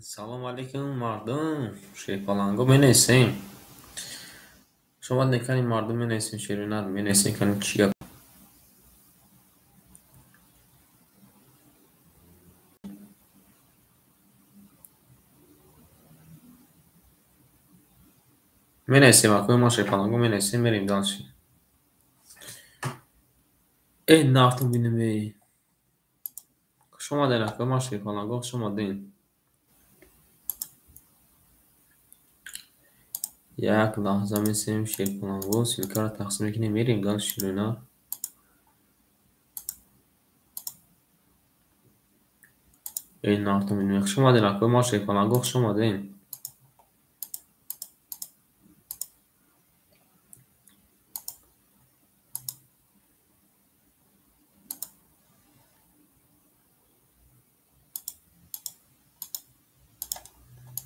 Салом алейкум, мардум. Шерпаланго менависем. Шумо некани мардум менависем, шеринар менависем, кани чӣ гап. Менависем, акои ма шерпаланго менависем, мерем дальше. Э, нартон бинем эй. Хуш омадед, акои ма шерпаланго, хуш омадед. Як лаҳза месем шерпаланго, ссылкаро тақсим мекунем, мерем дальше шеринар. Э, нартон бинем. Хуш омадед, акои ма шерпаланго, хуш омадед.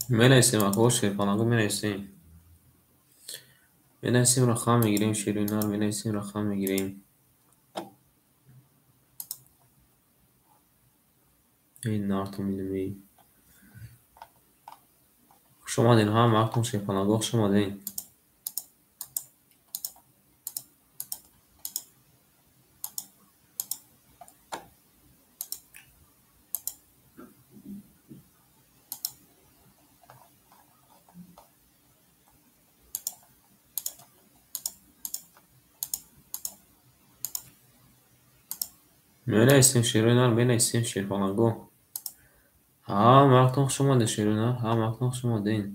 Менависем, акои шерпаланго менависем. Менависем, рақам мегирем, шеринар, менависем, рақам мегирем. Эй, нартон бинем, эй. Хуш омадед, ҳамаатон шерпаланго, хуш омадед. Менависем, шеринар, менависем, шерпаланго. Ҳамаатон хуш омадед, шеринар, ҳамаатон хуш омадед.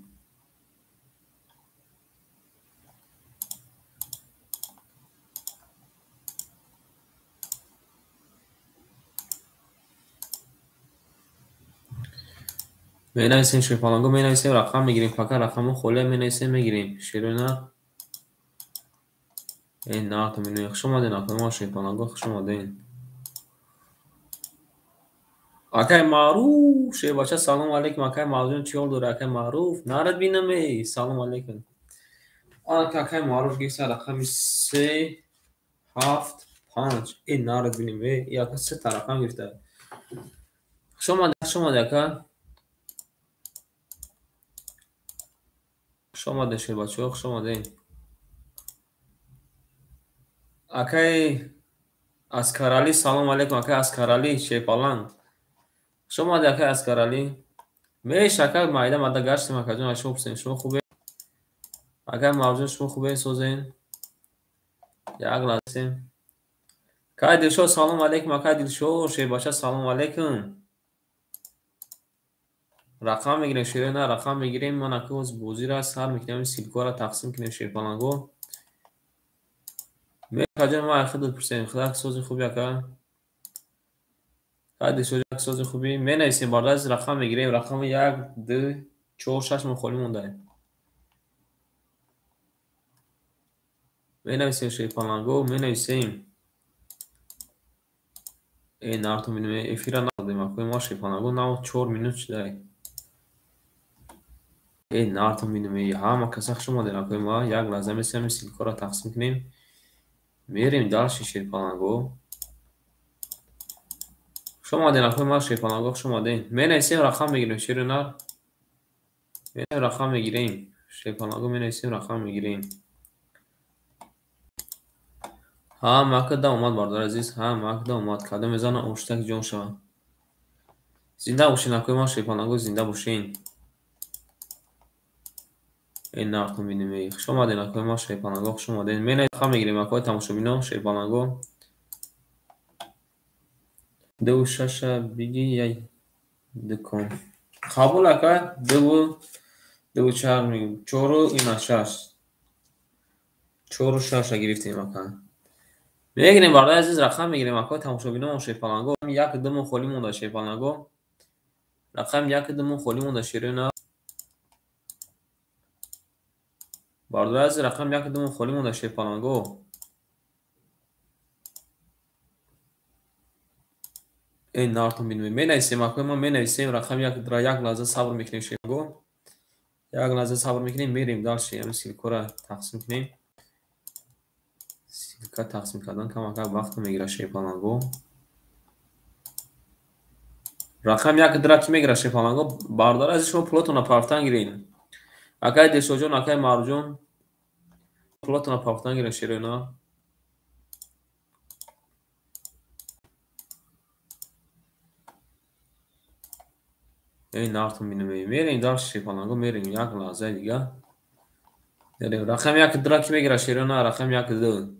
Менависем, шерпаланго, менависем, рақам мегирем, фақат рақамҳо холия менависем, мегирем. Шеринар. Эй, нартон бинем. Хуш омадед, акои ма шерпаланго, хуш омадед. Акай Маъруф, шербача, салом алейкум, акай Маъруф, чӣ ҳол дорӣ, акай Маъруф? Нарад бинам, эй, салом алейкум. Анака акай Маъруф гирифта рақами 3, 7, 5. Эй, нарад бинем, эй, яка се та рақам гирифта. Хуш омадед, хуш омадед, ака. Хуш омадед, шербачаҳо, хуш омадед. Акай Аскаралӣ, салом алейкум, акай Аскаралӣ, шерпаланг. Хуш омадед, акай Аскаралӣ. Меш, ака, майда майда гаштем, акаҷон, аз шумо пурсем, шумо хубед? Акай Маъруфҷон, шумо хубед, созен? Як лаҳза. Акай Дилшод, салом алейкум, акай Дилшод, шербача, салом алейкум. Рақам мегирем, шерина, рақам мегирем, ман ака ҳоз бозиро сар мекунем, ссылкаро тақсим кунем, шерпаланго. Меш, акаҷон, ман аз худат пурсем, худак сози хуби, ака? Акай Дилшод, як сози хуби. Менависем, бародар, рақам мегирем, рақами 1, 2, 4, 6 мо холӣ мондаем. Менависем, шерпаланго, менависем. Эй, нартон бинем, эфира надодем, акои ма шерпаланго, нав 4 минут шудай. Эй, нартон бинем, эй, ҳама каса хуш омадед, акои ма, як лаҳза месем, ссылкаро тақсим кунем. Мерем дальше, шерпаланго. Хуш омадед, акои ма шерпаланго, хуш омадед. Менависем, рақам мегирем, шеринар. Менависем, рақам мегирем. Шерпаланго, менависем, рақам мегирем. Ҳама акда омад, бародари азиз, ҳама акда омад. Кадом мезана оштак ҷон шавад. Зинда бошед, акои ма шерпаланго, зинда бошед. Эй, нартон бинем, эй. Хуш омадед, акои ма шерпаланго, хуш омадед. Менависем, рақам мегирем, акои тамошобино, шерпаланго. 2 6 биги як дукон. Қабул, ака, 2 2 4 мегирем. 4 ина 6. 4 6 гирифтем, ака. Мегирем, бародари азиз, рақам мегирем, акои тамошобино, шерпаланго. 1 2 мо холӣ монда, шерпаланго. Рақам 1 2 мо холӣ монда, шерина. Бародари азиз, рақам 1 2 мо холӣ монда, шерпаланго. Эй, нартон бинем. Менависем, акои ма менависем, рақам 1 як лаҳза сабр мекунем, шерпаланго. Як лаҳза сабр мекунем, мерем дальше, ҳамин ссылкаро тақсим кунем. Ссылка тақсим кардан камакак вақт мегирад, шерпаланго. Рақами як дра ки мегирад шерпаланго? Бародар азиз, шумо пулотонро партан гиред. Акай Дилшодҷон, акай Маъруфҷон, пулотонро партан гиред шерои. Эй нартон бинем, мерем дальше шерпаланго, мерем як лаҳзаи дига. Рақами як дра ки мегирад шерои? Рақами як д.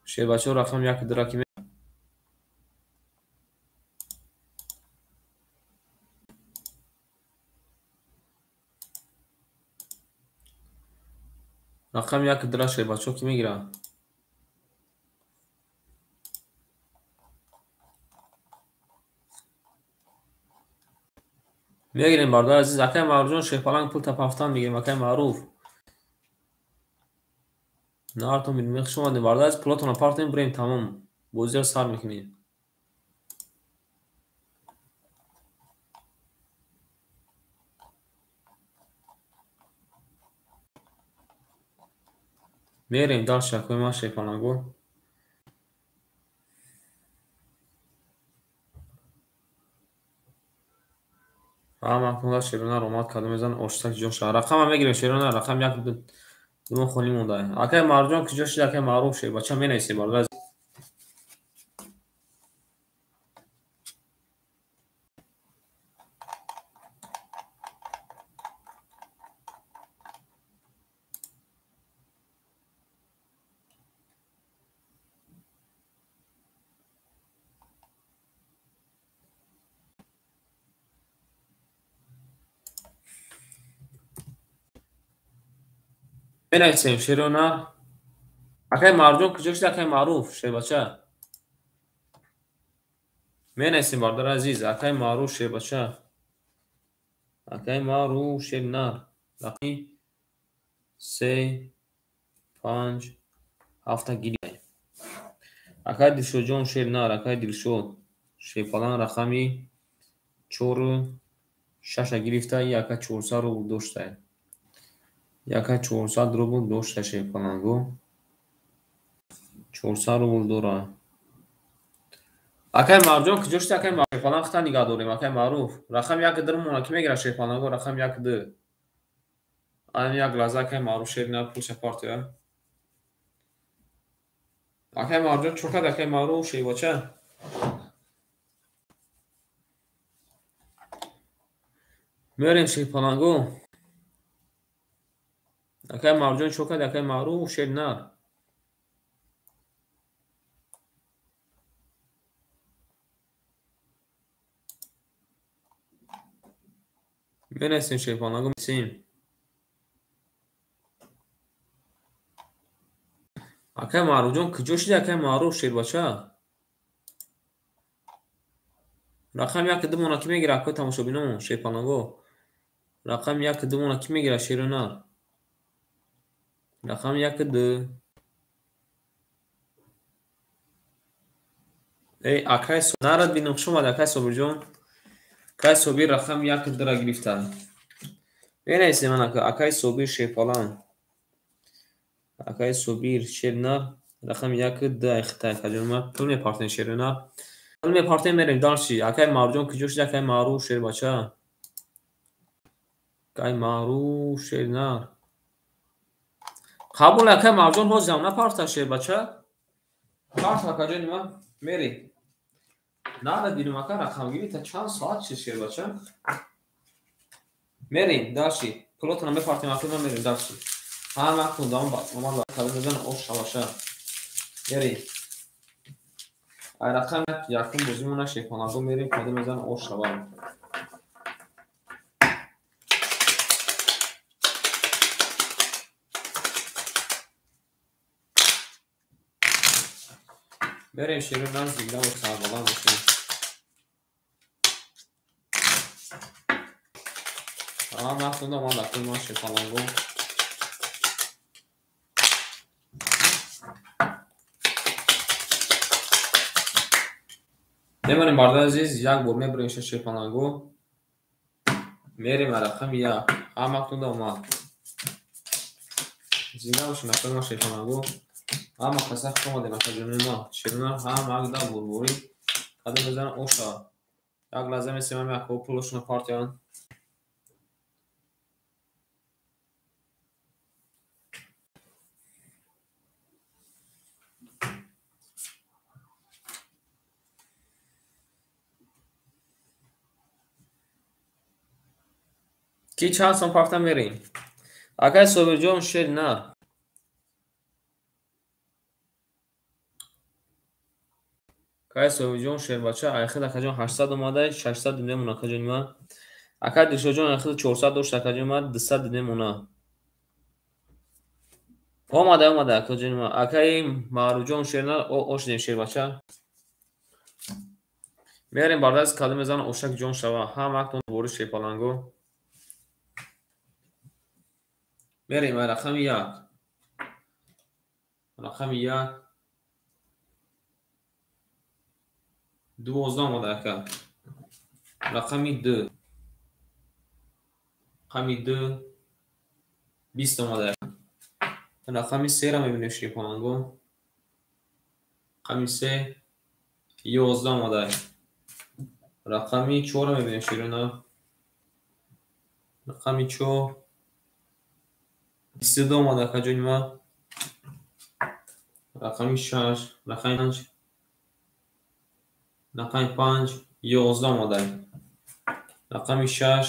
Шербачаҳо, рақами як дра ки рақами як дра шербачаҳо ки мегирад? Мегирем, бародари азиз. Акай Маъруфҷон, шерпаланг пул тапафтан мегирем, акай Маъруф. Нартон бинем, хуш омадем, бародари азиз, пулотонро партем, бирем, тамом. Бозиро сар мекунем. Мерем дальше, акои ман шерпаланго. Ҳама кунда шерона ромад кадом мезан оштак ҷо шава. Рақама мегирем шерона, рақам як думо холӣ монда. Акай Маъруфҷон куҷо шид, акай Маъруф шербача менависем, бародар. Менависем шерона. Акай Маъруфҷон куҷо шид, акай Маъруф шербача? Менависем, бародари азиз, акай Маъруф шербача. Акай Маъруф шернар. Рақами 3 5 7 гирифта. Акай Дилшодҷон шернар, акай Дилшод шерпалан рақами 4 6 гирифта, и ака 400 рубл дошта. Яка 400 рубл дошта шерпаланго. 400 рубл дора. Акай Маъруфҷон куҷо шид, акай Маъруф? Шерпаланг хата нигаҳ дорем, акай Маъруф. Рақами як д монад ки мегирад шерпаланго, рақами як д. Ан як лаҳза акай Маъруф шернар пулша партоя. Акай Маъруфҷон чо кард, акай Маъруф шербача? Мерем шерпаланго. Акай Маъруфҷон чо кард, акай Маъруф шернар? Менависем шерпаланго, менависем. Акай Маъруфҷон куҷо шид, акай Маъруф шербача? Рақами як д монад ки мегирад, акои тамошобинон, шерпаланго? Рақами як д монад ки мегирад шеронар? Рақами як д. Эй, акай нарад бинем, хуш омад, акай Собирҷон. Акай Собир рақами як дра гирифта. Менависем ман акай Собир шерпалан. Акай Собир шернар рақами як д айхта акаҷон ма пул мепартем шернар. Пул мепартем, мерем дальше. Акай Маъруфҷон куҷо шид, акай Маъруф шербача? Акай Маъруф шернар. Қабул акай Маъруфҷон ҳозирам напарта шербача? Парт акаҷони ман мерем. Нарад бинем ака рақамгирӣ та чанд соат шид шербача? Мерем дальше. Пулотонро мепартем акаи ман, мерем дальше. Ҳама кунда омад кадом мезан ош шаваша. Мерем. Ай рақам якум бозимона шерпаланго мерем, кадом мезан ош шава. Мерем шеро наздик да сарбаланд бошем. Ҳама кунда омад акаи ман шерпаланго. Мемонем бародари азиз, як бор мебурем шерпаланго. Мерем рақами як. Ҳама кунда омад. Зинда бошем акаи ман шерпаланго. Ҳама каса хуш омадем акаҷони ма. Шерона ҳама агда бурбурӣ кадом мезанад оша. Як лаҳза месемам, якҳо пулошона партиянд. Ки чанд сом пахта мерем? Акай Собирҷон, шер на. Акай Собирҷон, шербача, айхид акаҷон 800 омада, 600 мемона акаҷони ман. Акай Дилшодҷон, айхид 400 дошт акаҷони ман, 200 мемона. Омада, омада акаҷони ман. Акаи Маъруфҷон, шер на, ошидем шербача. Мерем бардаст кадом мезанам ошак ҷон шава. Ҳамаатон бори шерпаланго. Мерем рақами як. Рақами як. 12 омада ака. Рақами ду. Рақами ду. 20 омада ака. Рақами сера мебинем шерпаланго. Рақами се. 11 омада. Рақами чора мебинем шерона. Рақами чор. 22 омада акаҷони ман. Рақами шаш, рақами панҷ, рақами панҷ, 11 омада. Рақами шаш,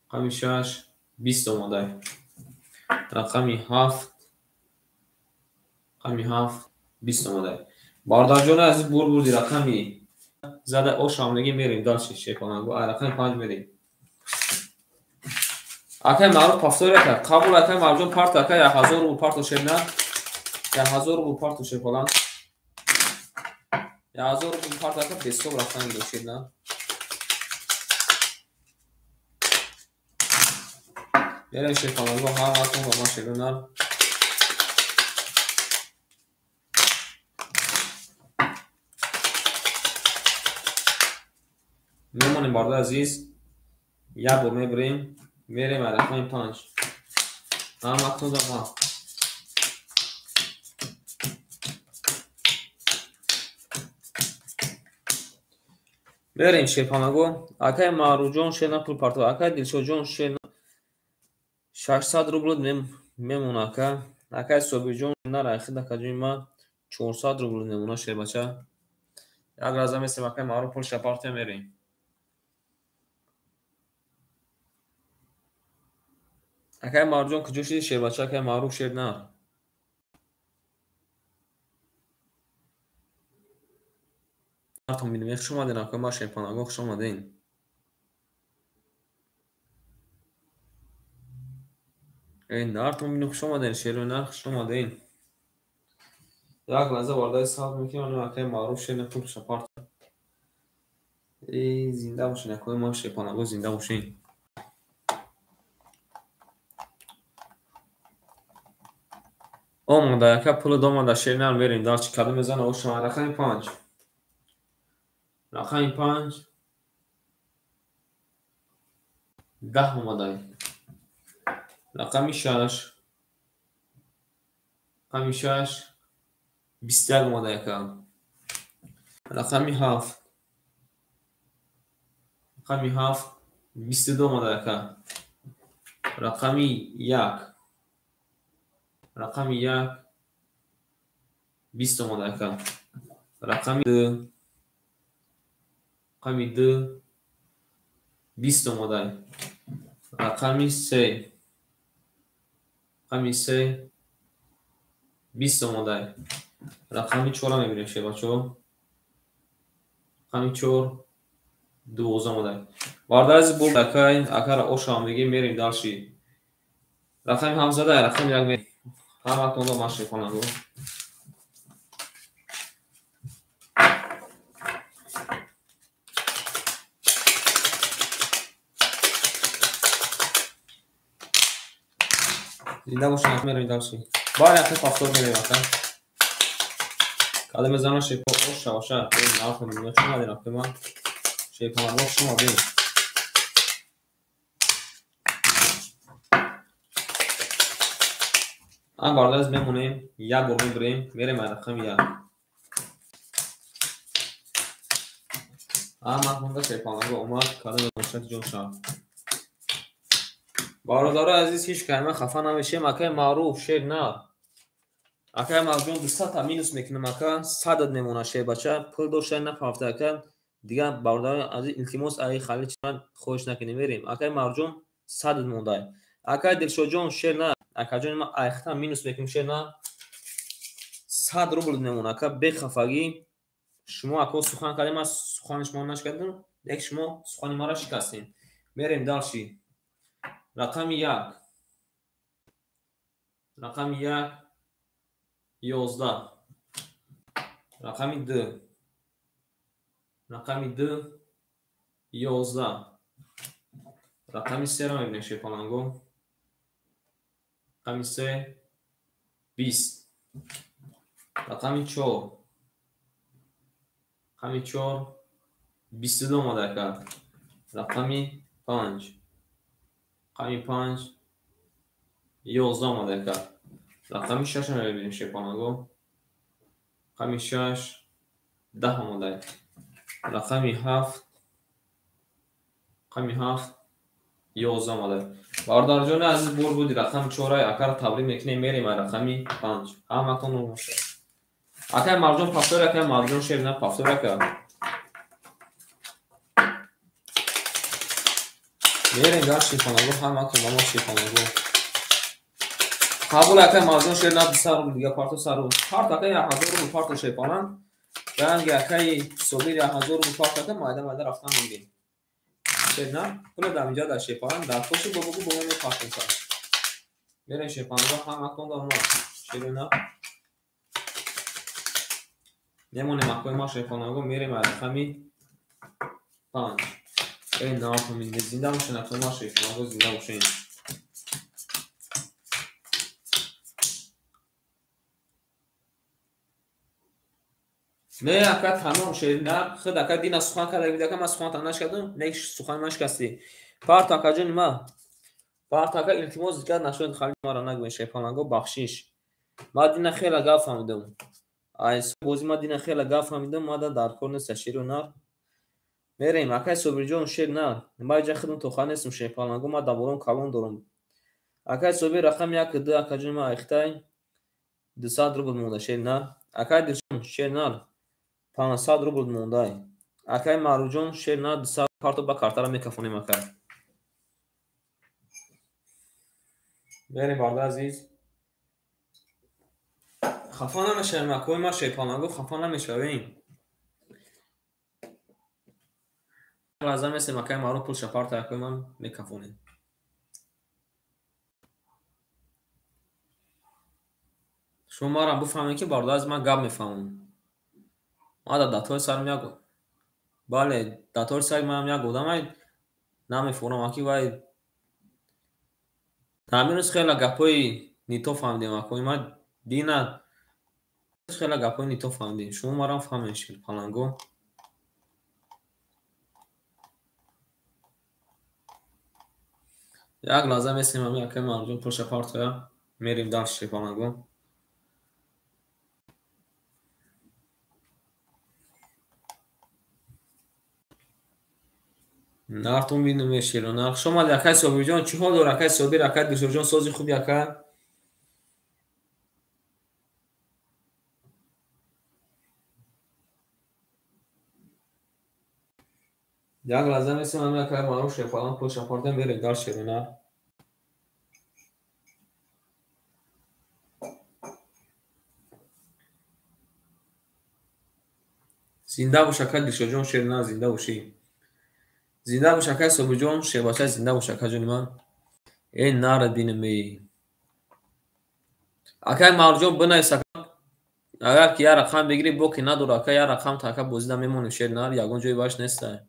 рақами шаш, 20 омада. Рақами ҳафт, рақами ҳафт, 20 омада. Бародарҷони азиз, бур бурди рақами зада ошамлигӣ мерем дальше шерпаланго. Рақами панҷ мерем. Акай Маъруф повтор ака. Қабул акай Маъруфҷон, парт ака 1000 рубл парто шерна. 1000 рубл парто шерпалан. 1000 рубл парт ака бесоб рафтан гирем шерна. Мерем шерпаланго, ҳамаатон ба ман шерна. Мемонем бародари азиз. Як бор мебирем. Мерем рақами панҷ. Ҳамаатон ба ман. Мерем шерпанаго. Акай Маъруфҷон шерна пул партов. Акай Дилшодҷон шерна 600 рубл мемона ака. Акай Собирҷон на райхид акаҷони ман 400 рубл мемона шербача. Як лаҳза месем акай Маъруф пулша партия мерем. Акай Маъруфҷон куҷо шиди шербача? Акай Маъруф шер на. Хуш омаден акай ма шерпанаго, хуш омаден. Эй нартон бинем, хуш омаден, шерои нар, хуш омаден. Як лаҳза бародари сабр мекунем, акай Маъруф шер на пулша партия. Эй зинда бошен акай ма шерпанаго, зинда бошен. Омада ака пулд омада шернар мерем дальше кадом мезана ошама рақами панҷ. Рақами панҷ. 10 омада. Рақами шаш. Рақами шаш. 21 омада ака. Рақами ҳафт. Рақами ҳафт. 22 омада ака. Рақами як. Рақами як. 20 омада ака. Рақами ду. Рақами ду. 20 омада. Рақами се. Рақами се. 20 омада. Рақами чора мебинем шербачаҳо. Рақами чор. 12 омада. Бародари азиз, бур акай, акара ошамлигӣ мерем дальше. Рақами ҳафт зада, рақами як мерем. Ҳамаатон ба ман шерпанаго. Зинда бошем, мерем дальше. Бар якта повтор мерем ака. Кадом мезанам шерпо оша оша. Нархо мебинем, хуш омаден акай ман. Шерпанаго, хуш омаден. Ан бародари мемонем, як бор мебирем, мерем рақами як. Ҳаматонда шерпаланго омад, кадом бошад ҷон шав. Бародарои азиз, ҳеҷ кайма хафа намешем. Акай Маъруф шер на. Акай Маъруфҷон 200 та минус мекунам ака, 100 мемонад шербача. Пул дошта нафафта ака. Дигар бародарои азиз, илтимос ай хали чанд хоҳиш накунем, мерем. Акай Маъруфҷон 100 мондай. Акай Дилшодҷон шер на. Акаҷон ман айхта минус мекунам шер на. 100 рубл мемонад ака, бехафагӣ. Шумо ако сухан кардем, ман сухани шумо нашкардам, лекин шумо сухани маро шикастем. Мерем дальше. Рақами 1. Рақами 1 11. Рақами 2. Рақами 2 11. Рақами 3 мебинем шерпаланго. Рақами 3 20. Рақами 4. Рақами 4 22 омада ака. Рақами 5. Рақами 5 11 омада ака. Рақами 6 мебинем шерпаланго. Рақами 6 10 омада. Рақами 7. Рақами 7 11 омада. Бародарҷони азиз, бур буди рақами 4 акаро табрик мекунем, мерем ай рақами 5. Ҳаматон бошад. Акай Марҷон повтор, акай Марҷон шер на повтор ака. Мерем дар шерпаланго, ҳаматон ба мо шерпаланго. Қабул акай Марҷон шер на 200 рубл дига парто 100 рубл. Парт акай 1000 рубл парто шерпаланг. Ранги акай Собир 1000 рубл парт ака, майда майда рафтан мегирем. Шер на пула дар инҷа дар шерпаланг дар поши бобогу бо мо мепартем сар. Мерем шерпаланго, ҳаматон ба мо шер на. Мемонем акои ма шерпаланго, мерем ай рақами 5. Эй нафаҳмид, зинда бошен акои ма шерпаланго, зинда бошен. Не ака тамом шер на, худ ака дина сухан карда буд ака, ман суханатон нашкардам, не сухан нашкастӣ. Парт акаҷони ма. Парт ака илтимос дигар нашуд хали маро нагӯед шерпаланго, бахшиш. Ман дина хеле гап фаҳмидам. Ай бози ман дина хеле гап фаҳмидам, ман дар кор нест шеру нар. Мерем акай Собирҷон шер на. Ман иҷа худам тоха нестам шерпаланго, ман давором калон дорам. Акай Собир рақами 1 2 акаҷони ман айхтай 200 рубл монда шер на. Акай Дилшон шер нар 500 рубл мондай. Акай Маъруфҷон шер на 200 парто ба картара мекафонем акай. Мерем бародари азиз. Хафа намешавем акои ма шерпаланго, хафа намешавем. Лаҳза месем акай Маъруф пул шапарта акои ман мекафонем. Шумо марам бифаҳмед ки бародари азиз ман гап мефаҳмам. Ман дар датори сарам як бале, датори сари манам як одамай намефурам аки вай ҳамин хеле гапҳои нито фаҳмидем акои ман дина хеле гапҳои нито фаҳмидем. Шумо марам фаҳмед шерпаланго. Як лаҳза месем ҳамин акаи Маъруфҷон пулша партоя, мерем дальше шерпаланго. Нартон бинем шеро нар. Хуш омадед акаи Собирҷон, чӣ ҳол дор акаи Собир, акаи Дилшодҷон, сози хуби ака? Як лаҳза месем ҳамин акаи Маъруф шерпаланг пулша партоя, мерем дальше шеро нар. Зинда бош акаи Дилшодҷон, шер на, зинда бошӣ. Зинда бош акаи Собирҷон, шербача зинда бош акаҷони ман. Эй нара бинем эй. Акаи Маъруфҷон бинавис ака, агар ки як рақам бигирӣ боке надора ака, як рақам та ака бозида мемонем шер нар, ягон ҷои баш нестай.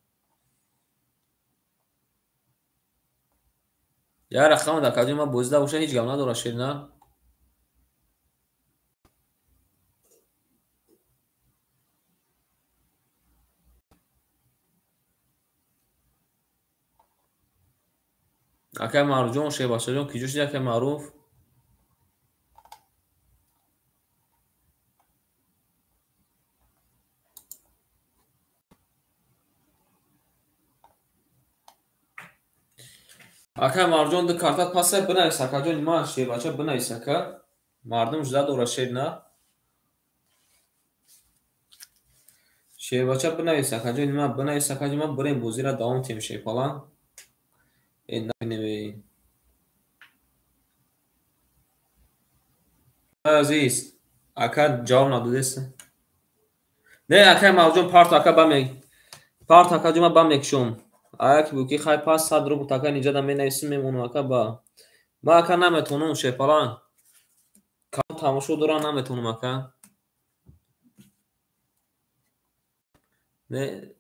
Як рақам акаҷони ман бозида боша ҳеҷ гап надора шер нар. Акай Маъруфҷон, шербачаҷон, киҷо шуди акай Маъруф? Ака Марҷон ду картат паса бинавис акаҷони ман шербача бинавис ака. Мардум жда дора шер на. Шербача бинавис акаҷони ман, бинавис акаҷони ман, бирем бозиро давом тиҳем шерпалан. Э набинем. Азиз, ака ҷавоб надодест. Не, акай Марҷон парто ака ба мег. Парто акаҷон ман ба мекшом. Аяки буки хай пас 100 рубл така ниҷада менависим мемонам ака ба. Ман ака наметонам шерпалан. Кам тамошо дорам наметонам ака. Не.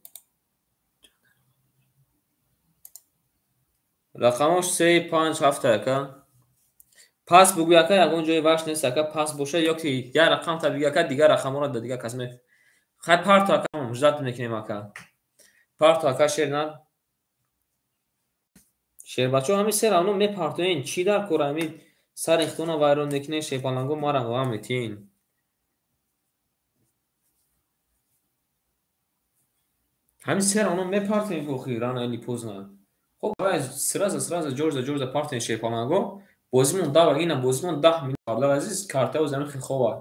Рақамош 3 5 7 ака. Пас бугӯй ака ягон ҷои ваш нест ака пас боша ё ки як рақам та бигӯй ака дигар рақамҳоро да дигар кас ме. Хай парто ака муждат мекунем ака. Парто ака шер на. Шербачо ҳамин се равно мепартоен. Чӣ дар кор ҳамин сари хитона вайрон мекунен шерпаланго марам ва метиҳен. Ҳамин се равно мепартоен охи рано или поздно. Хоб сразу сразу ҷорза ҷорза партоен шерпаланго. Бозимон дава ина бозимон 10 минут бардар азиз картао замин хеле хова.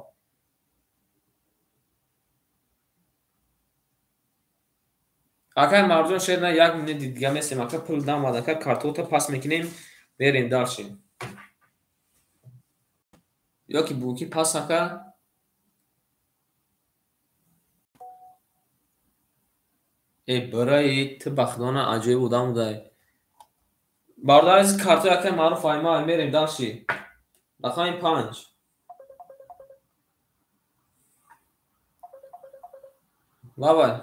Акай Марҷон шер на як минут дига месем ака пул дамад ака картота пас мекунем мерем дальше. Ё ки буки пас ака. Э барои ту ба худона аҷоиб одам будай. Бардар азиз картои акай маъруф айма мерем дальше. Рақами 5. Лабай.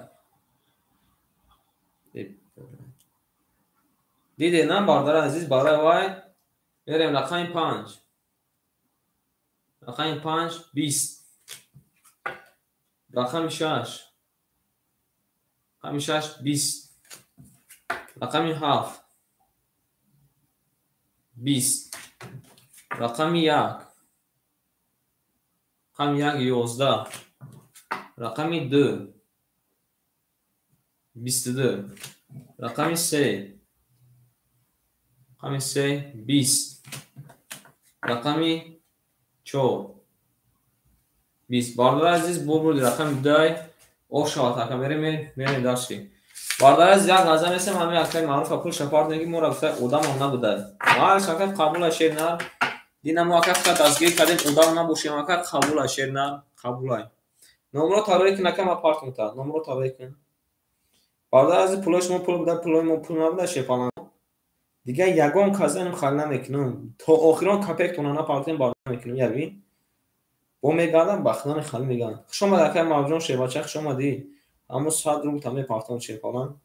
Диде на бардар азиз барои вай мерем рақами 5. Рақами 5 20. Рақами 6. Рақами 6 20. Рақами 7 20. Рақами 1. Рақами 1 11. Рақами 2 22. Рақами 3. Рақами 3 20. Рақами 4 20. Бардар азиз бо бурди рақами 2 оф шавад ака мерем мерем дальше. Бардар азиз як лаҳза месем ҳамин акаи маъруфа пул шапард неги моро гуфта одамам набудай. Мааш ака қабула шер нар. Дина мо ака фақат дастгир кардем одам набошем ака қабула шер нар қабулай. Номро тарои кун ака ма партум та. Номро тарои кун. Бардар азиз пулои шумо пул буда пулои мо пул набуда шерпалан. Дигар ягон казаним хал намекунам. То охирон капектона напартем бардар мекунам яви. Бо мегардам ба худони хали мегардам. Хуш омад акаи Марҷон шербача хуш омадӣ. Аммо 100 рубл та мепартам шерпалан.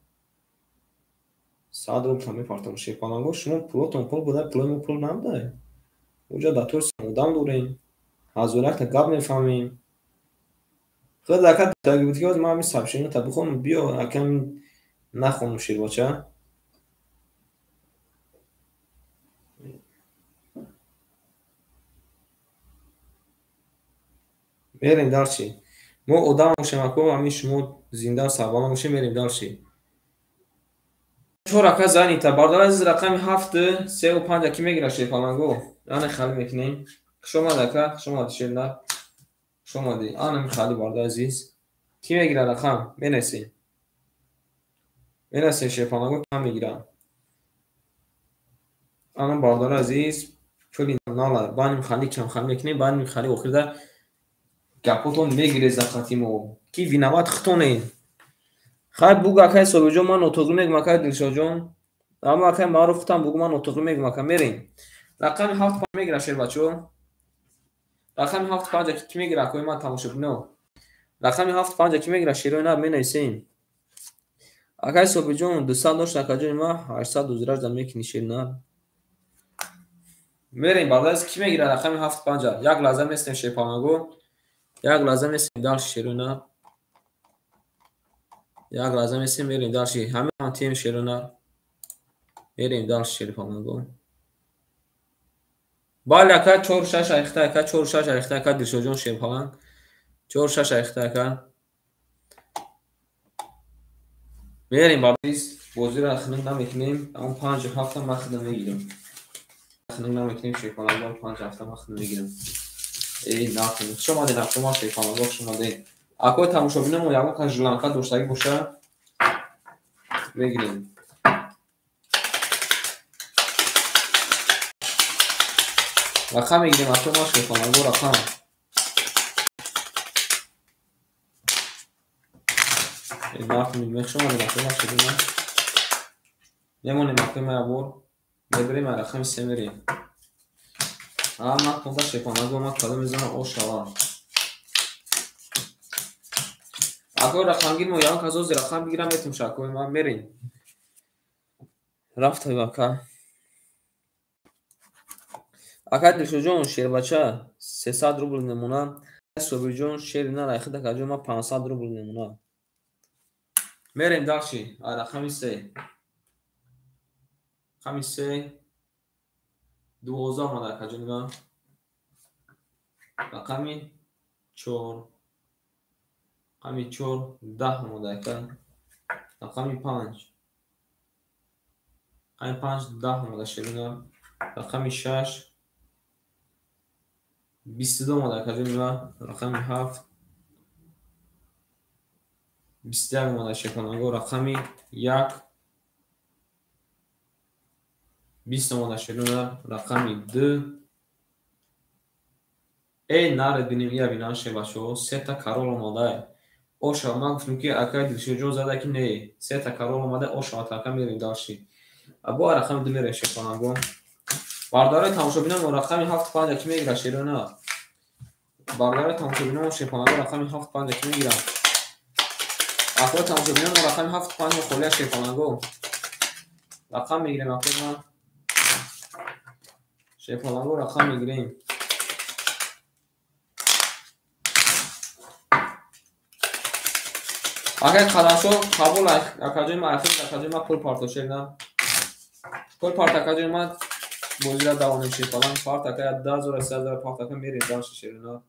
100 рубл та мепартам шерпалан. Го шумо пулотон пул буда пулои мо пул набуда. Уҷа дар тур одам дорем. Ҳазоракта гап мефаҳмем. Худ ака таги буд ки ман ҳамин сообщенията бихонам биё акам нахонам шербача. Мерем дальше. Мо одам бошем ако ҳамин шумо зинда сарбаланд бошем мерем дальше. 4 ака занита. Бардар азиз рақами 7 3 ва 5 ки мегира шерпаланго. Ана хали мекунем. Хуш омад ака, хуш омад шернар. Хуш омадӣ. Ана хали бардар азиз. Ки мегира рақам? Менависем. Менависем шерпаланго кам мегира. Ана бардар азиз пули нала. Баним хали кам хали мекунем, баним хали охирда гапотон мегиреза хати мо. Ки виноват хитонен. Хай буг акай Собирҷон ман нотоғрӣ мегӯм акай Дилшодҷон. Аммо акай Маъруф хитам бугу ман нотоғрӣ мегӯм ака мерем. Рақами 7 5 мегира шербачо. Рақами 7 5 ки мегира акои ман тамошобино. Рақами 7 5 ки мегира шерои наб менависем. Акай Собирҷон 200 дошт акаҷони ман 800 дузираж мекунӣ шер наб. Мерем баъд ки мегира рақами 7 5. Як лаҳза местем шерпаланго. Як лаҳза местем дальше шерои наб. Як лаҳза местем мерем дальше. Ҳамин тем шерои наб. Мерем дальше шерпаланго. Бале ака 4 6 айхта ака 4 6 айхта ака Дилшодҷон шерпаланг. 4 6 айхта ака. Мерем баъд. Бозиро хунук намекунем, он 5 ҳафта ман худам мегирам. Хунук намекунем, шерпаланго, 5 ҳафта ман худам мегирам. Эй, нахунук. Хуш омадед, акома, шерпаланго, хуш омадед. Акои тамошобиномо, ягон кас желанка доштагӣ боша, мегирем. Рақам мегирем, акома, шерпаланго, рақам. Хуш омадед, акома, шерина. Мемонем, акои ябор. Мебирем, рақами се мерем. Ама конта, шерпаланго, ма кадом мезанам, о шава. Акои рақамгир мо, ягон кас ози рақам бигирам, метум шакои ман мерем. Рафтем, ака. Ака Дилшодҷон, шербача, 300 рубл мемонад. Собирҷон, шери на райхид, акаҷон, ман 500 рубл мемонад. Мерем дальше. Рақами се. Рақами се 12 омада, акаҷони ман. Рақами чор. Рақами чор 10 омада, ака. Рақами панҷ. Рақами панҷ 10 омада, шерина. Рақами шаш 22 омада, акаҷони ман. Рақами ҳафт 21 омада, шерпаланго. Рақами як 20 омада, шерина. Рақами ду. Эй, наре бинем, ия бинам, шербачаҳо, сета король омада. Оша, ман гуфтам, ки акаи Дилшодҷон зада, ки не, сета король омада, оша, атака, мерем дальше. Бо рақами ду мерем, шерпаланго. Бародарои тамошобиномо, рақами ҳафту панҷа ки мегирад, шерона? Бародарои тамошобиномо, шерпаланго, рақами ҳафту панҷа ки мегирад? Акои тамошобиномо, рақами ҳафту панҷ холия, шерпаланго. Рақам мегирем, акои ман. Шерпаланго, рақам мегирем. Акай Қадамшо, қабул, акаҷои ман, акаҷои ман, пул парто, шерна. Пул парт, акаҷои ман, бозира давонем, шерпаланг, парт, ака, 10 000, 3000 парт, ака, мерем дальше, шерина.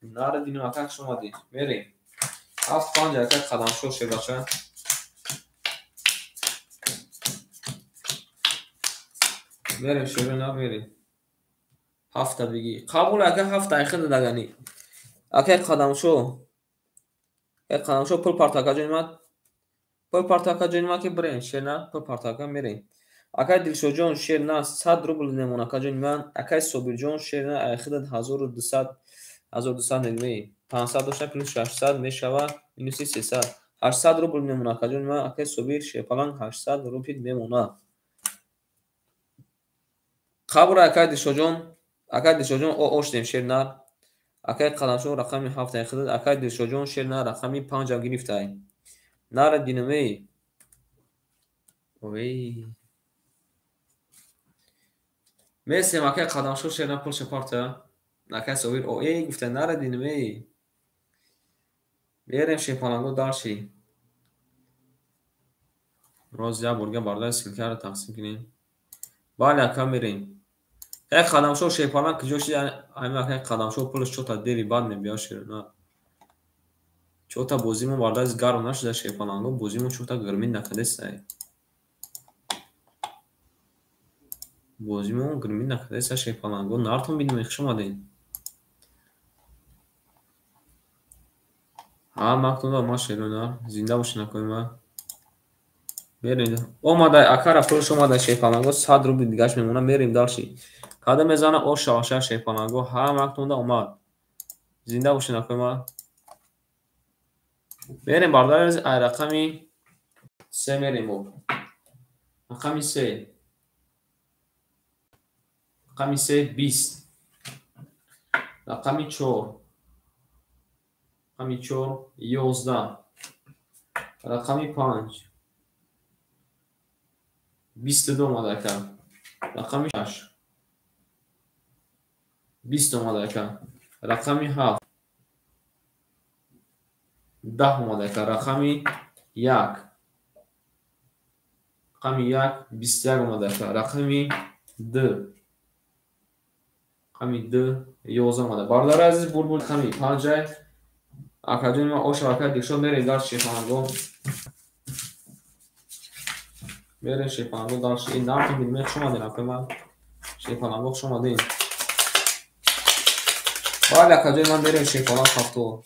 Наре динем, ака, хуш омадӣ. Мерем. Ҳафт панҷ, ака Қадамшо, шербача. Мерем, шерина, мерем. Ҳафта бигӣ. Қабул, ака, ҳафта айхида дагани. Акай Қадамшо. Акай Қадамшо, пул парт, акаҷони ман. Пул парт, акаҷони ман, ки бирем, шерна, пул парт, ака, мерем. Акай Дилшодҷон, шер на, 100 рубл мемон, акаҷони ман. Акай Собирҷон, шер на, айхида 1200, 1200 не, 500 дошта, плюс 600 мешавад, минуси 300. 800 рубл мемон, акаҷони ман. Акай Собир, шерпаланг, 800 рубл мемонад. Қабул, акай Дилшодҷон, акай Дилшодҷон, оштем, шер на. Акай Қадамшо, рақами ҳафт айхида, акай Дилшодҷон, шер на, рақами панҷам гирифтай. Нара динамей. Ой. Месем, акай Қадамшо, шер на, пулша парта. Акай Собир, ой, гуфта, нара динамей. Мерем, шерпаланго, дальше. Роз як борга бардаи ссылкаро тақсим кунем. Бале, ака, мерем. Акай Қадамшо, шерпаланг, куҷо шид? Ами акай Қадамшо пулаш чота дери бад мебиёд, шерна. Чота бозимон бардаи гарм нашуда, шерпаланго, бозимон чота гармӣ накардесай. Бозимон гармӣ накардеса, шерпаланго. Нартон бинем, хуш омадед. Ҳа, мактунда ма, шерона. Зинда бошед, акои ман. Мерем. Омада, акара пулаш омада, шерпаланго, 100 рубл дигаш мемонад, мерем дальше. Када мезана, о шаваша, шерпаланго, ҳа, мактунда омад. Зинда бошед, акои ман. Мерем, бародари, ай рақами се мерем бо. Рақами се. Рақами се 20. Рақами чор. Рақами чор 11. Рақами панҷ 22 омада, ака. Рақами шаш 20 омада, ака. Рақами ҳафт 10 омада, ака. Рақами як. Рақами як 21 омада, ака. Рақами ду. Рақами ду 11 омада. Бародари азиз, бурбул рақами панҷай. Акаҷони ман, оша, ака Дилшод, мерем дальше, шерпаланго. Мерем шерпаланго дальше. Ин нархи милме хуш омадем акои ман. Шерпаланго хуш омадем. Бале акаҷои ман мерем шерпаланг ҳафто.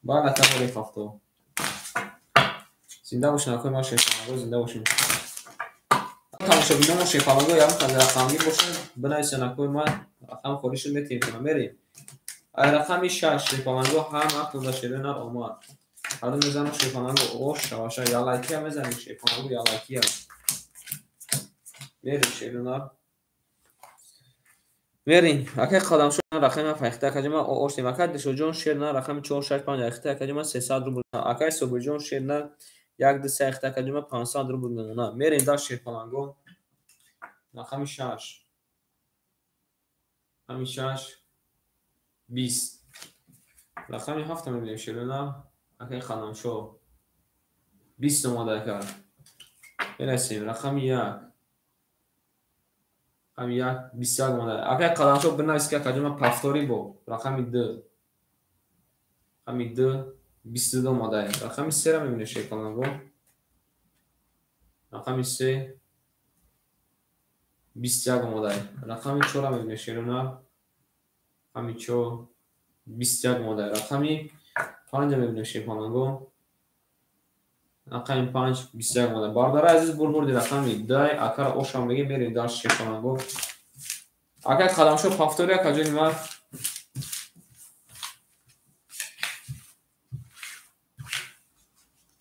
Бале ака мерем ҳафто. Зинда бошен акои ман шерпаланго, зинда бошен. Тамошобиномо шерпаланго ягон кас рақамгир бошад, бинависен акои ман, рақам холӣ шуд метавонем мерем. Ай рақами 6 шерпаланго ҳам ҳафтода шерина омад. Ҳаду мезанам шерпаланго ош шаваша ялайкия мезанем шерпаланго ялайкия. Мерем шерина. Мерем. Акай қадамшо рақами 7 айхта акаҷома оштем. Акай Дилшодҷон шерна рақами 4 6 5 айхта акаҷома 300 рубл. Акай Собирҷон шерна 1 2 3 айхта акаҷома 500 рубл мемона. Мерем дар шерпаланго. Рақами 6. Рақами 6 20. Рақами 7 мебинем шерна. Акай қадамшо 20 омада ака. Мерасем рақами 1. Рақами 1 21 омада. Акай қадамшо бинавис ки акаҷома пафтори бо рақами 2. Рақами 2 22 омада. Рақами 3 ра мебинем шерпаланго. Рақами 3 21 омада. Рақами 4 ра мебинем шерона. Рақами 4 21 омада. Рақами 5 мебинем шерпаланго. Рақами 5 21 омада. Бародари азиз бурбурди рақами 10 акара ошам мегем мерем дар шерпаланго. Акай қадамшо пафтори акаҷони ман.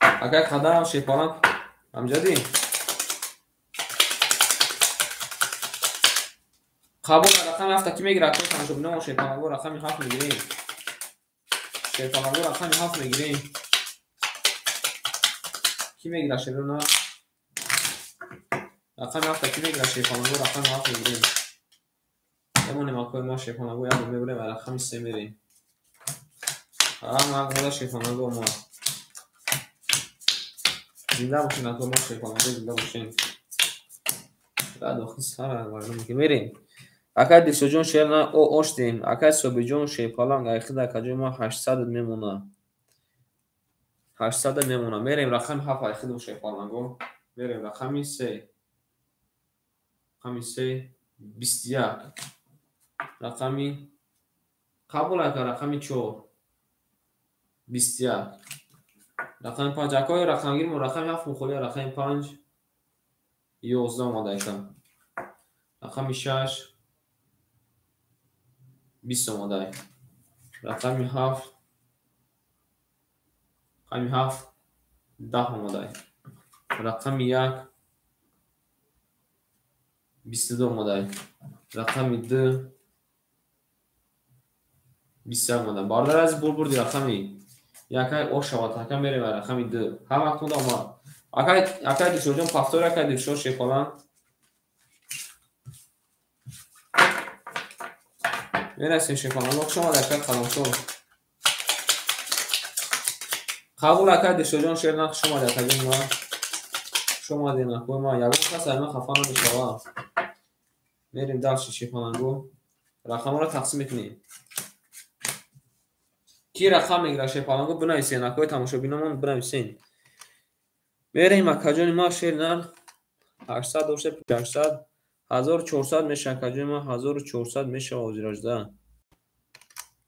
Акай қадам шерпаланг амҷадӣ. Қабул рақами 7 ки мегирад акои тамошобиномо шерпаланго рақами 7 мегирем. Шерпаланго рақами 7 мегирем. Ки мегирад шерона? Рақами 7 ки мегирад шерпаланго рақами 7 мегирем. Эмонем акои ма шерпаланго як мебурем ва рақами 3 мерем. Ҳама омада шерпаланго омад. Зинда бошен акои ма шерпаланго, зинда бошен. Баъд охир сара варда ки мерем. Акай Дилшодҷон шерна оштем. Акай Собирҷон шерпаланг айхида акаҷои ма 800 мемона. 800 мемона. Мерем рақами 7 айхида шерпаланго. Мерем рақами 3. Рақами 3 21. Рақами қабул ака рақами 4 21. Рақами 5 акои рақамгир мо рақами 7 мухолия рақами 5 11 омада ака. Рақами 6 20 омада. Рақами 7 рақами 7 10 омада. Рақами 1 22 омада. Рақами 2 21 омада. Бародари азиз бурбурди рақами 1 ош шавад ака мерем рақами 2. Ҳама вақт омад. Акай Дилшодҷон пафтори акай Дилшод шерпаланг. Мерасем шерпаланг. Хуш омад акай қадамшо. Қабул акай Дилшодҷон шерна хуш омад акаҷон ман. Хуш омадем акои ман. Ягон кас аз ман хафа намешавад. Мерем дальше шерпаланго. Рақамҳоро тақсим мекунем. Ки рақам мегирад шерпаланго бинависен акои тамошобиномон бинависен. Мерем акаҷони ман шерна 800 дошта 800 1400 мешавад акаҷони ман 1400 мешавад ҳозиражда.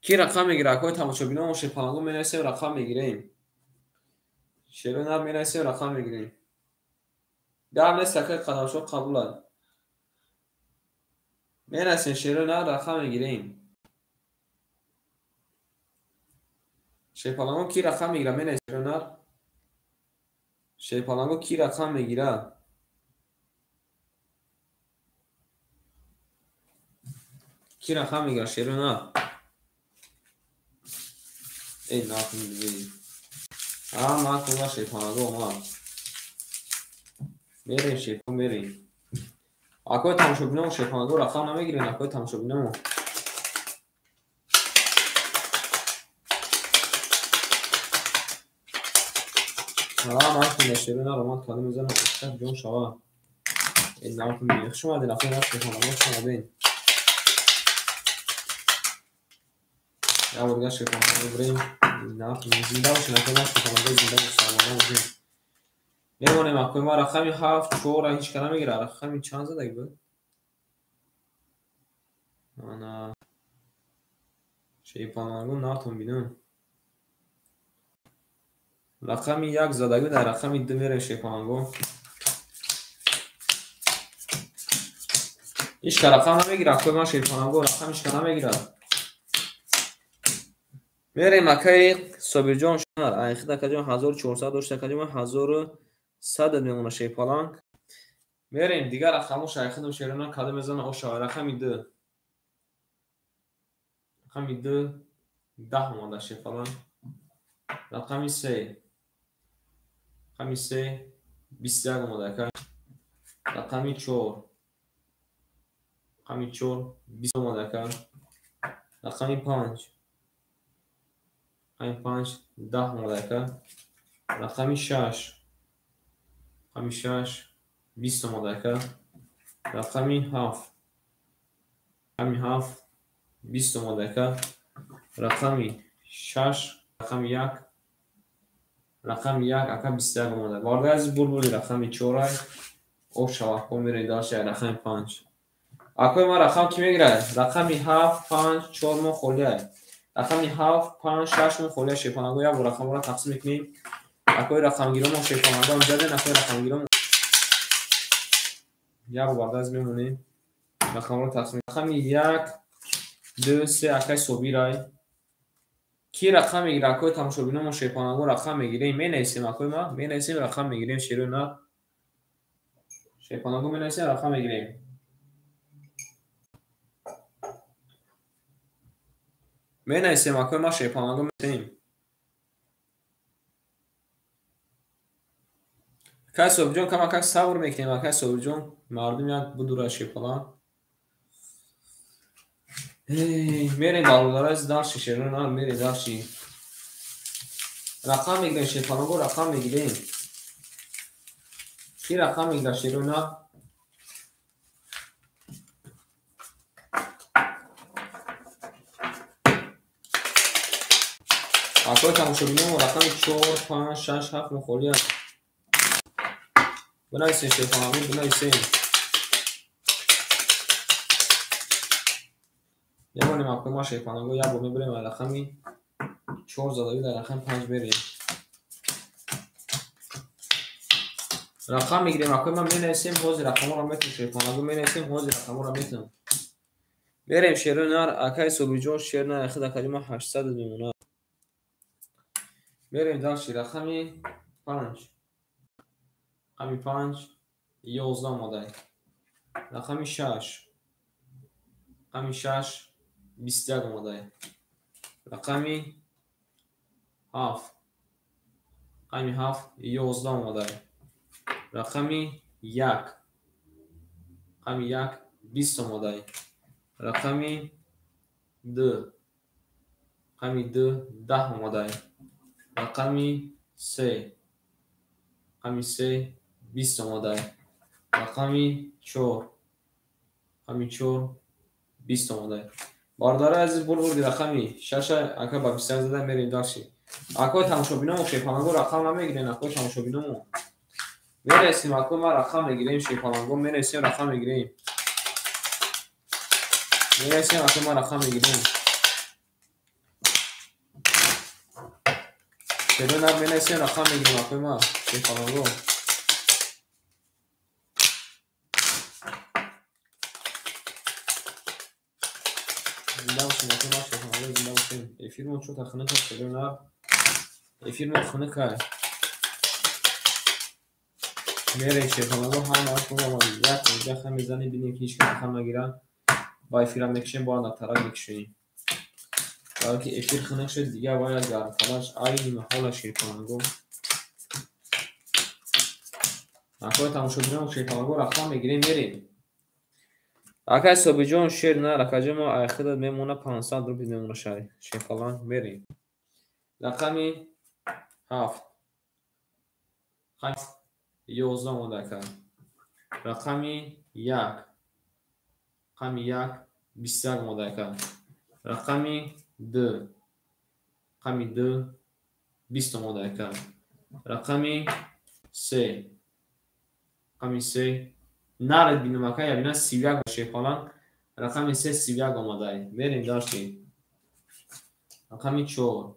Ки рақам мегирад акои тамошобиномон шерпаланго менависем рақам мегирем. Шерона менависем рақам мегирем. Гап нест акои қадамшо қабулад. Менависем шерона рақам мегирем. Шерпаланго ки рақам мегирад менависем шерона. Шерпаланго ки рақам мегирад? Ки рақам мегирад шерона? Эй нақм. Ҳама кунда шерпаланго омад. Мерем шерпаланго мерем. Акои тамошобиномо шерпаланго рақам намегирем акои тамошобиномо. Ҳама кунда шерона ромад кадом мезанам охир ҷон шава. Эй нақм. Хуш омадед акои ман шерпаланго хуш омадед. Як бор дигар шерпаланго бирем. Нақм. Зинда бошед акои ман шерпаланго зинда бошед. Саломат бошед. Мемонем акои ма рақами 7 4 ҳеч ка намегирад. Рақами чанд задаги буд? Ана шерпаланго натон бинам. Рақами 1 задаги дар рақами 2 мерем шерпаланго. Ҳеч ка рақам намегирад акои ма шерпаланго, рақам ҳеч ка намегирад. Мерем акаи Собирҷон шар. Айхид акаҷон 1400 дошта акаҷон ман 1100 мемона шерпаланг. Мерем дигар рақамҳо шайхидам шерона кадом мезана оша рақами 2. Рақами 2 10 омада шерпаланг. Рақами 3. Рақами 3 21 омада ака. Рақами 4. Рақами 4 20 омада ака. Рақами 5. Рақами 5 10 омада ака. Рақами 6. Рақами 6 20 омада ака. Рақами 7. Рақами 7 20 омада ака. Рақами 6, рақами 1. Рақами 1 ака 21 омада. Бародари азиз булбули рақами 4 ай. Об шавақҳо мерем дальше рақами 5. Акои ман рақам ки мегирад? Рақами 7, 5, 4 мо холӣ ай. Рақами 7, 5, 6 мо холӣ ай шерпаланго. Як бор рақамҳоро тақсим мекунем. Акои рақамгиромо шерпаланго ҳам заден, акои рақамгиромо як бор бародари азиз мемонем. Рақамҳоро тақсим. Рақами 1, 2, 3 акай Собир ай. Ки рақам мегирад? Акои тамошобиномо шерпаланго рақам мегирем. Менависем акои ма, менависем рақам мегирем шерои нар. Шерпаланго менависем рақам мегирем. Менависем акои ма шерпаланго менависем. Акай Собирҷон камакак сабр мекунем. Акай Собирҷон мардум як будура шерпаланг. Мерем бародари азиз дальше шерои нар мерем дальше. Рақам мегирем шерпаланго рақам мегирем. Ки рақам мегирад шерои нар? Акои тамошобиномо рақами 4, 5, 6, 7 мо холӣ аст. Бинависем шерпаланго, бинависем. Мемонем акои ма шерпаланго як бор мебарем рақами 4 задаги дар рақами 5 мерем. Рақам мегирем акои ма менависем, ҳозир рақамҳоро метавонем шерпаланго менависем, ҳозир рақамҳоро метавонем. Мерем шерои нар, акаи Собирҷон шер нар, хид акаи ма 800 мемонад. Мерем дальше рақами 5. Рақами 5 11 омада. Рақами 6. Рақами 6 21 омада. Рақами 7. Рақами 7 11 омада. Рақами 1. Рақами 1 20 омада. Рақами 2. Рақами 2 10 омада. Рақами 3. Рақами 3 20 омада. Рақами 4. Рақами 4 20 омада. Бародари азиз булбули рақами 6 ака ба 21 зада мерем дальше. Акои тамошобиномо шерпаланго рақам намегирен, акои тамошобиномо. Мерасем акои ма рақам мегирем шерпаланго, мерасем рақам мегирем. Мерасем акои ма рақам мегирем. Шерои нар менависем рақам мегирем акои ма шерпаланго. Зинда бошем акои ма шерпаланго, зинда бошем. Эфирмон чӯта хунук аст шерои нар. Эфирмон хунук аст. Мерем шерпаланго ҳамааш як инҷа хам мезанем, бинем ки ҳеч кас рақам нагирад. Ба эфирам мекушем, бояд натарак мекушем. Барои ки эфир хунук шуд, дигар бояд гарм карданаш айни маҳола шерпаланго. Акои тамошобинон шерпаланго рақам мегирем, мерем. Акай Собирҷон шер нар, акаҷон мо айхидат мемона 500 рубл мемона шерпаланг мерем. Рақами 7. 11 омада ака. Рақами 1. Рақами 1 21 омада ака. Рақами 2. Рақами 2 20 омода ака. Рақами 3. Рақами 3 наред бинам ака, ябина 31 шерпаланг. Рақами 3 31 омадай. Мерем дальше. Рақами 4.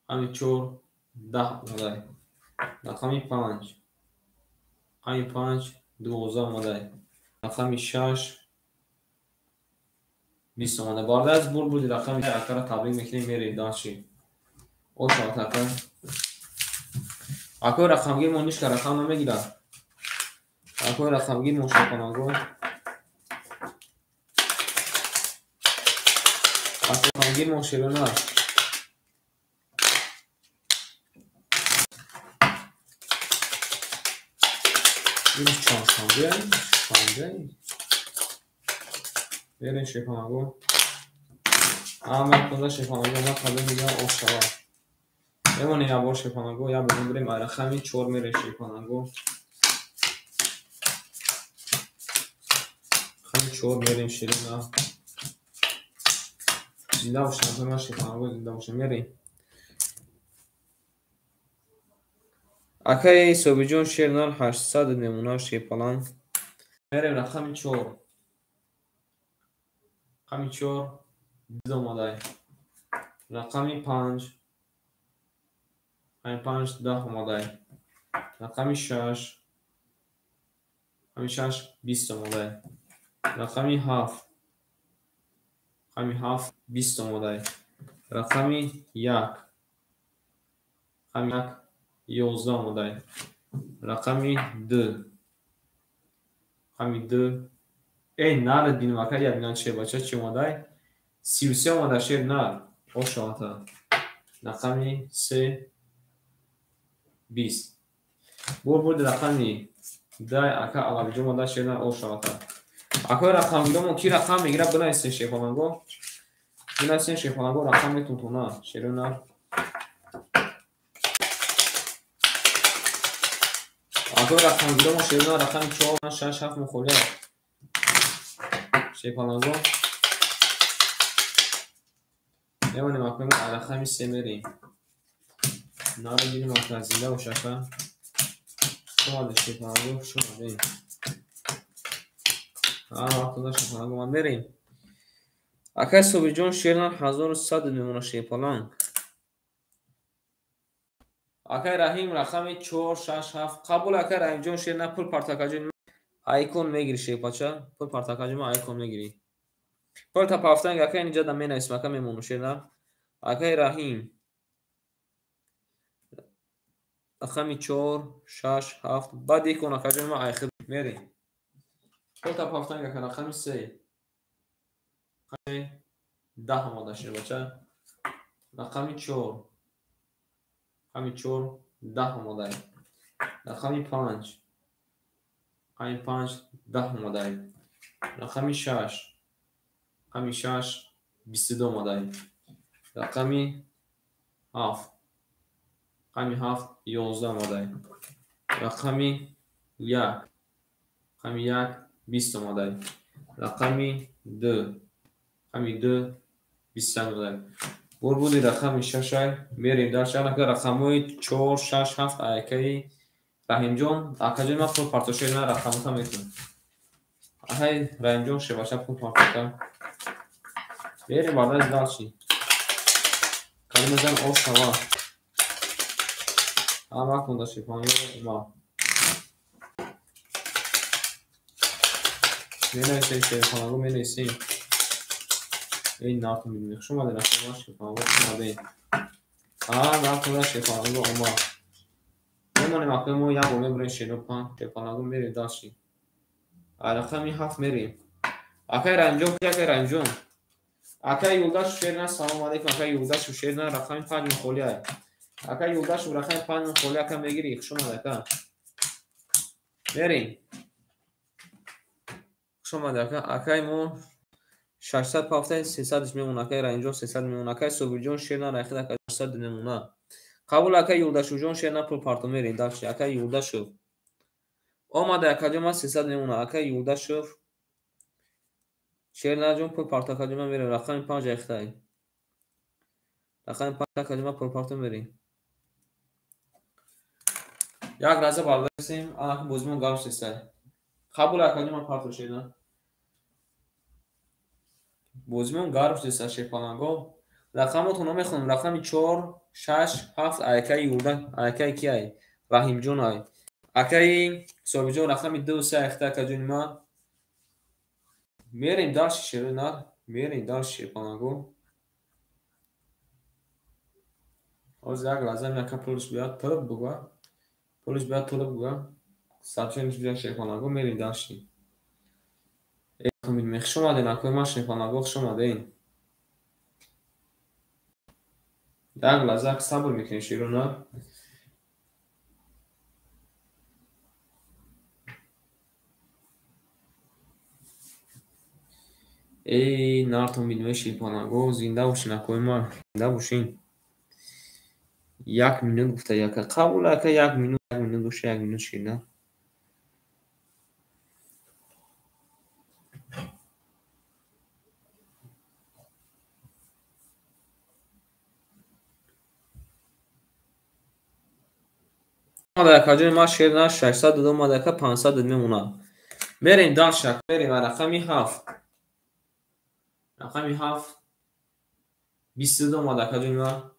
Рақами 4 10 омадай. Рақами 5. Рақами 5 12 омадай. Рақами 6 20 омадай. Бародар бур буди рақами акара табрик мекунем, мерем дальше. Ошават ака. Акои рақамгир мо нишка рақам намегирад. Акои рақамгир мо шерпаланго. Рақамгир мо шерона. Имрӯз чоршанбе, шанбе. Мерем шерпаланго. Ҳама кунда шерпаланго ма қабл мегирам ошава. Мемонем як бор шерпаланго, як бор мебирем ай рақами 4 мерем шерпаланго. Рақами 4 мерем шерона. Зинда бошем, ма шерпаланго зинда бошем, мерем. Акаи Собиҷон шер нар 800 мемона шерпаланг. Мерем рақами 4. Рақами 4 2 омадай. Рақами 5. Рақами 5 10 омадай. Рақами 6. Рақами 6 20 омадай. Рақами 7. Рақами 7 20 омадай. Рақами 1. Рақами 1 11 омадай. Рақами 2. Рақами 2. Эй, наред бинам ака, я бинам че бача чи омадай? 33 омада шер нар. Ошавата. Рақами 3 20. Бур бурди рақами 10 ака Алавиҷон омада шер нар ошавата. Акои рақамгиромо ки рақам мегирад бинависен шерпаланго. Бинависен шерпаланго рақам метунтона шеро нар. Акои рақамгиромо шеро нар рақами 4 6 7 мухолия. Шерпаланго. Мемонем акои мо рақами 3 мерем. Наро гирим ака, зинда бош ака. Шумо шерпаланго, шумо мерем. Ҳама шерпаланго ма мерем. Акай Собиҷон шер нар 1100 мемона шерпаланг. Акай Раҳим рақами 4 6 7 қабул. Акай Раҳимҷон шер нар пул партакаҷон айкон мегири шерпача. Пул партакаҷон ма айкон мегири. Пул та пафтанг акай инҷа да менависем ака мемону шер нар. Акай Раҳим рақами 4 6 7 баъд икон акаҷон ма айхид мерем. Пул та пафтанг ака рақами 3 10 омада шербача. Рақами 4. Рақами 4 10 омадай. Рақами 5. Рақами 5 10 омадай. Рақами 6. Рақами 6 22 омадай. Рақами 7. Рақами 7 11 омадай. Рақами 1. Рақами 1 20 омадай. Рақами 2. Рақами 2 21 омадай. Бур буди рақами 6 мерем дальше. Анака рақамҳои 4 6 7 акаи Раҳимҷон. Акаҷон ман пул партошер на рақамота мекунам. Акаи Раҳимҷон шебаша пул партока. Мерем баъд дальше. Калима зан ошава. Ҳама кунда шерпаланго ма. Менависем шерпаланго менависем. Эй нарту мебинем. Хуш омадед рақамҳо шерпаланго хуш омадед. Нарту шерпаланго омад. Мемонем акои мо як бор мебурем шерпаланго мерем дальше. Рақами 7 мерем. Акаи Раҳимҷон, акаи Раҳимҷон. Акаи Юлдашев шерна салом алейкум. Акаи Юлдашев шерна рақами 5 мухолия. Акаи Юлдашев рақами 5 мухолия ака мегири. Хуш омадед ака. Мерем. Хуш омадед ака. Акаи мо 600 пафта 300 мемона. Акаи Раҳимҷон 300 мемона. Акаи Собирҷон шерна рахид ака 600 мемона. Қабул акаи Юлдашевҷон шерна пул парто мерем дальше. Акаи Юлдашев омада акаҷон ман 300 мемона. Акаи Юлдашев шернаҷон пул парто акаҷон ман мерем. Рақами 5 айхтай. Рақами 5 акаҷон ман пул парто мерем. Як лаҳза бардорем, анаки бозимон гарм шудеста. Қабул акаҷон, ман партов шедам. Бозимон гарм шудеста, шерпаланго. Рақамотонро мехонем. Рақами 4, 6, 7 акаи Юрда, акаи ки ай? Раҳимҷон ай. Акаи Собиҷон рақами 2, 3 ахта акаҷони ман. Мерем дальше шерои нар, мерем дальше шерпаланго. Ҳозир як лаҳза яка пулш биёд, тилиб буга. Пулш биёд, тилиб буга. Сообщение биёд шерпаланго, мерем дальше. Хуш омадед, акои ман шерпаланго, хуш омадед. Як лаҳза сабр мекунем шерои нар. Эй, нартон бидуни шерпаланго, зинда бошин акои ман, зинда бошин. Як минут гуфта яка. Қабул ака, як минут, як минут боша, як минут шерна. Акаҷони ман шерна 600 дод омада ака, 500 дод мемонад. Мерем дальше, мерем рақами 7. Рақами 7 22 омада акаҷони ман.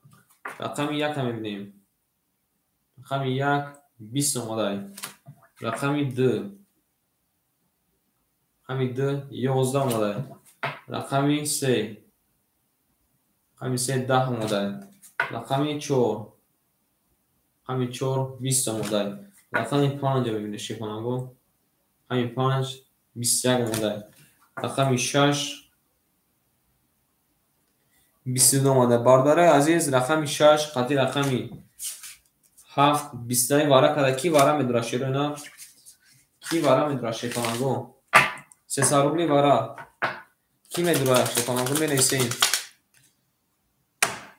Рақами 1 мебинем. Рақами 1 20 омада. Рақами 2. Рақами 2 11 омада. Рақами 3. Рақами 3 10 омада. Рақами 4. Рақами 4 20 омада. Рақами 5 мебинем шерпаланго. Рақами 5 21 омада. Рақами 6 22 омада. Бародарои азиз, рақами 6 қатъи рақами 7 22 вара карда. Ки вара медора шерои нар? Ки вара медора шерпаланго? 300 рубли вара. Ки медора шерпаланго? Менависем.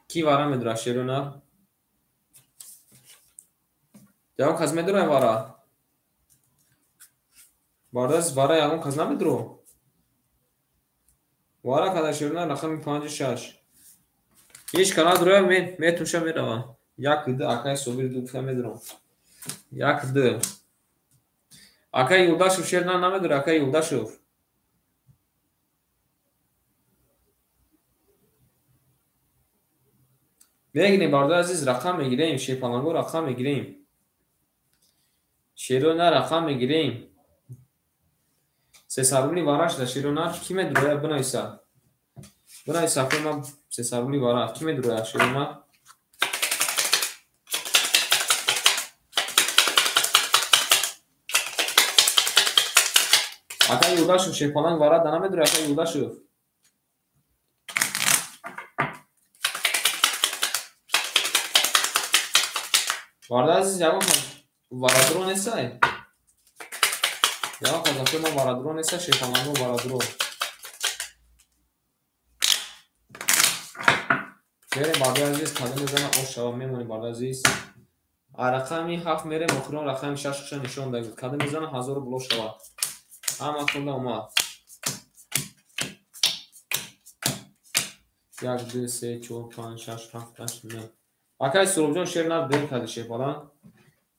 Ки вара медора шерои нар? Ягон кас медора вара? Бародари азиз, вара ягон кас намедуро? Вара карда шерои нар рақами 5 6. Ҳеҷ кас надуроя, метуша меравам. 1 2 акаи Собир 2 гуфта медурам. 1 2. Акаи Юлдашев шер намедура, акаи Юлдашев. Мегирем, бародари азиз, рақам мегирем, шерпаланго рақам мегирем. Шерои нар рақам мегирем. 300 рубли вара шуда шерои нар. Ки медуроя бинависа? Бинависа, акои ман 300 рубли вара. Ки медуроя шерои нар? Акаи Юлдашев шерпаланг вара да намедуроя, акаи Юлдашев. Бародари азиз, ягон варадуро нестай? Ягон кас акои ман варадуро нестай, шерпаланго варадуро. Мерем бародари азиз, кадом мезана ош шава, мемонем бародари азиз. Рақами 7 мерем, охирон рақами 6 ша нишон дагид. Кадом мезана 1000 рубло шава. Ҳаматонда омад. 1 2 3 4 5 6 7 8 9. Акаи Суробҷон шер нар дер карди шерпаланг.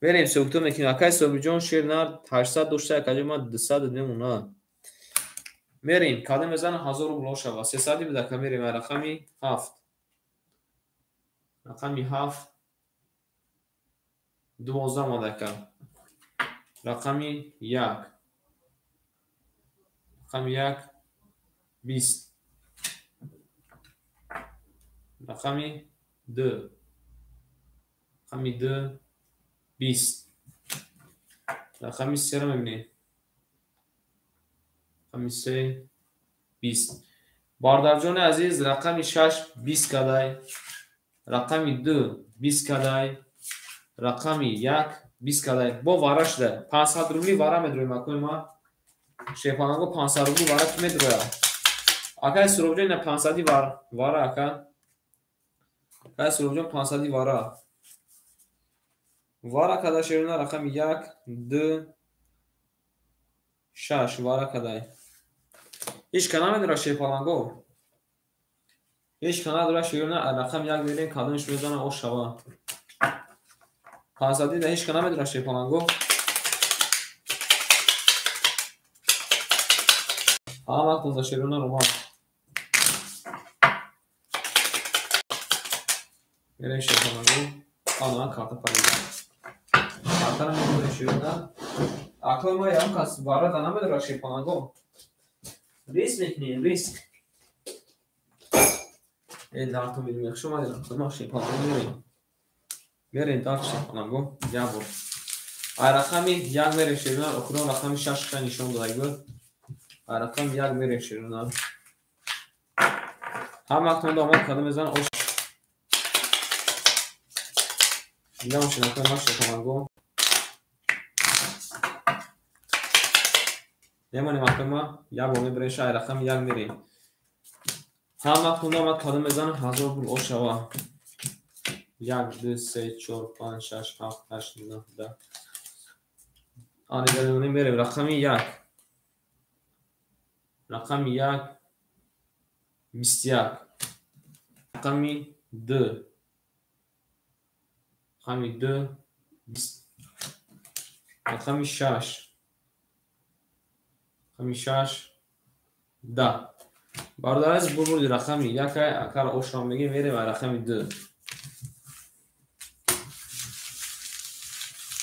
Мерем сӯктор мекунем. Акаи Собиҷон шер нар 800 дошта, акаҷон ман 200 дод мемонад. Мерем, кадом мезана 1000 рубло шава. 300 буда ака, мерем рақами 7. Рақами 7 12 омада ака. Рақами 1. Рақами 1 20. Рақами 2. Рақами 2 20. Рақами 3 мебинем. Рақами 3 20. Бародарҷони азиз, рақами 6 20 кадай. Рақами 2 20 кадай. Рақами 1 20 кадай. Бо вара шуда. 500 рубли вара медроем акои ман. Шерпаланго 500 рубли вара ки медроя? Акаи Суробҷон ина 500 вара ака. Акаи Суробҷон 500 вара. Вара када шерона рақами 1 2 6 вара кадай. Ҳеҷ ка намедора шерпаланго. Ҳеҷ ка надора шерона рақами 1 мерем, кадомиш мезана ош шава. 500 да ҳеч ка намедонад шерпаланго. Ҳаматон за шерона роман. Мерем шерпаланго. Ана карта парида. Картара мемонем шерона. Акои ма ягон кас барада намедорад шерпаланго. Риск мекунем, риск. Э дартон медонем, хуш омадед, акои ма шерпаланго мерем. Мерем дар шерпаланго як бор. Ай рақами як мерем шерона, охирон рақами шаш ша нишон додагӣ буд. Ай рақами як мерем шерона. Ҳама вақт онда омад кадом мезанад ош. Зинда бошед, акои ма шерпаланго. Мемонем акои ма, як бор мебарем ша, ай рақами як мерем. Ҳама вақт онда омад кадом мезанад 1000 рубл ош шава. 1, 2, 3, 4, 5, 6, 7, 8, 9, 10. Ани мерем рақами як. Рақами як 21. Рақами ду. Рақами ду 20. Рақами шаш. Рақами шаш 10. Бародари азиз, бурди рақами як акар ошро мегирем, мерем рақами ду.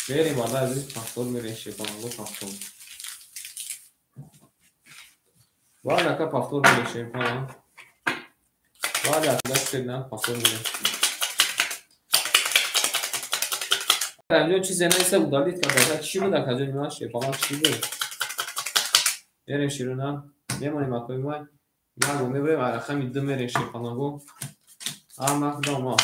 Мерем бародари азиз, повтор мерем шерпаланго повтор. Баъд ака повтор мерем шерпаланг. Баъд ака шерна повтор мерем. Инҷо чизе нест, удалить карда. Чӣ буд ака ҷони ман шерпаланг чӣ буд? Мерем шерона, мемонем акои ман. Як бор мебарем, рақами ду мерем шерпаланго. Ҳама худо ма.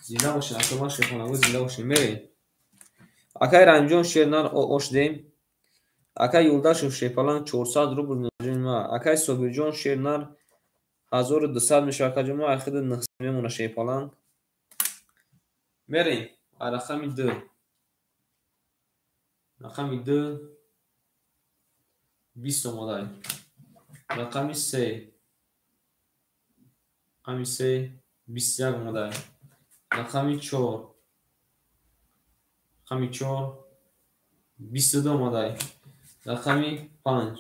Зинда бошед, акои ман шерпаланго, зинда бошед. Мерем. Акай Рамҷон шернар ош дем. Акай Юлдашев шерпаланг 400 рубл ҷони ма. Акай Собирҷон шернар 1200 мешавад акаҷон ма, ахири 900 мемонад шерпаланг. Мерем. Рақами ду. Рақами ду 20 омодай. Рақами се. Рақами се 21 омодай. Рақами чор. Рақами чор 22 омодай. Рақами панҷ.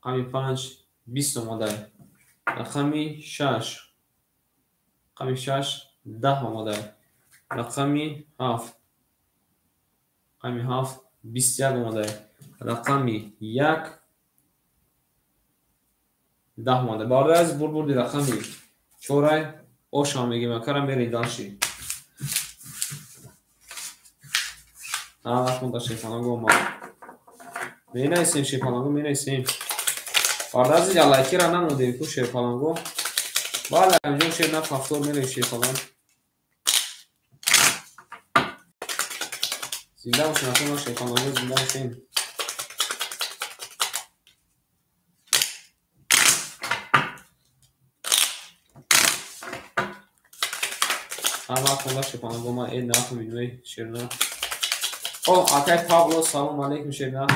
Рақами панҷ 20 омодай. Рақами шаш. Рақами шаш 10 омодай. Рақами ҳафт. Рақами ҳафт 21 омодай. Рақами як 10 омодай. Бародари азиз, бурди рақами чорай ошам мегирем, акара мерем дальше. Ҳама вақт монда шерпаланго омад. Менависем шерпаланго, менависем. Бародари азиз, лайкира намондем ку шерпаланго. Бале, инҷо шер на повтор мерем шерпаланг. Зинда бошем, акои ма шерпаланго, зинда бошем. Ҳама вақт монда шерпаланго ма, э нафаҳмидем шерна. О, акай Павло, салом алейкум шерна.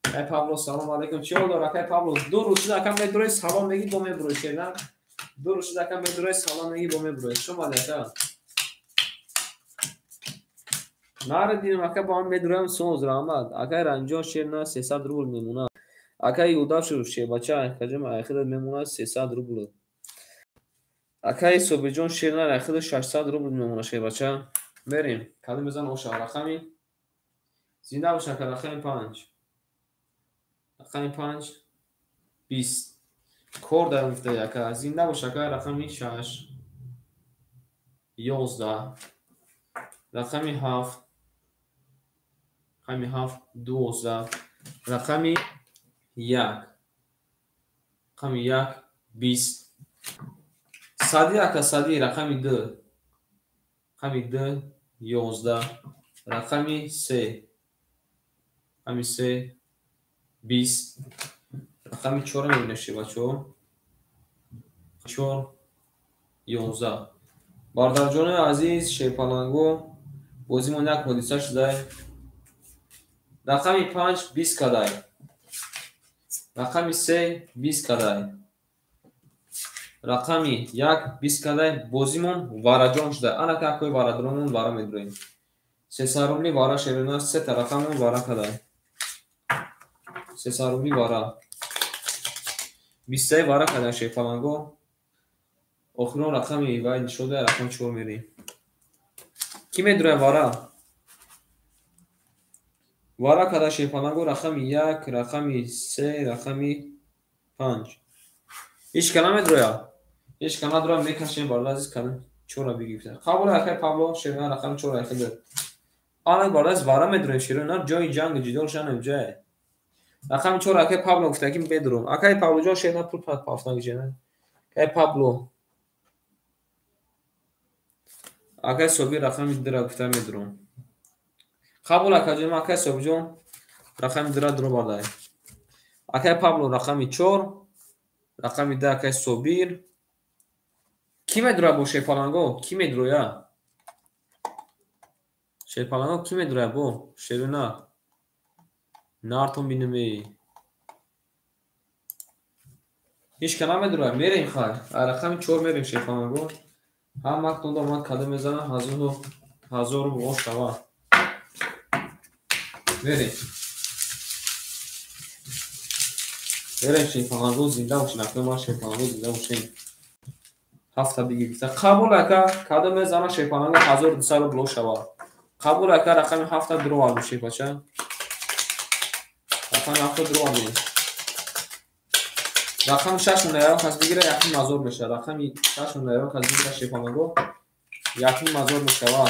Акай Павло, салом алейкум. Чӣ ҳол дор акай Павло? Ду рӯз шуда ака медурой, салом мегӣ, бо мебурой шерна. Ду рӯз шуда ака медурой, салом мегӣ, бо мебурой. Хуш омадед ака. Нарадидем ака, бо ҳам медуроям, соз раҳмат. Акай Ранҷон шерна 300 рубл мемонад. Акай Юлдашев шербача акаҷон айхида мемонад 300 рубл. Акай Собирҷон шерна айхида 600 рубл мемонад шербача. Мерем. Кадом мезан оша рақами? Зинда бош ака, рақами панҷ. Рақами панҷ 20. Кор дар гуфта ака. Зинда бош ака, рақами шаш 11. Рақами ҳафт. Рақами ҳафт 12. Рақами як. Рақами як 20. Сади ака, сади, рақами ду. Рақами ду 11. Рақами се. Рақами се 20. Рақами чорро мебинем шебачо. 4 11. Бародарҷонои азиз, шерпаланго, бозимон як ҳодиса шудай. Рақами панҷ 20 кадай. Рақами се 20 кадай. Рақами 1 20 кадай бозимон вараҷон шуда. Ана какои варадромон вара медроем. 300 рубли вара шерона сета рақамон вара кадай. 300 рубли вара. 20 вара кадай шерпаланго. Охирон рақами вай нишода рақами 4 мерем. Ки медроя вара? Вара када шерпаланго рақами 1, рақами 3, рақами 5. Ҳеч ка намедроя. Ҳеч ка надроя мекашем бародар азиз кадом 4-ро бигирифта. Қабул акай Павло шерона рақами 4-ро айхидад. Ана бародар азиз вара медроем шерона ҷои ҷанг ҷидол шанем ҷай. Рақами 4 акай Павло гуфта ки медром. Акай Павло ҷон шерона пул пафтан гижена. Акай Павло акай Собир рақами 2-ро гуфта медром. Қабул акаҷон, акай Собирҷон рақами 2-ро дро бардай. Акай Павло рақами 4, рақами 2 акай Собир. Ки медроя бо шерпаланго? Ки медроя? Шерпаланго ки медроя бо? Шерона. Нартон бинаме. Ҳеч ка намедроя. Мерем хай. Рақами 4 мерем шерпаланго. Ҳамактон омад када мезанам 1000 рубл ош шава. Мерем. Мерем шерпаланго зинда бошин. Акнун ман шерпаланго зинда бошем. Ҳафта бигирифта. Қабул ака када мезанам шерпаланго 1200 рубл ош шава. Қабул ака рақами 7 дроварду шерпача. Рақами 7 дроварду. Рақами 6 наярон кас бигира 1,5 мешава. Рақами 6 наярон кас бигира шерпаланго 1,5 мешава.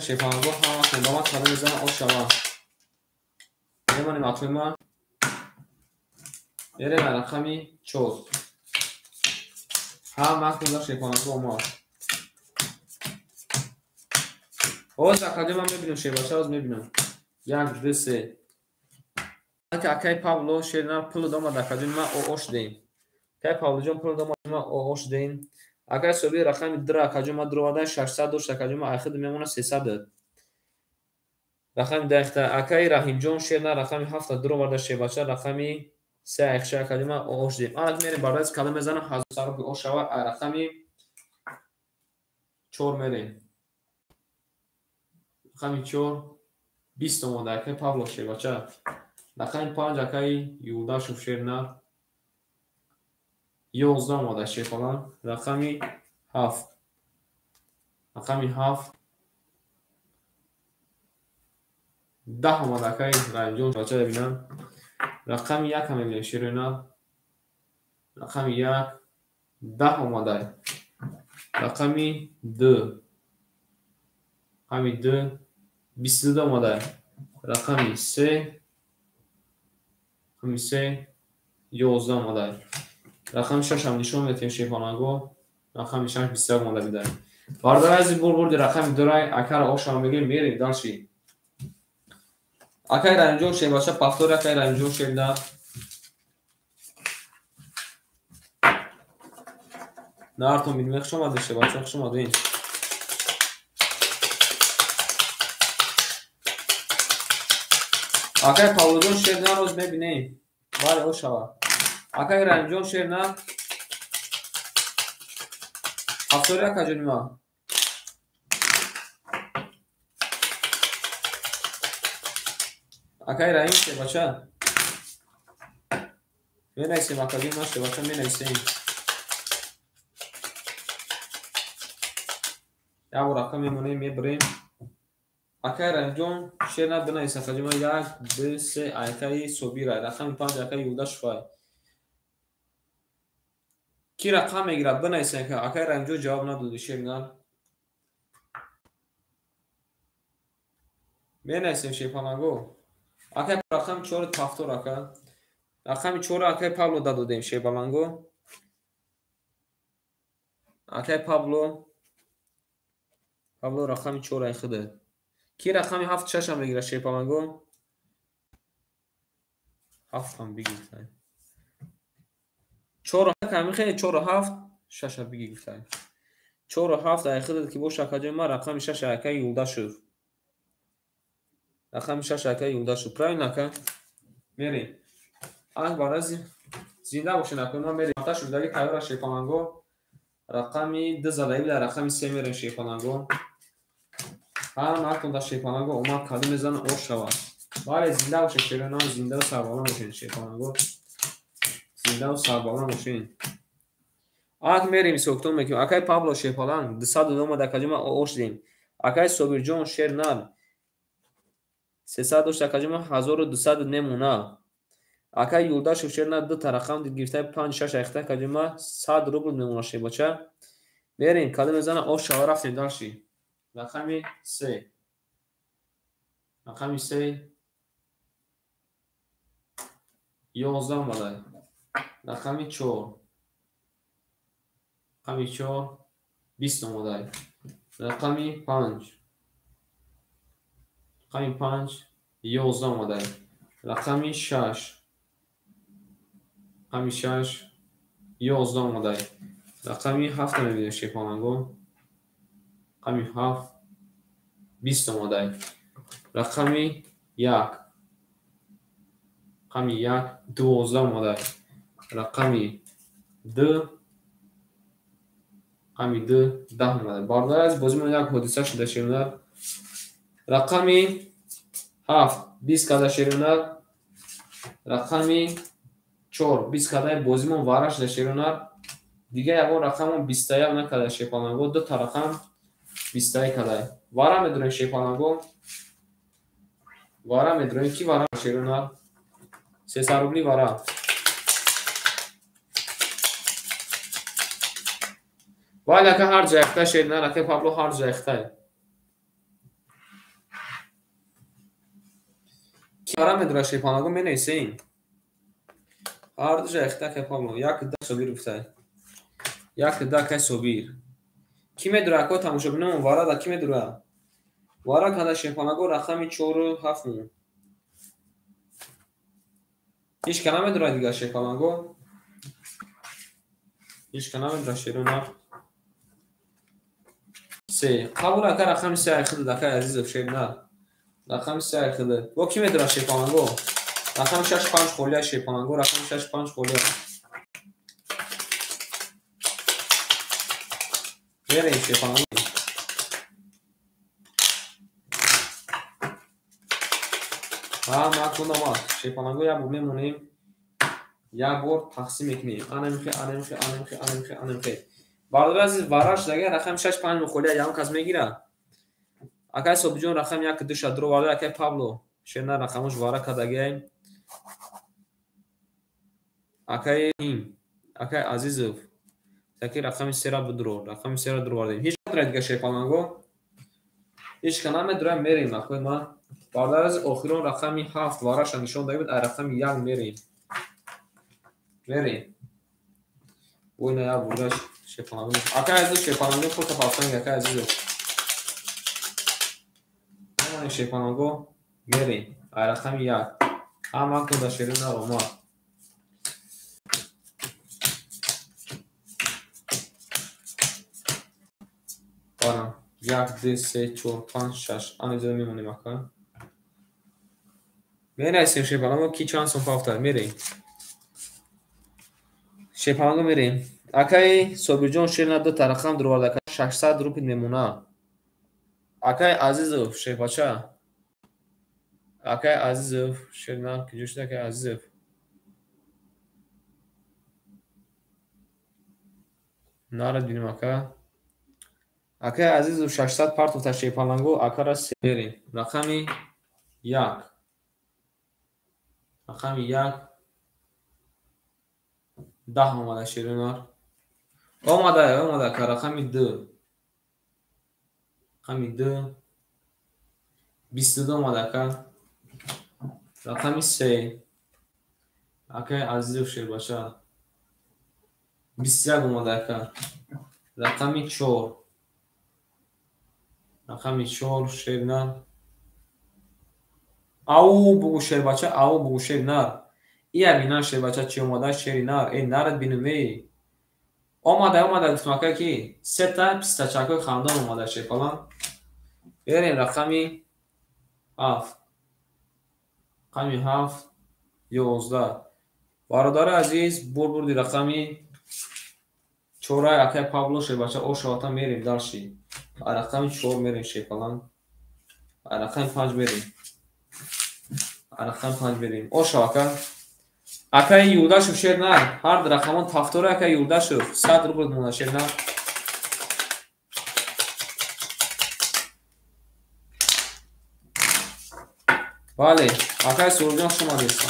Шерпаланго ҳама хӯндамад када мезанам ош шава. Мемонем атои мерем рақами 4. Ҳама хӯнда шерпаланго омад. Ҳоз акаҷо ман мебинам шербача, ҳоз мебинам. 1, 2, 3. Акай Павло шерна пул домад акаҷон ма ош дем. Акай Павлоҷон пул домад ма ош дем. Акай Собир рақами 2 акаҷон ма дровардан 600 дошт акаҷон ма айхид мемона 300. Рақами 10 акай Раҳимҷон шерна рақами 7 дроварда шербача рақами 3 айхша акаҷон ма ош дем. Ана мерем барои калом мезанам 1000 рубл ош шава рақами 4 мерем. Рақами 4 20 омада акай Павло шербача. Рақами 5 акай Юлдашев шерна 11 омада шерпалан. Рақами 7. Рақами 7 10 омада акай Раҳимҷон шербача бибинам. Рақами 1 ҳам мебинем шерона. Рақами 1 10 омада. Рақами 2. Рақами 2 22 омада. Рақами 3. Рақами 3 11 омада. Рақами 6 ҳам нишон медиҳем шерпаланго. Рақами 6 21 омада бидай. Бародари азиз бурди рақами 2 акара ошам мегирем мерем дальше. Акай Раҳимҷон шербача повтор акай Раҳимҷон шерда. Нартон бинем хуш омадед шербача, хуш омадед. Акай Павлоҷон шерна роз мебинем. Бале ош шава. Акай Раҳимҷон шерна. Повтори акаҷони ма. Акай Раҳим шербача. Менависем акаҷони ма шербача менависем. Як бор ака мемонем мебарем. Акай Раҳимҷон шерна бинавис акаҷони ма 1, 2, 3 акаи Собира. Рақами 5 акаи Юлдашевай. Ки рақам мегирад бинавис ака. Акай Раҳимҷон ҷавоб надоди шерна. Менависем шерпаланго. Акай рақами 4 повтор ака. Рақами 4 акай Павло дадодем шерпаланго. Акай Павло рақами 4 айхида. Ки рақами 7 6 ҳам мегирад шерпаланго? 7 ҳам бигирифта. 4 ҳам хеле 4 7 6 ҳам бигирифта. 4 7 айхида ки боша акаҷони ма рақами 6 акай Юлдашев. Рақами 6 акай Юлдашев. Правильно ака? Мерем. Ак барази зинда бошед акои ман мерем. Ата шудаги тайёра шерпаланго. Рақами 2 задаги дар рақами 3 мерем шерпаланго. Ҳам ҳартон дар шерпаланго омад кадом мезана ош шавад. Бале, зинда бошед шеронам, зиндаву сарбаланд бошед шерпаланго. Зиндаву сарбаланд бошед. Ак мерем ҳисобкитоб мекунем. Акай Пабло шерпаланг 200 омад акаҷума ош дем. Акай Собирҷон шер нар 300 дошт акаҷума 1200 немона. Акай Юлдашев шер нар ду та рақам дид гирифта 5 6 айхта акаҷума 100 рубл мемона шербача. Мерем кадом мезана ош шава, рафтем дальше. Рақами 3. Рақами 3 11 омада. Рақами 4. Рақами 4 20 омада. Рақами 5. Рақами 5 11 омада. Рақами 6. Рақами 6 11 омада. Рақами 7 мебинем шерпаланго. Рақами 7 20 омада. Рақами 1. Рақами 1 12 омада. Рақами 2. Рақами 2 10 омада. Бародар аз бозимон як ҳодиса шуда шерунар. Рақами 7 20 када шерунар. Рақами 4 20 кадаи бозимон вара шуда шерунар. Дига ягон рақамон 21 накарда шерпаланго, ду та рақам 21 кадай. Вара медурем шерпаланго. Вара медурем ки вара шерунар. 300 рубли вара. Вале ака ҳар ҷайхта шернар, ака Пабло ҳар ҷайхта. Ки вара медура шерпаланго менависем. Ҳар ду ҷайхта ака Пабло, як да Собир гуфтай. Як да ака Собир. Ки медура ака тамошобинон вара да ки медура? Вара када шерпаланго рақами 4 7 мон. Ҳеч ка намедура дигар шерпаланго. Ҳеч ка намедура шерунар. 3. Қабул ака рақами 3 айхиди акай Азизов шернар. Рақами 3 айхиди. Бо ки медура шерпаланго? Рақами 6 5 холия шерпаланго, рақами 6 5 холия. Мерем шерпаланго. Ҳа, макун омад. Шерпаланго як бор мемонем. Як бор тақсим мекунем. Ана михе, ана михе, ана михе, ана михе, ана михе. Бародар азиз вараш дага рақами 6 5 мухолия ягон кас мегира. Акай Собиҷон рақами 1 2 шадро варда, акай Пабло шерна рақамош вара кадагиай. Акай Хим, акай Азизов таки рақами 3 ра будро, рақами 3 ра дур вардем. Ҳеч кадра дига шерпаланго. Ҳеч ка намедура мерем акой ман. Бародар азиз охирон рақами 7 вараша нишон дага буд, ай рақами 1 мерем. Мерем. Война як бурдаш шерпаланго. Акай Азизов шерпаланго фото пафтанг акай Азизов. Мемонем шерпаланго мерем. Ай рақами 1. Ҳама кун да шерина омад. Барам. 1 2 3 4 5 6. Ана иҷоза мемонем ака. Мерасем шерпаланго ки чанд сом пафта мерем. Шерпаланго мерем. Акай Собирҷон шерна ду та рақам дуровард ака 600 рубл мемона. Акай Азизов шербача. Акай Азизов шерна куҷо шуд акай Азизов? Нарад бинем ака. Акай Азизов 600 партофта шерпаланго акара мерем. Рақами 1. Рақами 1 10 омада шерунар. Омада, омада ака рақами 2. Рақами 2 22 омада ака. Рақами 3. Акай Азизов шербача. 21 омада ака. Рақами 4. Рақами 4 шернар. Ау бугу шербача, ау бугу шернар. Ия бинан шербача чи омада шери нар. Эй нарад бинум эй. Омада, омада гуфтум ака ки сета пистачакҳои хандон омада шерпалан. Берем рақами 7. Рақами 7 11. Бародари азиз, бурди рақами 4 акай Павло шербача ошавата мерем дальше. Рақами 4 мерем шерпалан. Рақами 5 мерем. Рақами 5 мерем. Ошавака. Акай Юлдашев шер нар. Ҳар рақамон тафтора акай Юлдашев 100 рубл монда шер нар. Бале, акай Сурҷон шумо нестам.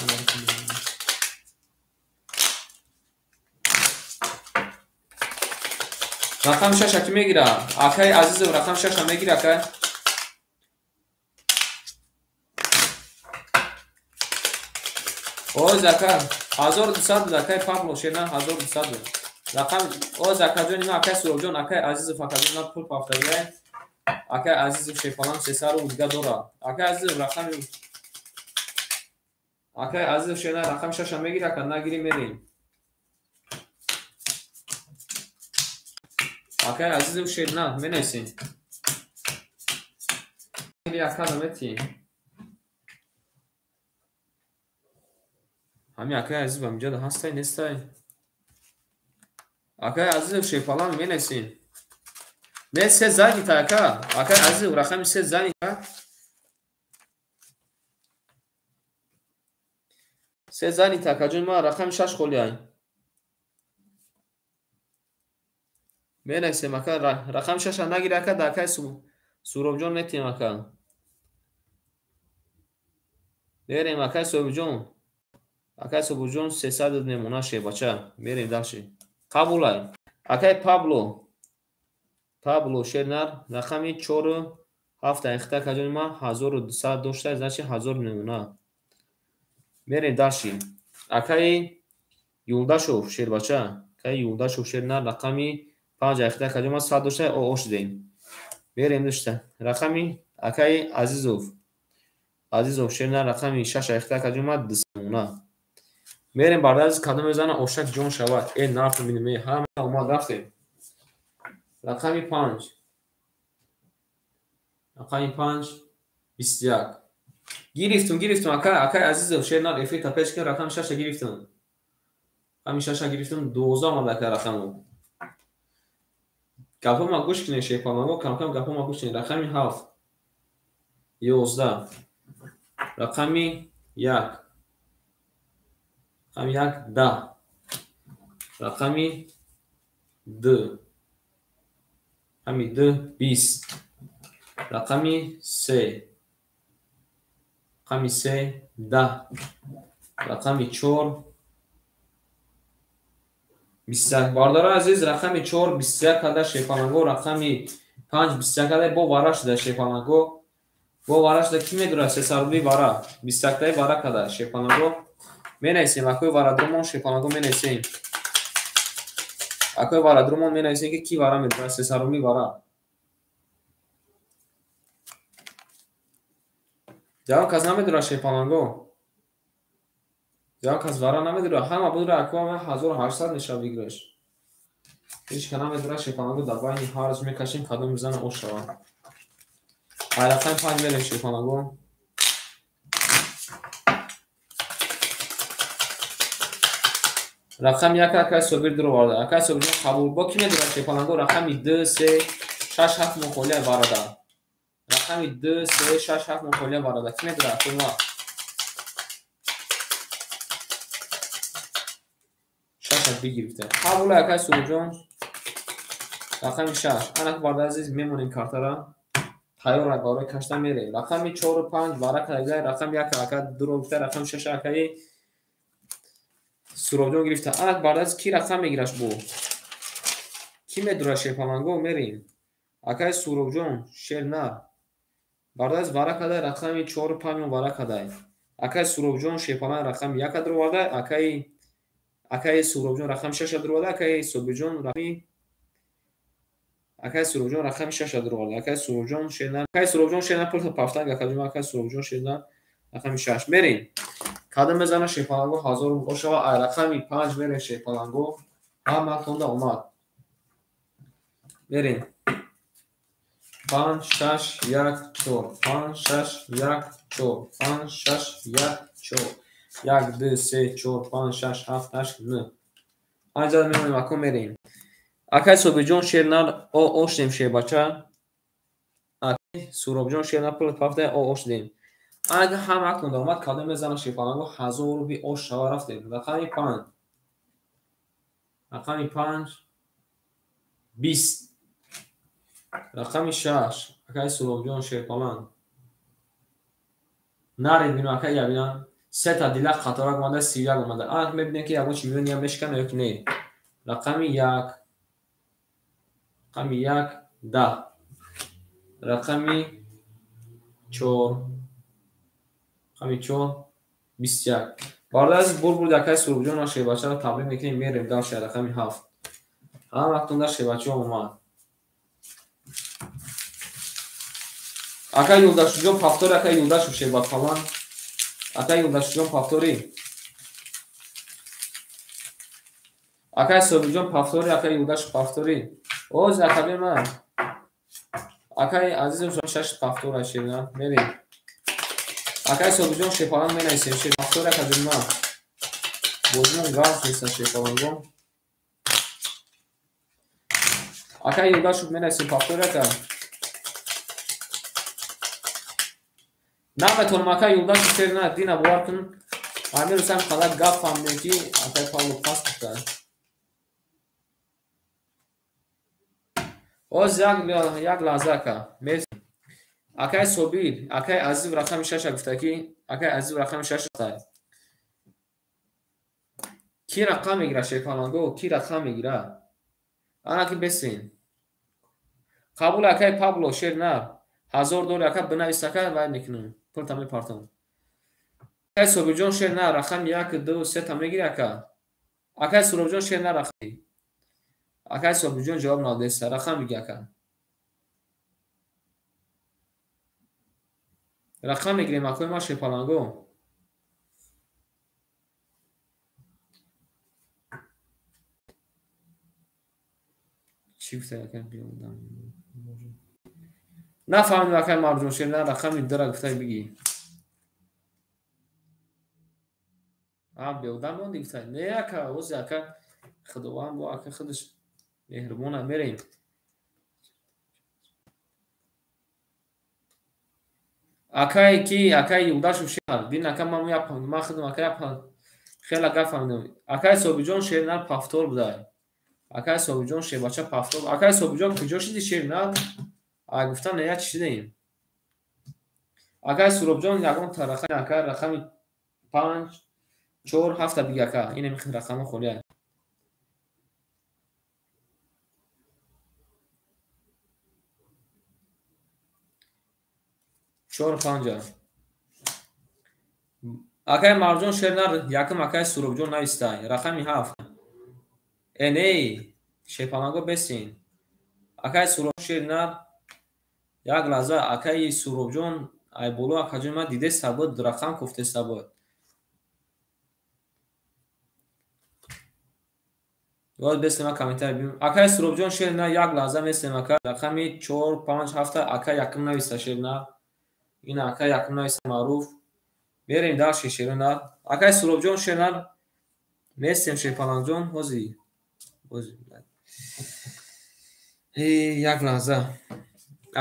Рақами 6 ки мегира? Акай Азизов рақами 6 мегира акай? Оз ака 1200 буд акай Павло шена 1200 буд. Рақам оз акаҷони ма акай Суробҷон, акай Азизов акаҷон на пул пафтагиай. Акай Азизов шепалан 300 рубл дига дора. Акай Азизов рақами акай Азизов шена рақами 6 мегира ака нагири мерем. Акай Азизов шена менависем. Ака намети. Ҳами акай Азизов ҳаминҷо ҳастай нестай? Акай Азизов шепалан менависем. Не се занята ака. Акай Азизов рақами 3 занята. 3 занята акаҷон ма рақами 6 холиай. Менависем ака рақами 6 нагир ака да акай Суробҷон метиҳем ака. Мерем акай Суробҷон. Акай Суробҷон 300 мемона шербача. Мерем дальше. Қабулай. Акай Пабло. Пабло шернар рақами 4 7 айхта акаҷони ма 1200 дошта, значит 1000 мемона. Мерем дальше. Акай Юлдашов шербача. Акай Юлдашов шернар рақами 5 айхта акаҷони ма 100 дошта, ош дидем. Мерем дошта. Рақами акай Азизов. Азизов шернар рақами 6 айхта акаҷони ма 200 мемона. Мерем бардараз кадом мезана ошак ҷон шавад. Э нарх бинем, ҳама омад рафтем. Рақами 5. Рақами 5 21. Гирифтум ака, акай Азизов шернар эфир пеш кун рақами 6 гирифтум. Рақами 6 гирифтум 12 омад ака рақаму. Гапома гӯш кунед шерпаланго, кам-кам гапома гӯш кунед. Рақами 7 11. Рақами 1. Рақами 1 10. Рақами 2. Рақами 2 20. Рақами 3. Рақами 3 10. Рақами 4 21. Бародарони азиз, рақами 4 21 када шерпаланго, рақами 5 21 када бо вара шуда шерпаланго. Бо вара шуда ки медурад 300 рубли вара. 21 таи вара када шерпаланго. Менависем акои варадромон шерпаланго менависем. Акои варадромон менависем ки ки вара медурад 300 рубли вара. Ягон кас намедурад шерпаланго. Ягон кас вара намедурад. Ҳама будура акои 1800 мешавад выигрыш. Ҳеҷ ка намедурад шерпаланго дар байни ҳарҷ мекашем кадом мезана ош шавад. Рақами 5 мерем шерпаланго. Рақами 1 акай Собир дуроварда. Акай Собирҷон қабул. Бо ки медурад шерпаланго? Рақами 2 3 6 7 мухолия варада. Рақами 2 3 6 7 мухолия варада. Ки медурад? Акои ма. 6 бигирифта. Қабул акай Собирҷон. Рақами 6. Ана бародари азиз мемонем картара. Тайёр барои кашта мерем. Рақами 4 5 вара кардагиай, рақами 1 ака дуроварда, рақами 6 акаи Суробҷон гирифта. Ана бардараз ки рақам мегираш бо? Ки медурад шерпаланго? Мерем. Акай Суробҷон шернар. Бардараз вара кадай рақами 4 5 вара кадай. Акай Суробҷон шерпалан рақами 1 дуроварда, акай Суробҷон рақами 6 дуроварда, акай Собирҷон рақами акай Суробҷон рақами 6 дуроварда. Акай Суробҷон шернар, акай Суробҷон шернар пул пафтанг акаҷон, акай Суробҷон шернар рақами 6 мерем. Кадом мезана шерпаланго 1000 рубл шава. Ай рақами 5 мерем шерпаланго. Ҳама тонда омад. Мерем. 5 6 1 4 5 6 1 4 5 6 1 4. 1 2 3 4 5 6 7 8 9. Анҷа мемонем, ако мерем. Акай Собирҷон шернар о ошдем шербача. Акай Суробҷон шернар пул пафта о ошдем. Ага ҳама акнун омад кадом мезана шерпаланго 1000 рубли ош шава рафтем. Рақами 5. Рақами 5 20. Рақами 6. Акай Суробҷон шерпаланг. Нарид бину акай ябина. Сета дила қаторак омада 31 омада. Ак мебинем ки ягон чемпион я мешкана ё ки не. Рақами 1. Рақами 1 10. Рақами 4. Рақами 4 21. Бардаз бур акай Суробҷон ва шербачаро табрик мекунем, мерем дальше рақами 7. Ҳама вақтонда шербачаҳо омад. Акай Юлдашуҷон повтори, акай Юлдашев шербапалан. Акай Юлдашуҷон повтори. Акай Собирҷон повтори, акай Юлдашев повтори. Оз акаби ман. Акай Азизов 6 повтора шерна. Мерем. Акай Собирҷон шерпалан менависем. Шер повтори акаби ман. Бозимон газ неста шерпаланго. Акай Юлдашев менависем повтори ака. Наметонам акай Юлдашев шер на дина бовар кун. Амир Ҳусайн қадар гап фаҳмидем ки акай Павло пас гуфта. Оз як лаҳза ака. Акай Собир, акай Азизов рақами 6 гуфта ки акай Азизов рақами 6 гуфта. Ки рақам мегира шерпаланго? Ки рақам мегира? Ана ки бесин. Қабул акай Павло шер на. 1000 доллар ака бинавис ака вай мекунам. Пулта мепартам. Акай Собирҷон шер на рақами 1 2 3 та мегири ака. Акай Суробҷон шер на рақами. Акай Собирҷон ҷавоб надодаст. Рақам биги ака. Рақам мегирем акои ма шерпаланго. Чӣ гуфта акай биёдам? Нафаҳмидам акай Марҷон шер на рақами 2 гуфта биги. А беодам монди гуфта. Не ака, ози ака Худованд бо ака худаш меҳрубона мерем. Акай ки акай Юлдашев шер дин ака ман ман худам ака яп хела гап фаҳмидам. Акай Собирҷон шер на повтор будай. Акай Собирҷон шербача повтор. Акай Собирҷон куҷо шиди шер на? А гуфтам не я чӣ шидаем. Акай Суробҷон ягон рақами ака рақами 5 4 7 биги ака. Ин ҳамин рақамҳо холия. Чор панҷа. Акай Марҷон шер нар якум акай Суробҷон навистай. Рақами 7. Э не, шерпаланго бесин. Акай Суроб шер нар як лаҳза акаи Суробҷон ай боло акаҷон ман дидеста буд, рақам кофтеста буд. Боз бесем ман комментарий бинам. Акаи Суробҷон шер на як лаҳза месем ака рақами 4 5 7 ака якум нависта шер на. Ин ака якум нависта маъруф. Мерем дальше шер на. Акаи Суробҷон шер на месем шерпалангҷон ҳози. Ҳози. Як лаҳза.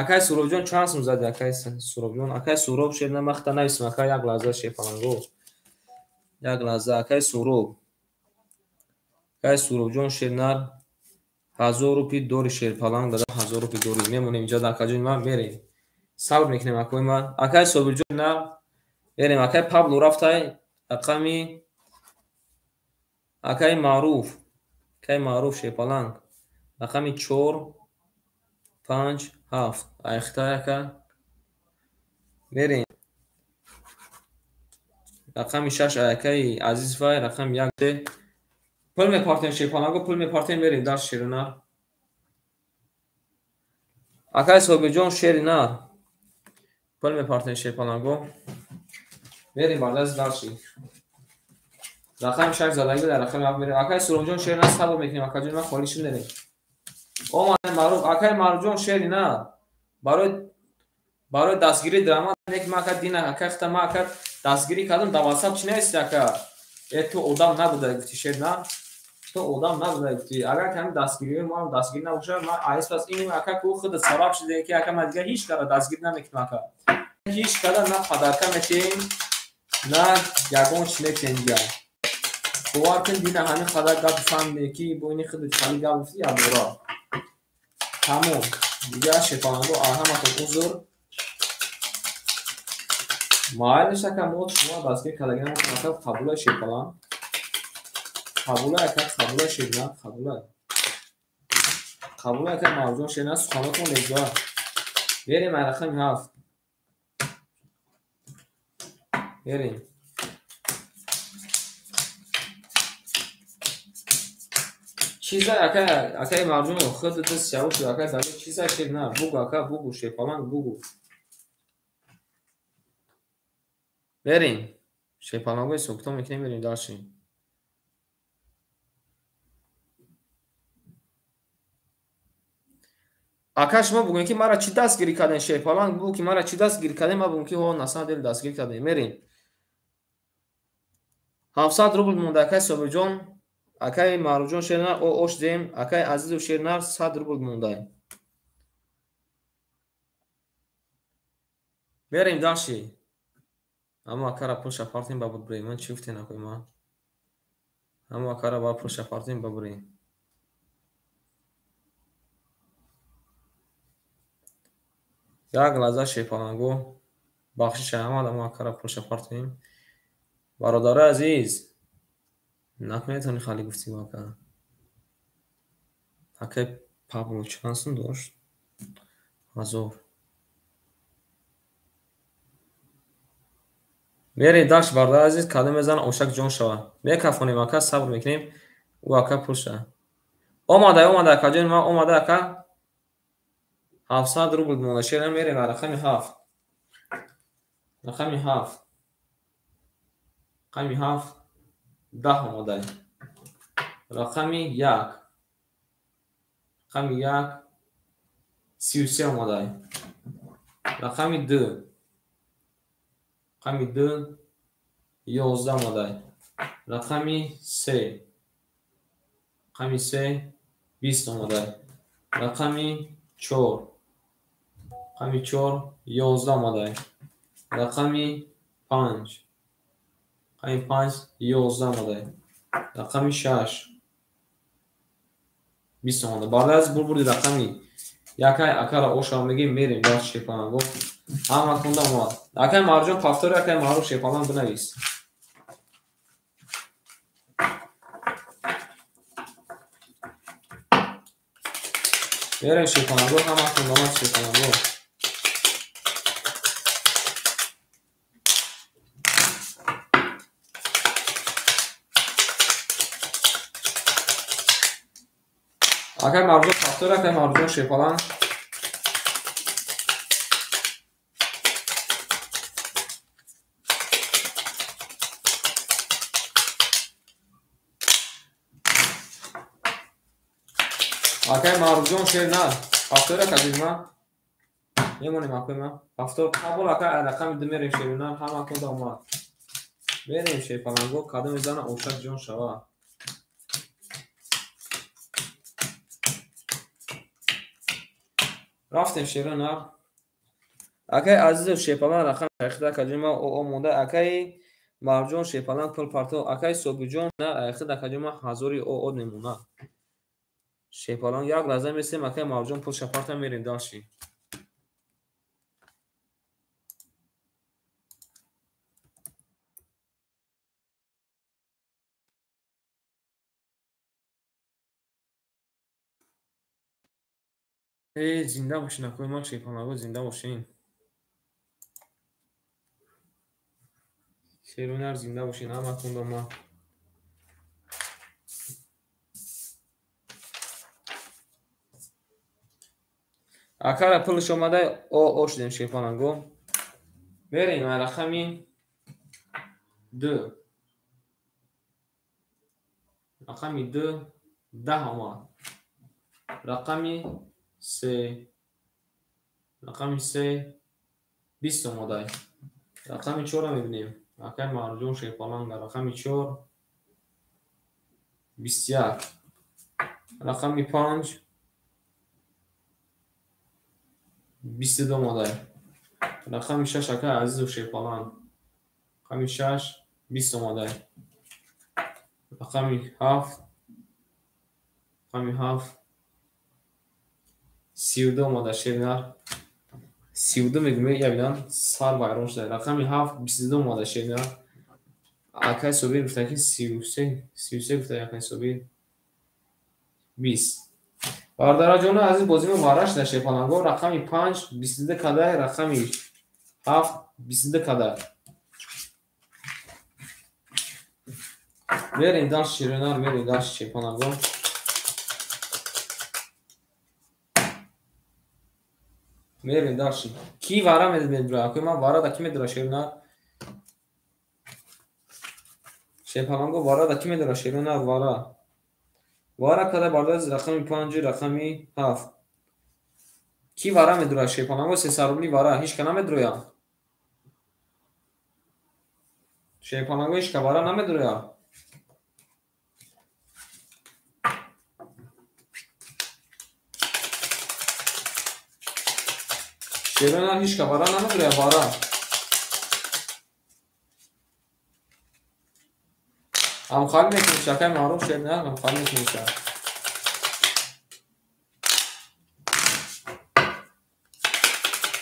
Акай Суробҷон чанд сум зади акай Суробҷон? Акай Суроб шер на махта нависем ака як лаҳза шерпаланго. Як лаҳза акай Суроб. Акай Суробҷон шер нар 1000 рупи дори шерпаланг дада 1000 рупи дори. Мемонем инҷа дар акаҷони ман мерем. Сабр мекунем акои ман. Акай Собирҷон нар мерем. Акай Павло рафтай рақами акай Маъруф. Акай Маъруф шерпаланг. Рақами 4 5 7. Айхтай ака. Мерем. Рақами 6 акаи Азизвай, рақами 1 3. Пул мепартем шерпаланго, пул мепартем мерем дар шерина. Акай Собирҷон шерина. Пул мепартем шерпаланго. Мерем бардаз дарши. Рақами 6 задаги дар рақами 7 мерем. Акай Суробҷон шерина сабр мекунем акаҷон ман холӣ шудем. Омад Маъруф, акай Марҷон шерина. Барои дастгирии драмат нек ма ака дина ака хта ма ака Дастгирӣ кардам дар WhatsApp чӣ нависти ака? Э ту одам набуда гуфти шер на? Ту одам набуда гуфти. Агар ки ҳамин дастгириҳои мо дастгирӣ набошад, ман айс пас ин ака ку худат сабаб шуда ки ака ман дигар ҳеҷ кара дастгирӣ намекунам ака. Ҳеҷ кара на падарка метиҳем, на ягон чӣ метиҳем дигар. Бовар кун дина ҳамин қадар гап фаҳмиде ки бо ини худат хали гап гуфти якбора. Тамом. Дигар шепаланго ҳаматон узр. Майлиш ака мо шумо дастгир кардагӣ ака қабулай шепалан. Қабулай ака қабулай шерна қабулай. Қабулай ака мавзӯъ шерна суханотон леза. Берем ай рақами 7. Берем. Чиза ака акаи марҷун худат сиёҳ шуд ака дали чиза шерна бугу ака бугу шепалан бугу. Берем. Шепалангои сокто мекунем берем дальше. Ака шумо бугӯед ки мара чӣ дастгирӣ кардем шепаланг бугӯ ки мара чӣ дастгирӣ кардем, ман бугӯм ки ҳо на самом деле дастгирӣ кардем. Мерем. 700 рубл монда акаи Собирҷон, акаи Маъруфҷон шернар ош дем, акаи Азизов шернар 100 рубл монда. Мерем дальше. Аммо акара пулша партем ба бурем. Ман чӣ гуфтем акои ман? Аммо акара ба пулша партем ба бурем. Як лаҳза шепаланго бахшиш омад, аммо акара пулша партем. Бародарои азиз, накунед хали гуфтем ака. Акаи Пабло чанд сум дошт? 1000. Мерем дальше бародари азиз, кадом мезанад ошак ҷон шава. Мекафонем ака, сабр мекунем. Ӯ ака пулша. Омада, омада ака ҷони ман омада ака. 700 рубл монда. Шера мерем рақами 7. Рақами 7. Рақами 7 10 омада. Рақами 1. Рақами 1 33 омада. Рақами 2. Рақами 2 11 омада. Рақами 3. Рақами 3 20 омада. Рақами 4. Рақами 4 11 омада. Рақами 5. Рақами 5 11 омада. Рақами 6 20 омада. Барои аз бурбурди рақами якай акара ошава мегем мерем дальше шепаланго. Ҳама кунда омад. Акай Марҷон повтори, акай Маъруф шепалан бинавис. Мерем шепаланго, ҳама кунда омад шепаланго. Акай Марҷон повтори, акай Марҷон шепалан. Акай Маъруфҷон шер на. Повтор ака ҷизма. Мемонем акои ман. Повтор қабул ака рақами 2 мерем шерина ҳама кунда омад. Мерем шерпаланго кадом мезана ошак ҷон шава. Рафтем шерина. Акай Азизов шерпалан рақами айхида ака ҷизма о монда. Акай Маъруфҷон шерпалан пул парто. Акай Собирҷон на айхида ака ҷизма 1000 о мемона. Шепалан як лаҳза месем акаи Маъруфҷон пулша парта мерем дальше. Э зинда бошин акои ман шепаланго зинда бошин. Шерунар зинда бошин ҳаматон ба ман. Акара пулш омада о шудем шепаланго. Мерем рақами 2. Рақами 2 10 омад. Рақами 3. Рақами 3 20 омада. Рақами 4 мебинем. Акай Марҷон Шерпаланга рақами 4 21. Рақами 5 22 омадай. Рақами 6 акай Азизов Шерпаланг. Рақами 6 20 омадай. Рақами 7 рақами 7 32 омада шернар. 32 мегӯм, я бинам сар вайрон шуда. Рақами 7 22 омада шернар. Акай Собир гуфта ки 33 33 гуфта акай Собир 20. Бародараҷони азиз, бозимо вара шуда шерпаланго. Рақами 5 22 кадай, рақами 7 22 кадай. Мерем дальше шернар, мерем дальше шерпаланго. Мерем дальше. Ки вара медура? Акой ман вара да ки медура шернар? Шерпаланго вара да ки медура шернар вара. Вара када бардар рақами 5 рақами 7. Ки вара медура шерпаланго? 300 рубли вара ҳеч ка намедуроя. Шерпаланго ҳеч ка вара намедуроя. Шерона ҳеч ка вара намедуроя вара. Ҳамхалӣ мекуниш акай Маъруф шернар, ҳамхалӣ мекуниш.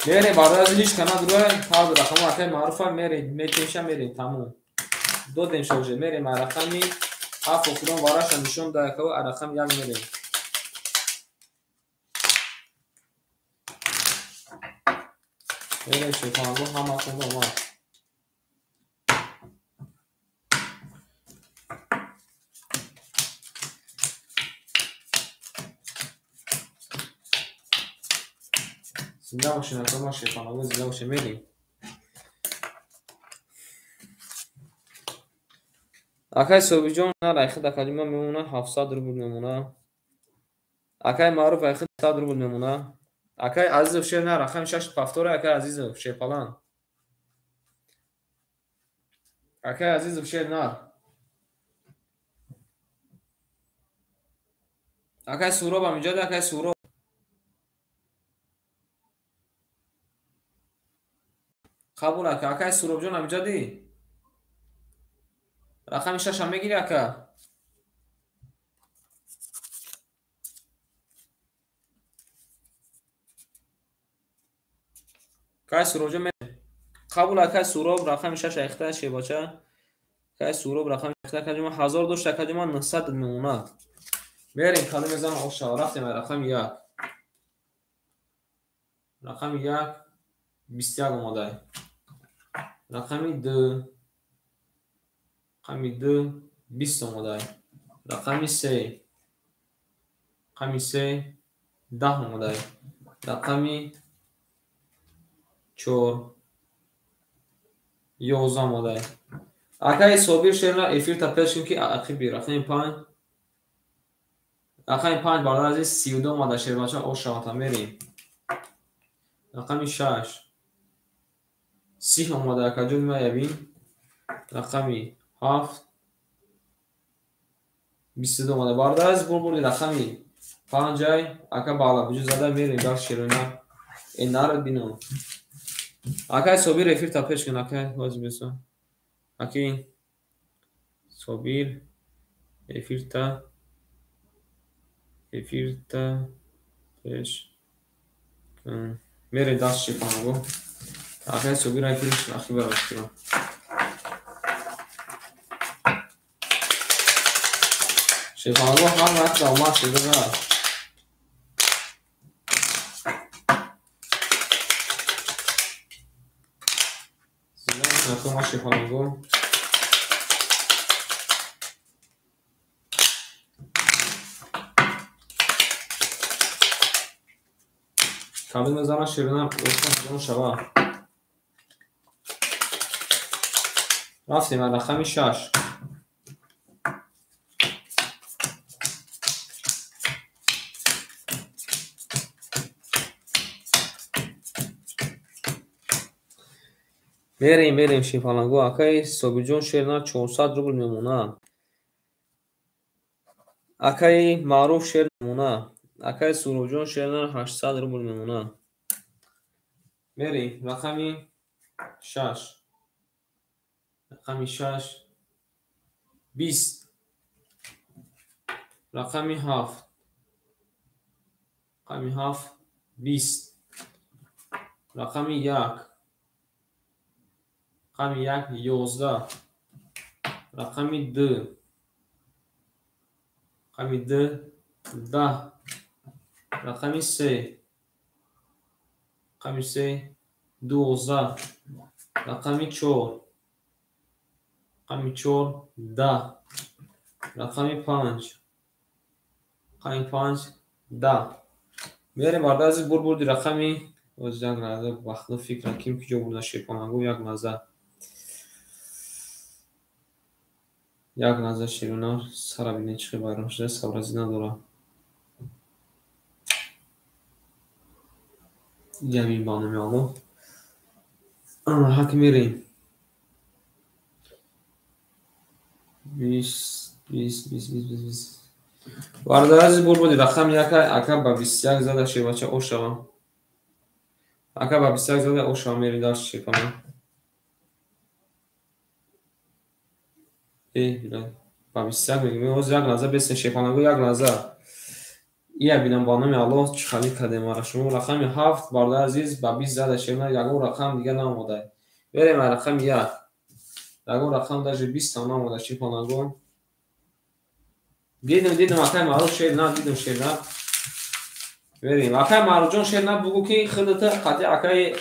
Мере барои ҳеч ка надуроя, ҳар ду рақамо акай Маъруфа мере метеша мере тамом. Додем шоже мерем рақами 7 охирон вараша нишон да акав рақами 1 мерем. Мерем шерпаланго ҳаматон омад. Зинда бошед, акама шерпаланго зинда бошед, мерем. Акай Собиҷон райхид академия мемона 700 рубл мемона. Акай Маъруф райхид 100 рубл мемона. Акай Азизов шер на рақами 6 повтора акай Азизов шерпалан. Акай Азизов шер на. Акай Суроб ам инҷа акай Суроб. Қабул ака, акай Суробҷон ам инҷа ди. Рақами 6 ам мегири ака. Кай Суробҷон қабул акай Суроб рақами 6 айхта шебача. Кай Суроб рақами 6 акаҷума 1000 дошт акаҷума 900 мемонад. Мерем калом мезанам оша рафтем рақами 1. Рақами 1 21 омадай. Рақами 2 рақами 2 20 омадай. Рақами 3 рақами 3 10 омадай. Рақами 4 11 омадай. Акай Собир шерна эфир та пеш кун ки ақиби рақами 5 рақами 5 бародар азиз 32 омада шербача ошавата мерем. Рақами 6 30 омада акаҷон меябин. Рақами 7 22 омада бародар азиз бурбурди рақами 5 ай ака бала буҷу зада мерем дар шерона. Э нарад бино. Акай Собир эфир та пеш кун акай воҷиб бесо. Аки Собир эфир та пеш кун. Мерем даст шипанго. Акай Собир эфир ахи барош. Шипанго ҳар вақт омад шуда. Зинда шипанго. Кабин мезанам ширина ошон шава. Рафтем рақами 6. Мерем, мерем шерпаланго. Акаи Собирҷон шер нар 400 рубл мемонад. Акаи Маъруф шер мемонад. Акаи Суробҷон шер нар 800 рубл мемонад. Мерем рақами 6. Рақами 6 20. Рақами 7. Рақами 7 20. Рақами 1. Рақами 1 11. Рақами 2. Рақами 2 10. Рақами 3. Рақами 3 12. Рақами 4. Рақами 4 10. Рақами 5. Рақами 5 10. Мерем бардази бурбурди рақами оз як лаҳза вақтно фикр ким ки ҷо бурда шерпаланго як лаҳза. Як лаҳза шерунар сара бинед чӣ хел вайрон шуда сабразӣ надорад. Ямин ба номи Аллоҳ. Ҳак мерем. 20 20 20 20 20. Бародари бурбуди рақами 1 ака ба 21 зада шербача ошава. Ака ба 21 зада ошава мери дар шерпана. Ба 21 мегӯем. Оз як лаҳза бесен шерпанаго як лаҳза. Ия бинам ба номи Аллоҳ чӣ хали кардем ара шумо. Рақами 7 бародари азиз ба 20 зада шерпана ягон рақам дига наомада. Берем рақами 1. Ягон рақам даже 20 там наомада шерпанаго. Дидам, дидам, акай Маъруф шер на, дидам шер на. Верим. Акай Маъруфҷон шер на бугу ки худата қати акай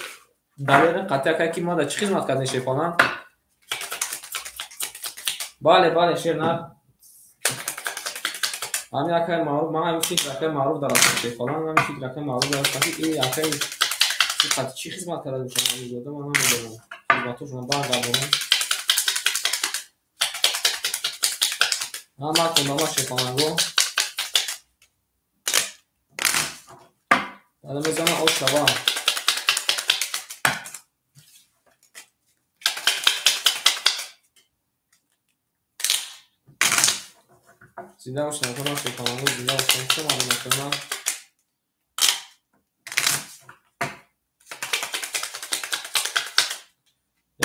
Далер, қати акай ки мада чӣ хизмат кардин шерпалан? Бале, бале, шер на. Ҳами акай Маъруф, ман ҳами фикр акай Маъруф дар астам шерпалан, ҳами фикр акай Маъруф дар астам ки эй акай қати чӣ хизмат карда бошам ҳамизода ман намедонам. Хизматошон баргардонам. Ама кунама шерпаланго. Ада мезана ошава. Зинда бошед, акама шерпаланго, зинда бошед. Чӣ маълум акама?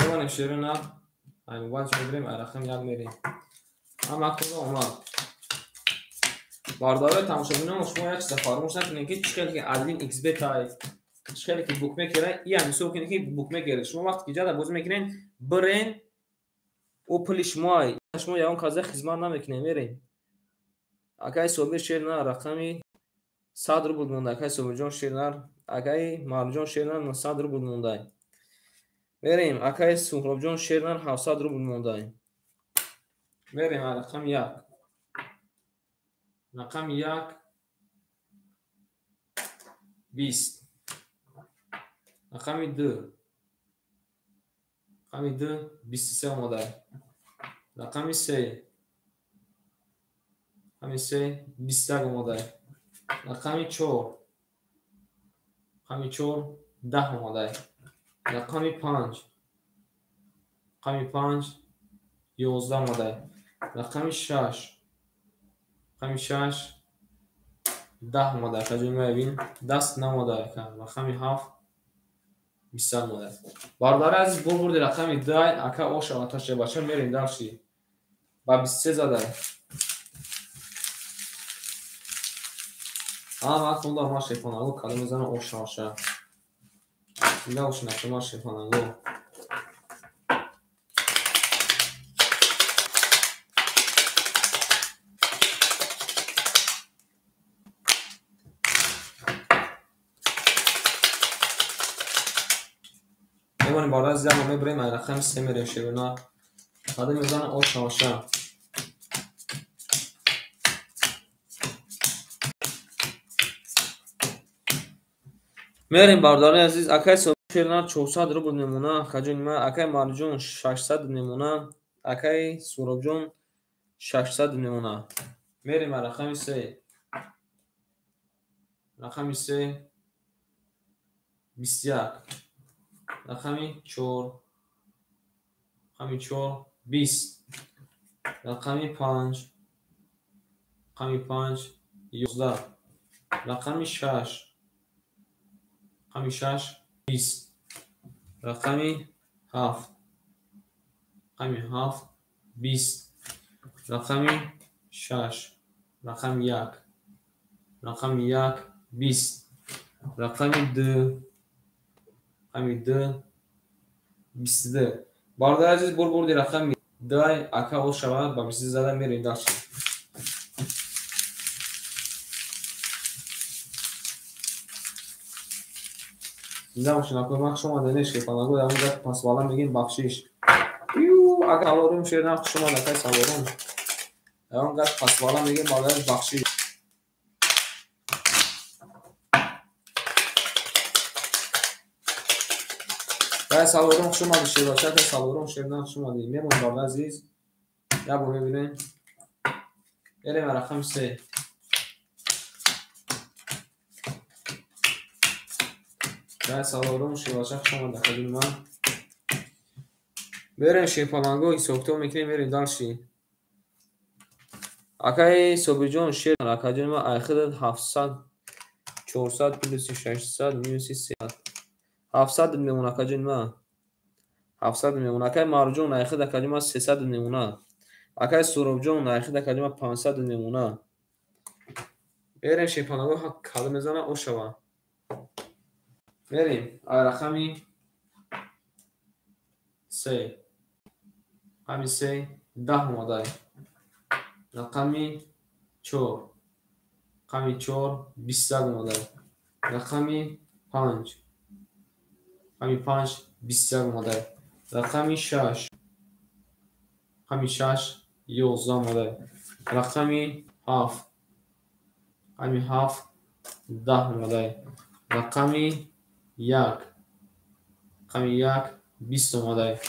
Яманем шерина. Ай мубад шуд мебирем, ай рақам 1 мерем. Ҳама кунда омад. Бародарои тамошобинон, шумо як чиза фаромӯш накунед ки чӣ хеле ки Адлин XBet ай, чӣ хеле ки букмекер ай, ия мисол кунед ки букмекер. Шумо вақте ки ҷада бозӣ мекунед, бирен о пули шумо ай. Шумо ягон каза хизмат намекунед, мерем. Акай Собир шер на рақами 100 рубл монда, акай Собирҷон шер на, акай Маъруфҷон шер на 100 рубл монда. Мерем, акай Суҳробҷон шер на 700 рубл монда. Мерем рақами 1. Рақами 1 20. Рақами 2. Рақами 2 23 омада. Рақами 3. Рақами 3 21 омада. Рақами 4. Рақами 4 10 омада. Рақами 5. Рақами 5 11 омада. Рақами 6. Рақами 6 10 омада. Таҷриба мебин. Даст наомада. Рақами 7 20 омада. Бародари азиз бурбурди рақами 10 ака оша аташа бача мерем дарши. Ба 23 зада. Ама хунда ма шефанаго калима зана оша оша. Зинда бошед ака шефанаго. Мемонем бародари азиз, мо мебарем ай рақами 3 мерем шерона. Қадам мезанам оша оша. Мерем бародари азиз, акай Собир 400 рубл мемона, акаҷони ман, акай Марҷон 600 мемона, акай Суробҷон 600 мемона. Мерем ай рақами 3. Рақами 3 21. Рақами 4. Рақами 4 20. Рақами 5. Рақами 5 11. Рақами 6. Рақами 6 20. Рақами 7. Рақами 7 20. Рақами 6. Рақами 1. Рақами 1 20. Рақами 2. Рақами 2 22. Бародари азиз, бурди рақами 2 ака о шавад, ба 22 зада мерем дальше. Зинда бошед, акои ман хуш омадед, шерпаланго дар он ҷо пасвала мегем бахшиш. Ю, ака салорум шерна хуш омад, акай салорум. Дар он ҷо пасвала мегем бародари бахшиш. Акай салорум хуш омадед, шербача, акай салорум шерна хуш омадед. Мемонем бародари азиз. Як бор мебинем. Мерем рақами 3. Акай салорум шербача хуш омадед, акаҷони ман. Мерем шерпаланго ҳисобкитоб мекунем, мерем дальше. Акай Собирҷон шер, акаҷони ман, айхидат 700 400 плюси 600 минуси 300. 700 мемона, акаҷони ман. 700 мемона. Акай Марҷон, айхид акаҷони ман 300 мемона. Акай Суробҷон, айхид акаҷони ман 500 мемона. Мерем шерпаланго кала мезана, о шава. Мерем ай рақами 3. Рақами 3 10 омадай. Рақами 4. Рақами 4 21 омадай. Рақами 5. Рақами 5 21 омадай. Рақами 6. Рақами 6 11 омадай. Рақами 7. Рақами 7 10 омадай. Рақами 1. Рақами 1 20 омадай.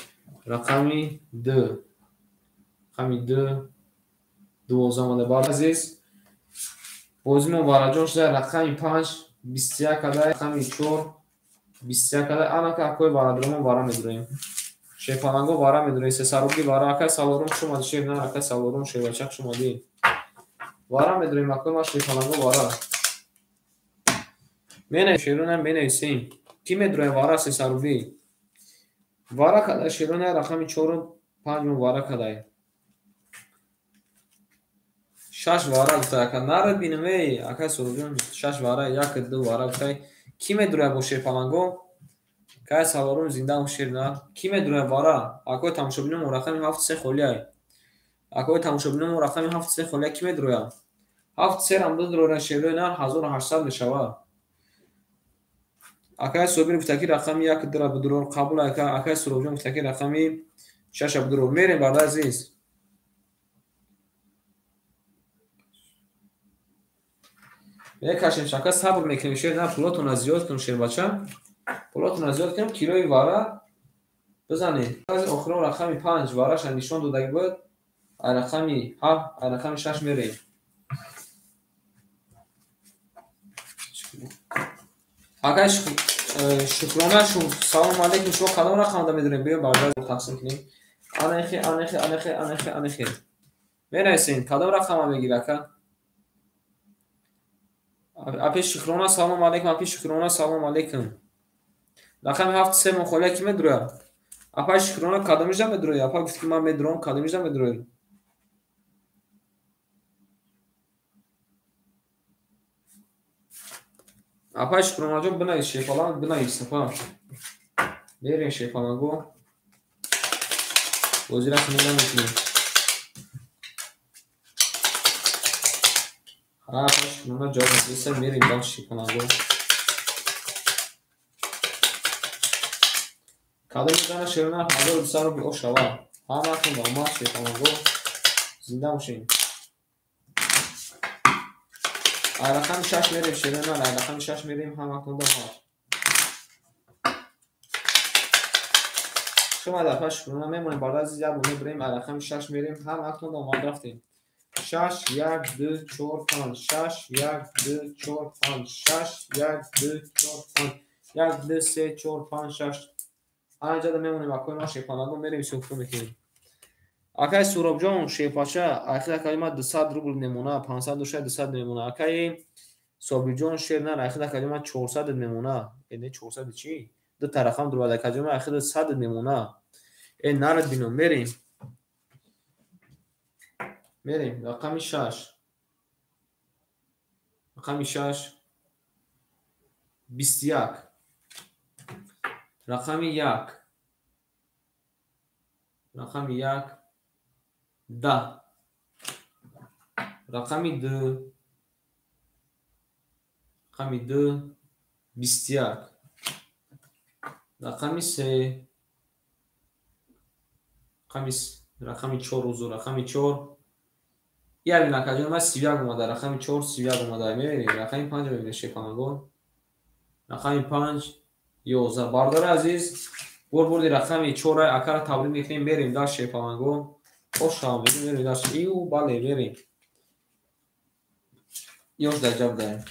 Рақами 2. Рақами 2 12 омадай. Бародари азиз, бозимон вараҷон шуда. Рақами 5 21 адай. Рақами 4 21 адай. Анака акои бародарамон вара медуроем. Шерпаланго вара медуроем. Сесарубли вара. Акай салорум хуш омадед, шер на, акай салорум шербача хуш омадед. Вара медуроем, акои ман шерпаланго вара. Менависем, шерона менависем. Ки медуроем вара сесарубли? Вара кадай шерона рақами 4 5 вара кадай. 6 вара гуфтай, ака нарад бинем, эй, акай Суробҷон, 6 вара, 1 2 вара гуфтай. Ки медурояд бо шерпаланго? Кай салорум зинда шер на. Ки медурояд вара? Акои тамошобиномо рақами 7 3 холиай. Акои тамошобиномо рақами 7 3 холиай. Ки медурояд? 7 3 рам бидурояд шерои нар 1800 мешавад. Акай Собир гуфта ки рақами 1 2 бидурор, қабул ака. Акай Суробҷон гуфта ки рақами 6 бидурор. Мерем бародари азиз. Мекашем шака, сабр мекунем шер на, пулотонро зиёд кунем шербача. Пулотонро зиёд кунем, килои вара бизанед. Охирон рақами 5 вараша нишон додагӣ буд. Ай рақами 7, ай рақами 6 мерем. Акай Шукрона, салом алейкум. Шумо кадом рақамда медонед? Биё бародари тақсим кунем. Анехи, анехи, анехи, анехи, анехи. Менависем, кадом рақама мегирӣ ака? Апи Шукрона, салом алейкум. Апи Шукрона, салом алейкум. Рақами 7 3 мохолия ки медурояд? Апа Шукрона кадомижда медурояд? Апа гуфт ки ман медурам, кадомижда медурояд? Апа Шукронаҷон, бинавис шерпаланг, бинавис апа. Мерем шерпаланго. Бозира кунем намекунем. Апа Шукрона ҷавоб медиҳад, мерем дальше шерпаланго. Кадом мезана шерона 1200 рубл о шава. Ҳаматон ба омад шерпаланго. Зинда бошем. Ай рақами 6 мерем шерона, ай рақами 6 мерем, ҳаматон ба омад. Шумо дафъа шукрона мемонем, бародари азиз, як бор мебурем, ай рақами 6 мерем, ҳаматон ба омад рафтем. 6 1 2 4 5 6 1 2 4 5 6 1 2 4 5 1 2 3 4 5 6. Анҷада мемонем акои ман шерпаланго мерем ҳисоб мекунем. Акай Суробҷон шерпача айхид акаи ман 200 рубл мемона, 500 доша 200 мемона. Акаи Собирҷон шер нар айхид акаи ман 400 мемона. Э не 400 чӣ? Ду тарахам дурбад акаи ман айхид 100 мемона. Э нарад бино мерем. Мерем рақами 6. Рақами 6 21. Рақами 1. Рақами 1 10. Рақами 2. Рақами 2 21. Рақами 3. Рақами 4 узур, рақами 4. Як накаҷон ман 31 омада, рақами 4 31 омада. Мебинем, рақами 5 мебинем шепанго. Рақами 5 11. Бародари азиз, бурди рақами 4 акара табрик мекунем, мерем дар шепанго. Ошам, мерем дар ию, бале, мерем. Ёш дар ҷаб даем.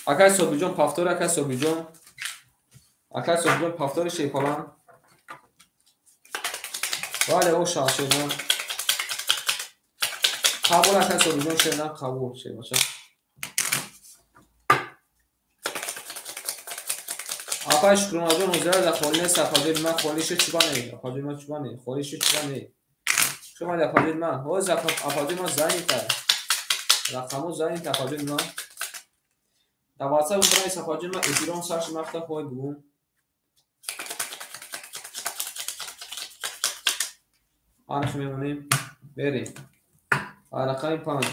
Акай Собиҷон повтори, акай Собиҷон. Акай Собиҷон повтори шепалан. Бале, оша шерна. Қабул акай Собиҷон шерна, қабул шербаша. Апай Шукронаҷон ҳозира дар холӣ нест, апаҷони ман холӣ шуд чӣ бане? Апаҷони ман чӣ бане? Холӣ шуд чӣ бане? Шумо апаҷони ман, ҳозир апаҷони ман занята. Рақамо занята апаҷони ман. Дар WhatsApp бинавис апаҷони ман эфирон сар шуд махта ҳой бугум. Арх мемонем, мерем. Рақами 5.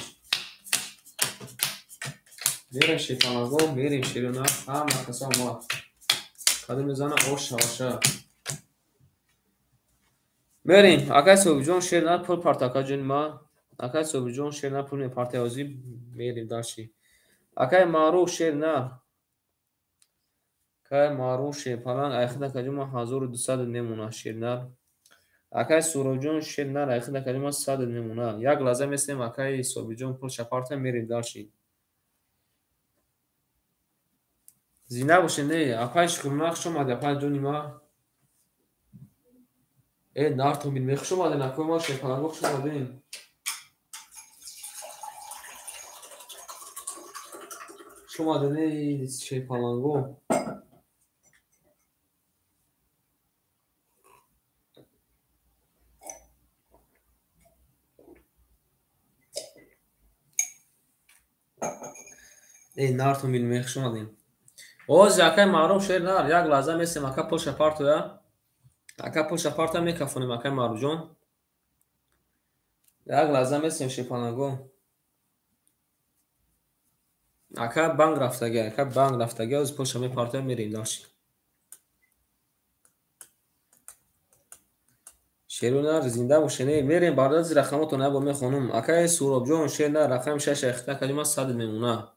Мерем шепалаго, мерем шерона, ҳама каса омад. Кадом мезана ош шаваша. Мерем, акай Собиҷон шер на пул парт акаҷони ма. Акай Собиҷон шер на пул мепартаёзӣ мерем дарши. Акай Маъруф шер на. Акай Маъруф шерпаланг айхид акаҷон ма 1200 мемона шер нар. Акай Суробҷон шер нар айхид акаҷон ма 100 мемона. Як лаҳза месем акай Собиҷон пул шапарта мерем дарши. Зинда бошед, не, апай Шукрона хуш омадед, апай ҷони ма. Э, нартон бин, хуш омадед, акои ма шерпаланго хуш омадед. Хуш омадед, не, шерпаланго. Э, нартон бин, хуш омадед. Оз акай Маъруф шер нар, як лаҳза месем ака пул шапартоя. Ака пул шапарта мекафонем акай Маъруфҷон. Як лаҳза месем шепанаго. Ака банк рафтага, ака банк рафтага, оз пулша мепартоя мерем дарши. Шеру нар зинда боше, не, мерем бардази рақамотон як бор мехонум. Акай Суробҷон шер нар рақами 6 айхита калима 100 мемона.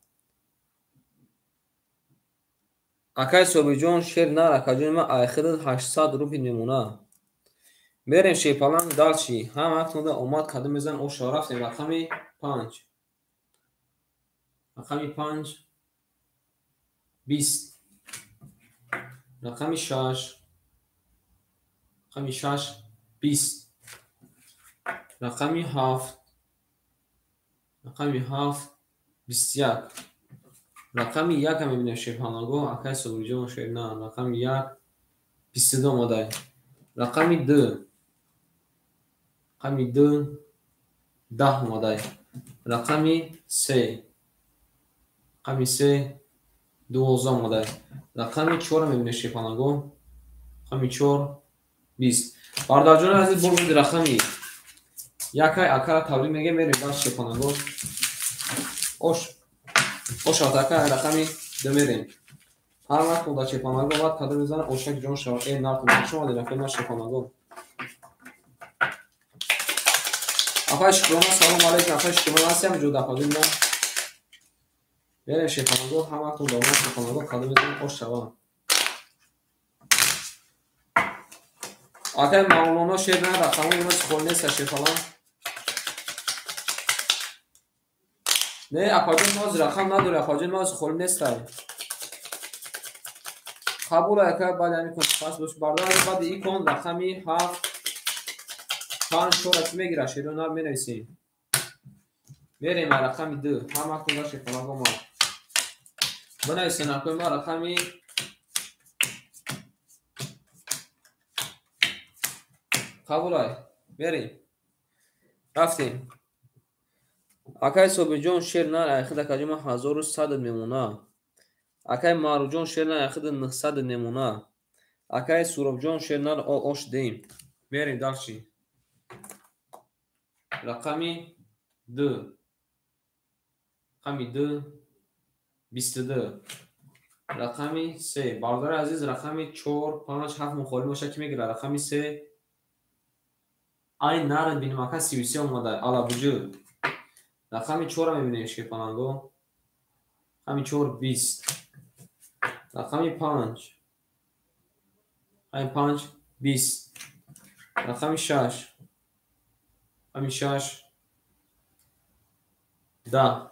Акай Собиҷон шер нар акаҷони ман айхидат 800 рубл мемона. Мерем шерпаланг дарчи. Ҳама актонда омад кадом мезан оша рафтем рақами 5. Рақами 5 20. Рақами 6. Рақами 6 20. Рақами 7. Рақами 7 21. Рақами 1 мебинем шерпанаго, акай Собиҷон шер на, рақами 1 22 омадай. Рақами 2. Рақами 2 10 омадай. Рақами 3. Рақами 3 12 омадай. Рақами 4 мебинем шерпанаго. Рақами 4 20. Бародарҷони азиз, бурд рақами 1 акара табрик мегем, мерем дар шерпанаго. Ош Оша ака рақами 2 мерем. Ҳар вақт дар шерпанаго баъд кадом мезанад ошак ҷон шавад. Э, нартон хуш омадед, акои ман шерпанаго. Апай Шукрона салом алейкум, апай Шукрона ҳастем ҷо дафаҷони ман. Мерем шерпанаго, ҳар вақт дар шерпанаго кадом мезанад ош шавад. Акай Мавлоно шер на рақамои имрӯз холӣ нест шерпалан. Не, апаҷон ҳозир рақам надорӣ, апаҷон ман ҳозир холӣ нестай. Қабул ака баъди ҳамин кон пас бош бардар баъди ин кон рақами 7 5 4 ки мегира шерои нар менависем. Мерем ба рақами 2. Ҳама кунда шепаланг омад. Бинависем акои ма рақами қабулай. Мерем. Рафтем. Акай Собирҷон шер нар айхид акаҷома 1100 мемона. Акай Маъруфҷон шер нар айхид 900 мемона. Акай Суробҷон шер нар ош дем. Мерем дарчи. Рақами 2. Рақами 2 22. Рақами 3. Бародари азиз рақами 4 5 7 мухолиф боша ки мегира рақами 3. Ай нар бинем ака 33 омада алабуҷу. Рақами 4 мебинем шепаланго. Рақами 4 20. Рақами 5. Рақами 5 20. Рақами 6. Рақами 6 10.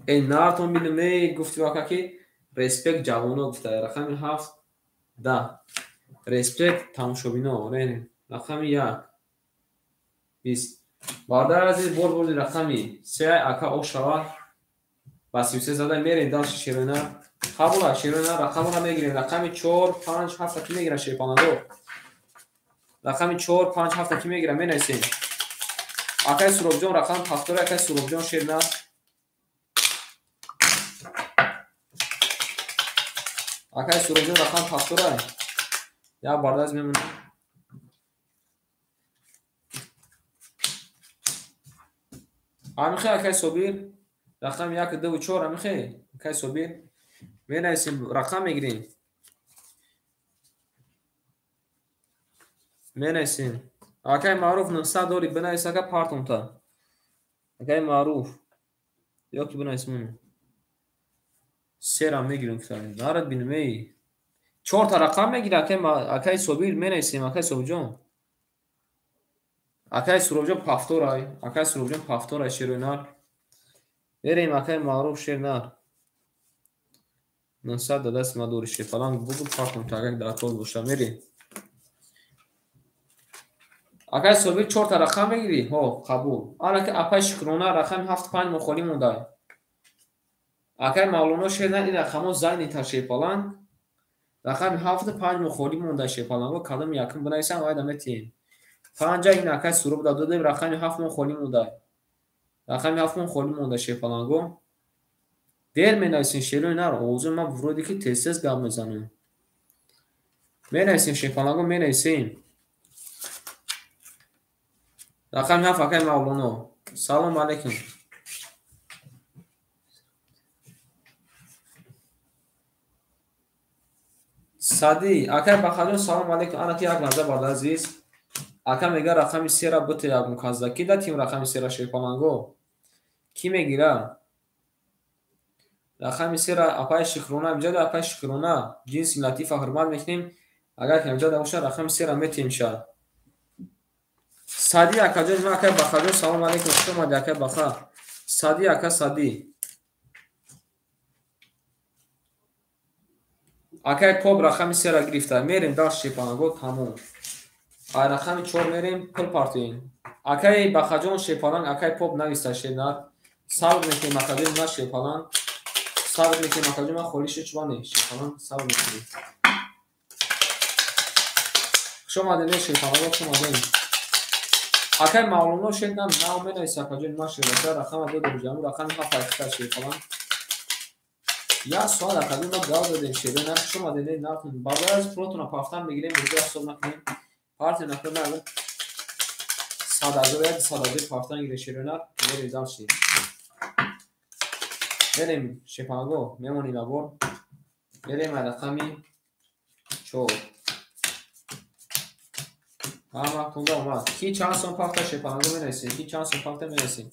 Эй нартон бинем эй гуфти ака ки респект ҷавоно гуфта. Рақами 7 10. Респект тамошобино. Рақами 1 20. Бародари азиз бор бурди рақами 3 ака ош шавад ба 33 зада мерем дальше шерона. Қабула шерона рақамро мегирем. Рақами 4 5 7 ки мегира шепаланго. Рақами 4 5 7 ки мегира менависем. Акай Суробҷон рақам 7 акай Суробҷон шерна. Акай Суробҷон рақам 7 як бардаз мемонем. Амихе акай Собир рақами 1 2 4 амихе акай Собир менависем рақам мегирем. Менависем. Акай Маъруф 900 дори бинавис ака партонта. Акай Маъруф ё ки бинавис мон. Сера мегирем нарад бинем эй. 4 та рақам мегира акай Собир менависем акай Собирҷон. Акай Суробҷон пафторай, акай Суробҷон пафторай шерои нар. Мерем акай Маъруф шер нар. 900 да даст ма дори шепаланг бугу партонта агар дар тол боша мерем. Акай Собир 4 та рақам мегирӣ? Ҳо, қабул. Анаки апай Шукрона рақами 7 5 мухолиф мондай. Акай Мавлоно шер нар ин рақамҳо зайнита шепаланг. Рақами 7 5 мухолиф мондай шепаланго кадом якум бинависам вайда метиҳем. 5 ин акай Суроб да додем рақами 7 мо холӣ мондай. Рақами 7 мо холӣ мондай шепаланго. Дер менависем шерои нар овози ман вроде ки тез-тез гап мезанам. Менависем шепаланго менависем. Рақами 7 акай Мавлоно. Салом алейкум. Сади акай Бахаҷон салом алейкум. Анаки як лаҳза бародари азиз. Ака мега рақами 3-ра бите як муказда. Ки датим рақами 3-ра шепаланго? Ки мегира? Рақами 3-ра апай Шукрона инҷа да апай Шукрона ҷинси латифа ҳурмат мекунем. Агар ки инҷа да боша рақами 3-ра метиҳем ша. Сади акаҷон ма акай Бахаҷон салом алейкум. Хуш омадӣ акай Баха. Сади ака Сади. Акай Поп рақами 3-ра гирифта. Мерем дальше шепаланго тамом. Ай рақами 4 мерем пул партоем. Акай Бахаҷон шепаланг акай Поп нависта шернар. Сабр мекунем акаҷон ма шепаланг. Сабр мекунем акаҷон ма холӣ шуд чӯбане шепаланг сабр мекунем. Хуш омадед шепаланго хуш омадед. Акай Мавлоно шернар нав менависа акаҷон ма шербаша рақама додем ҷамъ рақами 7 айхта шепаланг. Як соат акаҷон ма гап додем шернар хуш омадед нартон. Барои аз пулотона пафтан мегирем бозӣ ҳисоб накунем. Партия накунем агар 100 000 як 100 000 пафтан гире шернар мерем дальше. Мерем шепаланго мемонем ябор. Мерем рақами 4. Ҳама кунда омад. Ки чанд сом пафта шепаланго менависем? Ки чанд сом пафта менависем?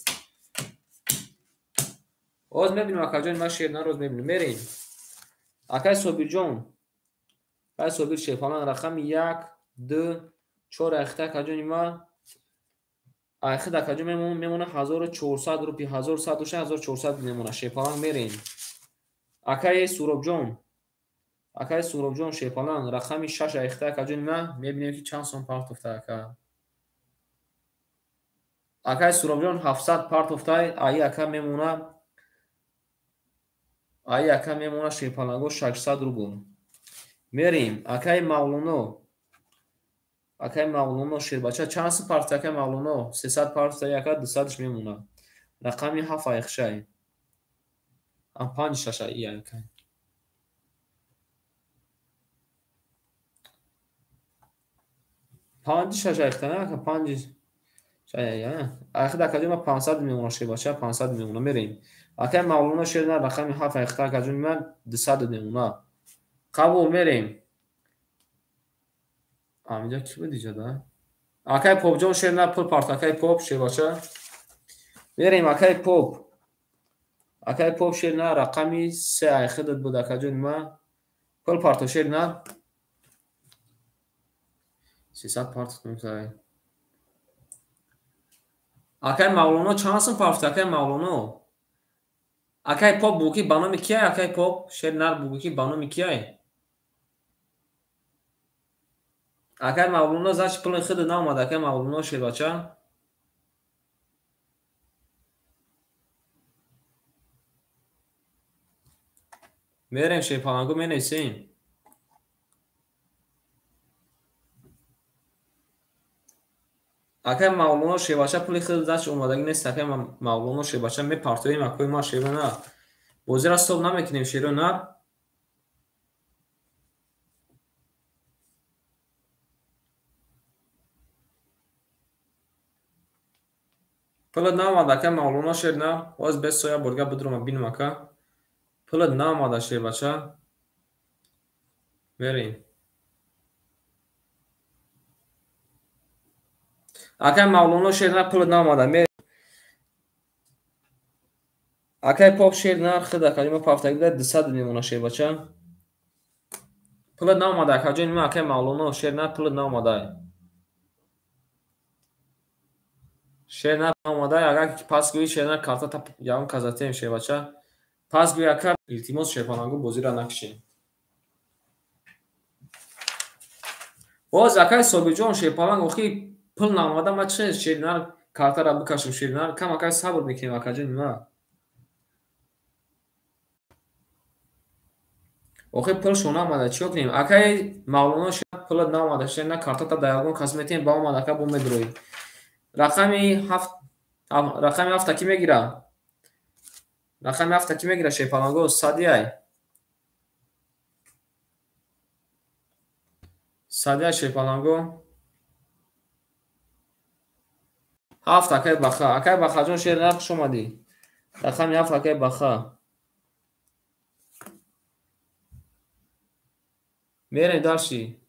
Оз мебинем акаҷон ма шернар оз мебинем. Мерем. Акай Собирҷон. Акай Собир шепаланг рақами 1 2 4 айхта акаҷони ма айхид акаҷон мемона 1400 рупи 1100 1400 мемона шепаланг мерем. Акай Суробҷон. Акаи Суҳробҷон Шерпаланг рақами 6 айхта акаҷони ман мебинем ки чанд сом партофта ака. Акаи Суҳробҷон 700 партофтай, аи ака мемона, аи ака мемона Шерпаланго 600 рубл. Мерим акаи Мавлоно. Акаи Мавлоно Шербача чанд сом партофта акаи Мавлоно? 300 партофта, ака 200-ш мемона. Рақами 7 айхшай. 5 6 аи ака. 5 6 айхта на ака 5 айхта акаҷон ман 500 мемона Шербача 500 мемона. Мерем. Акаи Мавлоно Шерна рақами 7 айхта акаҷон ман 200 мемона. Қабул мерем. Амиҷа ки буд иҷа да? Акаи Попҷон Шерна пул парт акаи Поп Шербача. Мерем акаи Поп. Акаи Поп Шерна рақами 3 айхидат буд акаҷони ман. Пул парто Шерна. 300 партофт мекунад. Акаи Мавлоно чанд сом партофт акаи Мавлоно? Акаи Поп бугӯ ки ба номи кияй? Акаи Поп Шернар бугӯ ки ба номи кияй? Акаи Мавлоно зачи пули худат наомад акаи Мавлоно Шербача? Мерем Шерпалангу менависем. Акаи Мавлоно Шербача пули худат зачи омадагӣ нест акаи Мавлоно Шербача мепартоем акои ма Шерона. Бозиро стоп намекунем Шерона. Пулат наомад ака Мавлоно Шерна. Боз без соя борга бидрома бинам ака. Пулат наомада Шербача. Мерем. Акаи Мавлоно Шерна пулат наомада. Мерем. Акаи Поп Шерна худ акаҷон ма пафтагӣ буда 200 мемона Шербача. Пулат наомада акаҷони ма акаи Мавлоно Шерна пулат наомада. Шерна наомада, агар ки пас гӯӣ Шерна карта та ягон казатем Шербача. Пас гӯй ака илтимос Шерпалангу бозиро накушем. Боз акаи Собирҷон Шерпаланг охи пул наомада ма чӣ Шерна картаро бикашам Шерна кам акаи сабр мекунем акаҷони ма. Охи пулшон наомада чӣ кунем? Акаи Мавлоно Шерна пулат наомада Шерна картата дар ягон кас метем ба омад ака бо медроӣ. Рақами 7 рақами 7 ки мегира? Рақами 7 ки мегира Шерпаланго? Садияй. Садияй Шерпаланго. 7 акаи Баха. Акаи Бахаҷон Шерна хуш омадӣ. Рақами 7 акаи Баха. Мерем дарши.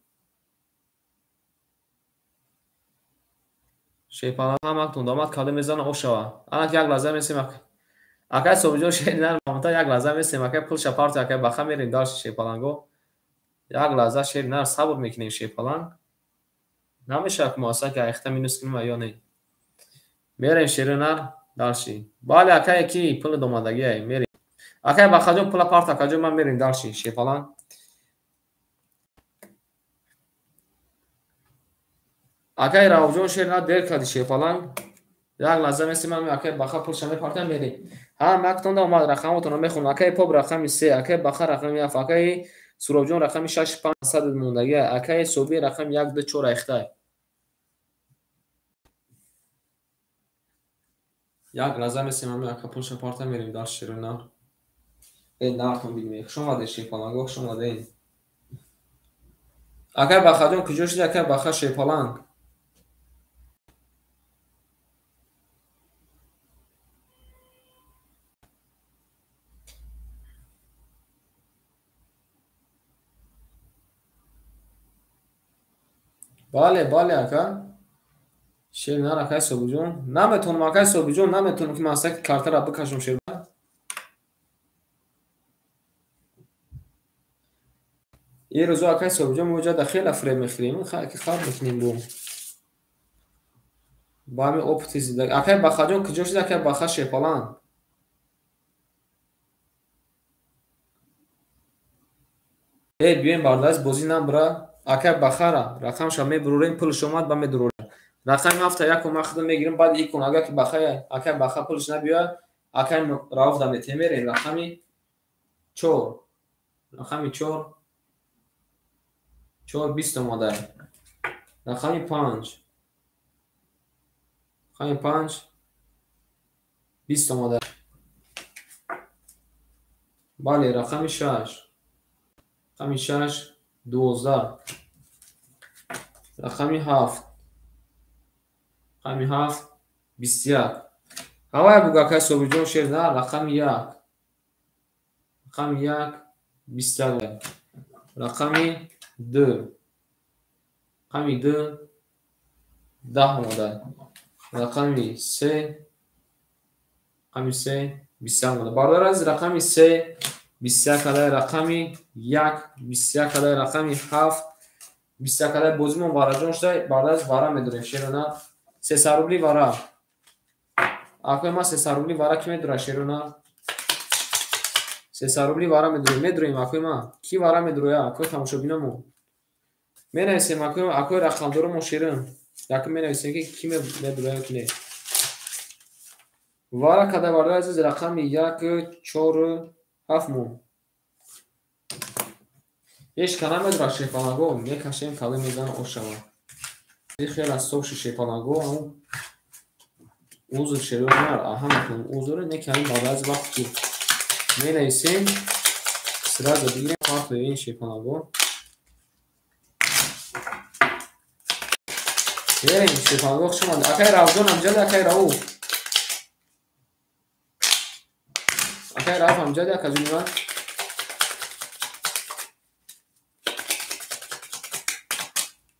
Шерпаланг ҳамактон домад кадом мезана ошава. Анак як лаҳза месем акаи Собирҷон Шерна мамта як лаҳза месем акаи пулша парти акаи Баха мерем дарши Шерпаланго. Як лаҳза Шерна сабр мекунем Шерпаланг. Намешавад ки мо ки айхта минус кунем ё не. Мерем Шернар дарши. Бале акае ки пули домадагиай мерем. Акаи Бахаҷон пула парт акаҷон ман мерем дарши Шерпаланг. Акаи Равҷон Шерна дер кардӣ Шерпаланг. Як лаҳза месем ман акаи Баха пулша мепартам мерем. Ҳам актонда омад рақамотонро мехонам. Акаи Поп рақами 3, акаи Баха рақами 7, акаи Суробҷон рақами 6 500 мондагӣ, акаи Собир рақами 1 2 4 айхтай. Як лаҳза месем ман ака пулша партам мерем дар Шерна. Э нартон бинем. Хуш омадед Шерпаланго, хуш омадед. Акаи Бахаҷон куҷо шуди акаи Баха Шерпаланг? Бале, бале ака. Шернар акаи Собирҷон. Наметонам акаи Собирҷон, наметонам ки ман саки картаро бикашам Шернар. Ин рӯзо акаи Собирҷон мо ҷода хеле фиреб мехӯрем, ки хаб мекунем бо. Ба ҳамин опыти зиндагӣ. Акаи Бахаҷон куҷо шуди акаи Баха Шерпаланг? Биёем бародараз бозӣ набура. Акай бахара рақамша мебурорем, пулш омад ба медурорем. Рақами ҳафта якум ман худам мегирам, баъд икон агар ки бахая, акай баха пулш набиёяд, акай Рауф да метем мерем. Рақами 4. Рақами 4. 4 20 омада. Рақами 5. Рақами 5 20 омада. Бале, рақами 6. Рақами 6 12. Рақами 7. Рақами 7 21. Ҳавай буг акай Собирҷон шер на, рақами 1. Рақами 1 21. Рақами 2. Рақами 2 10 омада. Рақами 3. Рақами 3 21 омада. Бародар азиз, рақами 3 21 кадай, рақами 1 21 кадай, рақами 7 21 кадай. Бозимон вараҷон шуда, бародар азиз вара медорем шерона. 300 рубли вара. Акои ма 300 рубли вара ки медора шерона? 300 рубли вара медорем, медорем акои ма. Ки вара медороя? Акои тамошобинамо. Менависем акои, акои рақамдоромо шерин. Якум менависем ки ки медороя ки не. Вара кадай бародар азиз, рақами 1 4 7 мо. Ҳеҷ ка намедора шепалаго, мекашем кале мезана ошава. Хеле софши шепалаго, аммо узр шерон ҳаматон узр не ки ҳамин баъд аз вақт ки менависем сразу бигирем партои ин шепалаго. Мерем шепалаго, хуш омадед. Акай Равҷон амҷади, акай Рауф. Акай Рауф амҷади, акаҷони ман.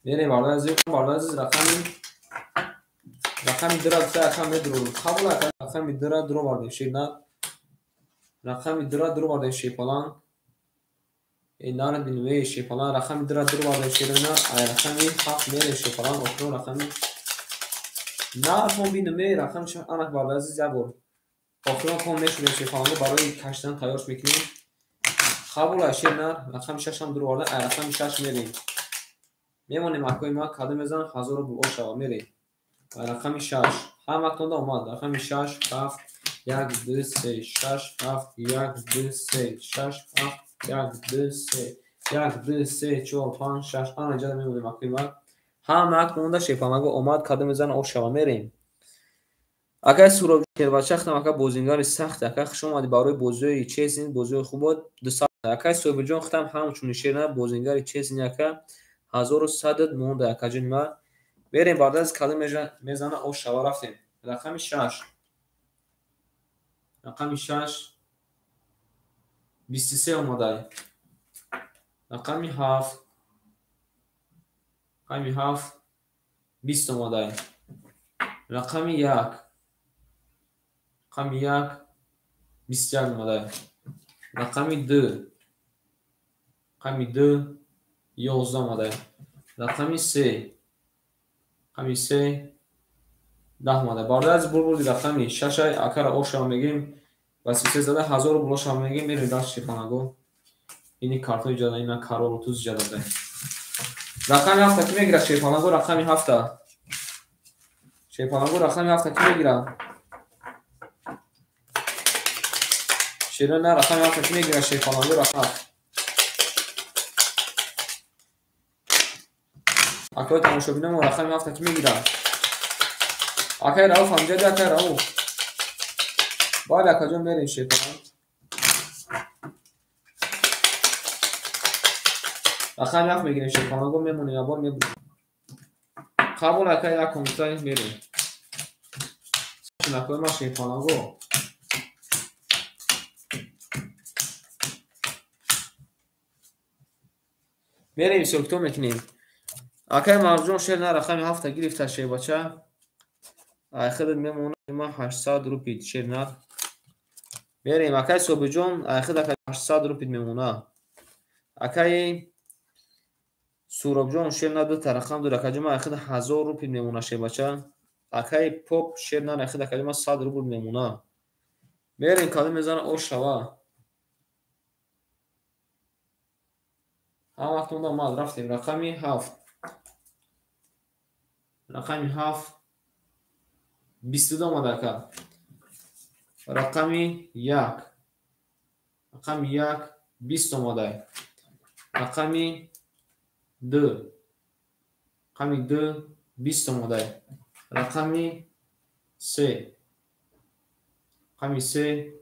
Мерем бародар азиз, рақами 2-ра гуфта акам медурорем. Қабул ака, рақами 2-ра дуровардем шерна. Рақами 2-ра дуровардем шепалан. Нар бинве шепалан, рақами 2-ра дуровардем шерна. Ай рақами 7 мерем шепалан, охирон рақами нархон бинме рақами анак бародар азиз як бор. Охирон хон мешудем шепаланро барои каштан тайёрш мекунем. Қабул ай шерна, рақами 6 ҳам дуроварда, ай рақами 6 мерем. Мемонем акои ма кадом мезанам 1000 рубл ошава мерем. Рақами 6 ҳаматонда омад. Рақами 6 7 1 2 3 6 7 1 2 3 6 7 1 2 3 1 2 3 4 5 6. Ана иҷода мемонем акои ма. Ҳаматонда шепалаго омад, кадом мезанам ошава мерем. Акай Суроб Кербачахтам ака бозингари сахт, ака хуш омадӣ барои бозиҳои чесин, бозиҳои хуб буд. 200 акай Собирҷон худам ҳамчунин шерна бозингари чесин ака 1100 монда акаҷони ма. Мерем бародар азиз, кадом мезана ошава рафтем. Рақами 6. Рақами 6 23 омада. Рақами 7. Рақами 7 20 омада. Рақами 1. Рақами 1 21 омада. Рақами 2. Рақами 2 11 омада. Рақами 3. Рақами 3 10 омада. Бародар азиз, бурбурди рақами 6 акара ошава мегирем. Ва 33 зада 1000 рубл ошава мегирем. Мерем даст шепалаго. Ини картои ҷада, ина каролу туз ҷада буда. Рақами 7 ки мегирад шепалаго? Рақами 7. Шепалаго рақами 7 ки мегирад? Шерона рақами 7 ки мегирад шепалаго? Рақам 7. Акои тамошобинамо рақами 7 ки мегирад? Акай Рауф амҷади, акай Рауф. Бале акаҷон, мерем шепалан. Рақами 7 мегирем шепалаго, мемонем як бор мебурем. Қабул акай, як комута мерем. Акои ма шепалаго. Мерем ҳисоб-китоб мекунем. Акай Марҷон шер на рақами 7 гирифта шербача. Ай худат мемонад ма 800 рупид шер на. Мерем акай Собирҷон, ай худ акай 800 рупид мемонад. Акай Суробҷон шер на ду та рақам дорад, акаҷон ай худ 1000 рупид мемонад шербача. Акай Поп шер на ай худ акаҷон ма 100 рубл мемонад. Мерем кадом мезана ошава. Ҳаматон омад, рафтем. Рақами 7. Рақами 7 22 омад ака. Рақами 1. Рақами 1 20 омада. Рақами 2. Рақами 2 20 омада. Рақами 3. Рақами 3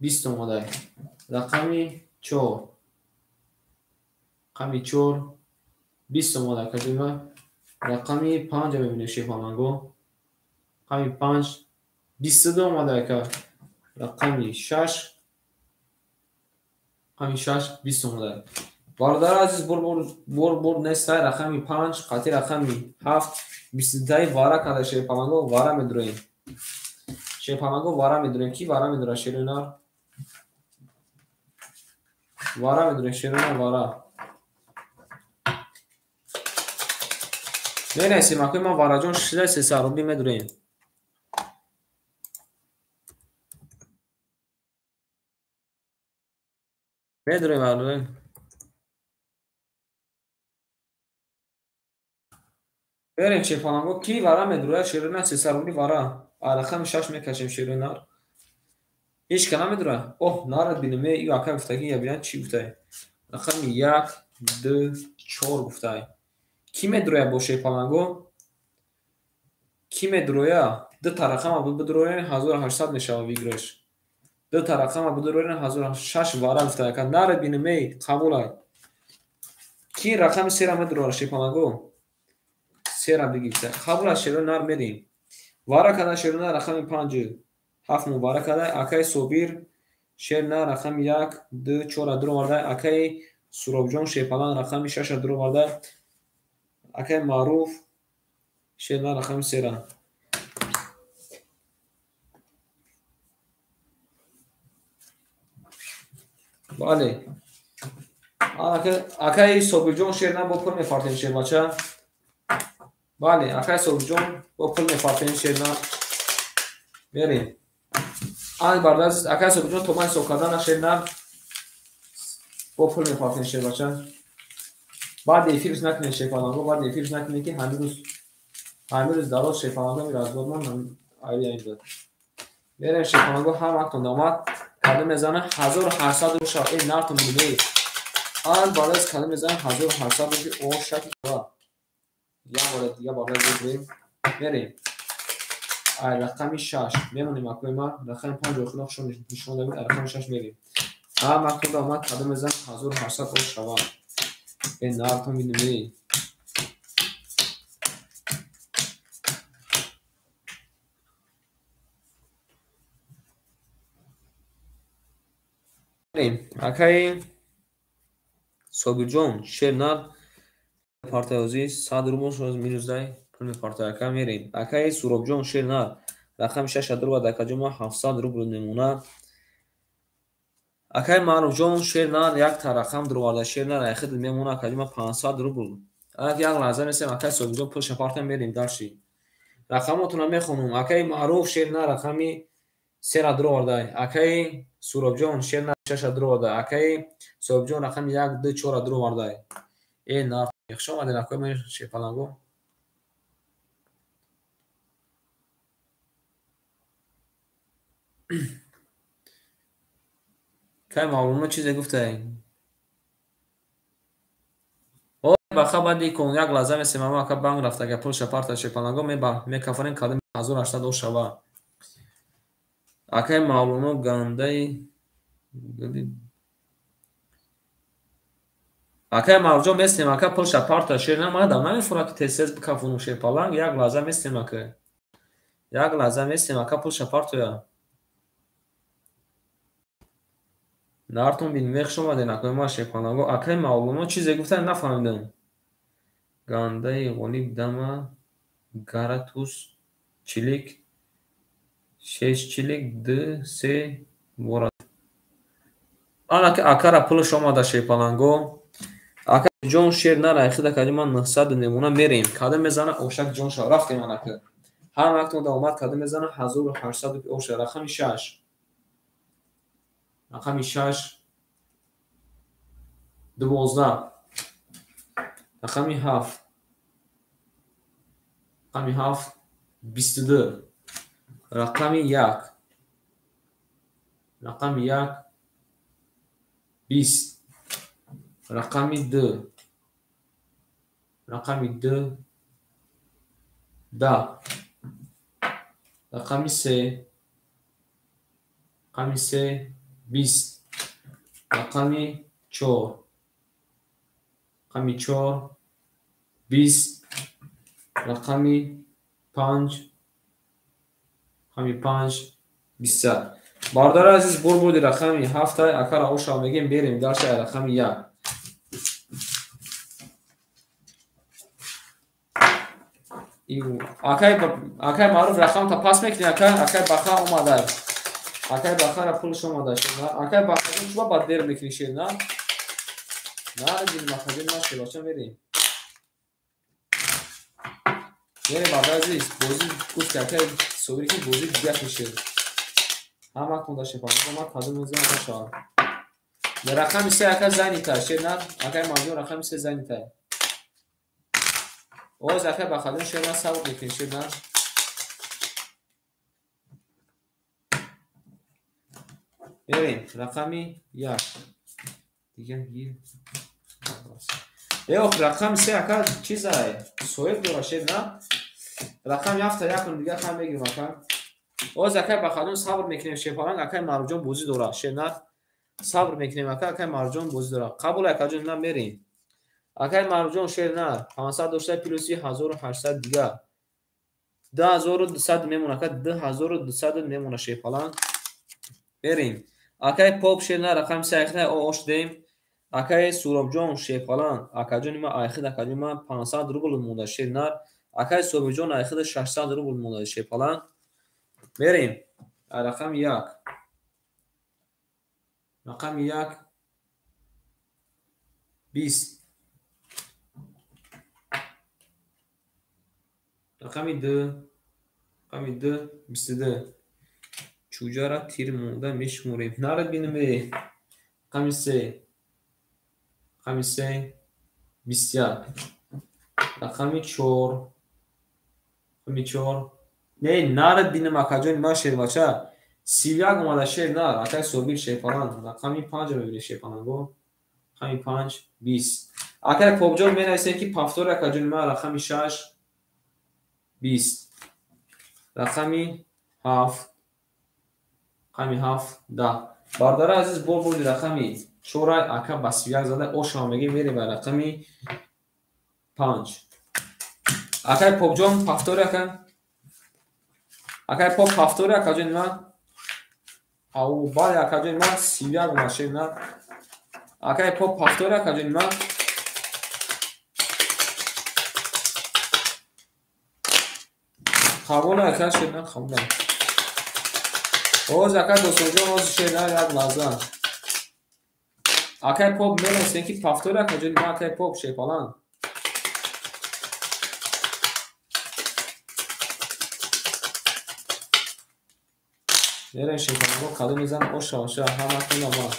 20 омада. Рақами 4. Рақами 4 20 омада. Кадима рақами 5 мебинем шефаланго. Рақами 5 22 омада ака. Рақами 6. Рақами 6 20 омада. Бародари азиз, бур нестай. Рақами 5 қатъи рақами 7 22 вара када шефаланго, вара медуроем. Шефаланго вара медуроем. Ки вара медура шеринар? Вара медуроем шеринар вара. Менависем акои ман вараҷон шида 300 рубли медуроем. Медуроем бародарон. Берем шефаланго. Ки вара медурояд шеринар 300 рубли вара. Рақами 6 мекашем шеринар. Ҳеч ка намедура. Оҳ, нарад бинем. Ю ака гуфтаги я бинам чӣ гуфтай. Рақами 1 2 4 гуфтай. Ки медурояд бо шефаланго? Ки медурояд? Ду та рақама бидуроем 1800 мешавад выигрыш. Ду та рақама бидуроем 1006 вара гуфтай ака. Нарад бинем, эй, қабулай. Ки рақами 3-ра медурояд шефаланго? 3-ра бигирта. Қабулай шеринар мерем. Вара када шеринар рақами 5 7 мубарак када. Акаи Собир шеринар рақами 1 2 4-ра дуроварда. Акаи Суробҷон шефалан рақами 6-ра дуроварда. Акаи Маъруф шеринар рақами 3-ра. Бале. Акаи Собирҷон шеринар бо пул мефартем шербача. Бале, акаи Собирҷон бо пул мефартем шеринар. Мерем. Ай бардар, акаи Собирҷон то ман ҳисоб кардан шеринар бо пул мефартем шербача. Баъд эфирш накунед шефаланго, баъд эфирш накунед ки ҳамин рӯз дароз шефаланго миразбод ман айя инҷо. Мерем шефаланго ҳаматон омад. Кадом мезана 1800 рубл шав. Эй нартон бинед. Ан барои кадом мезана 1800 рубл о шаки ва. Як бор дига барои бигирем. Мерем. Ай рақами 6 мемонем акои ман. Рақами 5 охирон шон нишон додем. Рақами 6 мерем. Ҳаматон омад кадом мезана 1800 рубл шава. Эй нартон бинед. Акаи Собирҷон шернар партаёзӣ 100 рубл шоз минус дай пул мепартояд. Ака мерем. Акаи Суробҷон шернар рақами 6 рубл дакаҷома 700 рубл мемонад. Акаи Маъруфҷон шернар як та рақам дуроварда шернар айхид мемонад акаҷома 500 рубл. Як лаҳза месем акаи Собирҷон пулша партоя мерем дарши. Рақамотонро мехонам. Акаи Маъруф шернар рақами 3 дуроварда. Акаи Суробҷон шернар 6 дуроварда. Акаи Собирҷон рақами 1 2 4 дуроварда. Э нар хуш омадед акои ман шефаланго. Кай Мавлоно чизе гуфтай? О баха баъди кон як лаҳза месем ама ака банк рафта ака пулша парта шефаланго мекафарем кадом 1800 о шава. Акаи Мавлоно гандаи Акаи Маъруфҷон местем ака пулша парта шер намадам намефурад ки тез-тез бикафонум шерпаланг. Як лаҳза местем ака. Як лаҳза местем ака пулша партоя. Нартон бин мехш омаден акои ма шерпаланго. Акаи Мавлоно чизе гуфтан нафаҳмидам. Гандаи ғолиб дама гаратус чилик шеш чилик ду се бора. Анаки акара пулш омада шерпаланго. Ака ҷон шер нара хида кадима 900 мемона мерем. Кадом мезана ошак ҷон ша рафтем анака. Ҳар вақт он омад кадом мезана 1800 оша рақами 6. Рақами 6 12, рақами 7, рақами 7, 22, рақами 1, рақами 1, 20, рақами 2, рақами 2, 10, рақами 3, рақами 3, 20, рақами 4, рақами 4, 20, рақами 5, рақами 5, 20. Бародари азиз, бурбуди рақами 7 акара оша мегем, берем дальше рақами 1. Акай Маъруф рақамта пас мекунӣ, ака? Акай Баха омада. Акай Бахара пулш омада шуд. Акай Баха чуба бад дер мекунӣ шед, на? На, дил махаҷин нашед, бача мерем. Мерем, бародари азиз, бозӣ гуфт ки акай Собир ки бозӣ дигар мешед. Ҳама кунда шефа, ма кадом мезанам нашавад. Рақами 3 ака занита, шед на? Акай Маъруф рақами 3 занита. Оз акай Бахадун шед на, сабр мекунӣ шед на? Мерем, рақами 1. Дигар гир. Ох, рақами 3 ака чизай? Соҳиб дора шед на? Рақами 7 якун дигар хам мегирем ака. Оз акай Бахадун сабр мекунем шефаланг, акай Маъруфҷон бозӣ дора шед на? Сабр мекунем ака, акай Маъруфҷон бозӣ дора. Қабул акаҷон, на мерем. Акай Маъруфҷон шер на, 500 дошта плюси 1800 дигар. 2200 мемона ака, 2200 мемона шефаланг. Мерем. Акай Поп шер на, рақами 3 айхида ош дем. Акай Суробҷон шефаланг, акаҷони ма айхид, акаҷони ма 500 рубл монда шер на. Акай Собирҷон айхида 600 рубл монда шефаланг. Мерем. Рақами 1. Рақами 1, 20. Рақами 2, рақами 2, 22. Чӯҷара тир монда мешуморем. Нарад бинем. Рақами 3, рақами 3, 21. Рақами 4, рақами 4. Не, нарад бинем акаҷони ман шербача. 31 омада шер на, акай Собир шефаланг. Рақами 5 ро мебинем шефаланго. Рақами 5, 20. Акай Попҷон менависем ки пафтори акаҷони ман рақами 6, 20. Рақами 7, рақами 7, 10. Бародари азиз, бо бурди рақами 4 ака ба 31 зада ошава мегем, мерем ба рақами 5. Акай Попҷон пафтори ака. Акай Поп пафтори акаҷони ман. Ау, бале акаҷони ман 31 омад шед на. Акай Поп пафтори акаҷони ман. Қабул ака шед на, қабул. Оз ака Досоҷон, оз шед на, як лаҳза. Акай Поп менависем ки пафтори акаҷони ман, акай Поп шефаланг. Мерем шефаланго, кадом мезан оша оша, ҳама кунда ма.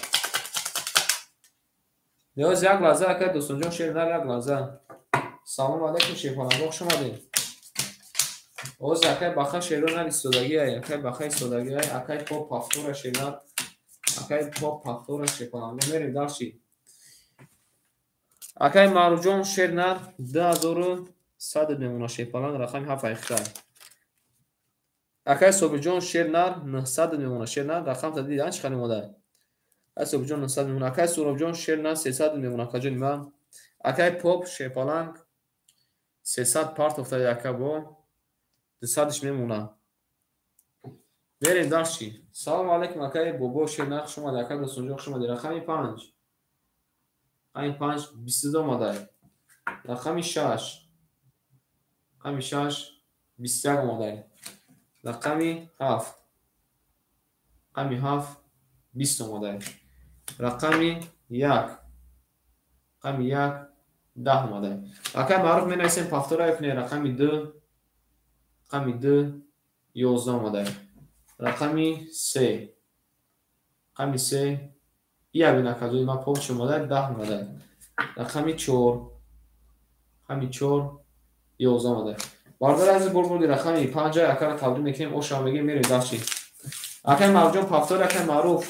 Неоз як лаҳза акай Досонҷон шер на, як лаҳза. Салом алейкум шефаланго, хуш омадед. Оз акай Баха шеро нар истодагиай, акай Баха истодагиай, акай Поп пафтора шер нар, акай Поп пафтора шефаланго. Мерем дальше. Акай Маъруфҷон шер нар 2100 мемона шефаланг, рақами 7 айхта. Акай Собирҷон шер нар 900 мемона шер нар, рақамта дидан чӣ қадр омада. Акай Собирҷон 900 мемона, акай Суробҷон шер нар 300 мемона акаҷони ман. Акай Поп шефаланг 300 партофта яка бо 200-ш мемона. Мерем дальше. Салом алейкум акай Бобо шер нар, хуш омадед, акай Досонҷон хуш омадед. Рақами 5. Рақами 5 22 омада. Рақами 6. Рақами 6 21 омада. Рақами 7. Рақами 7 20 омада. Рақами 1. Рақами 1 10 омада. Акай Маъруф менависем пафтора кунед, рақами 2. Рақами 2 11 омада. Рақами 3. Рақами 3 ия бин акаҷони ман Поп чӣ омада? 10 омада. Рақами 4. Рақами 4 11 омада. Бародари азиз, бурди рақами 5 акара табрик мекунем, оша мегирем, мерем дастчи. Акай Мавҷон повтор, акай Маъруф.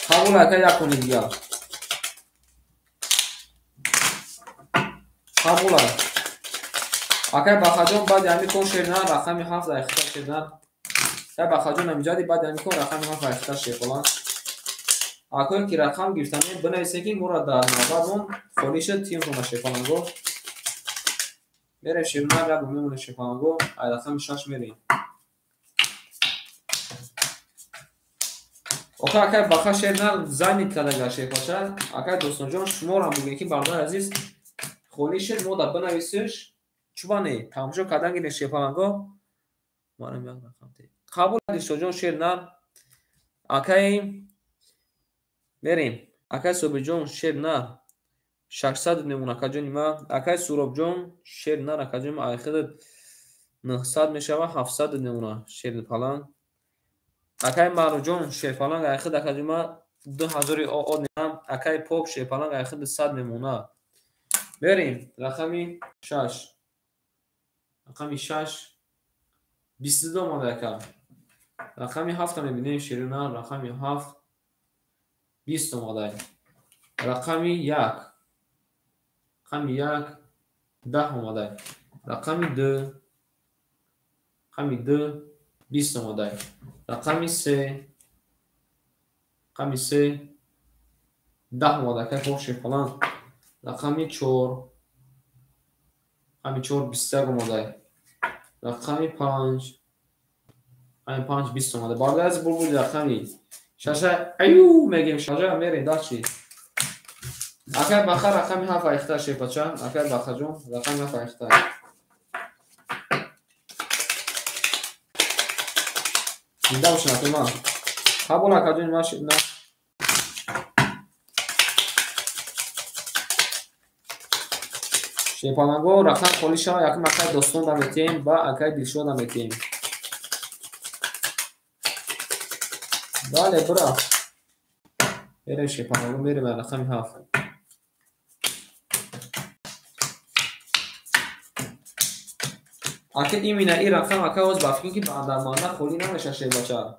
Қабул акай як кони дигар. Қабул акай Бахаҷон баъди ҳамин кон шернан рақами 7 айхта шернан. Акай Бахаҷон амиҷади баъди ҳамин кон рақами 7 айхта шерқолан. Акое ки рақам гирифтанем бинависем ки моро дар навбатмон холӣ шуд тимтона шерпаланго. Мерем шернан як мемонем шерпаланго, ай рақами 6 мерем. Охир акай Баха шернан занит кардага шерпача. Акай Достонҷон шуморо ҳам бигӯем ки бародари азиз холӣ шуд мо дар бинависеш чубане тамошо кардан гирем шерпаланго. Манам як рақам те. Қабул Дилшодҷон шернан. Акай мерем. Акай Собирҷон шернар 600 мемон акаҷони ма. Акай Суробҷон шернар акаҷони ма айхидат 900 мешава 700 мемона шерпаланг. Акай Маъруфҷон шерпаланг айхид акаҷони ма 2000 од мемона. Акай Поп шерпаланг айхид 100 мемона. Мерем рақами 6. Рақами 6 22 омада ака. Рақами 7 мебинем шернар рақами 7 20 омада. Рақами 1. Рақами 1 10 омада. Рақами 2. Рақами 2 20 омада. Рақами 3. Рақами 3 10 омада. Акай Поп шерпаланг. Рақами 4. Рақами 4 21 омада. Рақами 5. Рақами 5 20 омада. Бародари азиз бурди рақами 6 аю мегем 6 мерем дастчи. Акай Баха рақами 7 айхта шерпача. Акай Бахаҷон рақами 7 айхта. Зинда бошед акай ман. Қабул акаҷони ман на. Шерпаланго рақам холӣ шава якум акай Достон да метиҳем ба акай Дилшод да метиҳем. Бале бура. Мерем шерпаланго мерем рақами 7. Ака имина ин рақам ака оз ба фикр ки ба андарманда холӣ намешавад шербача.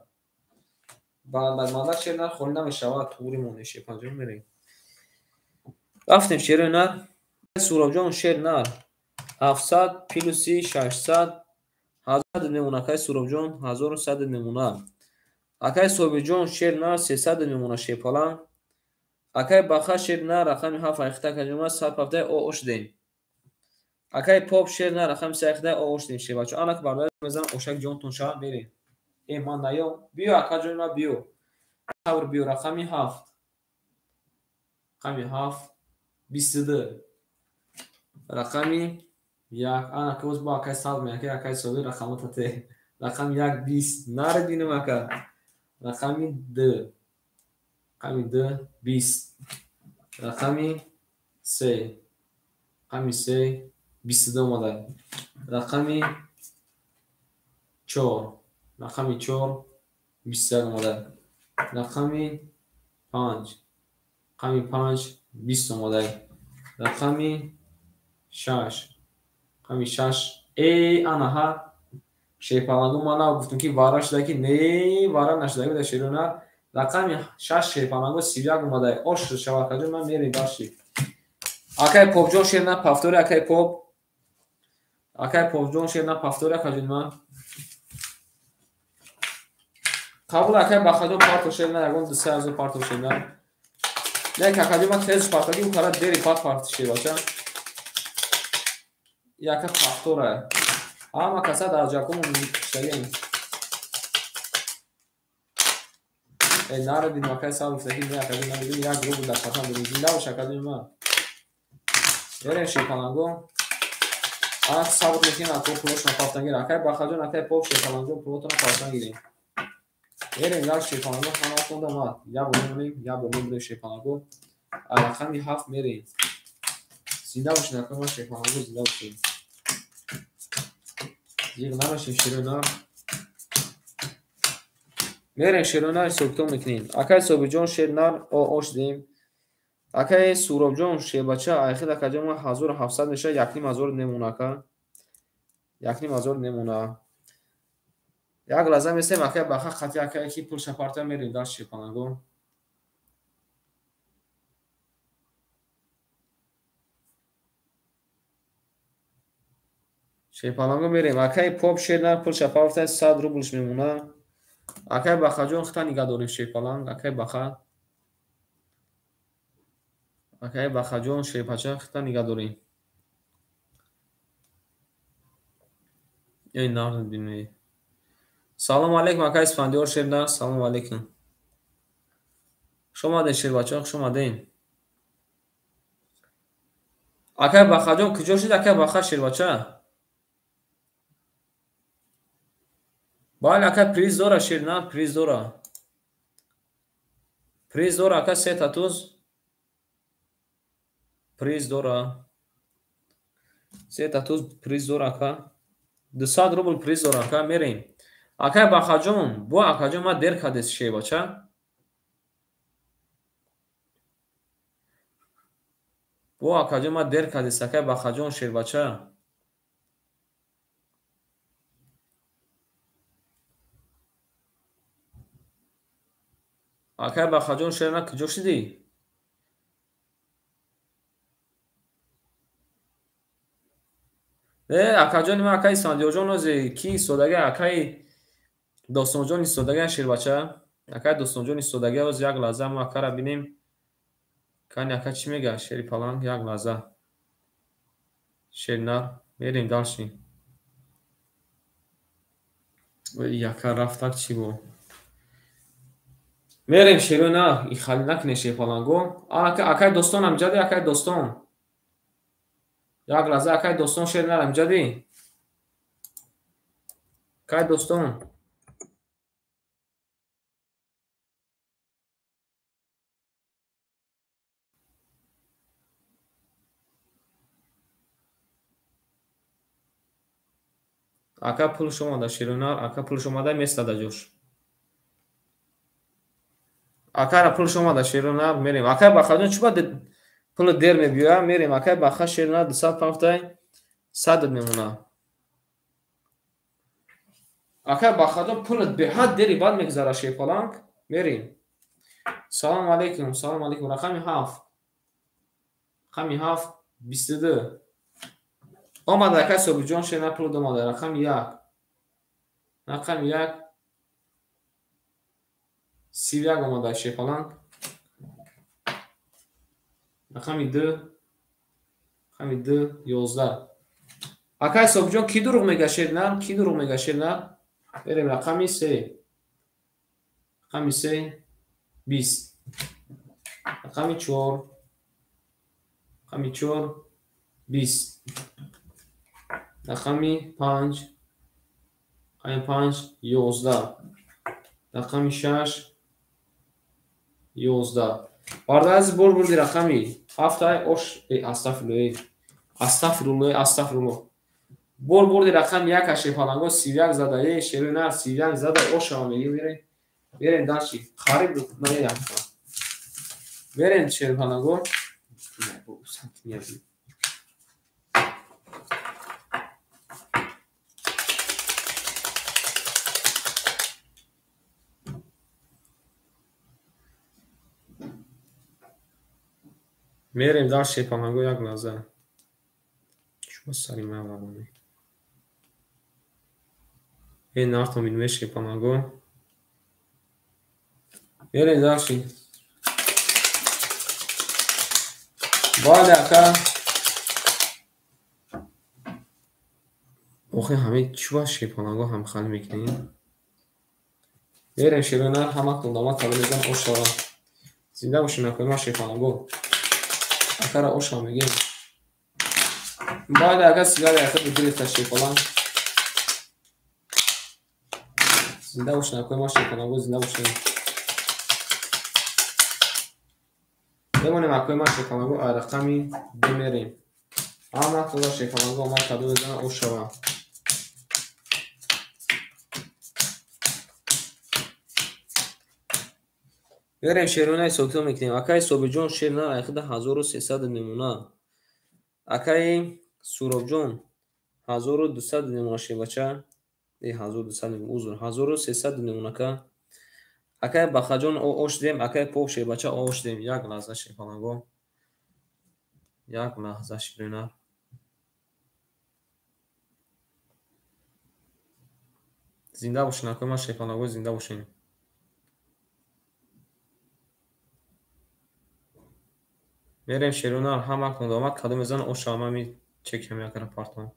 Ба андарманда шернар холӣ намешавад. Туғри монем шерпанҷон мерем. Рафтем шернар. Суробҷон шернар 700 плюси 600 1000 мемона. Акай Суробҷон 1100 мемона. Акай Собирҷон шернар 300 мемона шерпаланг. Акай Баха шернар рақами 7 айхта акаҷома 170 о шудем. Акай Поп шернар рақами 3 айхта о шудем шербачо. Анак бародари мезанам ошак ҷонтон шава мерем. Э ман наё. Биё акаҷони ма биё. Сабр биё рақами 7. Рақами 7 22. Рақами 1. Ана ки оз бо акай сабр меяки акай Собир рақамота те. Рақами 1 20. Наред бинем ака. Рақами 2. Рақами 2 20. Рақами 3. Рақами 3 22 омада. Рақами 4. Рақами 4 21 омада. Рақами 5. Рақами 5 20 омада. Рақами 6. Рақами 6. Э анаҳа шерпаланго ман нав гуфтам ки вара шуда ки не вара нашуда буда шерона. Рақами 6 шерпаланго 31 омада. Ош шава акаҷон ман мерем дастчи. Акай Попҷон шерна пафтори акай Поп. Акай Попҷон шерна пафтори акаҷон ман. Қабул акай Бахаҷон парто шерна ягон 2000 парто шерна. Не акаҷон ман тез партаки у кара дери пат парти шербача. Яка пафтора. Ҳама каса дар ҷакому миштагем. Э нарадим акай сабр гуфта ки не акаҷон намедонем як рубл дар кафан дорем. Зинда бош акаҷони ман. Мерем шерпаланго. Ана сабр мекунем ако пулошона пафтан гирем. Акай Бахаҷон акай Поп шерпаланго пулотона пафтан гирем. Мерем як шерпаланго ҳаматон да мад. Як бор мемонем, як бор мебурем шерпаланго. Рақами 7 мерем. Зинда бошед акаи ман шерпаланго зинда бошед. Зиқ намешем шерои нар. Мерем шерои нар ҳисобкитоб мекунем. Акай Собирҷон шер нар ош дем. Акай Суробҷон шербача айхид акаҷон ман 1700 мешавад, 1500 мемона ака. 1500 мемона. Як лаҳза месем акай баха қати акай ки пул шапарта мерем дар шерпаланго. Шерпаланго мерем. Акай поп шер нар пул шапарта 100 рублш мемона. Акай Бахаҷон хита нигаҳ дорем шерпаланг. Акай Баха. Акай Бахаҷон шерпача хита нигаҳ дорем. Эй нар бинед. Салом алейкум акай Исфандиёр шер нар. Салом алейкум. Хуш омадед шербачаҳо, хуш омадед. Акай Бахаҷон куҷо шуд акай Баха шербача? Бале акай приз дора шер нар, приз дора. Приз дора ака се татуз. Приз дора. Се татуз приз дора ака. 200 рубл приз дора ака мерем. Акай Бахаҷон, бо акаҷон ман дер кардес шербача. Бо акаҷон ман дер кардес акай Бахаҷон шербача. Акай Бахаҷон шерна куҷо шудӣ? Акаҷони ман акай Исфандиёрҷон озе ки истодага акай Достонҷон истодага шербача. Акай Достонҷон истодага оз як лаҳза мо акара бинем. Кани ака чӣ мега шери паланг як лаҳза. Шер нар мерем дальше. Яка рафтак чӣ бо? Мерем шерои нар, и хали накунед шерпаланго. Акай Достон амҷади, акай Достон. Як лаҳза акай Достон шер нар амҷади. Акай Достон. Ака пулш омада шерои нар, ака пулш омада местада ҷош. Акара пулш омада шерои нар мерем. Акай Бахаҷон чӣ бад пули дер мебиёя мерем. Акай Баха шерои нар 250 100 мемона. Акай Бахаҷон пули беҳад дери бад мегузара шерпаланг мерем. Салом алейкум, салом алейкум. Рақами 7. Рақами 7 22. Омада акай Собирҷон шер нар пул омада. Рақами 1. Рақами 1 31 омада шерпаланг. Рақами 2. Рақами 2 11. Акай Собирҷон ки дурӯғ мега шер нар? Ки дурӯғ мега шер нар? Берем рақами 3. Рақами 3 20. Рақами 4. Рақами 4 20. Рақами 5. Рақами 5 11. Рақами 6 11. Бардази бор бурди рақами 7 ош астафируллоҳ. Астафируллоҳ, астафируллоҳ. Бор бурди рақами 1 шерпаланго 31 зада. Шерои нар 31 зада ошава мегӣ мерем. Мерем дальше. Қариб наям. Мерем шерпаланго. Мерем дар шерпаланго як лаҳза. Чӯ сари ман вағонӣ. Э нартон бинем шерпаланго. Мерем дальше. Бале ака. Охи ҳамаи чӣ ба шерпаланго ҳамхалӣ мекунем? Мерем шерои нар ҳаматон дамат кабул мезанам ошава. Зинда бошем акои ман шерпаланго. Акара ошава мегем. Бале ака сигара яхе гирифта шерпаланг. Зинда бошем акои ман шерпаланго, зинда бошем. Мемонем акои ман шерпаланго ай рақами 2 мерем. Ҳама худа шерпаланго омад каду мезанам ошава. Мерем шерона ҳисоб-китоб мекунем. Акаи Собирҷон шер нар айхида 1300 мемона. Акаи Суробҷон 1200 мемона шербача. 1200 узр, 1300 мемона ака. Акаи Бахаҷон ош дем, акаи Пок шербача ош дем. Як лаҳза шерпаланго. Як лаҳза шерона. Зинда бошин, акои ман шерпаланго, зинда бошин. Мерем шерона ҳама кундомад кадом мезан оша ҳамами чекам якара партон.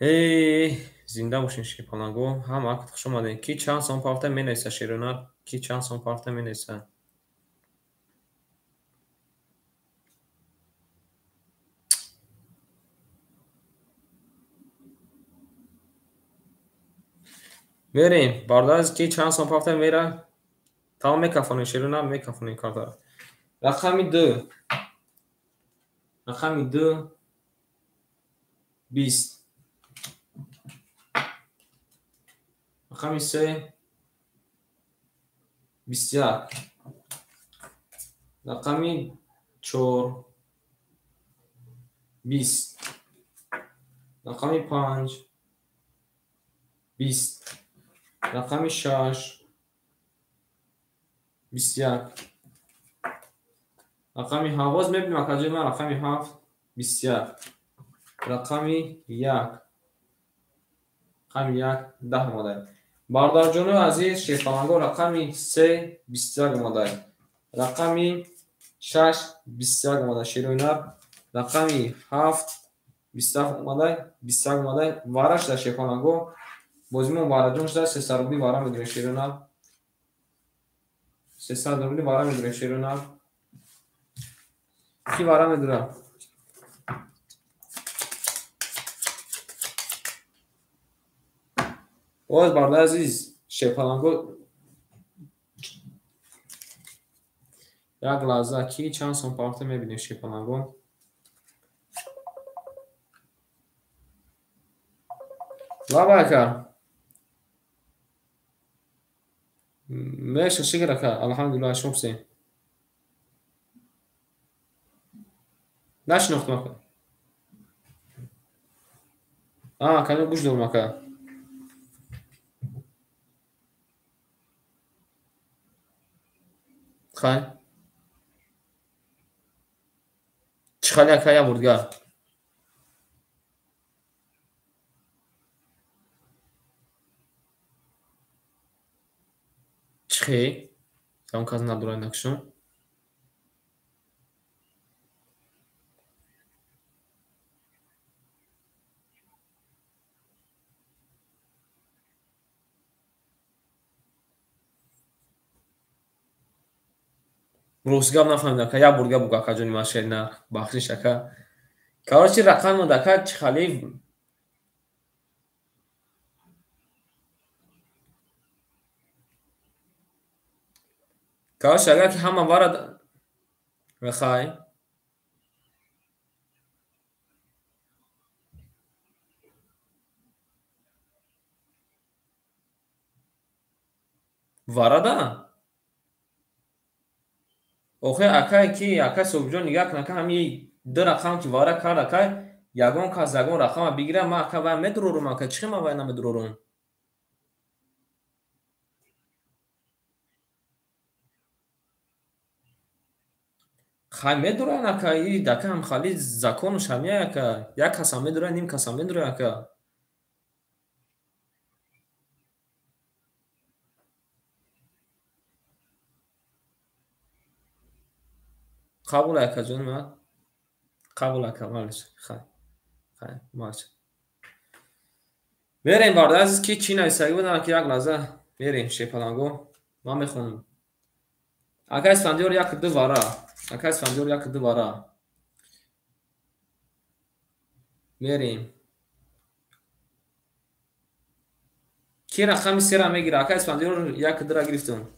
Эй, зинда бошин шерпаланго, ҳама хуш омадем. Ки чанд сом парта менависа шерона, ки чанд сом парта менависа. Мерем, бародар ки чанд сом парта мера, тамом мекафонем шерона, мекафонем картара. Рақами 2. Рақами 2 20. Рақами 3 21. Рақами 4 20. Рақами 5 20. Рақами 6 21. Рақами 7 боз мебинем акаҷои ман рақами 7 21. Рақами 1. Рақами 1 10 омада. Бародарҷонои азиз, шерпаланго рақами 3 21 омада. Рақами 6 21 омада шероинар. Рақами 7 27 омада, 21 омада. Вара шуда шерпаланго. Бозимон вараҷон шуда 300 рубли вара медурем шероинар. 300 рубли вара медурем шероинар. Ки вара медура? Боз бародари азиз, шерпаланго як лаҳза ки чанд сом парта мебинем шерпаланго. Лаба ака. Меша шукр ака, алҳамдулиллаҳ, шумо пурсем. Нашинохтам ака. Каме гӯш дорам ака. Хай. Чӣ хали ака як бор дигар? Чӣ хе? Ягон кас надорад накшон? Рост гап нафаҳмидам ака, як бор гап бугӯ акаҷони ман шерина, бахшиш ака. Короче рақам монд ака, чӣ хали Короче агар ки ҳама вара хай. Варада? Охе акай ки акай Собирҷон нигаҳ кун ака ҳами ду рақам ки вара кард акай ягон кас ягон рақама бигира ман ака вай медурорум ака чӣ хел ман вай намедурорум? Хай медуран ака и ака ҳам хали законуш ҳамия ака як касам медурад ним касам медурад ака. Қабул ака ҷони ман. Қабул ака, малиш. Хай. Хай, малиш. Мерем бародари азиз ки чӣ нависагӣ будам ки як лаҳза мерем шерпаланго. Ман мехонам. Акай Исфандиёр 1-2 вара. Акай Исфандиёр 1-2 вара. Мерем. Ки рақами 3-ра мегира? Акай Исфандиёр 1-2-ра гирифтум.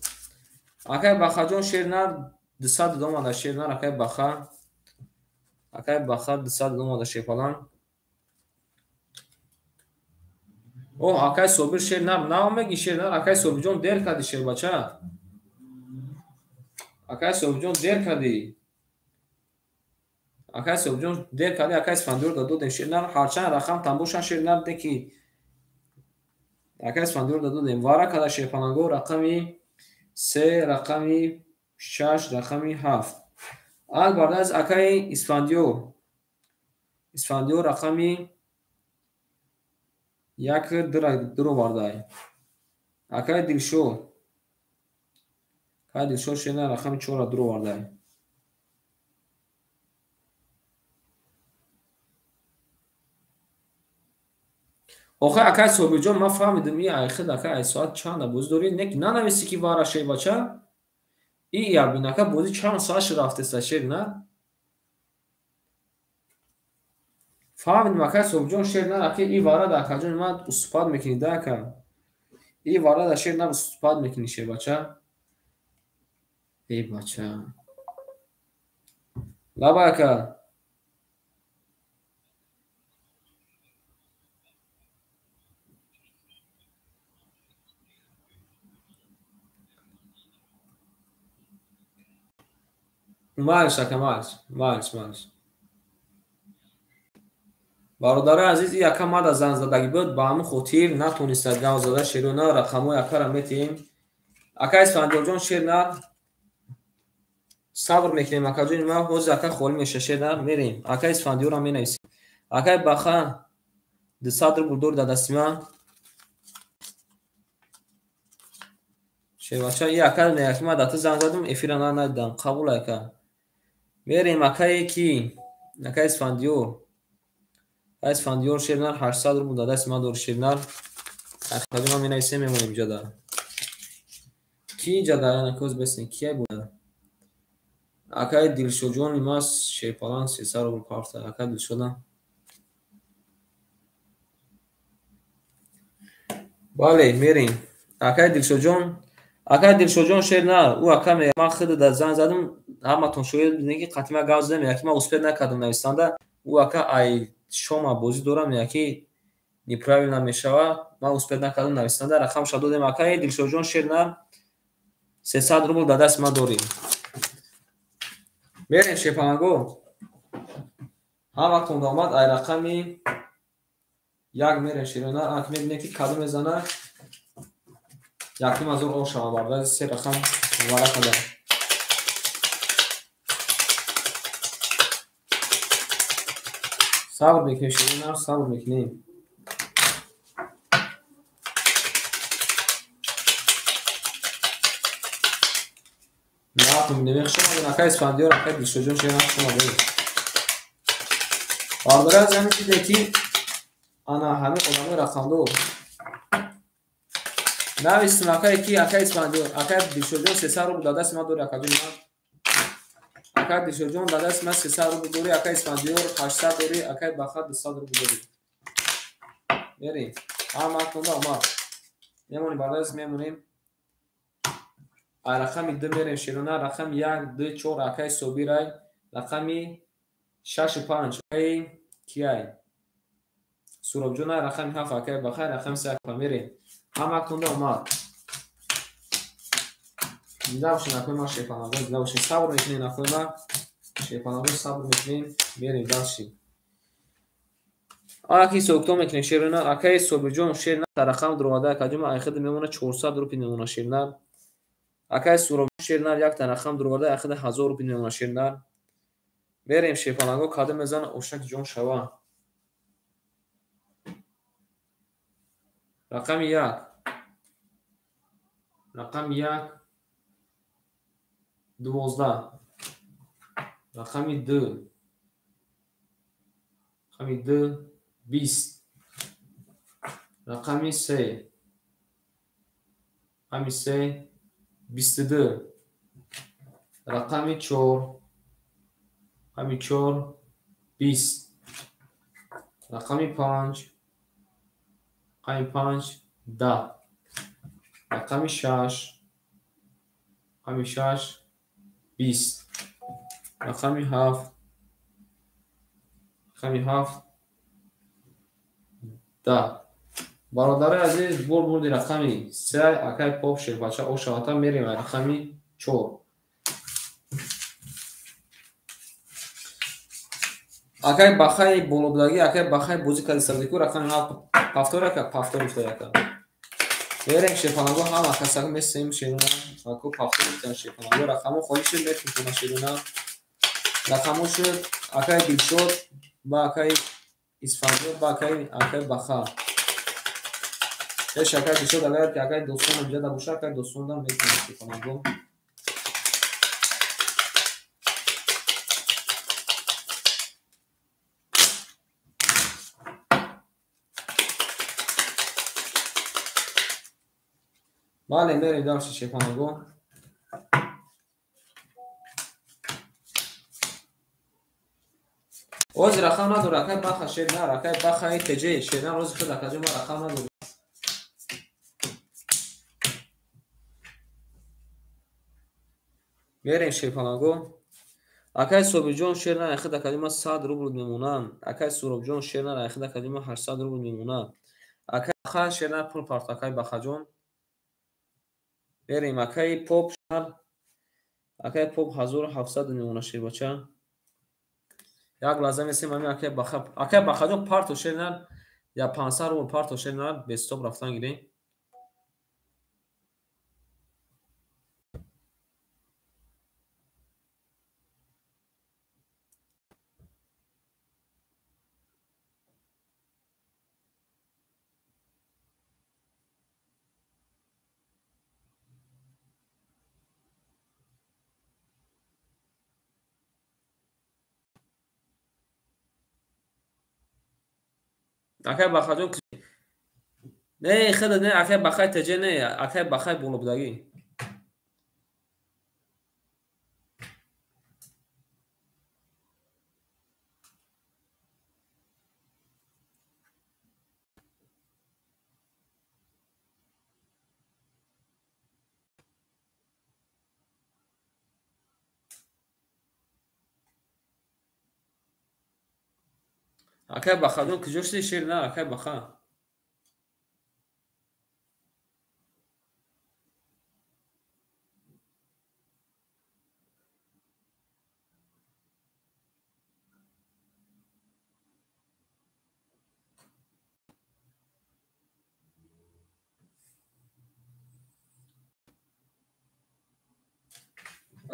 Акай Бахаҷон шернар 200 омада шернар акай Баха. Акай Баха 200 омада шерпаланг. О, акай Собир шер нар нав меги шер нар, акай Собирҷон дер кардӣ шербача. Акай Собирҷон дер кардӣ. Акай Собирҷон дер кардӣ, акай Исфандиёр додем шер нар, ҳарчанд рақам там бошад шер нар деки. Акай Исфандиёр додем. Вара када шерпаланго рақами 3, рақами 6, рақами 7. Ак бардаз акай Исфандиёр. Исфандиёр рақами 1 2 овардай. Акай Дилшод. Акай Дилшод шена рақами 4 2 овардай. Охир акай Собирҷон ман фаҳмидам и айхид акай ай соат чанда бозӣ дорӣ, не ки нанависӣ ки вара шербача. И ябин ака бозӣ чанд соат шуд рафтеста шер на? Фаҳмидам акай Собирҷон шер на, аки и вара да акаҷон ман уступад мекунӣ да ака. И вара да шер на уступад мекунӣ шербача. Эй бача. Лаба ака. Малш ака, малш, малш, малш. Бародарои азиз, и ака мада зан задагӣ буд, ба ҳамин хотир натониста гав зада шерона рақамҳои акара метиҳем. Ака Исфандиёрҷон шер нар, сабр мекунем акаҷони ман, ҳозир ака холӣ меша шер нар, мерем. Ака Исфандиёрам менависем. Акаи Баха 200 рубл дори дар дасти ман. Шербача, и ака мегӯяд ки ман дар ту занг задам, эфира надидам. Қабул ака. Мерем акае ки акаи Исфандиёр. Акаи Исфандиёр шернар 800 рубл дар дасти ман дори шернар. Акаҷон ман менависем, мемонем иҷода. Ки иҷода? Ана коз бесен, кия буда? Акаи Дилшодҷони ман шерпаланг 300 рубл парта. Акаи Дилшода. Бале, мерем. Акаи Дилшодҷон, акаи Дилшодҷон шер нар, ӯ ака мегӯяд ман худо дар занг задам, ҳаматон шоҳид будем ки қатъи ман гап задам, мегӯяд ки ман успед накардам нависанда. Ӯ ака ай шома бозӣ дорам, мегӯяд ки неправильно мешавад, ман успед накардам нависанда. Рақамша додем акаи Дилшодҷон шер нар, 300 рубл дар дасти ман дорем. Мерем шерпаланго. Ҳаматон омад ай рақами 1 мерем шерона, ак мебинем ки кадом мезанад. 1500 ол шава бардази се рақам вара када. Сабр мекунем шерона, сабр мекунем. Наатон бинем, хуш омадед акаи Исфандиёр, акаи Дилшодҷон шерона, хуш омадед. Бародари азиз, ҳамин чизе ки ана ҳамин одамои рақамдор навистем акае ки акаи Исфандиёр, акаи Дилшодҷон 300 рубл дар дасти ман дори акаҷони ман. Акаи Дилшодҷон дар дасти ман 300 рубл дори, акаи Исфандиёр 800 дори, акаи Баха 200 рубл дори. Мерем. Ҳамаатонда омад. Мемонем бародари, мемонем. Ай рақами 2 мерем шерона, рақами 1, 2, 4 акаи Собирай, рақами 6 5 акаи Кияй. Суробҷон рақами 7 акаи Баха, рақами 3 ака мерем. Ҳамаатонда омад. Зинда бошед акои ман шерпалангон, зинда бошед. Сабр мекунем акои ман шерпалангон, сабр мекунем, мерем дальше. Аки ҳисобкитоб мекунем шерона, акаи Собирҷон шер нар рақам дуроварда акаҷон ман айхида мемона 400 рупи мемона шер нар. Акаи Суробҷон шер нар якта рақам дуроварда айхида 1000 рупи мемона шер нар. Мерем шерпаланго, кадом мезана ошак ҷон шава. Рақами 1. Рақами 1 12. Рақами 2. Рақами 2 20. Рақами 3. Рақами 3 22. Рақами 4. Рақами 4 20. Рақами 5. Рақами 5 10. Рақами 6. Рақами 6 20. Рақами 7. Рақами 7 10. Бародари азиз, бурди рақами се, акай поп шербача ошавата, мерем рақами 4. Акай бахай болобдаги, акай бахай бозӣ карди сардику рақами 7 повтор ака, повтор ифтор ака. Мерем шерпанаго ҳама касак месем шеруна, аку повтор ифтор шерпанаго рақамо холӣ шуд, метунтона шеруна. Рақамо шуд акай Дилшод ба акай Исфандиёр ба акай Баха. Еш акай Дилшод агар ки акай Достон инҷа да боша, акай Достон да метунем шерпанаго. Бале, мерем дальше шерпанаго. Оз рақам надор, акай Баха шернар, акай Баха ТЖ шернар, оз худ акаҷо ма рақам надор. Мерем шерпанаго. Акай Собирҷон шернар, худ акаҷо ма 100 рубл мемонам. Акай Суробҷон шернар, худ акаҷо ма 800 рубл мемонам. Акай Баха шернар пул парт, акай Бахаҷон. Мерем акай Поп шернар, акай Поп 1700 мемона шербача. Як лаҳза месем ами акай Баха, акай Бахаҷон парто шернар, я 500 рубл парто шернар, бестоп рафтан гирем. Акай Бахаҷон не хеле не, акай Бахай ТЖ не, акай Бахай болобдагӣ. Акай Бахаҷон куҷо шуди шер на, акай Баха?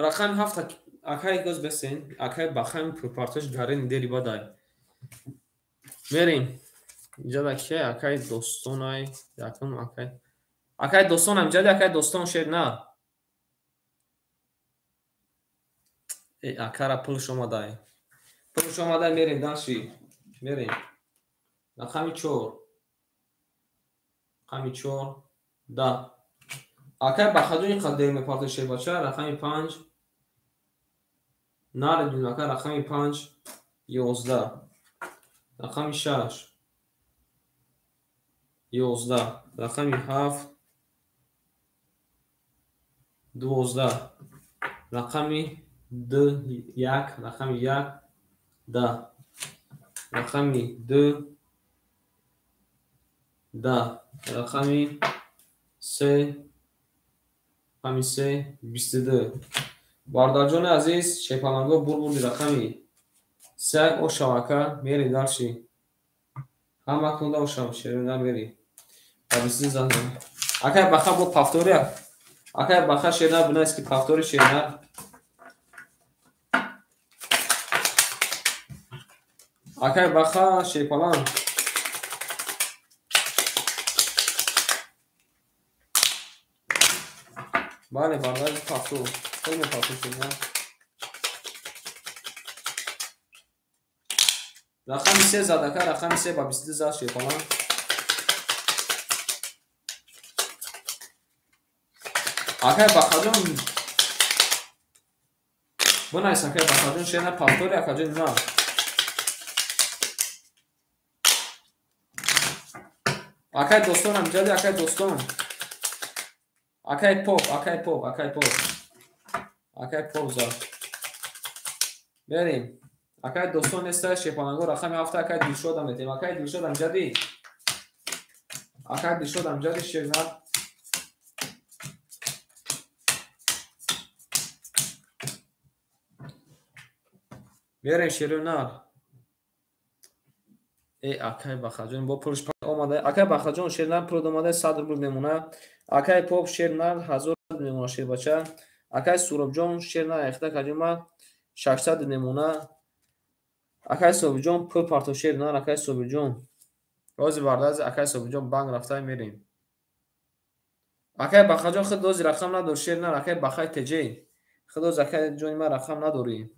Рақами 7 акай гоз бесен, акай Бахаи пурпартош гарени дери бадай. Мерем. Инҷа да ки акай Достонай, якум акай. Акай Достон инҷа да акай Достон шер на. Э акара пулш омадай. Пулш омадай, мерем дальше. Мерем. Рақами 4. Рақами 4 да. Акай Бахаҷон инқадр дер мепарто шербача, рақами 5. Наредун ака рақами 5 11. Рақами 6 11, рақами 7 12, рақами 2 1, рақами 1 10, рақами 2 10, рақами 3, рақами 3 22. Бародарҷони азиз, шерпаланго бурди рақами 3 ошавака, мери дальше. Ҳама кунда ошав, шерина мери. Ба 22 зан. Акай Баха бо повтория. Акай Баха шерна бинайс ки повтори шерна. Акай Баха шерпалан. Бале, бародари повтор. Хеле повтор шерна. Рақами 3 зад, ака рақами 3 ба 22 зад шерпалан. Акай Бахаҷон бинайс, акай Бахаҷон шерна повтори, акаҷон на. Акай Достон инҷа, акай Достон. Акай Поп, акай Поп, акай Поп. Акай Поп зад. Мерем. Акай Достон неста шерпанаго рақами 7 акай Дилшодам метем. Акай Дилшодам ҷади. Акай Дилшод Амҷади шернар. Мерем шернар. Э акай Бахаҷон бо пулш омада. Акай Бахаҷон шернар пул омада 100 рубл мемона. Акай Поп шернар 1000 мемона шербача. Акай Суробҷон шернар айхта кадима 600 мемона. Акай Собирҷон пул парто шернар. Акай Собирҷон рози бардази акай Собирҷон банк рафта мерем. Акай Бахаҷон худ дози рақам надор шернар. Акай Бахай теҷей худ дози акай ҷони ман рақам надорӣ.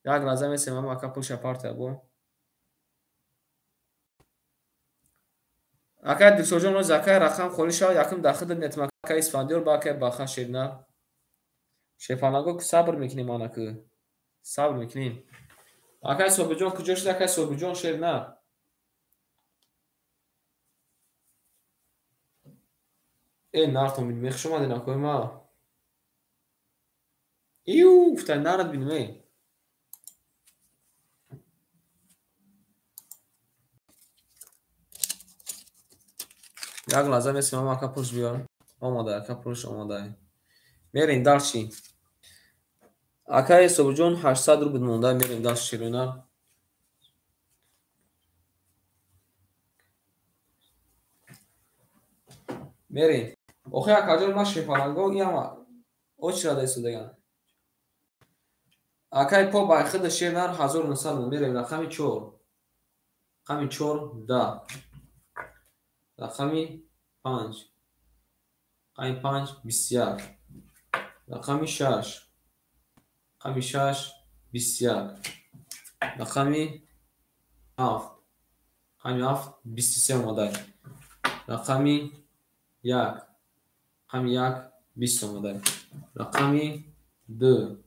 Як лаҳза месем ама ака пулша партия бо. Акай Дилшодҷон рози акай рақам холӣ шава якум дар худат метам акай Исфандиёр ба акай Баха шернар. Шерпаланго сабр мекунем анаку. Сабр мекунем. Акай Собирҷон куҷо шуд? Акай Собирҷон шернар. Э нартон бинем, хуш омадед акои ма. Иу, гуфтай нарат бинем э. Як лаҳза месем ама ака пулш биёр. Омада, ака пулш омада. Мерем дарчи. Акай Собирҷон 800 рубл монда, мерем дарчи шерона. Мерем. Охи акаҷон ман шерпаланго иама очрада истодаган. Акай Поп айхида шернар 1900 мерем рақами 4. Рақами 4 10. Рақами 5. Рақами 5 21. Рақами 6. Рақами 6 21. Рақами 7. Рақами 7 23 омада. Рақами 1. Рақами 1 20 омада. Рақами 2.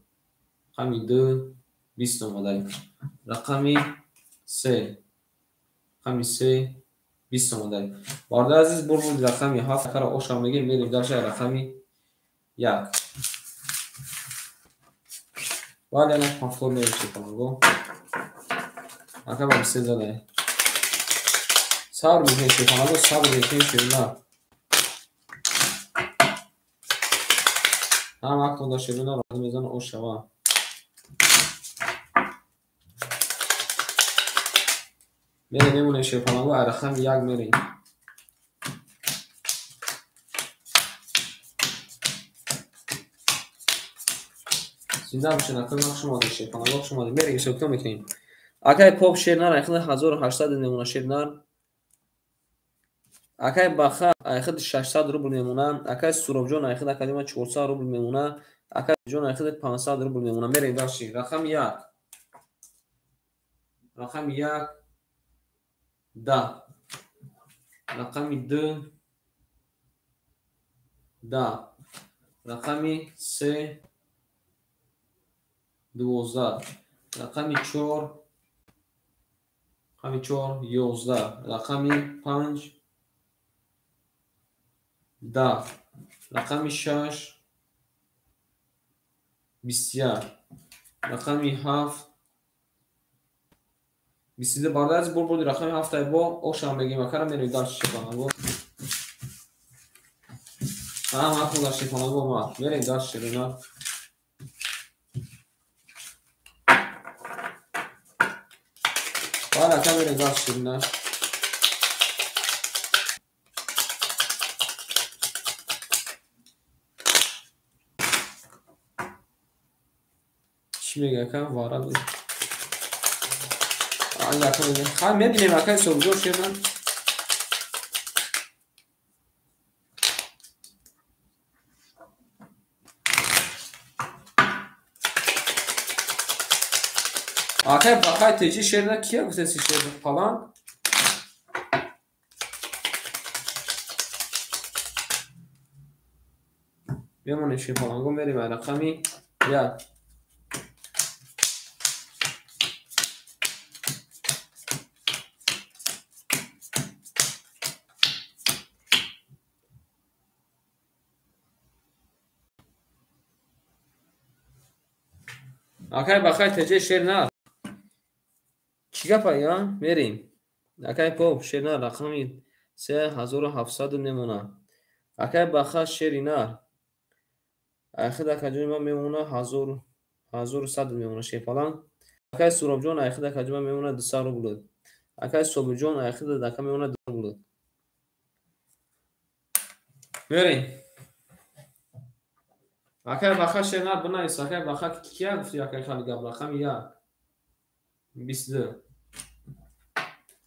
Рақами 2 20 омада. Рақами 3. Рақами 3 20 омада. Бародари азиз бурбуд рақами 7 кара ошам мегем мерем дарша рақами 1. Бале ана повтор мерем шерпаланго. Ака ба 3 задай. Сабр мекунем шерпаланго, сабр мекунем шерна. Ҳам вақтон дар шерона рақам мезана ош шава. Мерем мемонем шерпаланго рақами 1 мерем. Зинда бошед акай ман хуш омадед шерпаланго хуш омадед. Мерем ҳисобкитоб мекунем. Акай Поп шернар айхида 1800 мемона шернар. Акай Баха айхида 600 рубл мемона. Акай Суробҷон айхида академа 400 рубл мемона. Акай ҷон айхида 500 рубл мемона. Мерем дарши. Рақами 1. Рақами 1 10. Рақами 2 10. Рақами 3 12. Рақами 4 рақами 4 11. Рақами 5 10. Рақами 6 21. Рақами 7 22. Бародари азиз бурбуди рақами 7 бо ошам мегем акара мерем дарчи шерпаланго. Ҳам вақтон дар шерпаланго омад. Мерем дарчи шерона. Бале ака мерем дарчи шерона. Чӣ мега ака? Вара буд. Ха мебинем акай Собирҷон шернар. Акай Бахай теҷи шернар кия гуфтеси шернар паланг? Мемонем шерпаланго мерем рақами 1. Акай Бахай теҷе шернар. Чӣ гапа я? Мерем. Акай Поп шернар рақами 3700 мемона. Акай Баха шери нар. Айхид акаҷони ман мемона 1100 мемона шерпаланг. Акай Суробҷон айхид акаҷони ман мемона 200 рубл. Акай Собирҷон айхид ака мемона 200 рубл. Мерем. Акай Баха шер нар бинавис. Акай Баха кия гуфти акай хали гап? Рақами 1 22,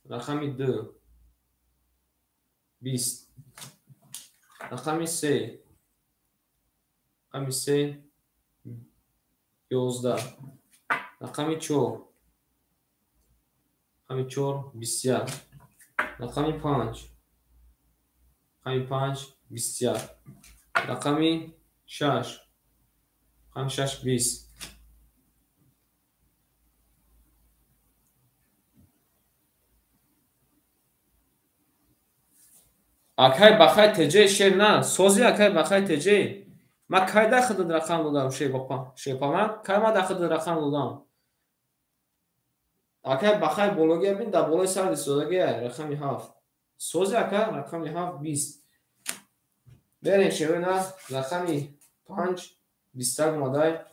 рақами 2 20, рақами 3, рақами 3 11, рақами 4, рақами 4 21, рақами 5, рақами 5 21, рақами 6, рақами 6 20. Акай Бахай ТЖ шер на сози акай Бахай ТЖ. Ма кай да худат рақам додам шерпаланг? Кай ма да худат рақам додам? Акай Бахай бология бин дар болои сар истодагия рақами 7. Сози ака рақами 7 20. Берем шерои на рақами 5 21 омадай.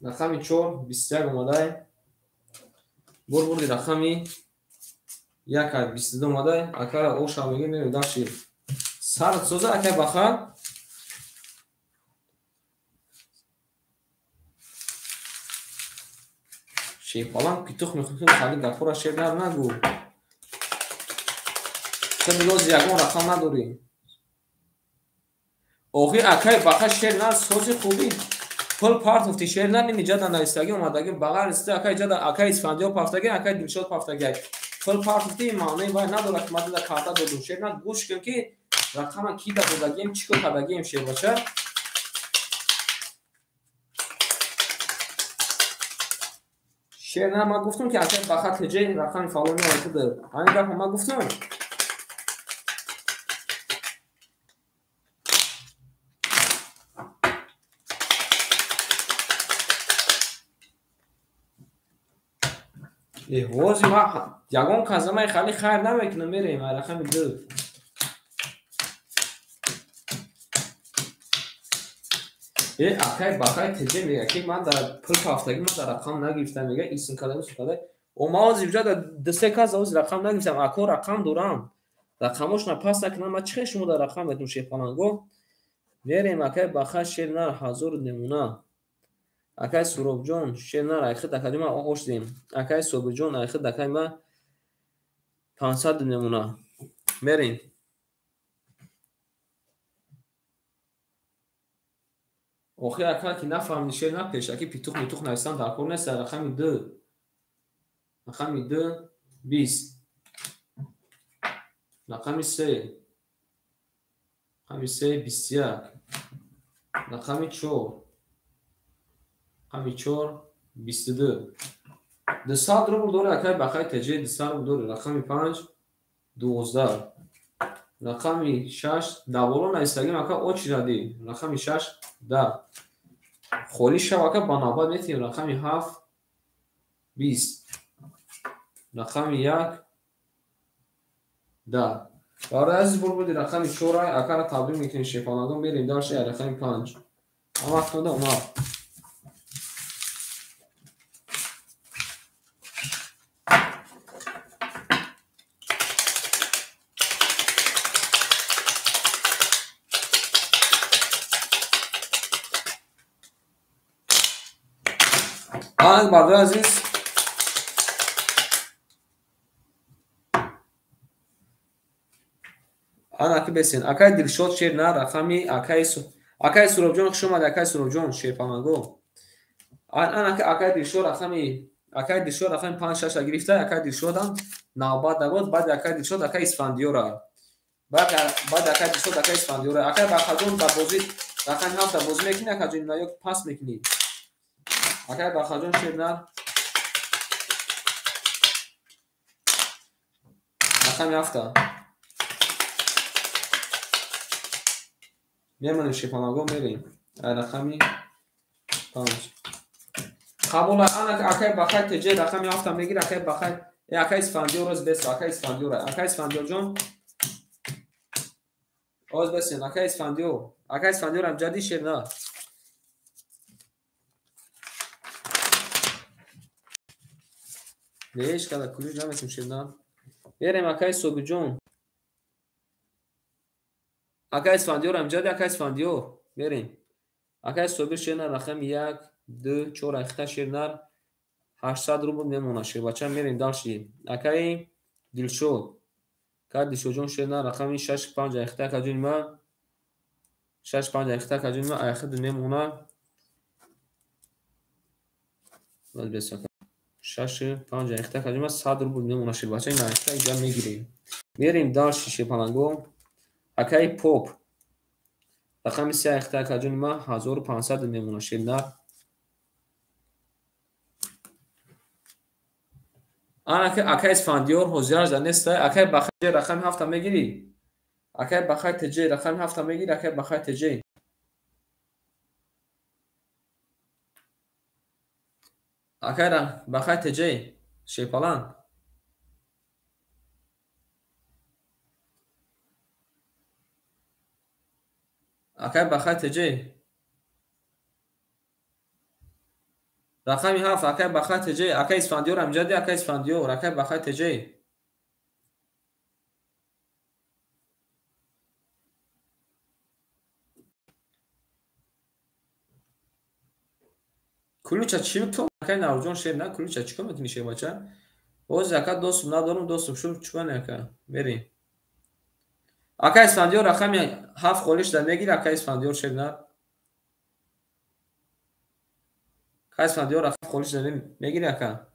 Рақами 4 21 омадай. Бурбурди рақами 1 22 омадай. Акара оша мегем мерем даши. Сар соза акай Баха. Шерпаланг питух мехӯрем хали гапора шер нар нагӯ. Ту билози ягон рақам надорӣ. Охир акай Баха шер нар сози хубӣ. Пул партофти шер нар ними ҷада навистагӣ омадагӣ бағар иста акай ҷада акай Исфандиёр пафтагӣ акай Дилшод пафтагӣ. Пул партофти маънои вай надорад ки ман дада карта додум. Шер нар гӯш кун ки рақама ки да додагием чӣ кор кардагием шербача. Шер нар ман гуфтам ки акай Баха ТЖ рақами фалони ояд. Ҳамин гапро ман гуфтам. Ҳози ман ягон казамаи хали хайр намекунам. Мерем ай рақами 2. Акай Бахай ТЖ мега ки ман дар пул пафтагӣ ман дар рақам нагирифтам. Мега исм када исм када. О ман ҳози ҷа дар ду-се кас ҳози рақам нагирифтам. Ако рақам дорам. Рақамошона пас накунам. Ман чӣ хел шумо дар рақам метавонам шерпаланго? Мерем акай Баха шер нар 1000 намуна. Акай Суробҷон шер нар айхид акаҷони ман ош дем. Акай Собирҷон айхид акаи ман 500 намуна. Мерем. Охир ака ки нафаҳмиди шер на пешакӣ питух митух навистан дар кор нест. Рақами 2, рақами 2 20, рақами 3, рақами 3 21, рақами 4, рақами 4 22. 200 рубл дори акай Бахай ТЖ 200 рубл дори. Рақами 5 12, рақами 6 дар боло навистагим ака очиради. Рақами 6 10. Холӣ шав ака ба навбат метиҳем. Рақами 7 20, рақами 1 10. Барои азиз бурбуди рақами 4 акара табрик мекунем шерпалангон. Мерем дарши рақами 5. Вақтода омад. Бародари азиз ана ки бесен. Акай Дилшод шер на рақами акай Суробҷон хуш омад. Акай Суробҷон шерпаланго. Ана ки акай Дилшод рақами акай Дилшод рақами 5 6 гирифта. Акай Дилшодам навбат дагод. Баъди акай Дилшод акай Исфандиёра. Баъд акай Дилшод акай Исфандиёра. Акай Бахаҷон дар бозӣ рақами 7 бозӣ мекунӣ акаҷон ё пас мекунӣ? Акай Бахаҷон шер нар рақами 7 мемонем шерпаланго. Мерем рақами 5. Қабул. Ана акай Бахай ТЖ рақами 7 мегир. Акай Бахай Акай Исфандиёр оз бес, акай Исфандиёр, акай Исфандиёрҷон оз бесен, акай Исфандиёр, акай Исфандиёр амҷади шер на. Леш када кулиш наметим шер на. Мерем акай Собиҷон. Акай Исфандиёр амҷади, акай Исфандиёр. Мерем. Акай Собир шер на рақами 1, 2, 4 айхта шер нар. 800 рубл мемонад шербача. Мерем дальше. Акай Дилшод. Акай Дилшодҷон шер на рақами 6 5 айхта акаҷони ма. 6 5 айхта акаҷони ма айхта мемонад. 6 5 айхта акаҷони ма 100 рубл мемонад шербача. Ин айхта инҷа мегирем. Мерем дальше шерпаланго. Акай Поп. Рақами 3 айхта акаҷони ма 1500 мемонад шернар. Ана акай Исфандиёр ҳозираш дар неста. Акай Бахай рақами 7 мегирӣ? Акай Бахай ТЖ рақами 7 мегирӣ? Акай Бахай ТЖ. Акай Бахай ТЖ шерпалан. Акай Бахай ТЖ. Рақами 7 акай Бахай ТЖ. Акай Исфандиёр амҷади, акай Исфандиёр, акай Бахай ТЖ. Кулюча чӣ мекунӣ? Акай Наврӯзҷон шер на, кулюча чӣ кор мекунӣ шербача? Боз ака доступ надорум, доступ шуд, чӣ кор ака? Мерем. Акай Исфандиёр рақами 7 холиш дар мегирӣ, акай Исфандиёр шер на. Акай Исфандиёр рақами холиш дар мегирӣ ака?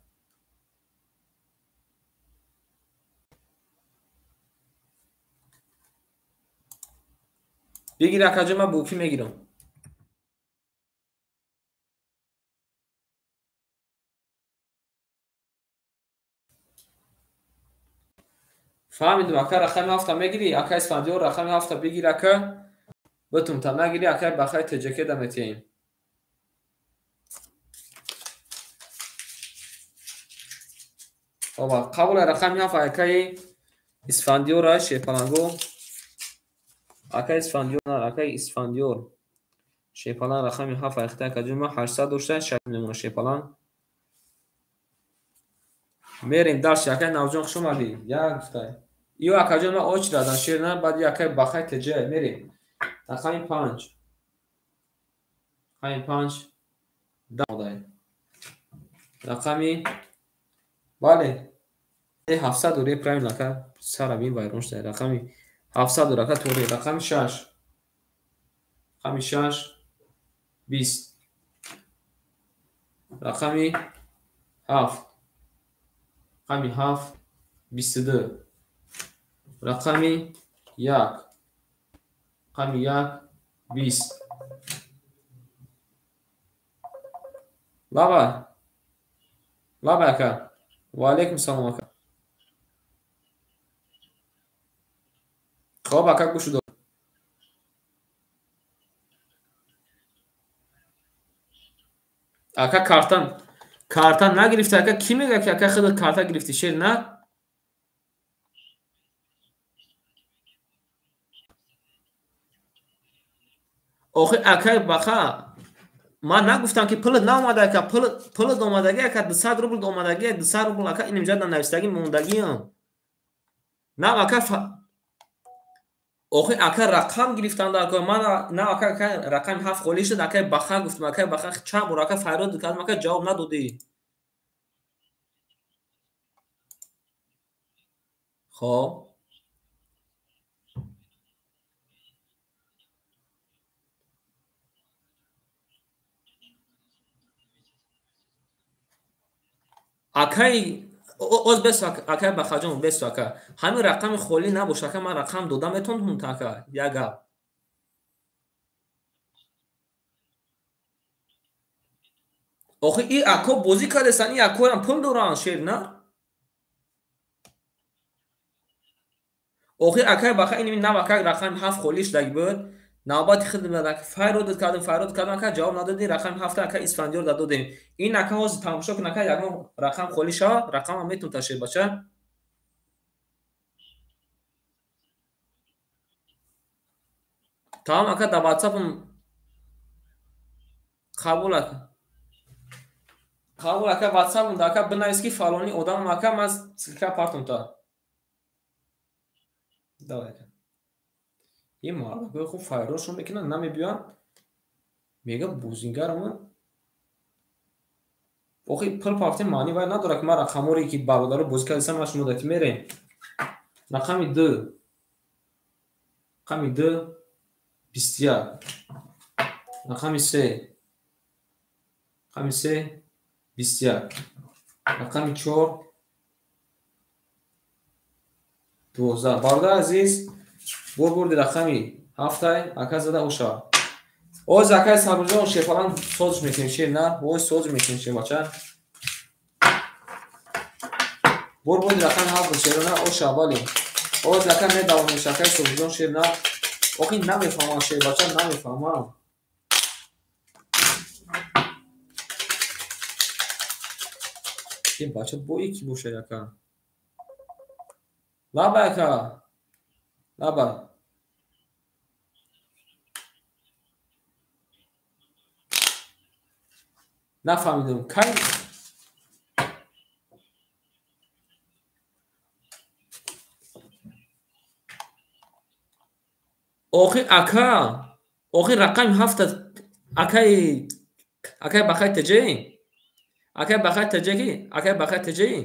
Бигир акаҷон, ман букӣ мегирам. Фаҳмидум, ака рақами 7 мегирӣ, ака Исфандиёр рақами 7 бигир ака. Битум та нагирӣ, акай Бахай ТЖК да метиҳем. Оба, қабула рақами 7 акаи Исфандиёр шерпаланго. Акаи Исфандиёр, акаи Исфандиёр. Шерпалан рақами 7 айхта акаҷон ма 800 дошта, 6 мемона шерпалан. Мерем дальше, акай Навҷон хуш омадӣ. Як гуфтай. Ё акаҷон ма оч радан шер на, баъд акай Бахай ТЖ мерем. Рақами 5. Рақами 5 дай. Рақами бале 700 уре правильно ака сара бин вайрон шуда. Рақами 700 ура ака торе. Рақами 6. Рақами 6 20. Рақами 7. Рақами 7 22. Рақами 1. Рақами 1 20. Лаба. Лаба ака. Ва алейкум салом ака. Хоб ака гӯш дор. Ака карта нагирифта ака, ки мега ки ака худ карта гирифти шер на? Охи акай Баха, ман нагуфтам ки пулат наомада ака, пулат омадаги ака, 200 рубл омадаги, 200 рубл ака, ин инҷа навистаги мондагиам. На ака, охи ака рақам гирифтан дар кор. Ман на ака, ака рақами 7 холӣ шуд, акай Баха гуфтам, акай Баха чанд бор ака фарёд кардам, ака ҷавоб надодӣ. Хоб. Акай оз бес акай Бахаҷон бес ака. Ҳамин рақами холӣ набош ака, ман рақам дода метавонам та ака, як гап. Охи и ако бозӣ кардестан, и акоям пул доранд шер на? Охи акай Баха ин нав ака рақами 7 холӣ шудаги буд. Навбати худ файрод кардем, файрод кардем, ака ҷавоб надодӣ, рақами ҳафта ака Исфандиёр додем. Ин ака ҳозир тамошо кун, ака ягон рақам холӣ шава, рақамам метун ташед, бача. Тамом ака, дар ватсапам қабул ака. Қабул ака, ватсапам да ака бинавис ки фалони одамам ака, ман ссылка партум та. Давай ака. Ин мардакои хуб файродшон мекунанд, намебиёянд. Мегӯяд бозингарамон. Охи пул пафтем маъни вай надорад ки ман рақамҳоре ки бародаро бозӣ кардастам, ман шумо дати мерем. Рақами ду. Рақами ду 21. Рақами се. Рақами се 21. Рақами чор 12. Бародари азиз, бурди рақами ҳафтай ака зада оша. Оз акай Сабирҷон шерпалан созиш мекунем, шер на, оз созиш мекунем, шербача. Бурди рақами ҳафт шер на, оша, бале. Оз ака медавонем, акай Собирҷон шер на. Охи намефаҳмам, шербача, намефаҳмам. Ин бача бои ки бошад ака? Лаба ака. Лаба. Нафаҳмидам. Кай охи ака, охи рақами ҳафта акай акай бахай теҷеи? Акай бахай теҷеки? Акай бахай теҷеи?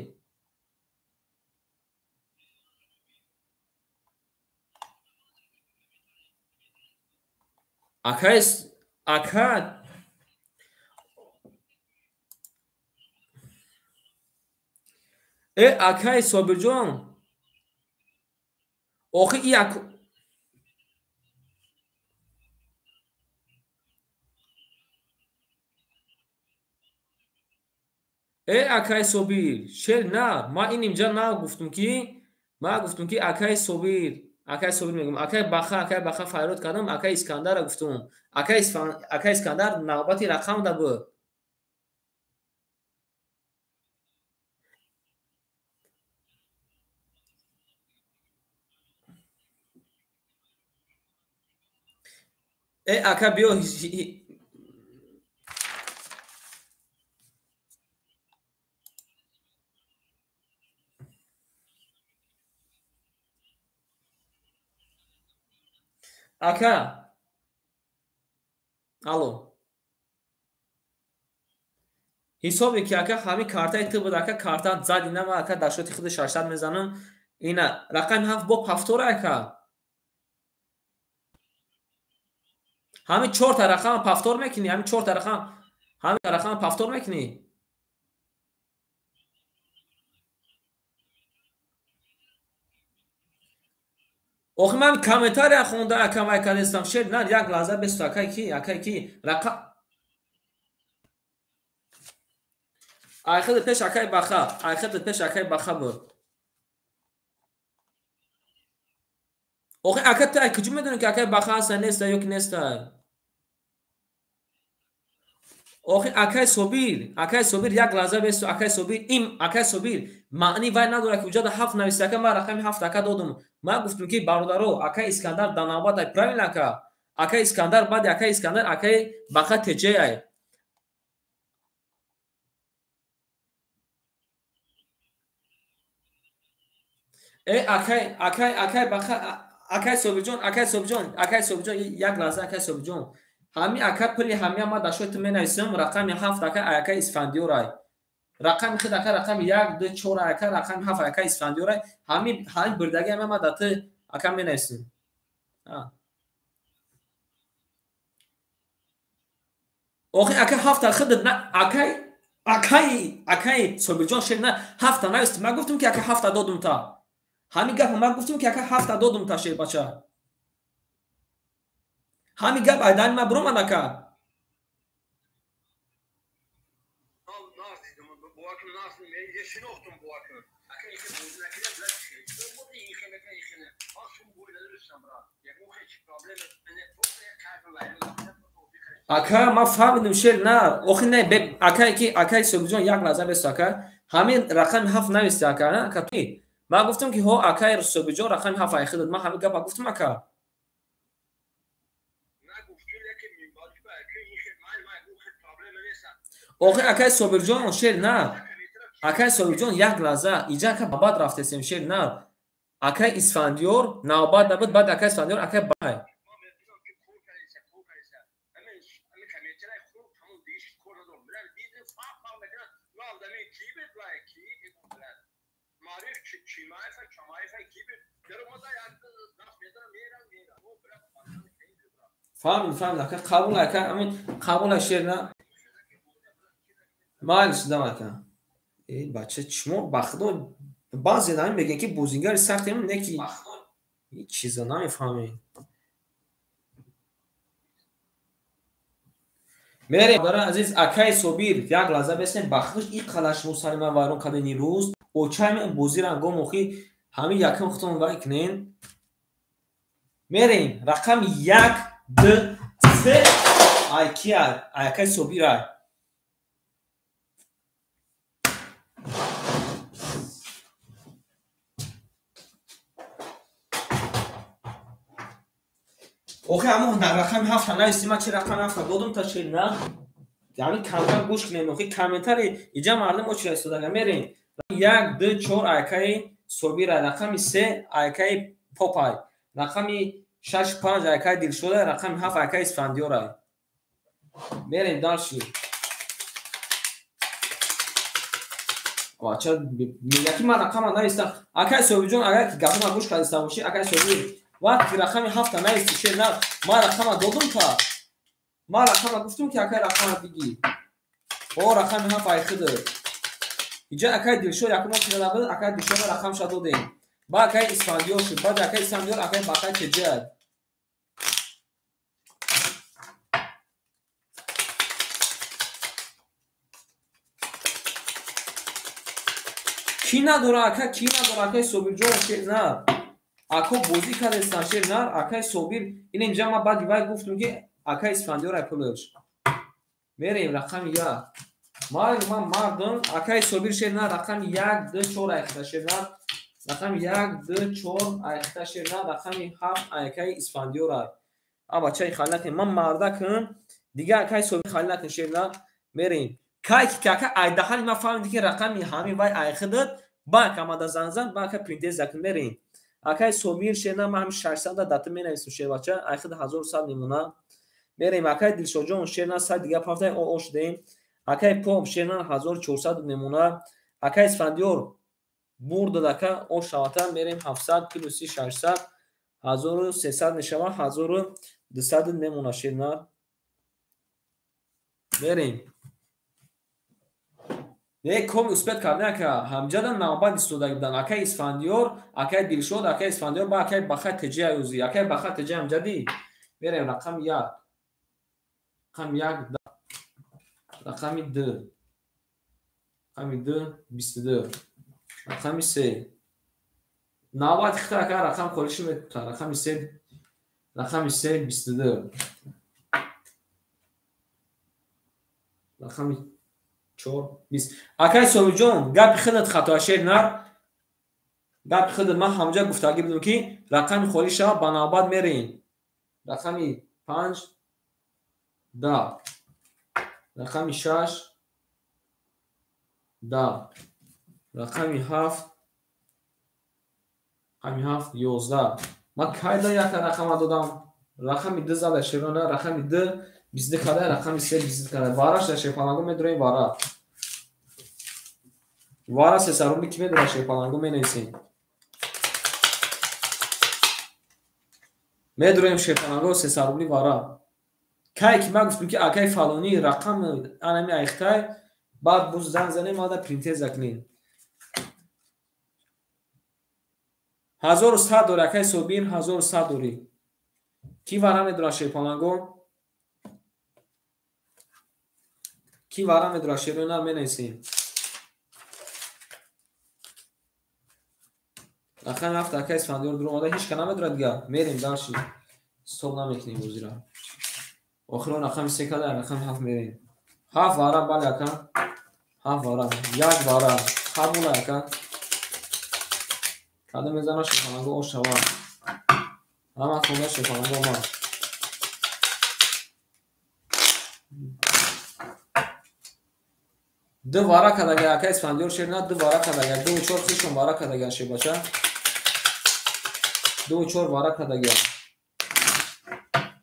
Акай ака э акай Собирҷон, охи и ак э акай Собир, шер на, ман ин инҷа нагуфтум ки, ман гуфтум ки акай Собир, акай Собир мегӯям, акай Баха файрод кардам, акай Искандарро гуфтум. Акай Искандар навбати рақам да буд. Э ака биё ака, алло, ҳисобе ки ака ҳамин картаи ту буд, ака карта зад, ина ман ака дар шоти худи 600 мезанам, ина рақами ҳафт бо пафтора ака. Ҳамин чорта рақам пафтор мекунӣ, ҳамин чорта рақам, ҳамин рақам пафтор мекунӣ. Охи ман комментария хонда ака вай кардастам, шер на, як лаҳза бесто, акай ки, акай ки рақам айхиди пеш акай Баха, айхиди пеш акай Баха буд. Охи ака ту куҷо медонӣ ки акай Баха ҳаста неста ё ки неста? Охи акай Собир, акай Собир як лаҳза бесто, акай Собир, ин акай Собир маъни вай надорад ки уҷада ҳафт нависта, ака ман рақами ҳафт ака додум. Ман гуфтум ки бародаро, акай Искандар дар навбат ай, правильно ака? Акай Искандар баъди акай Искандар акай Баха теҷей ай. Э акай, акай, акай Баха, акай Собирҷон, акай Собирҷон, акай Собирҷон, як лаҳза акай Собирҷон. Ҳами ака пули ҳамия ман дар шоти ту менависам, рақами ҳафт ака акай Исфандиёр ай. Рақами худ ака рақами як, ду, чор ака рақами ҳафт ака Исфандиёр ай. Ҳами ҳами бурдаги ҳамия ман дар ту ака менависам. Охи ака ҳафта худат на акай акай акай Собирҷон шер на ҳафта навист. Ман гуфтум ки ака ҳафта додум та. Ҳамин гапа ман гуфтум ки ака ҳафта додум та, шербача. Ҳамин гап айдани ман биромад ака. Ака, ман фаҳмидим шер на, охи не, акай ки акай Собирҷон як лаҳза бесто ака, ҳамин рақами 7 нависти ака, на ака ту. Ман гуфтам ки ҳо акай Собирҷон рақами 7 айхи дод. Ман ҳамин гапа гуфтам ака. Охи акай Собирҷон шер на. Акай Собирҷон як лаҳза, иҷа ака ба баъд рафтесем шер на. Акай Исфандиёр навбат набуд, баъд акай Исфандиёр акай бай. Фаҳмид, фаҳмид, ака қабул ака, амин қабул шер на. Майли шудам ака. Эй бача, шумо ба худо баъзе нами мегӯянд ки бозингари сахтем, не ки ҳеҷ чиза намефаҳмем. Мерем, бародари азиз, акаи Собир, як лаҳза бесем, ба худо ин қадар шумо сари ман вайрон кардед имрӯз. Очаи ман бозиро ангом охи ҳамин якам худтон вай кунен. Мерем, рақами 1, 2, 3, ай ки ай? Ай акаи Собир ай. Охи ҳамон рақами 7 нависти, ман чи рақами 7 додум та шер на? Ҳамин камтар гӯш кунем, охи комментари иҷа мардум очира истодага. Мерем. 1, 2, 4 акаи Собир ай, рақами 3 акаи Попай, рақами 6, 5 акаи Дилшод ай, рақами 7 акаи Исфандиёр ай. Мерем дальше. Бача мегӯяд ки ман рақама навистам. Акаи Собирҷон, агар ки гапама гӯш кардиста бошӣ, акаи Собир, вақте ки рақами 7 нависти шер на, ман рақама додум та. Ман рақама гуфтум ки акаи рақама бигӣ. О, рақами 7 ай худо. Иҷа акаи Дилшод якум зада буд, акаи Дилшод рақамша додем. Баъд акаи Исфандиёр шуд, баъд акаи Исфандиёр акаи Бақай Теҷа. Ки надора ака, ки надора акаи Собирҷон шер на. Ако бозӣ кардестан шер на, акаи Собир, ин инҷа ман баъди вай гуфтум ки акаи Исфандиёр ай пулаш. Мерем рақами 1. Майли ман мардум, акаи Собир шер на, рақами 1, 2, 4 айхта шер на. Рақами 1, 2, 4 айхта шер на, рақами 7 акаи Исфандиёр ай. А бачаи хали накун, ман мардакам, дига акаи Собир хали накун шер на. Мерем. Кай ки ака айдаҳани ман фаҳмидӣ ки рақами ҳамин вай айхи дод, банк омада занг зад, банка принтеза кун мерем. Акаи Собир шер на, ман ҳамин 600 дата менависам шер бача, айхи 1100 мемона. Мерем акаи Дилшодҷон шер на, сад дига пафтай о шудем. Акаи Поп шер на 1400 мемона. Акаи Исфандиёр бурд дод ака, о шавата мерем 700 плюси 600 1300 мешава, 1200 мемона шер на. Мерем. Не коми успет кардан ака, ҳамҷадан навбат истода будан. Акаи Исфандиёр, акаи Дилшод, акаи Исфандиёр ба акаи Бахай Теҷа аюзи. Акаи Бахай Теҷа ҳамҷадӣ. Мерем рақами 1. Рақами 1, рақами 2. Рақами 2, 22. Рақами 3. Навбат хита ака рақам холиши мета. Рақами 3, рақами 3, 22. Рақами 4, 20. Акаи Собирҷон, гапи худат хато шер на. Гапи худат ман ҳамҷа гуфтагӣ будам ки рақами холӣ шава ба навбат мерем. Рақами 5, 10. Рақами 6, 10. Рақами 7, рақами 7, 11. Ман кайда якта рақама додам? Рақами 2 зада шерона, рақами 2 22 када, рақами 3 22 када. Вара шуда шерпалангу медурем вара. Вара сесаруми ки медура шерпалангу менависем. Медурем шерпалангу сесаруми вара. Кай ки ман гуфтам ки акаи фалонӣ рақам анами айхтай, баъд буз занг занем, мада принтеза кунем. 1100 дори акаи Собир, 1100 дори. Ки вара медура шерпалангу? Ки вара медура шерона менависем. Рақами 7 акай Исфандиёр дуромада, ҳеч ка намедорад дига. Мерем дальше. Стоп намекунем бозира. Охирон рақами 3 када, рақами 7 мерем. 7 вара, бале ака. 7 вара, 1 вара. Қабул ака. Када мезана шефаланго ош шава. Ҳама хонда шефаланго омад. Ду вара кадага ака Исфандиёр шер на, ду вара кадага, 2 4 хишон вара кадага шебача. 2 4 вара кадага.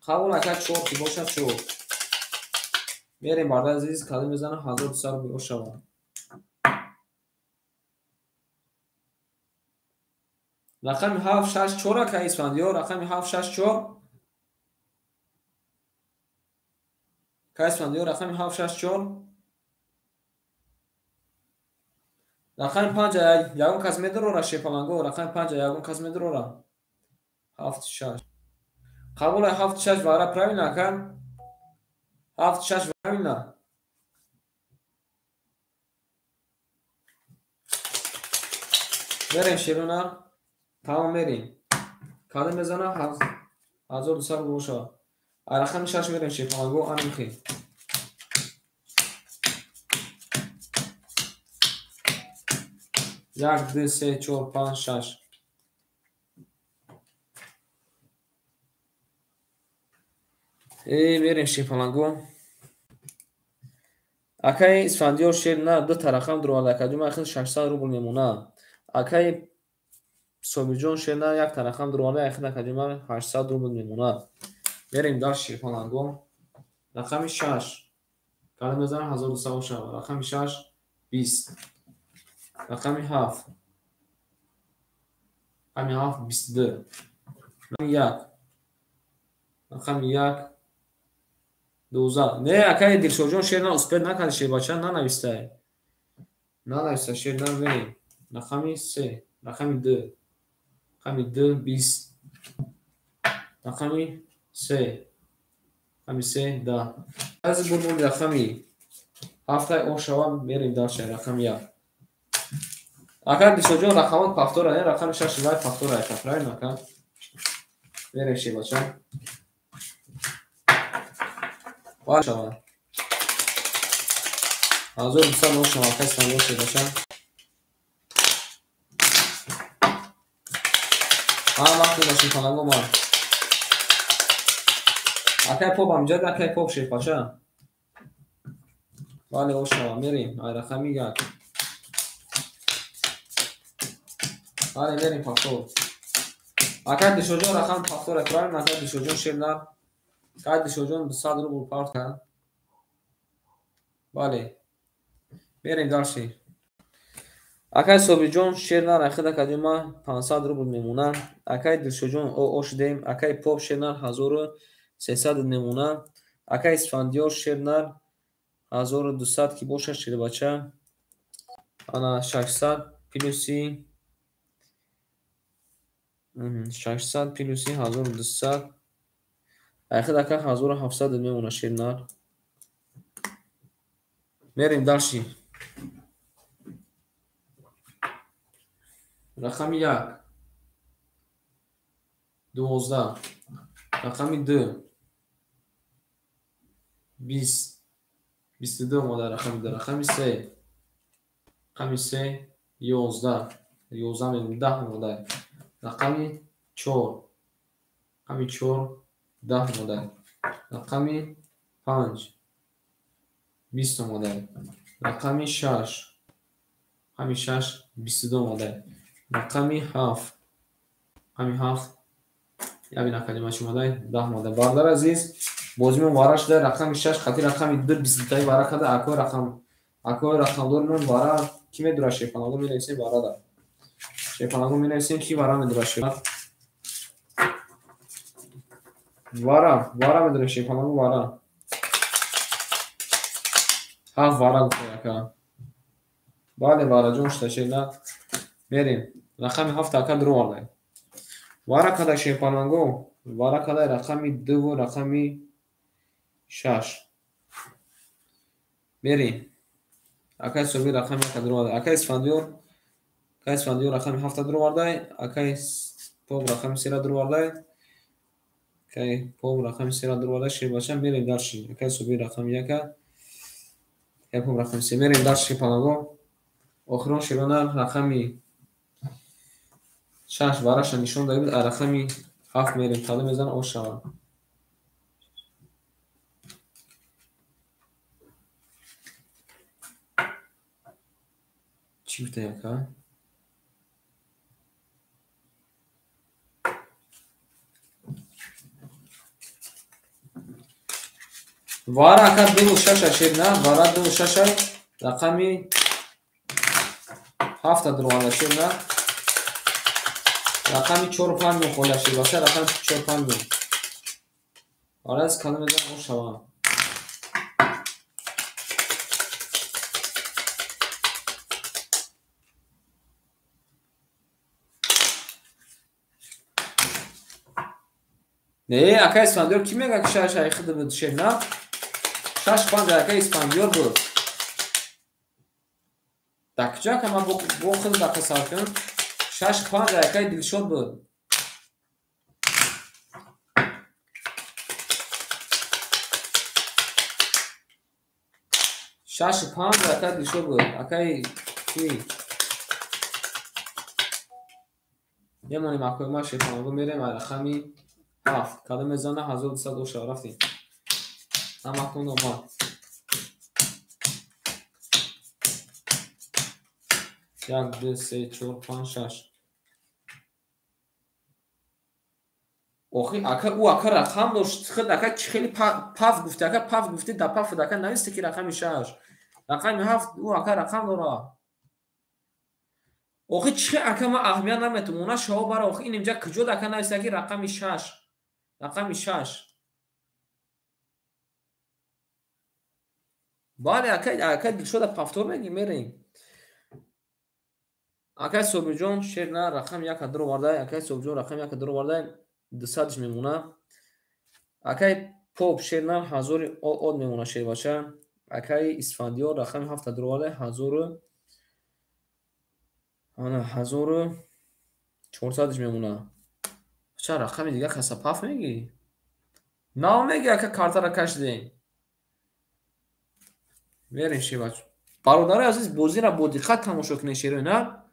Қабул ака 4 ки бошад 4. Мерем барда азиз, када мезана 1200 рубл ош шава. Рақами 7 6 4 ака Исфандиёр, рақами 7 6 4. Ака Исфандиёр, рақами 7 6 4. Рақами 5 ягон кас медорора шепаланго, рақами 5 ягон кас медорора. 7 6. Қабул 7 6 вара, правильно ака? 7 6 правильно? Мерем шерона. Тамом мерем. Када мезана 1200 рубл шава. Рақами 6 мерем шепаланго, анамхи. 1 2 3 4 5 6. Мерем шепаланго. Акай Исфандиёр шер на, ду та рақам дуроварда ака ҷума, ахир 600 рубл мемона. Акай Собирҷон шер на, як та рақам дуроварда, ахир ака ҷума 800 рубл мемона. Мерем дар шепаланго. Рақами 6. Када мезанам 1200 шава. Рақами 6 20. Рақами 7. Рақами 7 22. Рақами 1. Рақами 1 12. Не, акай Дилшодҷон шер на успед накард, шербача нанавистай. Нанависта шер на, мерем. Рақами 3, рақами 2. Рақами 2 20. Рақами 3. Рақами 3 10. Аз бурмон рақами 7 ош шава, мерем дальше рақами 1. Ака Дилшодҷон рақамот повтора, не рақами 6 вай повтора, ака, правильно ака? Мерем шербача. Шава. 1200 ош шава, ака Исфандиёр шербача. Ҳама вақт шефаланго омад. Акай поп ҳамҷад, акай поп шербача. Бале, ош шава, мерем. Ай рақами 1. Бале, мерем повтор. Акай Дилшодҷон рақам повтора, правильно? Акай Дилшодҷон шер на. Акай Дилшодҷон 200 рубл парт кард. Бале. Мерем дальше. Акай Собирҷон шер на, рахид ака ҷума 500 рубл мемона. Акай Дилшодҷон ош дем. Акай поп шер на 1300 мемона. Акай Исфандиёр шер на 1200 ки бошад шербача. Ана 600 плюси 600 плюси 1200. Ахир ака 1700 мемона шернар. Мерем дальше. Рақами 1 12. Рақами 2 20. 22 омада рақами 2. Рақами 3. Рақами 3 11. 11 мемон 10 омада. Рақами 4. Рақами 4 10 омада. Рақами 5 20 омада. Рақами 6. Рақами 6 22 омада. Рақами 7. Рақами 7 ябин академия омада 10 омада. Бародар азиз, бозимон вара шуда, рақами 6 хати рақами 2 22 вара када. Акои рақам, акои рақамдормон вара ки медура шефанаго менависем варада. Шефанаго менависем ки вара медура шеф. Вара, вара медура шефанаго вара. 7 вара гуфта ака. Бале, вараҷон шуда шена. Мерем. Рақами 7 ака дуроварда. Вара када шефанаго, вара када рақами 2 ва рақами 6. Мерем. Акай Собир рақами 1 дуроварда. Акай Исфандиёр Акай Исфандиёр рақами ҳафта дуровардай. Акай Поб рақами сера дуровардай. Акай Поб рақами сера дуровардай. Шербача мерем дарши. Акай Собир рақами яка. Акай Поб рақами се. Мерем дарши шерпаланго. Охирон шерона рақами шаш вараша нишон дада буд. Рақами ҳафт мерем. Тада мезанам ош шавад. Чӣ гуфта яка? Вара ака дуву шаша шер на, вара дуву шаша рақами ҳафта дуроварда шер на. Рақами чору панҷ мехоля шер баша, рақами чору панҷ мех. Вара аз калом мезанам ош шавам. Не, акай Исфандиёр кӣ мегӯяд ки шаш ай худ буд шер на? Шаш панҷ акай Исфандиёр буд. Дар куҷо ака ман бо худ дақа сар кунам? Шаш панҷ акай Дилшод буд. Шаш панҷ акай Дилшод буд. Акай ки? Мемонем акои ма шерпаланго мерем ай рақами ҳафт. Кадом мезана 1200 оша рафтем. Ҳамакун омад. Як, ду, се, чор, панҷ, шаш. Охи ака ӯ ака рақам дошт. Худ ака чӣ хеле паф гуфти, ака паф гуфти, да паф ака нависте ки рақами шаш. Рақами ҳафт ӯ ака рақам дорад. Охи чӣ ака ман аҳамият наметум. Она шаво бара охи ин инҷа куҷо ака нависта ки рақами шаш. Рақами шаш. Бале ака, ака Дилшода пафтор мегӣ мерем. Акай Собирҷон шер на рақами яка дуровардай. Акай Собирҷон рақами яка дуровардай. Дусадш мемона. Акай Поп шер на ҳазори од мемона шербача. Акай Исфандиёр рақами ҳафта дуровардай. Ҳазору ана ҳазору чорсадш мемона. Ча рақами дига каса паф мегӣ? Нав мегӣ ака картара кашидем. Мерем шербача. Бародарои азиз, бозиро бо диққат тамошо кунед шерои на.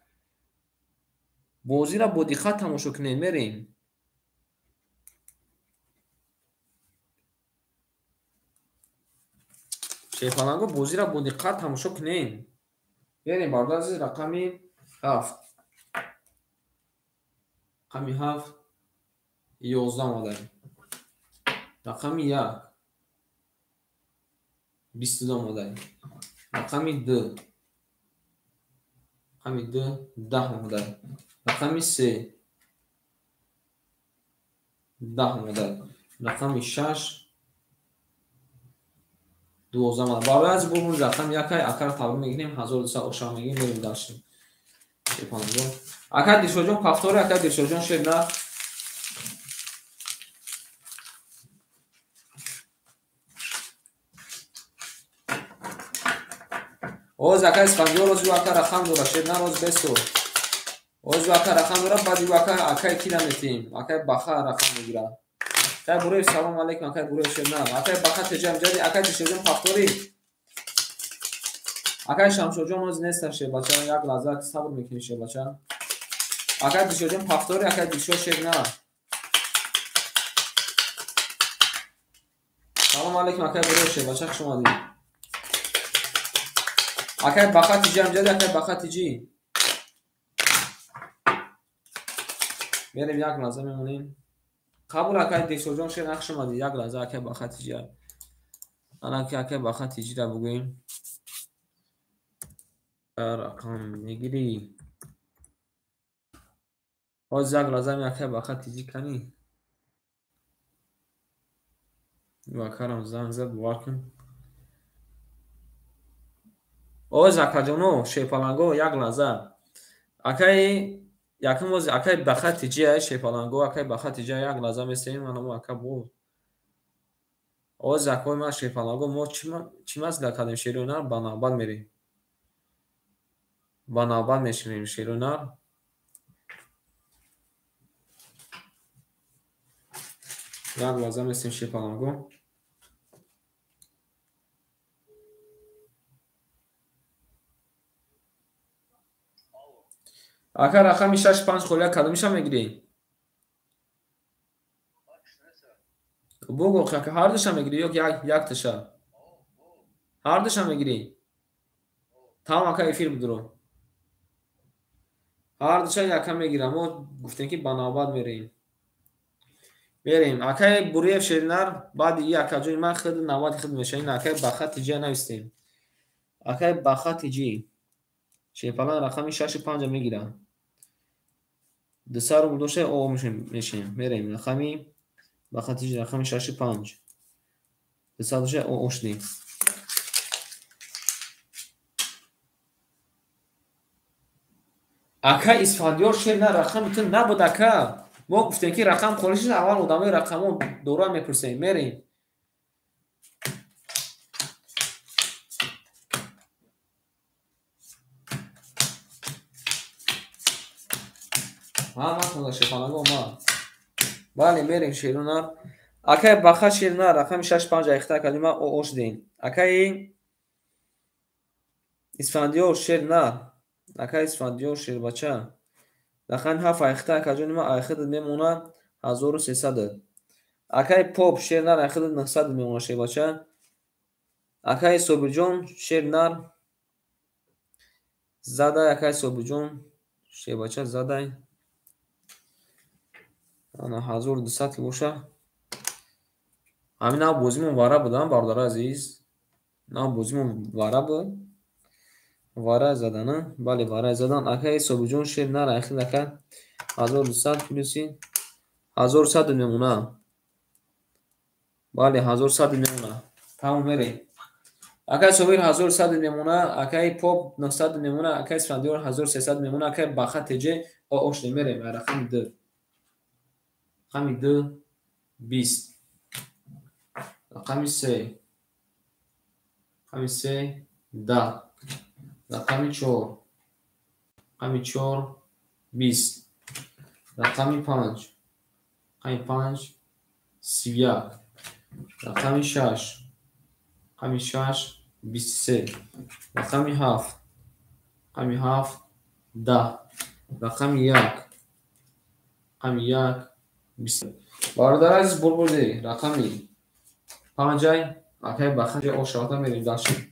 Бозиро бо диққат тамошо кунед. Мерем. Шерпаланго бозиро бо диққат тамошо кунед. Мерем бародари азиз, рақами ҳафт. Рақами ҳафт ёздаҳ омадаем. Рақами як бисту ду омадаем. Рақами ду, рақами ду даҳ омадаем. Рақами се даҳ омадаем. Рақами шаш дувоздаҳ омадаем. Барои аз бурмур рақами якай акар табрик мегирем, 1200 оша мегирем, мерем дальше. Акай Дилшодҷон пафтори, акай Дилшодҷон шер на. Оз акай Исфандиёр оз ю ака рақам дора, шер на роз бесо. Оз ю ака рақам дора, баъд ю ака акай кира метиҳем. Акай Баха рақам мегирад. Акай Буреев салом алейкум, акай Буреев шер на. Акай Баха теҷам ҷади, акай Дилшодҷон пафтори. Акай Шамшодҷон оз неста шербача, як лаҳза сабр мекунем шербача. Акай Дилшодҷон пафтори, акай Дилшод шер на. Салом алейкум, акай Буреев шербача, хуш омадед. Акай Баха тиҷам ҷади, акай Баха тиҷи. Мерем як лаҳза мемонем. Қабул акай Дилшодҷон шер на, хуш омадед. Як лаҳза акай Баха тиҷи. Ана ки акай Баха тиҷиро бугӯем. Рақам мегирӣ. Ҳозир як лаҳза ми акай Баха тиҷи канӣ. Ю акарам занг зад, бовар кун. Оз акаҷоно, шерпаланго, як лаҳза. Акай якум оз акай Баха тиҷи ай шерпаланго, акай Баха тиҷи як лаҳза месем, ана мо ака бо. Оз акои ман шерпаланго, мо чӣ маслиҳат кардем шерои на ба навбат мерем. Ба навбат мешавем шеру нар. Як лаҳза местем шерпаланго. Ака рақами 6-5 холия кадомиша мегирӣ? Бугӯ ака, ҳардуша мегирӣ ё якташа? Ҳардуша мегирӣ? Тамом ака, эфир будро. Ҳардуша яка мегирам. Мо гуфтем ки ба навбат мерем. Мерем. Акаи Буриев шеринар, баъди и акаҷони ман худ навбати худ мешавад. Ин акаи Баха Тиҷия навистем. Акаи Баха Тиҷи. Шерпалан рақами 6-5 мегирам. 200 рубл дошта о мешем. Мерем. Рақами Баха Тиҷи рақами 6-5. 200 дошта о шудем. Ака Исфандиёр шер на рақами ту набуд ака. Мо гуфтем ки рақам холӣ шуд, аввал одамои рақамон дора мепурсем. Мерем. Ҳа, ман шерпаланго омад. Бале, мерем шерунар. Акаи Баха шернар рақами 6-5 айхта калима о шудем. Акаи Исфандиёр шернар. Акаи Исфандиёр шербача. Рақами 7 айхта акаҷони ман айхидат мемонад 1300. Акаи Поп шернар айхидат 900 мемонад шербача. Акаи Собирҷон шернар задай. Акаи Собирҷон шербача задай. Ана 1200 ки боша. Ҳамин нав бозимон вара буд, бародари азиз. Нав бозимон вара буд. Вара задан, бале, вара задан. Акаи Собирҷон шернар айхид ака 1200 плюси 1100 мемона. Бале, 1100 мемона. Тамом, мерем. Акаи Собир 1100 мемона, акаи Поп 900 мемона, акаи Исфандиёр 1300 мемона, акаи Баха Теҷе о шудем. Мерем. Рақами 2. Рақами 2 20. Рақами 3. Рақами 3 10. Рақами 4. Рақами 4 20. Рақами 5. Рақами 5 31. Рақами 6. Рақами 6 23. Рақами 7. Рақами 7 10. Рақами 1. Рақами 1 20. Бародари азиз, бурбурди рақами 5 акаи Баха о шавата мерем дальше.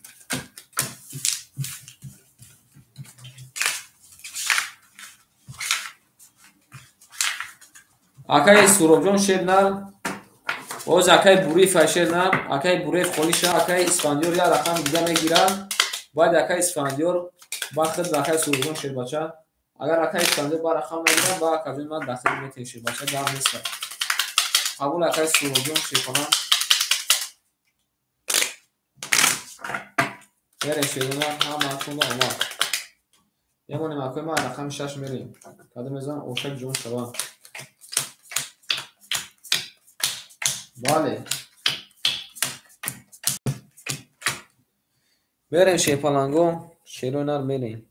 Акаи Суробҷон шернар, боз акаи Буриев шернар, акаи Буриев холӣ ша, акаи Исфандиёр як рақами дига мегирад. Баъд акаи Исфандиёр ба худ акаи Суробҷон шербача. Агар акаи Исфандиёр ба рақам нагирад, ба акаҷони ман дахил метем шербача, гап нест. Қабул акаи Суробҷон шерпалан. Мерем шернар, ҳамаатонро омад. Мемонем акаи ман рақами 6 мерем. Кадом мезанам ошак ҷон шавад. Бале. Мерем шерпаланго, шерунар мерем.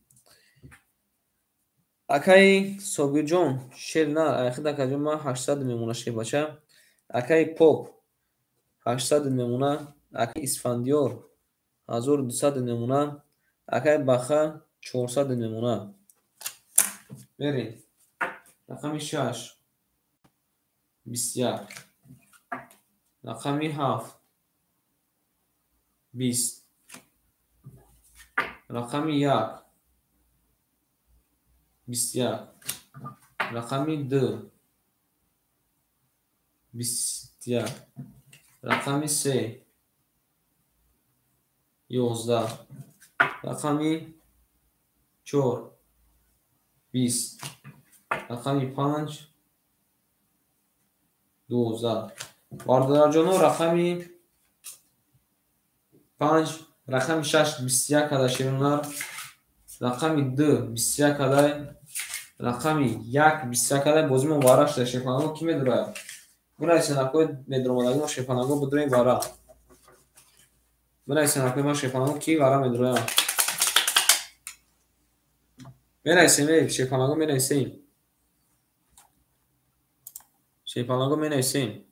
Акаи Собирҷон шернар, айхид акаҷон ман 800 мемона шербача. Акаи Поп 800 мемона, акаи Исфандиёр 1200 мемона, акаи Баха 400 мемона. Мерем. Рақами 6 21. Рақами 7 20. Рақами 1 21. Рақами 2 21. Рақами 3 11. Рақами 4 20. Рақами 5 12. Бародарҷоно, рақами 5, рақами 6 21 када шерунар, рақами 2 21 кадай, рақами 1 21 кадай. Бозимон вара шуда шерпаланго ки медурад? Бинависен акои медуромадаги мо шерпаланго будурем вара. Бинависен акои ма шерпаланго ки вара медурояд. Менависем, эй, шерпаланго менависем. Шерпаланго менависем.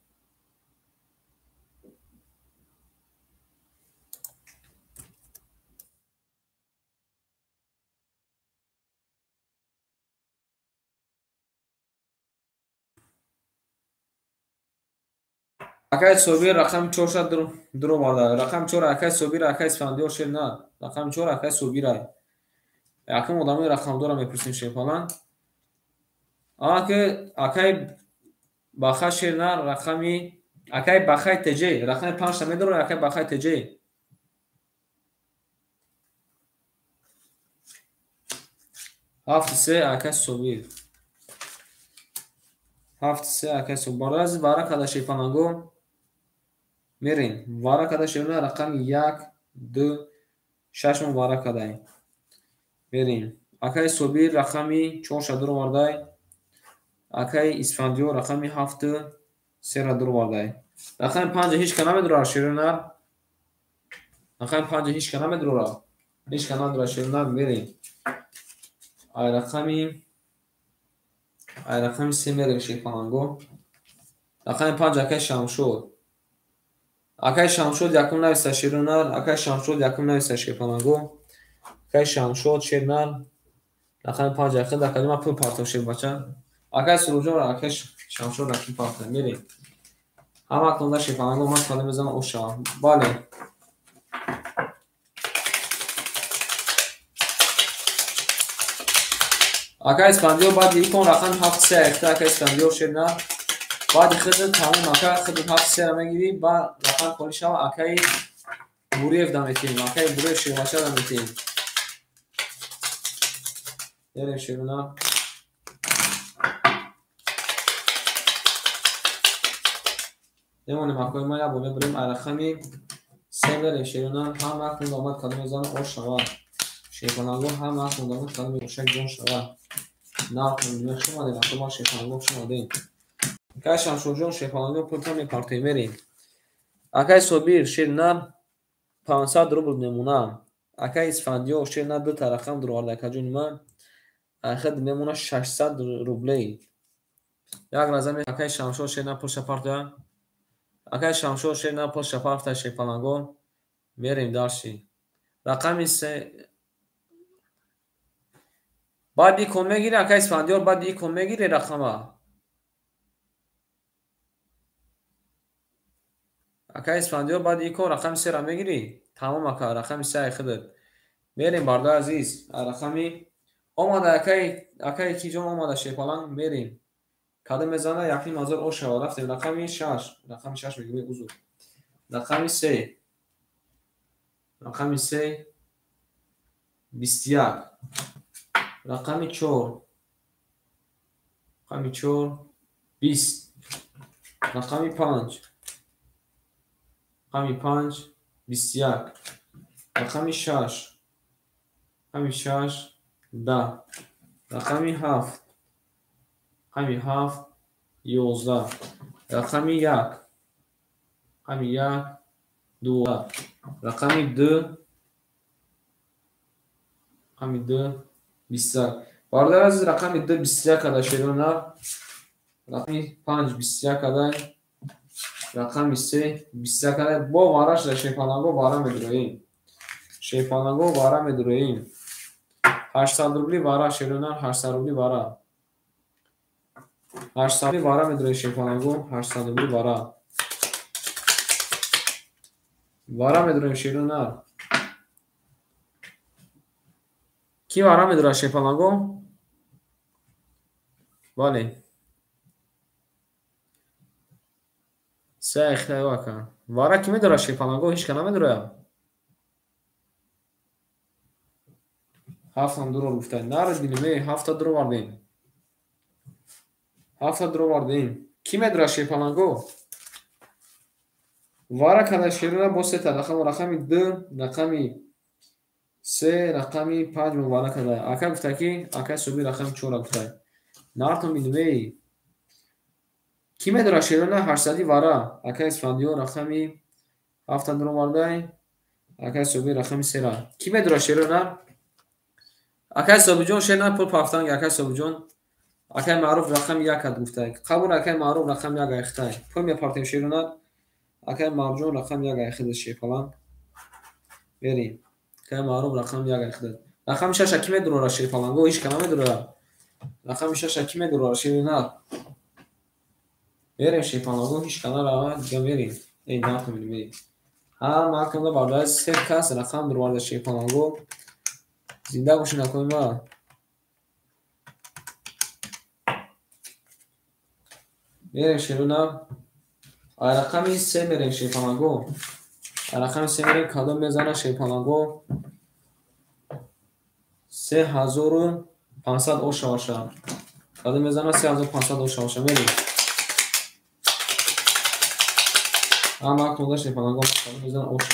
Акай Собир рақами 4 дуроварда. Рақами 4 акай Собир, акай Исфандиёр шер на. Рақами 4 акай Собирай. Якум одамои рақамдора мепурсем шерпаланг. Аки акай Баха шер на рақами акай Бахай ТЖ, рақами 5 та медорад акай Бахай ТЖ. 7-3 акай Собир. 7-3 акай Собир. Барои вара када шерпаланго мерем. Вара када шерна рақами 1, 2, 6 мо вара кадаем. Мерем. Акай Собир рақами 4 ша дуровардай. Акай Исфандиёр рақами 7 3 ра дуровардай. Рақами 5 ҳеч ка намедурад шернар. Рақами 5 ҳеч ка намедурад. Ҳеч ка намедурад шернар. Мерем. Ай рақами 3 мерем шерпаланго. Рақами 5 акай Шамшод. Акай Шамшод якум нависта шернар. Акай Шамшод якум нависта шерпаланго. Акай Шамшод шернар. Рақами 5 акай дар калима пул партов шербача. Акай Суруҷон акай Шамшод рақами партов. Мерем. Ҳама акнунда шерпаланго ман калим мезанам оша. Бале. Акай Исфандиёр баъди икон рақами 7-3 айхта акай Исфандиёр шернар. Баъди хидат тамом ака хидат 7-3 ра мегирӣ, ба рақам холӣ шава акай Буриев да метиҳем. Акай Буриев шербача да метиҳем. Мерем шернар. Мемонем акои ма як бор мебарем ай рақами 3 мерем шернар. Ҳама акнун омад кадом мезанам ош шава. Шерпаланго ҳама акнун омад кадом ошак ҷон шава. Нарх хуш омадем акои ма шерпаланго хуш омадем. Акай Шамшодҷон шерпаланго пулта мепартоем мерем. Акай Собир шернар 500 рубл мемона. Акай Исфандиёр шернар дута рақам дуроварда акаҷони ман. Айхид мемона 600 рублей. Як лаҳза акай Шамшод шернар пулша партоя. Акай Шамшод шернар пулша партоя шерпаланго. Мерем дарши. Рақами 3 баъд икон мегири акай Исфандиёр, баъд икон мегири рақама. Акай Исфандиёр баъд икон рақами 3 ра мегирӣ. Тамом ака, рақами 3 айхидат. Мерем бародари азиз, рақами омада акай, акай ки ҷон омада шерпаланг мерем. Кадом мезана 1.5 ҳазор ош шава. Рафтем рақами 6, рақами 6 мегӯем узр. Рақами 3. Рақами 3 21. Рақами 4. Рақами 4 20. Рақами 5. Рақами 5 21. Рақами 6. Рақами 6 10. Рақами 7. Рақами 7 11. Рақами 1. Рақами 1 12. Рақами 2. Рақами 2 21. Бародари азиз рақами 2 21 када шернар. Рақами 5 21 када. Рақами 3 21 када. Бо вараш да шерпаланго вара медуроем. Шерпаланго вара медуроем. 800 рубли вара шернар, 800 рубли вара. 800 рубли вара медуроем шерпаланго, 800 рубли вара. Вара медуроем шернар. Ки вара медурад шерпаланго? Бале. Се айхтаё ака. Вара ки медурад шерпаланго? Ҳеч ка намедурад. 7 дурор гуфта. Нарадинем, эй, 7 дуровардем. 7 дуровардем. Ки медурад шерпаланго? Вара када шерна бо сета рақам, рақами 2, рақами 3, рақами 5 мо вара када. Ака гуфта ки акай Собир рақами 4 гуфта. Нартон бинем, эй. Ки медурад шерна 800 вара? Акай Исфандиёр рақами 7 дуровардай. Акай Собир рақами 3 ра. Ки медурад шерна? Акай Собиҷон шер нар пул пафтанг, акай Собиҷон. Акай Маъруф рақами 1 гуфтай. Қабул акай Маъруф рақами 1 айхтай. Пул мепартем шерунар. Акай Марҷон рақами 1 айхида шерпаланг. Мерем. Акай Маъруф рақами 1 айхида. Рақами 6 ки медурора шерпаланго, ҳеч ка намедурора. Рақами 6 ки медурора шерунар. Мерем шерпаланго, ҳеч ка нарава, дига мерем. Эй, натумем, мерем. Ҳама акамда бародари се кас рақам дурварда шерпаланго. Зинда бошед акои ма. Мерем шерунар. Ай рақами 3 мерем шерпаланго. Ай рақами 3 мерем, кадом мезана шерпаланго? 3500 оша баша. Кадом мезана 3500 оша баша. Мерем. Ҳама акмонда шерпаланго кадом мезана оша.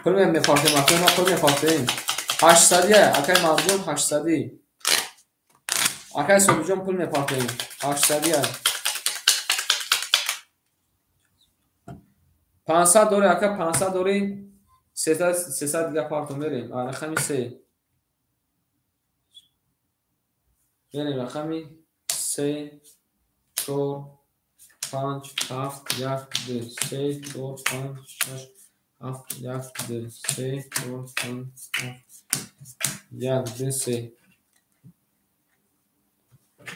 Пул мепартем, акай ма пул мепартем. 800 акай Марҷон 800. Акай Собиҷон пул мепартем. 800. 500 дори ака, 500 дори. 300 дига партом мерем. Рақами 3. Мерем рақами 3 4 5 7 1 2 3 4 5 6 7 1 2 3 4 5 7 1 2 3.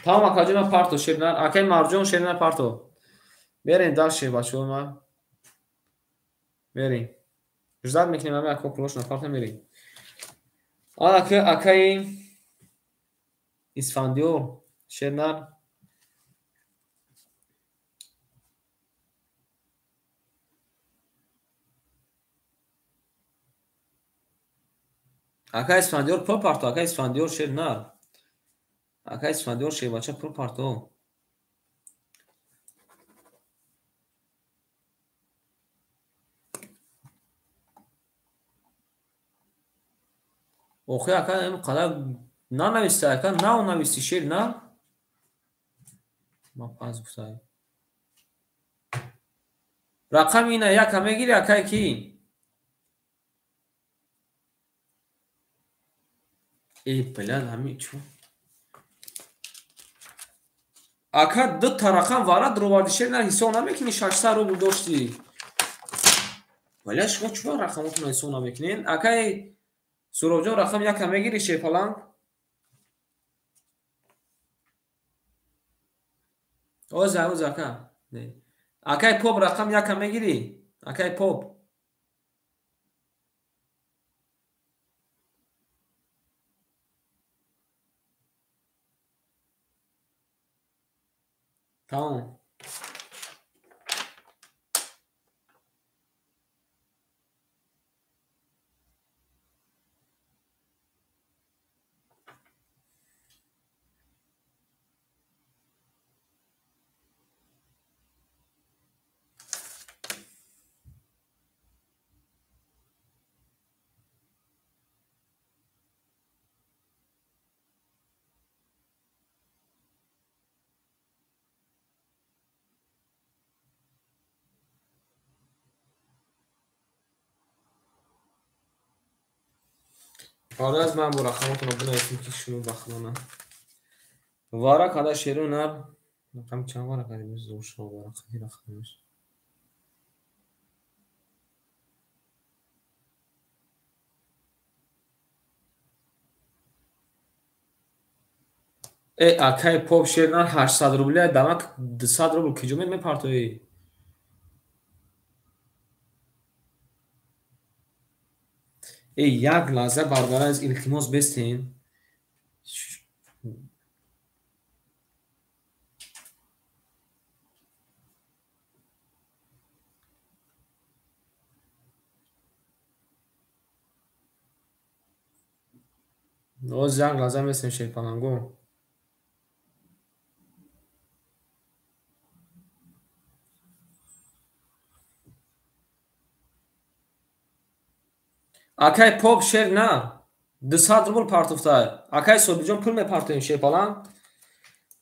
Тамом акаҷон парто шернар. Акай Марҷон шернар парто. Мерем дальше бачаҳо ма. Мерем. Ждать мекунем ами ака пулошна парто мерем. Ана акаи Исфандиёр шернар. Акай Исфандиёр пул парто, акай Исфандиёр шер нар. Акай Исфандиёр шербача пул парто. Охи ака ин қадар нанависта, ака нав нависти шер на. Ма пас гуфтай. Рақами ина яка мегири акай ки? Эй, блядь, ҳами чу? Ака ду та рақам вара дроварди шер на ҳисоб намекунӣ 600 рубл доштӣ. Бля, шумо чуро рақамотонро ҳисоб намекунед? Акай Суробҷон рақам яка мегири шерпаланг? Оза, оза ака. Акай Поп рақам яка мегири? Акай Поп. Тамом. Ҳоло аз ман бо рақамотонро бинависем ки шумо бахлона. Вара када шеру нар. Рақам чанд вара када зор шо вара кади рақамаш. Э акай поп шер нар 800 рубля дамак 200 рубл киҷо мепартоӣ? Э як лаҳза барбара аз илтимос бестен. Оз як лаҳза местем шерпаланго. Акай поп шер на 200 рубл партофта. Акай Собиҷон пул мепартоем шерпаланг.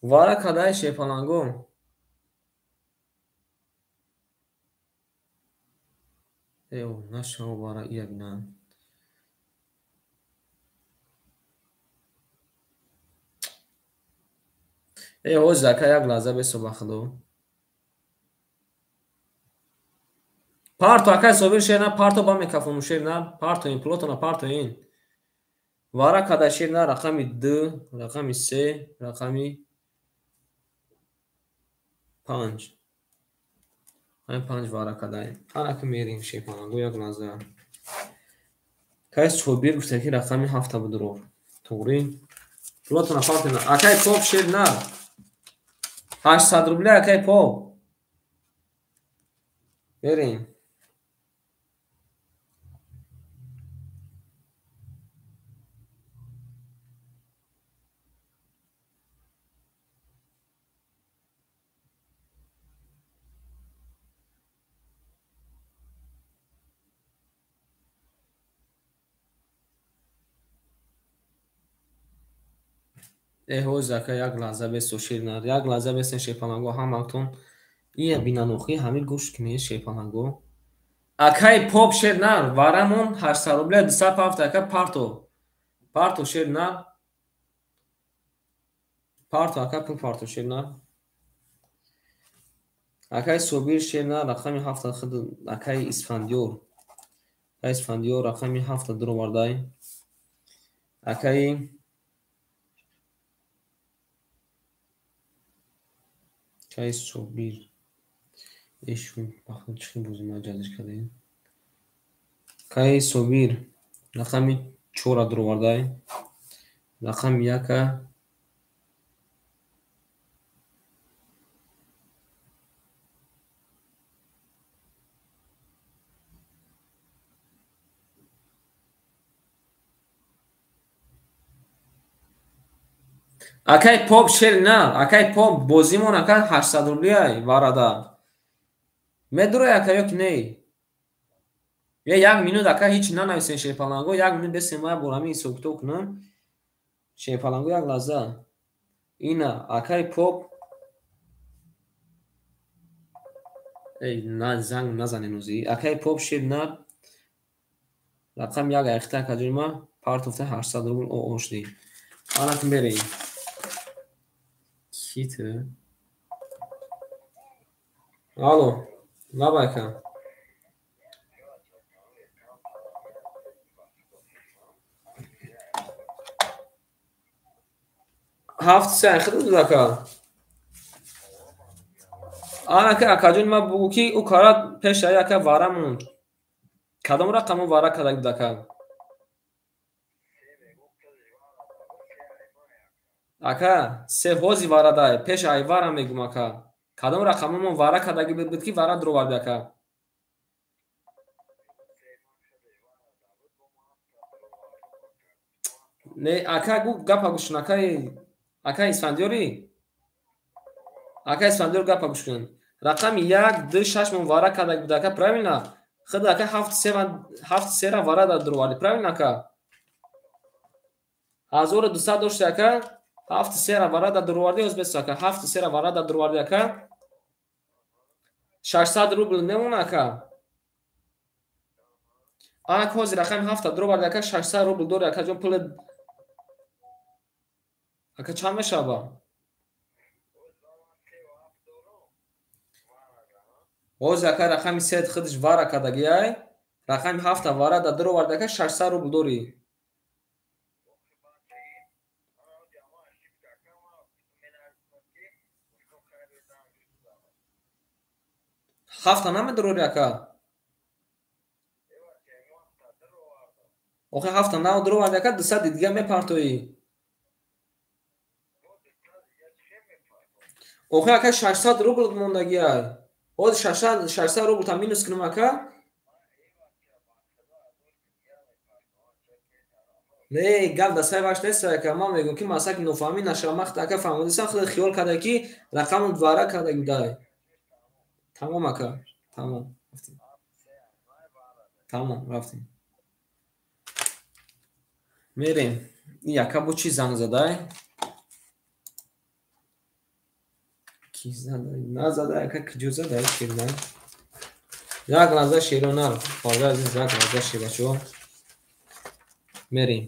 Вара кадай шепаланго. Эо, нашаво вара ия бинам. Э, ҳозир ака як лаҳза бесо ба худо. Парто акай Собир шер на, парто ба микрофону шер на, парто ин пулотона парто ин. Вара кадай шер на, рақами 2, рақами 3, рақами 5. Ҳамин 5 вара кадай. Ана ки мерем шепаланго як лаҳза. Кай Собир гуфта ки рақами 7 будурор. Туғри? Пулотона парто ин. Акай поп шер на. 800 рубля акай поп. Берем. Э, ҳозир ака як лаҳза бесо шер нар, як лаҳза бесен шепаланго ҳаматон. Ия бинанохӣ ҳамин гӯш кунед шепаланго. Акай поп шер нар, варамон 800 рубля 207 ака парто. Парто шер нар. Парто ака пул парто шер нар. Акай Собир шер нар, рақами 7 худ акай Исфандиёр. Акай Исфандиёр рақами 7 дуровардай. Акай Акай Собир. Эшу, бахт чӣ бози ма ҷазиш кардем. Акай Собир рақами 4 дуровардай. Рақами 1 Акай поп шер на, акай поп бозимон ака 800 рубля варада. Медурай ака ё ки не? Е як минут ака ҳеч нанависен шерпаланго, як минут бесен ма бо ҳамин ҳисоб-китоб кунам. Шерпаланго як лаҳза. Ина акай поп. Эй, на занг назанен ӯзи. Акай поп шер на. Рақам 1 айхта ака ҷои ма партофта 800 рубл оошди. Ана ки мерем. Киты. Алло, лабайка. Ҳафт се айхида буд ака. Ана ки акаҷон ма бугӯ ки ӯ кара пешаи ака вара монд. Кадом рақаму вара карда буд ака? Ака, се ҳози варадай, пеш ай вара мегум ака. Кадом рақамумон вара кардаги буд ки вара дуроварди ака? Не, ака гу гапа гӯш кун, акай Исфандиёрӣ? Акай Исфандиёр гапа гӯш кун. Рақами 1, 2, 6 мон вара кардаги буд ака, правильно? Худ ака 7 7 сера вара дуроварди, правильно ака? 1200 дошти ака, 7 сера вара дуроварди, ҳоз бес ака, 7 сера вара дуроварди ака. 600 рубл мемона ака. Ана ҳозир рақами 7 дуроварди ака, 600 рубл дори ака ҷон пул ака чанд мешава? Ҳозир ака рақами 3 худаш вара кардаги ай, рақами 7 вара дуроварди ака, 600 рубл дори. Ҳафта намедурори ака? Охи ҳафта нав дуроварди ака, 200 дига мепартоӣ. Охи ака 600 рубл мондаги ай. Ҳозир 600 рубл та минус кунам ака? Не, гап да сай ваш нест ака. Ман мегӯм ки масаки нофаҳмӣ нашавам. Ман ака фаҳмодисам, худ хиёл карда ки рақаму вара кардаги будай. Тамом ака, тамом. Рафтем. Тамом, рафтем. Мерем. Ин яка бо чӣ занг задай? Ки зада? Назада, ака, киҷо зада шерна? Як лаҳза, шеро нар. Хоҳар азиз, як лаҳза, шербачаҳо. Мерем.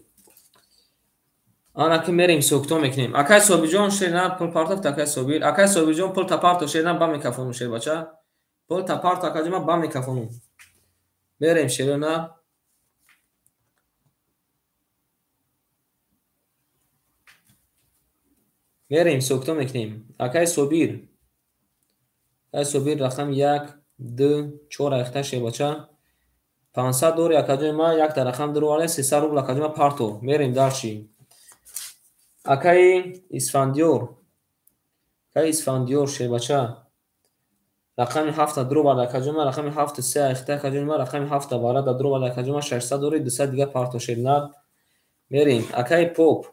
Ана ки мерем, ҳисобкитоб мекунем. Акай Собирҷон, шер нар пул партофт, акай Собир. Акай Собирҷон, пул тапарто, шер нар, ба микрофону, шербача. Пул тапарто, акаҷон, ба микрофону. Мерем, шеро нар. Мерем, ҳисобкитоб мекунем. Акай Собир. Акай Собир, рақами 1, 2, 4 айхта, шербача. 500 дори, акаҷони ма, якта рақам дуроварда, 300 рубл, акаҷони ма, парто. Мерем дальше. Акаи Исфандиёр. Акаи Исфандиёр, шербача. Рақами 7 дуроварда, акаҷони ма, рақами 7 3 айхта, акаҷони ма, рақами 7 варада дуроварда, акаҷони ма, 600 дори, 200 дига парто, шернар. Мерем. Акаи Поп.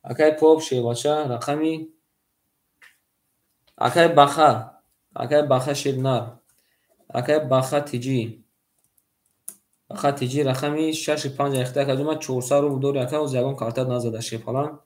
Акаи Поп, шербача, рақами Акаи Баха. Акаи Баха, шернар. Акаи Баха Тиҷи. Баха Тиҷи, рақами 6 5 айхта, акаҷони ма, 400 рубл дори, ака, оз ягон карта назада, шерпаланг.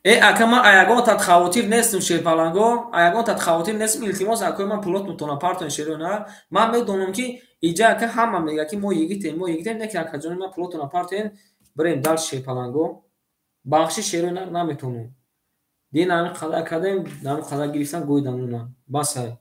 Ака, ман аягон тат хавотир нестам, шерпаланго, аягон тат хавотир нестам, илтимос, акои ман, пулотонтона партоен, шеро на. Ман медонам, ки иҷа, ака, ҳама мега, ки мо йигитем, мо йигитем, не ки, акаҷони ман, пулотона партоен, бирем дальше, шерпаланго. Бахши, шеро на, наметонам. Дин ҳамин қадар кардем, ҳамин қадар гирифтам, гӯйдам нуна. Басай.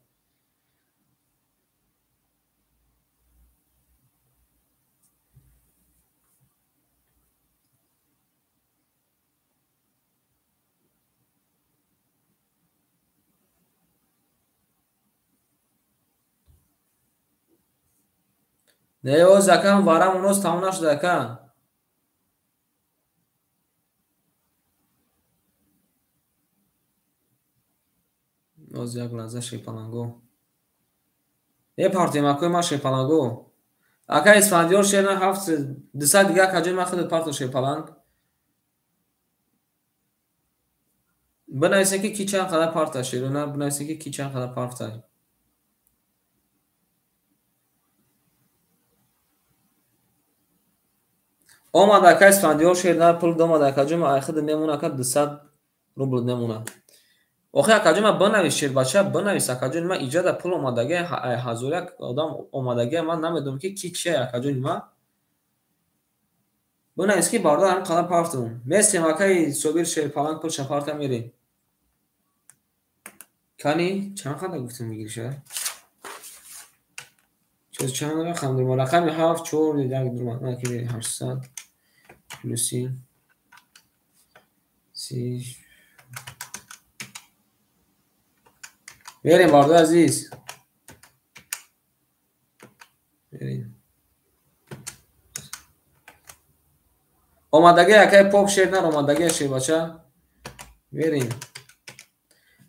Не, оз, ака, варам оноз тамом нашуда, ака. Оз як лаҳза, шерпаланго. Мепартем, акои ман, шерпаланго. Ака Исфандиёр, шерна, 7 200 дига, акаҷони ман, худат парто, шерпаланг. Бинависем, ки ки чанд қадар парта, шерона, бинависем, ки ки чанд қадар парта. Омад, ака Исфандиёр, шерна, пул омад, акаҷони ман, айхида мемона, ака, 200 рубл мемона. Охи, акаҷони ман, бинавис, шербача, бинавис, акаҷони ман, иҷада пул омадаги, ҳазор як одам омадаги, ман намедонам, ки ки чия, акаҷони ман. Бинавис, ки бародар, ҳамин қадар партум. Местем, акаи Собир, шерпаланг, пул шапарта, мерем. Кани чанд қадар гуфтем мегириша? Чанд рақам дурума? Рақами 7, 4, 1 дурума. Ана ки мерем, 800 плюси 30. Мерем, бародари азиз. Мерем. Омадаги, акаи Поп, шер нар, омадаги, шербача. Мерем.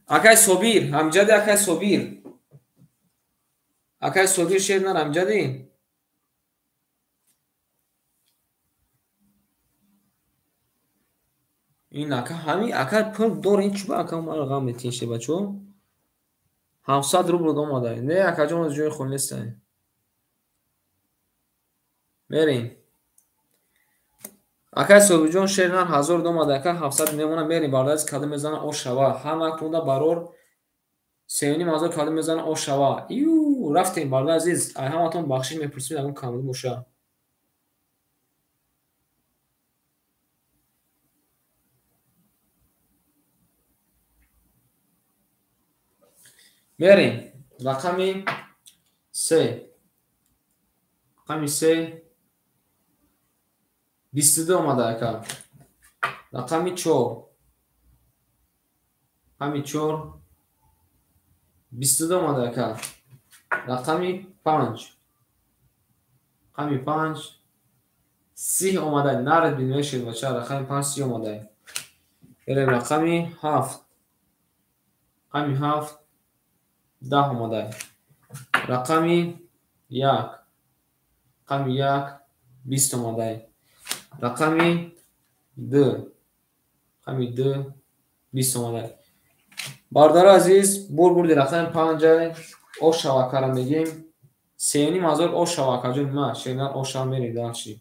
Акаи Собир, ҳамҷади, акаи Собир. Акаи Собир, шер нар, ҳамҷади? Ин ака ҳамин ака пул дор, ин чӣ ба ака маро ғам метиҳин, шербачо? 700 рубл омада. Не, акаҷон, аз ҷои холӣ нестай. Мерем. Акаи Собирҷон, шер нар, 1000 омада, ака, 700 мемона, мерем, бародари, кадом мезана, ош шава. Ҳама кунда барор 3500 кадом мезана, ош шава. Ю, рафтем, бародари азиз, ай ҳаматон бахшиш мепурсем, ягон камбудӣ боша. Мерем. Рақами 3. Рақами 3 22 омада, ака. Рақами 4. Рақами 4 22 омада, ака. Рақами 5. Рақами 5 30 омада. Наред бинмешед, бача, рақами 5 30 омада. Мерем, рақами 7. Рақами 7 10 омада. Рақами 1. Рақами 1 20 омада. Рақами 2. Рақами 2 20 омада. Бародари азиз, бурди рақами 5 ошавакара мегем. 3,5 ҳазор ошава акаҷон ма шернар ошава мерем дальше.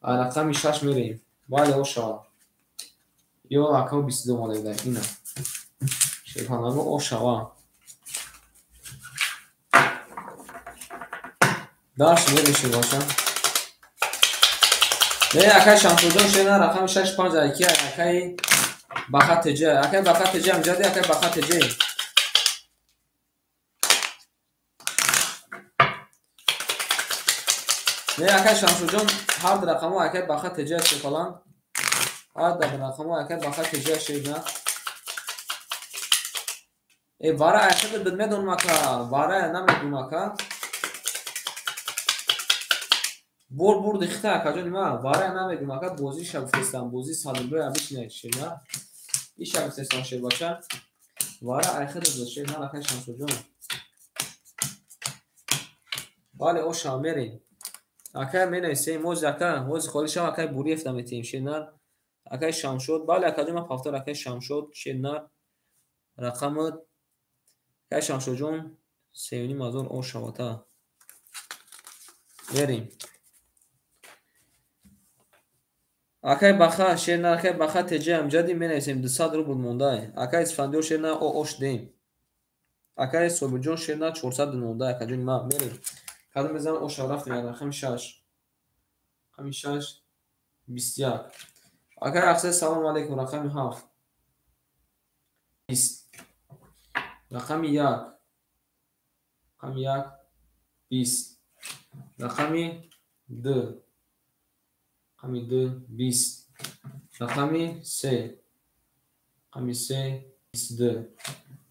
А рақами 6 мерем. Бале ошава. Ё акао 22 омада ина. Шерпанаго ошава. Дальше мерем шербаша. Не акай Шамсуҷон шернар рақами 6 5 айки акай Баха ТЖ. Акай Баха ТЖ амҷади акай Баха ТЖ. Не акай Шамсуҷон ҳар ду рақамҳо акай Баха ТЖ шефалан. Ҳар ду рақамҳо акай Баха ТЖ шена. Э вара айхед бид медонам ака, вара намедонам ака. Бурди хита акаҷон ма вара намедонам ака, бозӣ шаб фистам, бозӣ садулбой абишна шена. Иша гуфтестам шербача. Вара айхед бид шена акай Шамсуҷон. Бале оша мерем. Акай менависем, ози ака, ози холи шав акай Буриев наметиҳем шернар. Акай Шамшод, бале акаҷон ман повтор акай Шамшод шернар рақамат акай Шамшодҷон 3,5 ҳазор ошавата. Мерем. Акай Баха шернар акай Баха ТЖ амҷади менависем 200 рубл мондай. Акай Исфандиёр шернар ош дем. Акай Собирҷон шернар 400 мондай акаҷон ма мерем. Кадом мезанам оша рафтем рақами 6. Рақами 6 21. Акай Ақсай салом алейкум рақами 7. 20. Рақами 1. Рақами 1 20. Рақами 2. Рақами 2 20. Рақами 3. Рақами 3 22.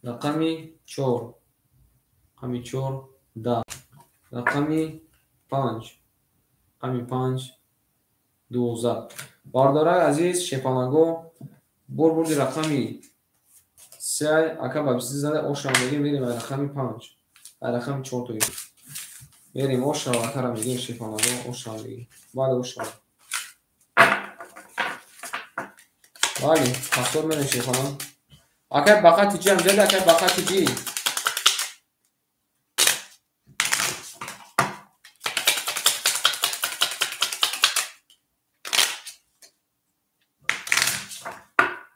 Рақами 4. Рақами 4 10. Рақами 5. Рақами 5 12. Бародарои азиз шепанаго бурди рақами 3 ака ба 22 зада оша мегем мерем рақами 5. Рақами 4 тои. Мерем оша акара мегем шепанаго оша мегем. Бале оша. Бале, повтор мерем шепана. Акай Баха ТЖ амҷади акай Баха ТЖ.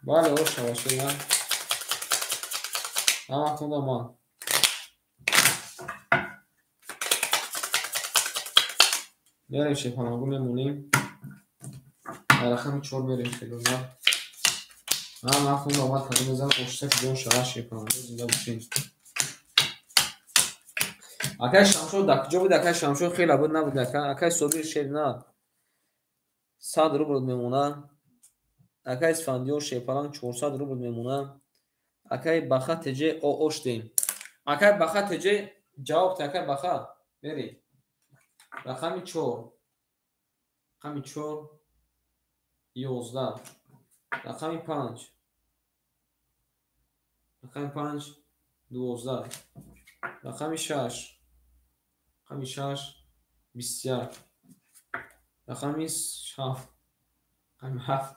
Бале ошава шена. Ҳаматон ман. Мерем шепанаго мемонем. Рақами 4 мерем шелона. Ҳаматон омад кадом мезанам ошта ҷон шава шепанаго зинда бошем. Акай Шамшод дар куҷо буд? Акай Шамшод хеле буд набуд ака. Акай Собир шерна 100 рубл мемонад. Акай Исфандиёр шерпаланг 400 рубл мемонад. Акай Баха ТЖ ош дем. Акай Баха ТЖ ҷавоб те акай Баха мерем. Рақами 4. Рақами 4 11. Рақами 5. Рақами 5 12. Рақами 6. Рақами 6 21. Рақами 7. Рақами 7.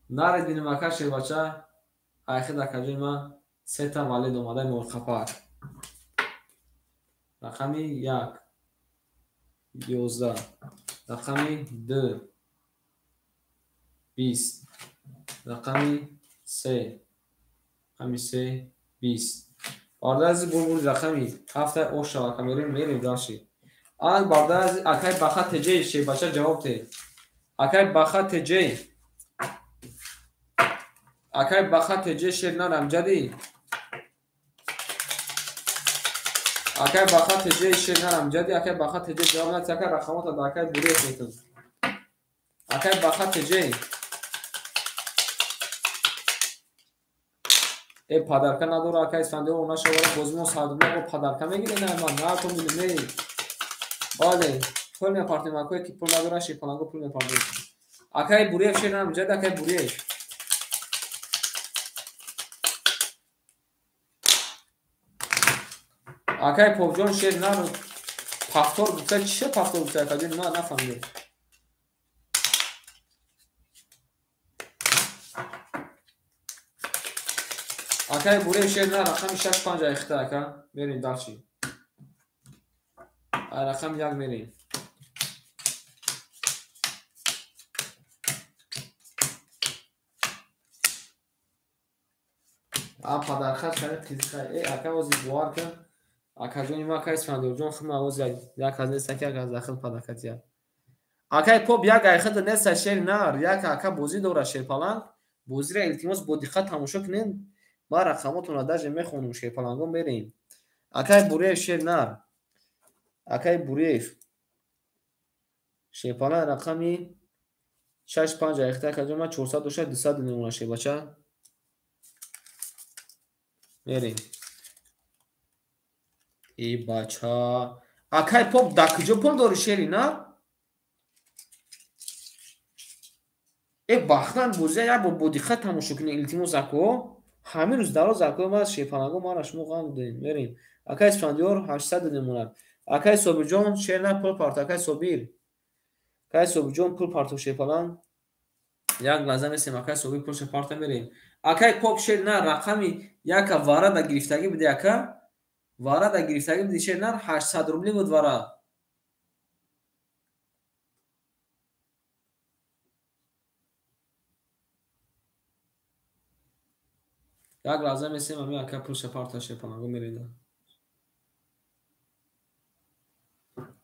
Наред бинем ака шербача. Айхед акаҷои ма сета валед омадаи морқапак. Рақами 1 11. Рақами 2 20. Рақами 3. Рақами 3 20. Бародари азиз бурди рақами 7 оша ака мерем мерем дальше. Ан бародари азиз акай Баха ТЖ шербача ҷавоб те. Акай Баха ТЖ. Акай Баха ТЖ шернар амҷади. Акай Баха ТЖ шернар амҷади. Акай Баха ТЖ ҷавоб надиҳ. Акай рақамота да акай Буриев метун. Акай Баха ТЖ. Э падарка надора акай Исфандиёр онашавара бозимо садулло бо падарка мегиред на ман на ту миле. Бале, пул мепартем акое ки пул надора шепанаго пул мепартем. Акай Буриев шернар амҷади акай Буриев. Акай Попҷон шернар повтор гуфта чиша повтор гуфта акаҷон ман нафаҳмидам. Акай Буреев шер на рақами 6-5 айхта ака. Мерем дальше. Рақами 1 мерем. А падархат кани қизиқа. Э ака ози бовар кун. Акаҷони ма акай Исфандиёрҷон худма ози як аз нест, як аз дахил падархатия. Акай Поп як айхата нест шер нар, як ака бозӣ дора шерпаланг. Бозиро илтимос бо диққат тамошо кунед. Ман рақамотонро даже мехонам, шерпалангон мерем. Акай Буреев шер нар. Акай Буреев шерпаланг рақами 6-5 айхта акаҷон ма 400 дошта 200 мемонад шербача. Мерем. Э бача. Акай Поп дар куҷо пул дори шери нар? Э бахтан бозия як бор бо диққат тамошо кунед илтимос ако. Ҳамин рӯз дароз акои ма шерпаланго мара шумо ғам додем. Мерем. Акай Исфандиёр 800 мемонад. Акай Собирҷон шер на пул парто. Акай Собир. Акай Собирҷон пул парто шерпаланг. Як лаҳза месем акай Собир пулша парта мерем. Акай Поп шер на рақами яка варада гирифтагӣ буди ака. Варада гирифтагӣ буди шер на 800 рубли буд вара. Як лаҳза месем ами ака пулша парта шерпаланго мерем.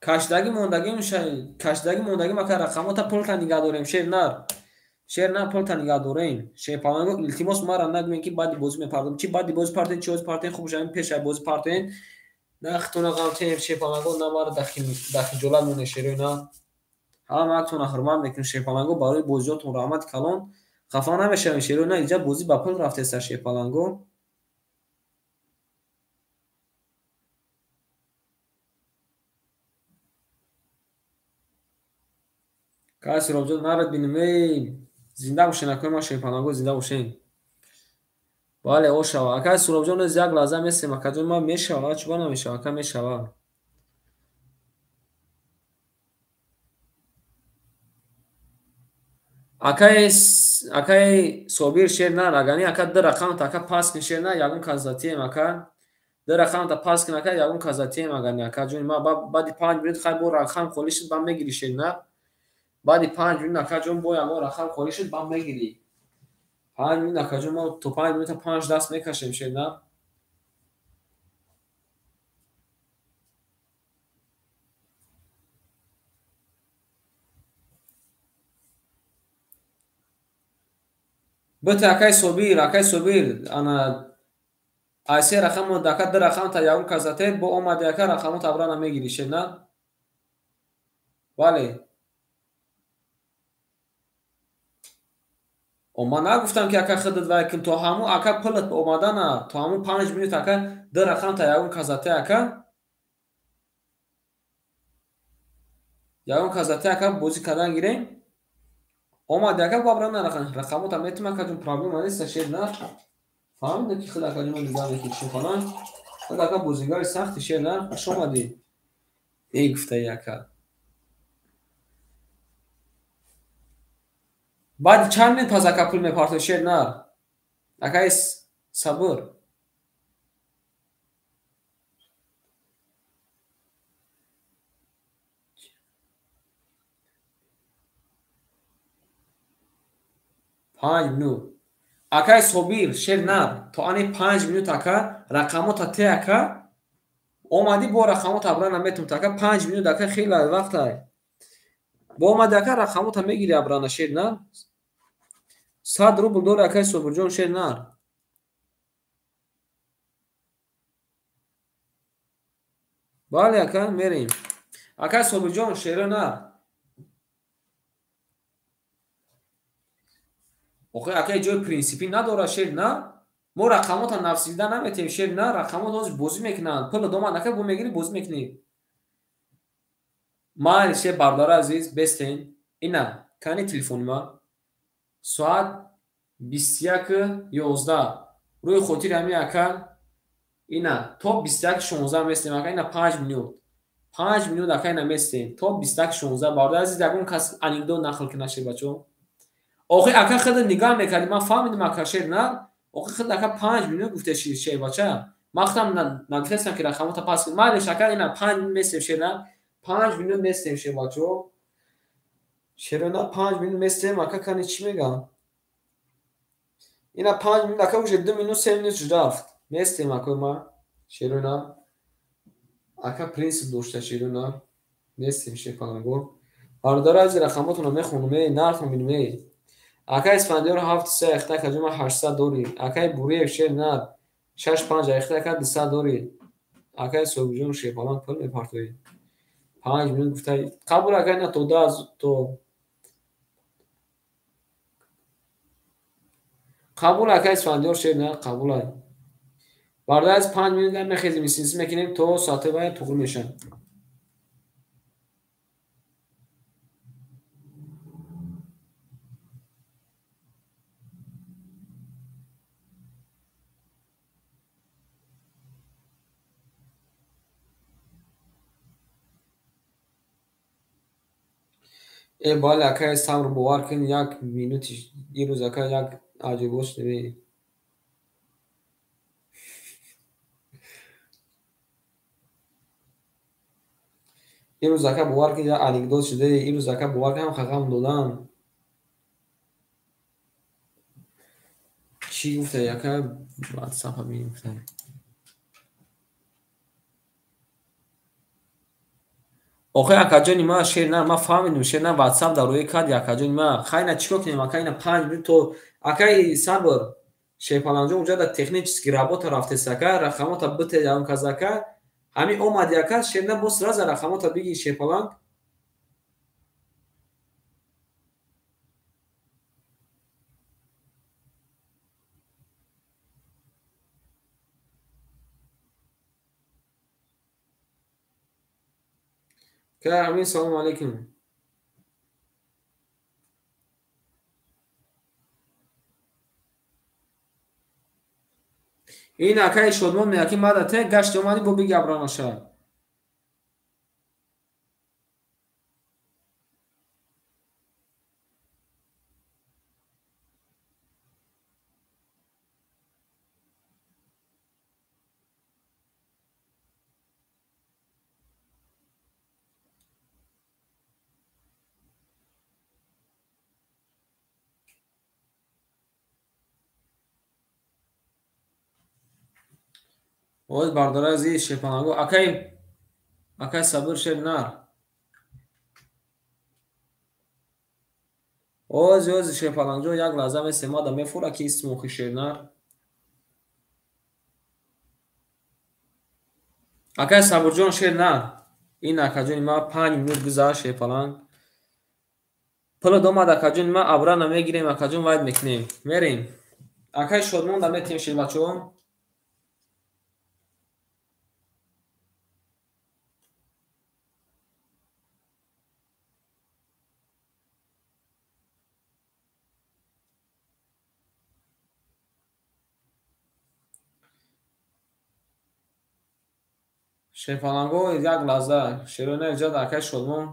Кашдагӣ мондагим ака рақамота пулта нигаҳ дорем шер нар. Шер на пулта нигаҳ дорем. Шерпаланго илтимос мара нагӯем ки баъди бозӣ мепардом. Чи баъди бозӣ партоем, чи ҳозир партоем, хуб шавем пеш аз бозӣ партоем. На хитона ғамтем шерпаланго, на мара дар хиҷолат монем шерои на. Ҳама актона ҳурмат мекунем шерпаланго барои бозиётон раҳмати калон. Хафа намешавем шерои на, инҷа бозӣ ба пул рафтеста шерпаланго. Каси Робҷон нарад бинем, эй зинда бошен акои ма шерпаланго зинда бошен. Бале, ошава. Акай Суробҷон низ як лаҳза месем, акаҷон ма мешава, чуба намешава, ака мешава. Акай Собир шер нар, агани ака ду рақамта ака пас кун шер нар, ягон казатием ака. Ду рақамта пас кун ака, ягон казатием агани ака ҷони ма баъди 5 минут хай бо рақам холӣ шуд, баъд мегирӣ шер нар. Баъди 5 минут ака ҷон бо ягон рақам холӣ шуд, баъд мегирӣ. 5 минут ака ҷон мо то 5 минута 5 даст мекашем шер нар. Бите акай Собир, акай Собир, ана ай се рақам ака ду рақамта ягон казате бо омади ака рақамота абрана мегирӣ шер нар. Бале. Ман нагуфтам ки ака худат вай кун, то ҳамун ака пулат омадана, то ҳамун 5 минут ака ду рақамта ягон казате ака. Ягон казате ака бозӣ кардан гирем. Омади ака бо абрана рақамота метум ака ҷон проблема нест шер нар. Фаҳмидем ки худ ака ҷон нигоҳ мекунӣ шухана. Худ ака бозигари сахти шер нар, хуш омадӣ. Эй гуфтаи ака. Баъди чанд минут пас ака пул мепартои шер нар? Акаи Сабр. Панҷ минут. Акаи Собир шер нар, то ани 5 минут ака рақамота те ака омадӣ бо рақамота абрана метум ака 5 минут ака хеле вақтай. Бо омади ака рақамота мегирӣ абрана шер нар. 100 рубл дори акаи Собирҷон шер нар. Бале ака мерем. Акаи Собирҷон шеро нар. Охир акаи ҷои принсипӣ надорад шер нар. Мо рақамота нафсида наметем шер нар, рақамот ҳозир бозӣ мекунанд. Пул домад ака бо мегирӣ бозӣ мекунӣ. Майли шер бардори азиз бестен. Ина кани телефони ма. Соат 21:11. Рӯи хотири ҳамин ака ина то 21:16 местем ака, ина 5 минут. 5 минут ака ина местем то 21:16. Бардори азиз ягон кас анекдот нақл кунад шер бачаҳо. Охир ака худат нигоҳ мекардӣ, ман фаҳмидам ака шер нар. Охи худ ака 5 минут гуфте шербача. Ман худам нагуфтестам ки рақамота пас кун. Майлиш ака ина 5 минут местем шерна. 5 минут местем шербачо. Шерона 5 минут местем ака кани чӣ мегам? Ина 5 минут ака уже 2 минут 3 минут рафт. Местем ака ма шерона. Ака принцип дошта шерона. Местем шерпаланго. Бародаро аз рақамотонро мехонум, эй нартон бинем, эй. Акай Исфандиёр 7-3 ахта каҷума 800 дори. Акай Буриев шер нар 6-5 ахта ка 200 дори. Акай Собиҷон шерпаланг пул мепартоӣ. 5 минут гуфта қабул акай на то 10 то қабул акай Исфандиёр шер нар қабул ай. Бародаро аз 5 минут мехезем, синси мекунем то соати вай туғри мешавад. Э бале акай сабр бовар кун як минути ирӯз ака як аҷибот шуд. Ирӯз ака бовар кун як анекдот шуд. Ирӯз ака бовар кун ҳам ғам додам. Чӣ гуфта ака WhatsApp мегуфта. Охи акаҷони ма шер на, ма фаҳмидум шер на WhatsApp дар рӯи кард акаҷони ма. Хай на чикор кунем ака ина 5 минут то акаи сабр шерпаланҷон уҷа дар технически работа рафтест ака рақамота бите он каз ака ҳамин омади ака шер на боз сразу рақамота биги шерпаланг. Амин салому алейкум. Ин акаи Шодмон меяд ки мада те гашти омадӣ бо биги абранаша. Оз бардора азиз шерпанаго акай акай сабр шер нар. Оз оз шерпаланҷо як лаҳза месте мада мефура ки исмохи шер нар. Акай Сабрҷон шер нар. Ин акаҷони ма 5 минут гузашт шерпаланг. Пуло омад акаҷони ма абрана мегирем акаҷон вайд мекунем. Мерем. Акай Шодмон да метем шербачо. Шерпаланго як лаҳза шерона иҷод акай Шодмон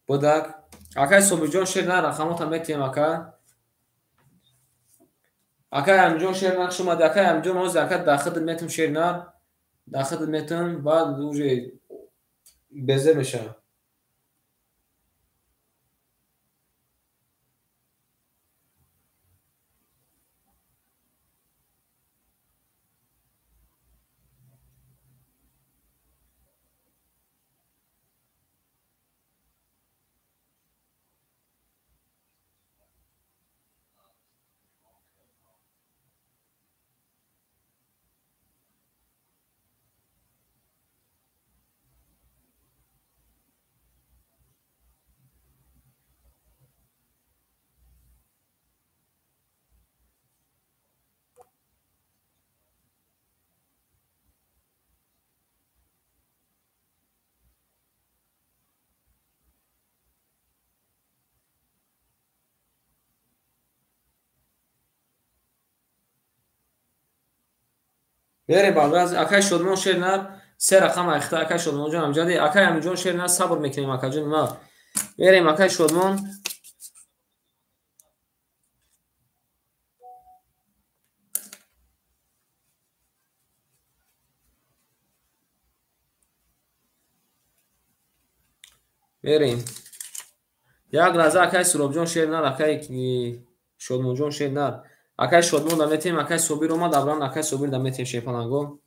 будак. Акай Собиҷон шер на рақамота метиҳем ака. Акай Амиҷон шер на хуш омадӣ. Акай Амиҷон ҳозир ака дар хидмат метим шер на. Дар хидмат метим баъд уже безер мешавад. Берем бародар, акай Шодмон шер нар се рақам айхта акай Шодмон ҷон амҷади акай Амиҷон шер нар сабр мекунем акаҷон ма. Берем акай Шодмон. Мерем. Як лаҳза акай Суробҷон шер нар, акай Шодмонҷон шер нар. Акай Шодмон да метем, акай Собир омад, абран акай Собир да метем шерпаланго.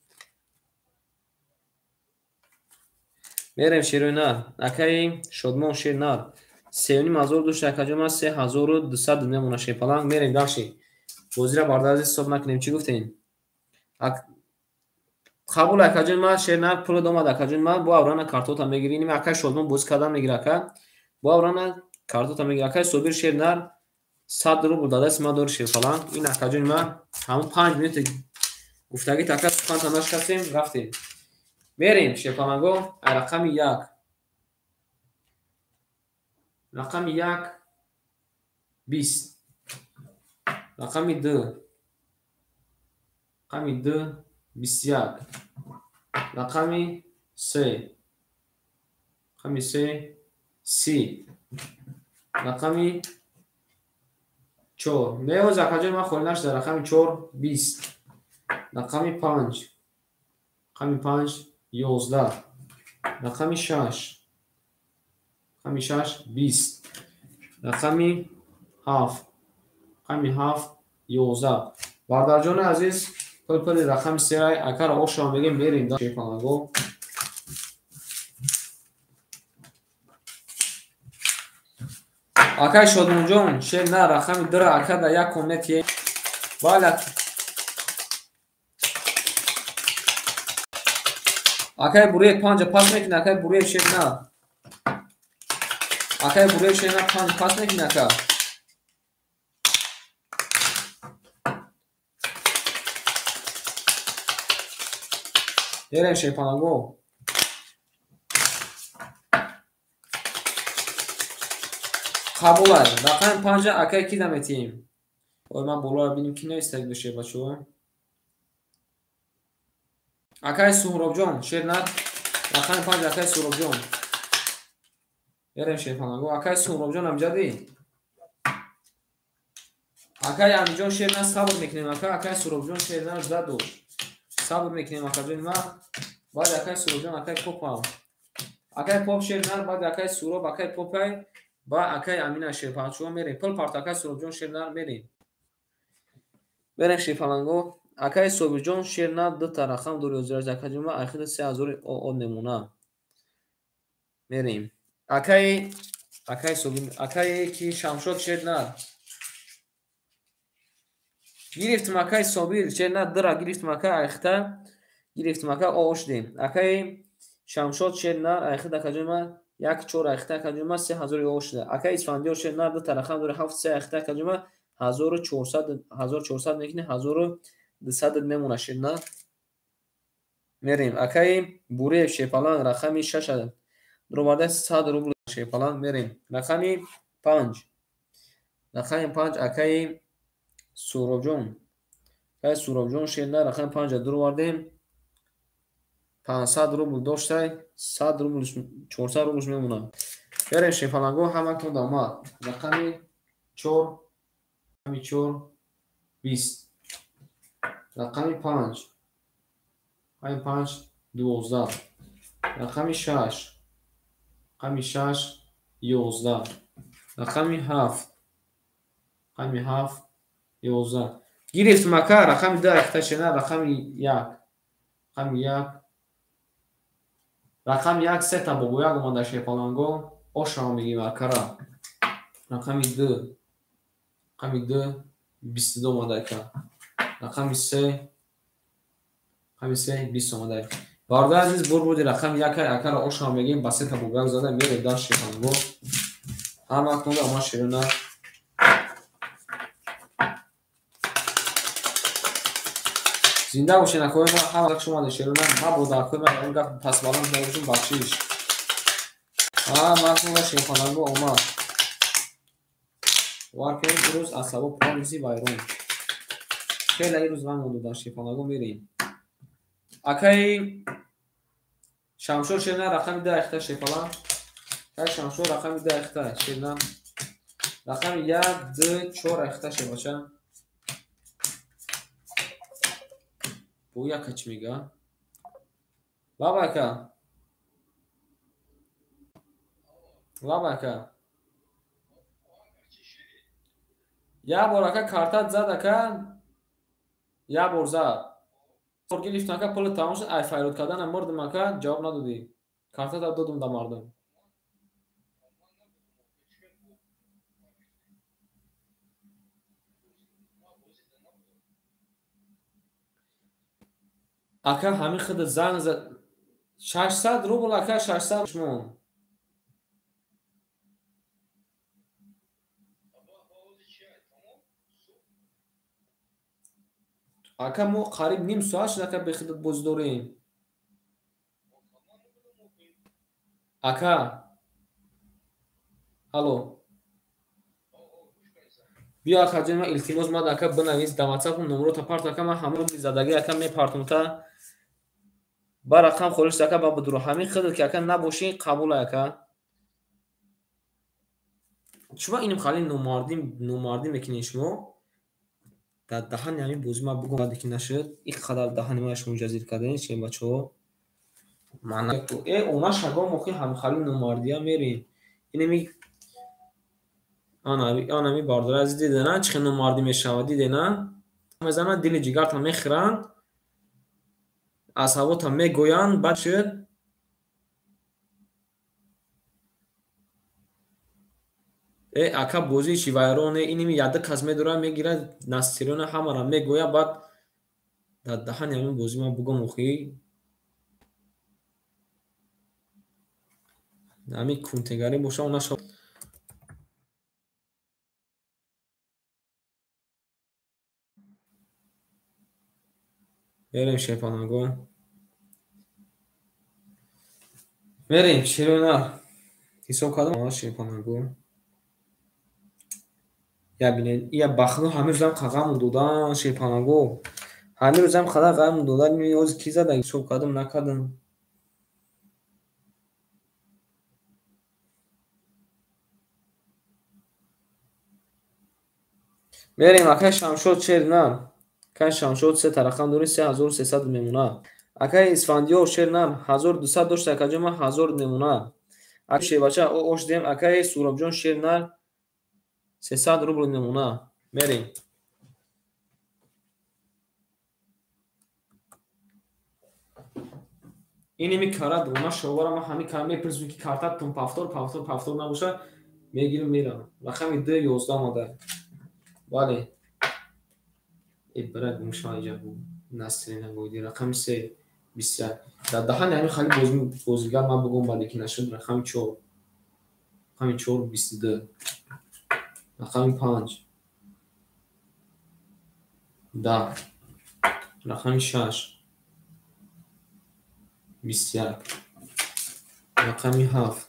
Мерем шерои нар. Акай Шодмон шер нар. 3500 дошт акаҷон ман 3200 мемона шерпаланг. Мерем дальше. Бозира бардази ҳисоб накунем, чӣ гуфтем? Қабул акаҷон ман шер нар пул омад акаҷон ман бо аврана картота мегирӣ. Иним акай Шодмон бозӣ кардан мегира ака. Бо аврана картота мегира. Акай Собир шер нар 100 рубл дадасти ман дори шерпаланг. Ин акаҷони ман ҳамон 5 минут гуфтагӣ така суханта нашикастем, рафтем. Мерем шерпаланго рақами 1. Рақами 1 20. Рақами 2. Рақами 2 21. Рақами 3. Рақами 3 30. Рақами 4. Меоз акаҷон ман холӣ нашуда. Рақами 4 20. Рақами 5. Рақами 5 11. Рақами 6. Рақами 6 20. Рақами 7. Рақами 7 11. Бардарҷони азиз, пул-пули рақами 3 акара ошро мегем, мерем да шерпаланго. Акай Шодмонҷон шер на рақами 2 ака да як комнатие. Бале. Акай Буриев 5 пас мекунад, акай Буриев шер на. Акай Буриев шер на 5 пас мекунад ака. Мерем шерпаланго. Қабулай. Рақами 5 акай ки наметием? Ой ман болоро бинем ки навистаг бошед бачаҳо. Акай Суҳробҷон шер нар. Рақами 5 акай Суҳробҷон. Мерем шерпаланго. Акай Суҳробҷон амҷадӣ. Акай Амиҷон шер нар сабр мекунем ака. Акай Суҳробҷон шер нар заду. Сабр мекунем акаҷони ман. Баъд акай Суҳробҷон акай Попам. Акай Поп шер нар, баъд акай Суҳроб акай Попай. Ба акай Амина шерпаланчуҳо мерем. Пул парт акай Суҳробҷон шер нар мерем. Мерем шерпаланго. Акай Собирҷон шер нар дута рақам дори озираш акаҷон ман ахири 3000 од мемона. Мерем. Акай Собир акай ки Шамшод шер нар. Гирифтим акай Собир шер нар дира гирифтим акай айхта гирифтим акай ошдем. Акай Шамшод шер нар айхид акаҷон ман 1 4 айхта акаҷон ман 3000 ошда. Акай Исфандиёр шер нар дута рақам дори 7 3 айхта акаҷон ман 1400 мекунӣ 1200 мемона шер нар. Мерем. Акай Буриев шерпаланг рақами 6 дроварда 100 рубл шерпаланг мерем. Рақами 5. Рақами 5 акай Суҳробҷон. Акай Суҳробҷон шер нар рақами 5 дровардем. 500 рубл доштай, 100 рубл 400 рублш мемонад. Мерем шерпаланго ҳаматон омад. Рақами 4 рақами 4 20. Рақами 5 рақами 5 12. Рақами 6 рақами 6 11. Рақами 7 рақами 7 11. Гирифтим ака рақами 2 айхта шена рақами 1. Рақами 1 рақами 1 сета бобояк омада шерпаланго. Ошро мегирем акара. Рақами 2 рақами 2 22 омада ака. Рақами 3 рақами 3 20 омада. Бародари азиз бурбуди рақами 1 акара ошро мегирем ба сета бобояк зада мерем дар шерпаланго. Ҳаматон омад шерона. Зинда бошед акои ман, ҳама хуш омадед шерона. Мабода акои ман он гап пасбаланд набошем, бахшиш. Ҳаматон шерпаланго омад. Бовар кунед имрӯз асабо полиси вайрон. Хеле имрӯз ғам монда дар шерпаланго мерем. Акай Шамшод шерна рақами 2 айхта шерпаланг. Акай Шамшод рақами 2 айхта шерна. Рақами 1 2 4 айхта шербача. Бо яка чӣ мега? Баба ака. Лаб ака. Як бор ака картат зад ака. Як бор зад. Гирифтам ака, пули тамом шуд, ай файрод карданам мурдам ака, ҷавоб надодӣ. Картата додум да мардум. Ака ҳамин худа занг зад 600 рубл ака, 600 шумон. Ака мо қариб ним соат шуд ака бехудат бозӣ дорем. Ака. Алло. Биё ака ҷон, ман илтимос мад ака бинавис дар WhatsApp номерота парт ака, ман ҳама рубли задагӣ ака мепартум та. Ба рақам холис ака ба бидуро ҳамин худат ки ака набошӣ қабул ака. Шумо иним хали номардӣ мекунед шумо. Дар даҳани ҳамин бозӣ ман бигӯм баъде ки нашуд, ин қадар даҳани ман шумо ҷазир кардем, чи бачаҳо. Ман она шагом охи ҳамхали номардия мерем. Инами анами бардора азиз диде на чӣ хел номардӣ мешавад, диде на? Мезананд дили ҷигарта мехӯранд, аз ҳавота мегӯянд, баъд шуд. Ака бозии чи вайроне, иними яда кас медорад, мегирад настирона ҳамаро мегӯяд, баъд дар даҳани ҳамин бозӣ ман бигӯм охи. Ҳамин кунтегарӣ боша, она шав. Мерем шерпанаго. Мерем шерона. Ҳисоб кардам шерпанаго. Я бинед, я бахно ҳамин рӯзам қағамон додан шерпанаго. Ҳамин рӯзам қадар ғамон додан, ҳозир ки зада ҳисоб кардам накардам. Мерем акай Шамшод шер на. Акай Шамшод се тарақам дорӣ, 3300 мемонад. Акай Исфандиёр шер на, 1200 дошт акаҷон, ман 1000 мемонад. Акай Шербача ош дем, акай Суробҷон шер на 300 рубл мемонад. Мерем. Иними кара дуна шовара ман ҳамин кара мепурсем ки картатон пафтор пафтор пафтор набошад, мегирам мерам. Рақами 2 11 омада. Бале. Бира гумшава иҷа бу. Насрина гойди. Рақами 3 21. Дар даҳани ҳамин хали бозигар ман бигӯм баъде ки нашуд рақами 4. Рақами 4 22. Рақами 5 10. Рақами 6 21. Рақами 7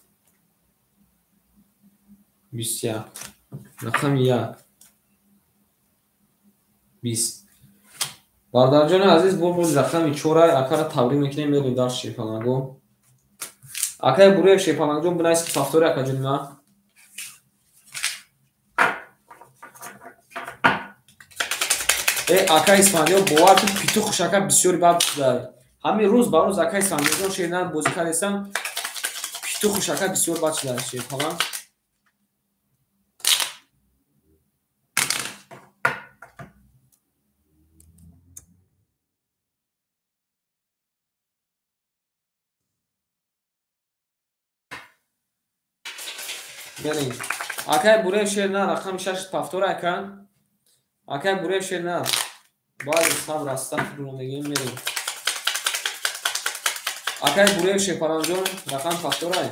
21. Рақами 1 20. Бародарҷони азиз, боз рақами 4 акара табрик мекунем, мерем дар шерпанаго. Акай Буруев шерпанаҷон бинавис ки пафтори акаҷони ман. Акай Исфандиёр бовар кун, питух ака бисёри бад шуда. Ҳамин рӯз ба рӯз акай Исфандиёрҷон шернан бозӣ кардесам, питух ака бисёр бад шуда шерпалан. Мерем. Акай Буруев шер на, рақами 6 пафтор ака. Акай Буруев шер на. Бале, сабр астағфирулло мегӯем, мерем. Акай Буруев шерпаланҷон, рақам пафторай.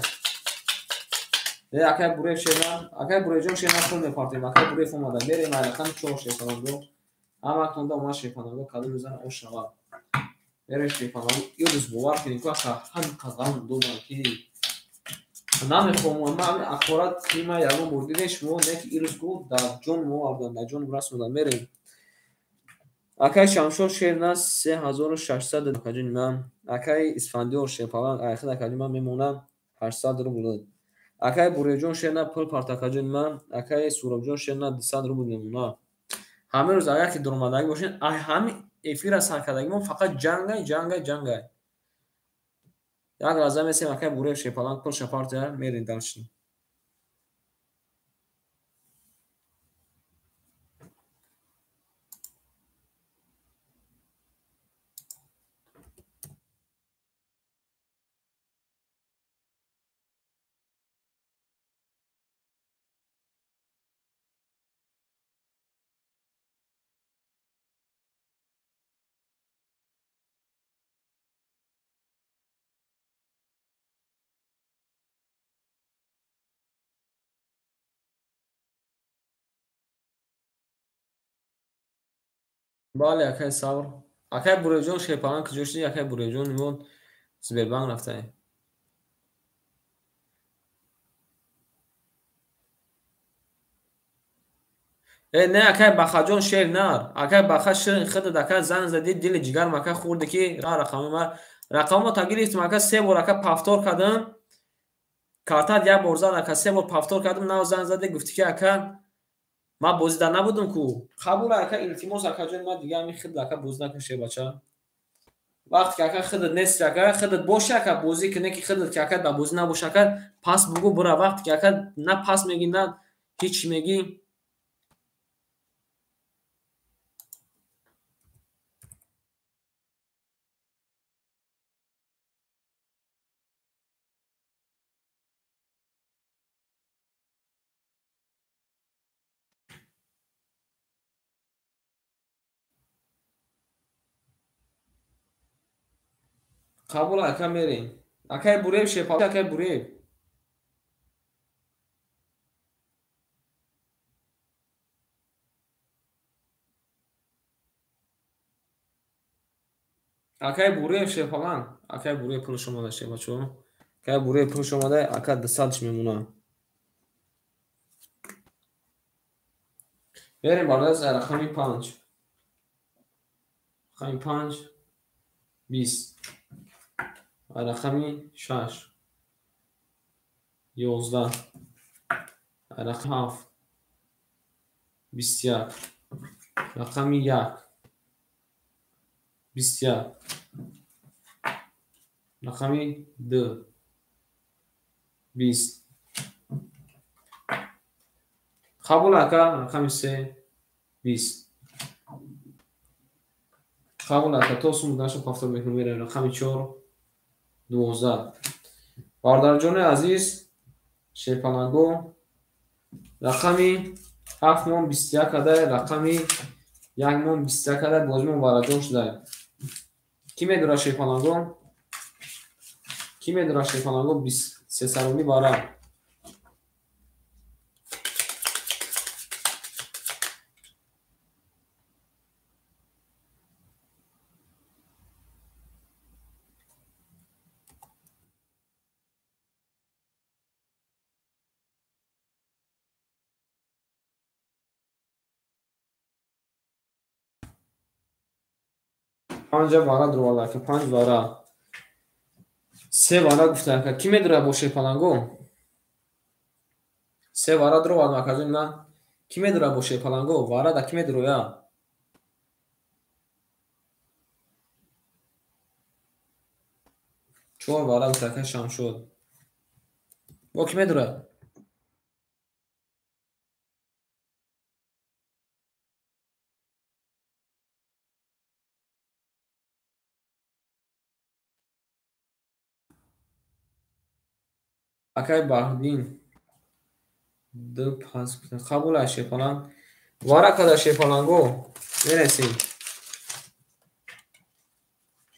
Акай Буруев шер на, акай Буруевҷон шер на пул мепартем. Акай Буруев омада. Мерем ай рақами 4 шерпаланҷон. Ҳаматонда омад шерпаланҷон, кадом рӯзан ош шавад. Мерем шерпаланҷон. Ин рӯз бовар кунед, ку ака ҳамин қадам додам ки намехоҳам ман ақорат ки ман ягон бор дидем шумо не ки ин рӯз гуфт дар ҷон мо овардан, дар ҷон расондан. Мерем. Акай Шамшод шер на 3600 акаҷони ман. Акай Исфандиёр шерпалан айхид акаҷони ман мемонад 800 рубл. Акай Буруевҷон шер на пул парт акаҷони ман. Акай Суробҷон шер на 200 рубл мемонад. Ҳамин рӯз агар ки дуромадагӣ бошед, ҳамин эфира сар кардагӣ мо фақат ҷангай, ҷангай, ҷангай. Як лаҳза месем акай Буруев шерпалан пул шапартия мерем дарши. Бале, акай Сабр. Акай Буреҷон шерпаланг куҷо шуди? Акай Буреҷон мо Сбербанк рафтаем. Э, не, акай Бахаҷон шер нар. Акай Баха худат ака занг зади, дили ҷигарам ака хӯрде ки рақами ма рақамро та гирифтим ака, се бор ака повтор кардам. Картат як бор зад ака, се бор повтор кардам, нав занг заде, гуфти ки ака ман бозида набудам ку. Қабул ака, илтимос акаҷон, ман дига ҳамин худат ака бозӣ накун шербача. Вақте ки ака худат нести ака, худат боши ака бозӣ кунӣ, ки худат ки ака дар бозӣ набоши ака, пас бугӯ бура. Вақте ки ака на пас мегӣ, на ҳеҷ чӣ мегӣ. Қабул ака, мерем. Акай Буреев шепа, акай Буреев. Акай Буреев шепаланг. Акай Буреев пулш омада шебачо. Акай Буреев пулш омада, ака 200 мемона. Мерем бародар рақами 5. Рақами 5 20. Рақами 6 11. Рақами 7 21. Рақами 1 21. Рақами 2 20. Қабул ака, рақами 3 20. Қабул ака, то сум наша повтор мекунем, мерем рақами 4 12. Бародарҷони азиз, шерпаланго, рақами 7 мон 21 адай, рақами 1 мон 21 адай, бозимон вараҷон шудай. Кӣ медорад шерпаланго? Кӣ медорад шерпаланго 23 саруми вара? Панҷа вара дуроварда ака, 5 вара. 3 вара гуфта ака. Кӣ медорад бо шерпаланго? 3 вара дуровардам акаҷон, ман. Кӣ медорад бо шерпаланго? Вара да кӣ медороя? 4 вара гуфта ака Шамшод. Бо кӣ медорад? Акай Баҳриддин 2 5 қабул аст шерпаланг. Вара када шерпаланго мерасем.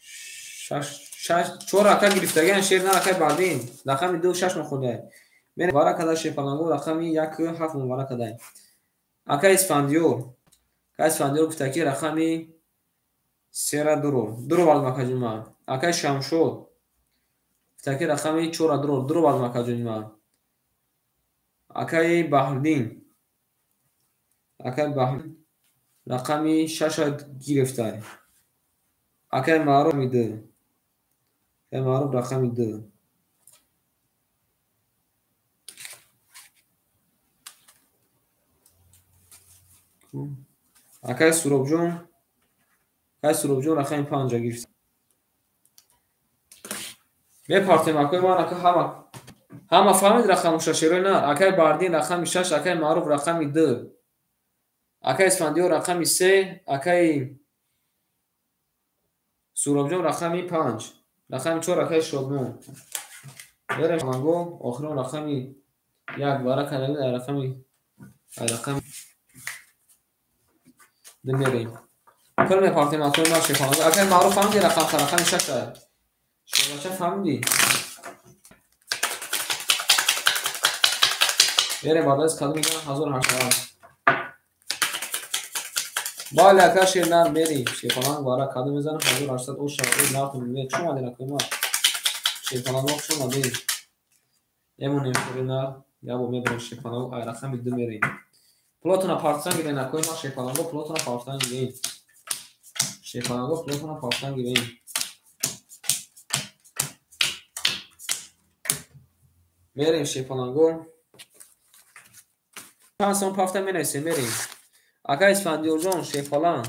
6 4 ака гирифтагиан шер на акай Баҳриддин. Рақами 2 6 мехӯрда. Вара када шерпаланго рақами 1 7 вара када. Акай Исфандиёр. Акай Исфандиёр гуфта ки рақами 3 ра дуро. Дуро вардам акаҷон ман. Акай Шамшод гуфта ки рақами 4 ра дуро. Дуро вардам акаҷони ман. Акай Баҳриддин. Акай Баҳриддин рақами 6 ра гирифта. Акай Маъруф 2. Акай Маъруф рақами 2. Акай Суробҷон. Акай Суробҷон рақами 5 ра гирифта. Мепартем акои ман ака ҳама фаҳмид рақамуша шерои на. Акай Баҳриддин рақами 6, акай Маъруф рақами 2, акай Исфандиёр рақами 3, акай Суробҷон рақами 5, рақами 4 акай Шодмон. Берем паланго, охирон рақами 1 вара кардем, рақами 2 мерем. Пул мепартем акои ман шерпаланго. Акай Маъруф фаҳмиди рақами 6 а? Шербача фаҳмидӣ? Берем бародар кадом мегӯям 1800. Бале ака шернар мерим. Шерпаланг вара кадом мезанам 1800 оша. Нарху мебинед. Хуш омадед акои ма. Шерпаланг хуш омадед. Эмонем шернар. Ябо мебарем шерпаланг ай рақами 2 мерим. Пулотона партсан гирен акои ма шерпаланго пулотона партсан гирен. Шерпаланго пулотона партсан гирен. Мерим шерпаланго. Чанд сом пафта менависем мерим. Ака Исфандиёрҷон шерпаланг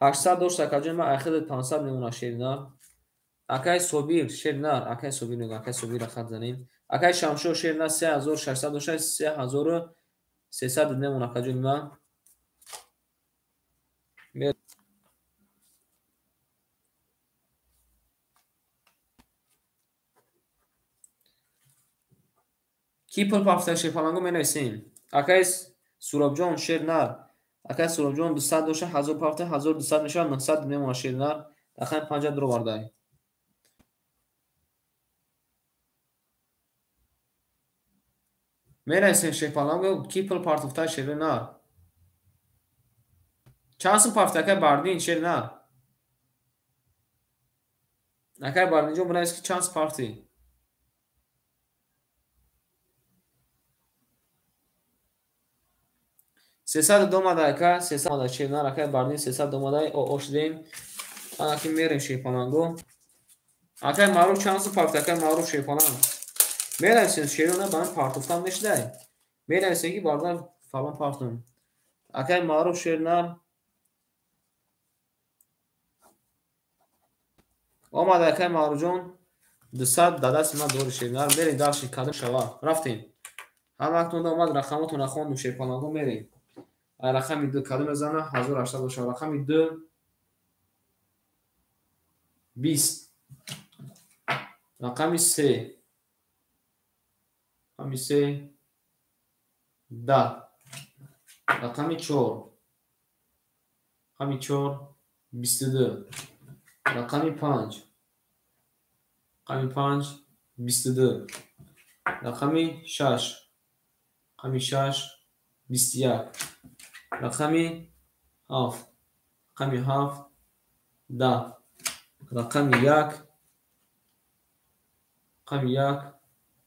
800 дошт акаҷон ма айхидат 500 мемонад шернар. Акаи Собир шернар, акаи Собир мегӯям, акаи Собир хат занем. Акаи Шамшо шернар 3600 дошт, 3300 мемонад акаҷони ман. Ки пул пафта шерпаланго менависем? Акаи Суробҷон шернар. Акаи Суробҷон 200 дошта, 1000 пафта, 1200 мешавад, 900 мемонад шернар. Рақами 5 дуровардай. Менависем шерпаланго ки пул партофта шернар. Чанд сум пафта акаи Бардин шернар? Акаи Бардинҷон бинавис ки чанд сум пафти? 300 омада ака, 300 омада шернар, акаи Бардин 300 омада, ошдем. Анаки мерем шерпаланго. Акаи Маъруф чанд сум пафта акаи Маъруф шерпаланг? Менависем шерона ба ман партофтан мешудай. Менависем ки бародар фалон партом. Акаи Маъруф шернар омада акаи Маъруфҷон 200 дадасти ман дори шернар. Мерем дарши кадом шава. Рафтем. Ҳамаатон омад рақамотонро хондум шерпаланго мерем. Ай рақами 2 кадом мезана 1800 бошад. Рақами 2 20. Рақами 3 рақами 3 10. Рақами 4 рақами 4 22. Рақами 5 рақами 5 22. Рақами 6 рақами 6 21. Рақами 7 рақами 7 10. Рақами 1 рақами 1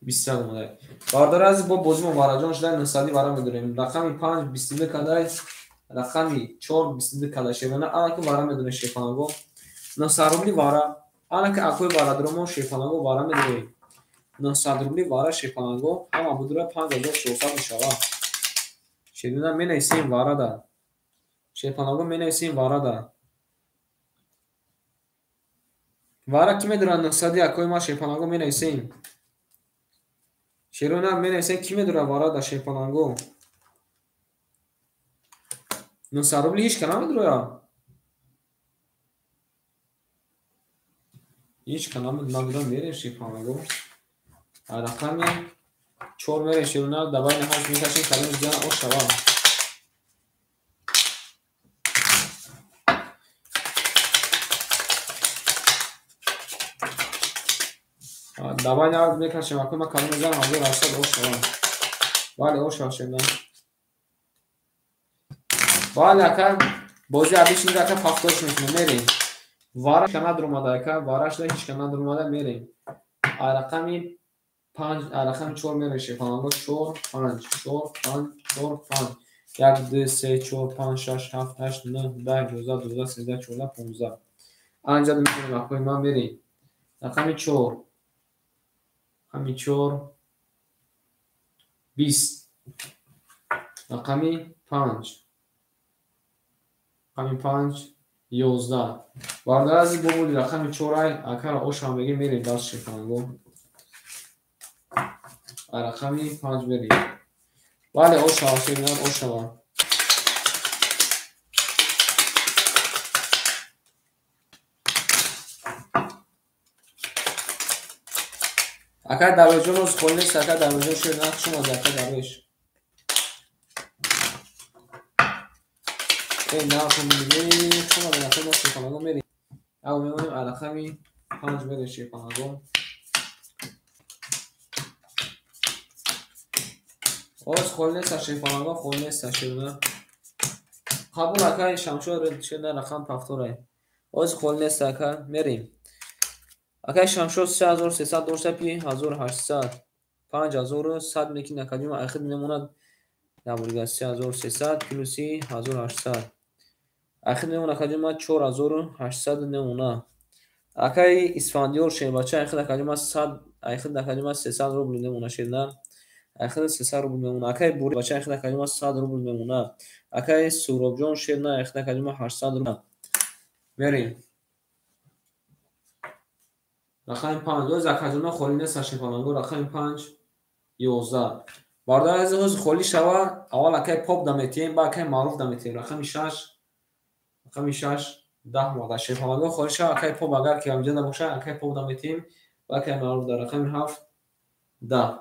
21 омада. Бародари азиз бо бозимо вараҷон шуда 900 вара медорем. Рақами 5 22 кадай, рақами 4 22 кадай шерона. Анаки вара медорем шерпаланго. 900 рубли вара. Анаки акои бародаромо шерпаланго вара медорем. 900 рубли вара шерпаланго ҳама будура 5400 мешавад. Шерона менависем варада. Шерпаланго менависем варада. Вара ки медорад 900 акои ма шерпаланго менависем. Шерона менависем ки медорад варада шерпаланго. 900 рубли ҳеч ка намедорад. Ҳеч ка намедорад. Мерем шерпаланго. Рақами 4 мерем шерона дар байни ҳашт мекашем калими ҷан ош шавад. Дар байни ҳашт мекашем акои ма калими ҷан 1800 ош шавад. Бале ош шавад шерона. Бале ака бози абишин ака пафтош мекунем мерем. Вара ҳеч ка надуромада ака, вара шуда ҳеч ка надуромада мерем. Рақами 5 рақами 4 мерем шерпаланго 4 5 4 5 4 5 1 2 3 4 5 6 7 8 9 10 11 12 13 14 15. Анҷа мекунем акои ман мерем. Рақами 4 рақами 4 20. Рақами 5 рақами 5 11. Бародари азиз бо буди рақами 4 ай акара ошам мегем мерем дарс шерпаланго. Рақами 5 мерем. Бале ошава шернар ошава. Акай Дарвешҷон роз холӣ нест. Акай Дарвешҷон шернар хуш омадед акай Дарвеш. Нархо мебинем. Хуш омадед акай мо шерпаланго мерем. Ав мемонем рақами 5 мерем шерпаланго. Оз холӣ нест шерпаланго, холӣ нест шерона. Қабул акай Шамшод шер нар рақам повторай. Оз холӣ нест ака, мерем. Акай Шамшод 3300 дошта пи 1800. 5100 мекин акаҷон ахид мемонад. Набурга 3300 плюси 1800. Ахид мемонад акаҷон ма 4800 мемонад. Акай Исфандиёр шербача ахид акаҷон ма 100 ахид акаҷон ма 300 рубл мемонад шерна. Ахид 300 рубл мемонад. Акай Бури бача ахид акаҷон ма 100 рубл мемонад. Акай Суробҷон шерна ахид акаҷон ма 800 рубл. Мерем. Рақами 5. Оз акаҷон ма холӣ нест шерпаланго. Рақами 5 11. Бародари азиз, ҳозир холӣ шава, аввал акай Поп да метиҳем, баъд акай Маъруф да метиҳем. Рақами 6, рақами 6 10 мода. Шерпаланго холӣ шава, акай Поп агар ки ҳамҷа набошад, акай Поп да метиҳем, баъд акай Маъруф да. Рақами 7 10.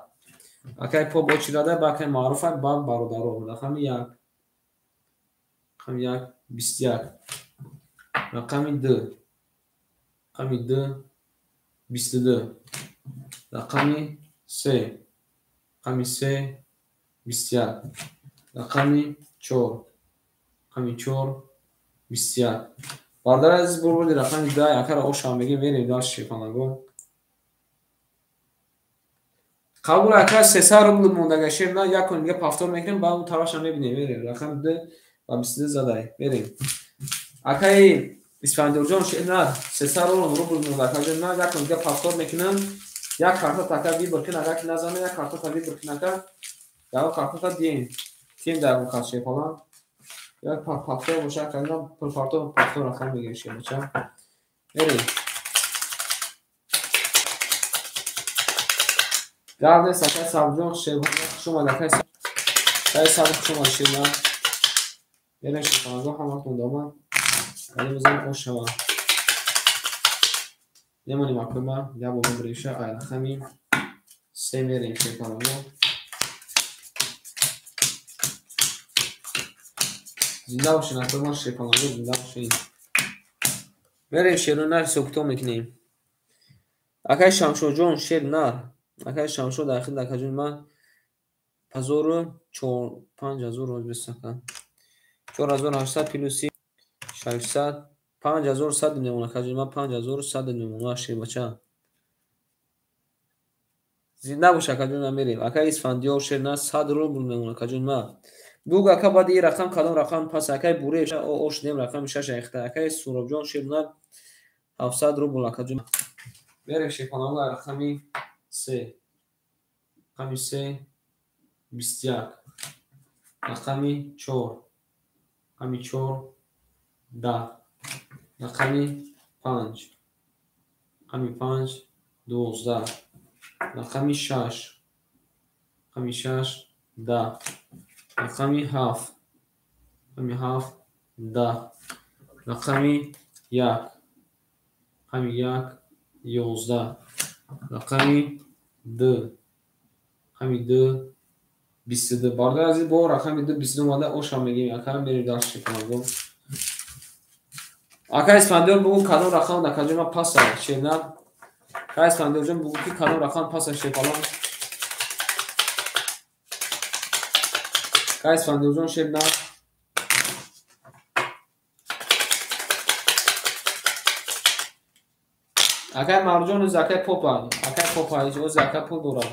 Акай Поп очирада, баъд акай Маъруф, баъд бародаро. Рақами 1, рақами 1 21. Рақами 2, рақами 2 22. Рақами 3, рақами 3 21. Рақами 4, рақами 4 21. Бародари азиз, бурбурди рақами 10 акара ошам мегем, мерем дальше шерпаланго. Қабул ака 300 рубл мондага шер на, як кун дига повтор мекунем, баъд он тарафашам мебинем. Мерем рақами 2 ва 22 задай. Мерем. Акаи Исфандиёрҷон шер на, 300 рубл монда акаҷон на, як кун дига повтор мекунам. Як карта така вибр кун, агар ки назане, як карта вибр кун ака. Як карта дием. Тим дар он кас шерпалан. Як повтор боша, акаҷон пурпартор повтор рақам мегирем шербача. Мерем. Гап нест акай Сабрҷон, шерпалан хуш омад, акай Сабр хуш омад шерна. Мерем шерпаланго ҳаматон дома. Вале мезанем ош шава. Мемонем акома, як бор мебиреша, ай рақами 3 мерем шерпаланго. Зинда бошен акома, шерпаланго зинда бошен. Мерем шерона ҳисоб-китоб мекунем. Акай Шамшодҷон шер нар. Акай Шамшод ахид акаҷон ма 1004 5000 рубл бисака. 4800 плюси 600 5100 мемонад акаҷон ма 5100 мемонад шербача. Зинда бош акаҷон ма мерем. Акай Исфандиёр шер на 100 рубл мемонад акаҷон ма. Буг ака баъд ин рақам кадом рақам пас акай Буре ош дем рақами 6 ахта. Акай Суробҷон шер на 700 рубл акаҷон. Мерем шерпаланго рақами 3, рақами 3 21. Рақами 4, рақами 4 10. Рақами 5, рақами 5 12. Рақами 6, рақами 6 10. Рақами 7, рақами 7 10. Рақами 1, рақами 1 11. Рақами 2, рақами 2 22. Бародари азиз, бо рақами 2 22 омада ошам мегирем. Акара мерем дальше шерпаланго. Акай Исфандиёр бугу кадом рақам акаҷон ма паса шерна. Акай Исфандиёрҷон бугу ки кадом рақам паса шерпалан. Акай Исфандиёрҷон шерна. Акай Марҷон оз акай Попа, акай Попа оз ака пул дорад.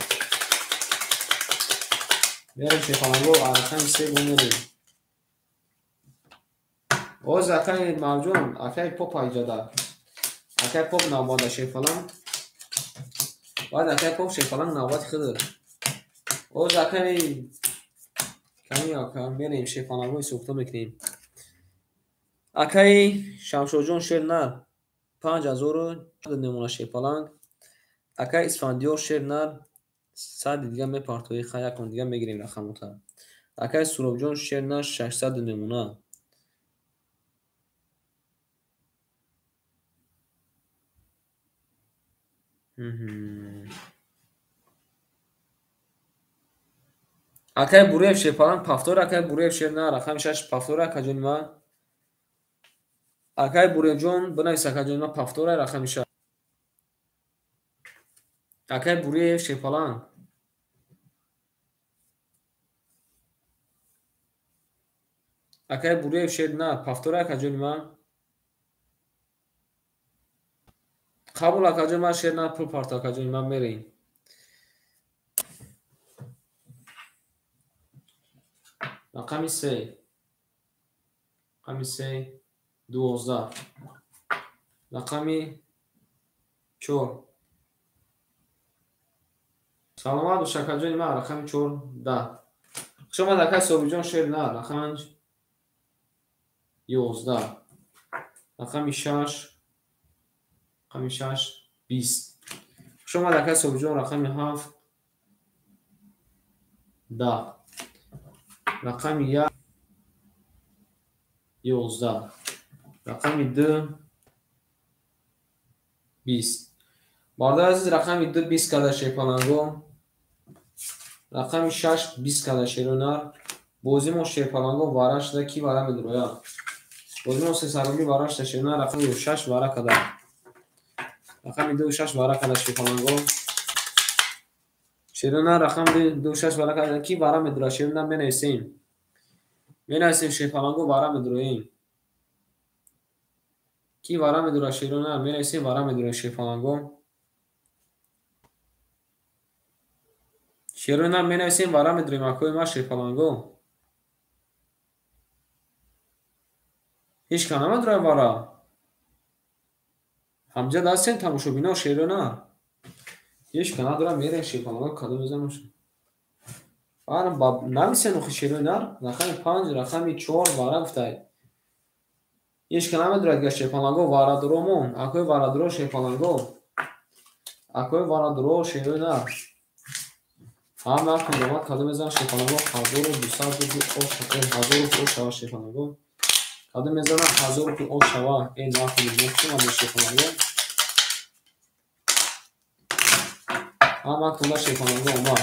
Мерем шерпаланго рақами 3 бо мерем. Оз акай Марҷон, акай Попа иҷода. Акай Поп навбада шерпалан. Баъд акай Поп шерпалан навбати худр. Оз акай ками ака мерем шерпаланго ҳисоб-китоб мекунем. Акай Шамшодҷон шер нар 5000 мемонад шерпаланг. Акай Исфандиёр шер нар 100 дига мепартоӣ, ха якон дига мегирем рақамота. Акай Суробҷон шер нар 600 мемонад. Акай Буреев шерпаланг повтор, акай Буреев шер нар рақами 6 повтор акаҷони ма. Акай Буреевҷон бинавис акаҷони ма повтор рақами 6. Акай Буреев шерпаланг. Акай Буриев шер нар. Повтори, акаҷони ман. Қабул, акаҷон ман, шер нар, пул парто, акаҷони ман, мерем. Рақами се. Рақами се 12. Рақами 4. Саломат бош, акаҷони ман, рақами 4 10. Хуш омад, акай Собирҷон, шер нар. Рақами 5 11. Рақами 6. Рақами 6 20. Хуш омад, акай Собирҷон, рақами 7 10. Рақами 1 11. Рақами 2 20. Бародари азиз, рақами 2 20 карда шерпаланго. Рақами 6 20 карда шерунар. Бозимо шерпаланго вара шуда, ки вара медурояд. Бозимо сесарумӣ вара шуда шерунар, рақами 6 вара карда. Рақами 2 6 вара карда шерпаланго. Шерунар рақами 2 6 вара карда, ки вара медурояд шерунар, менависем. Менависем шерпаланго, вара медуроем. Ки вара медурояд шерунар, менависем, вара медуроем шерпаланго. Шерунар менависем, вара медуроем, акои ман, шерпаланго. Ҳеҷ кас намедурояд вара. Ҳамҷа дастем тамошобино, шерунар. Ҳеҷ кас надорад, мерем шерпаланго, кадом мезанам. Нависен охи шерунар, рақами 5, рақами 4 вара гуфтай. Ҳеҷ кас намедурояд дигар шерпаланго, варадуромон, акои варадуро шерпаланго. Акои варадуро шерунар. Ҳама куномад кадом мезанам шерпаланго, 1200 рубл ош, 1000 рубл ош шава шерпаланго. Кадом мезанам 1000 рубл ош шава, нархи мошумад шерпаланго. Ҳама кунда шерпаланго омад.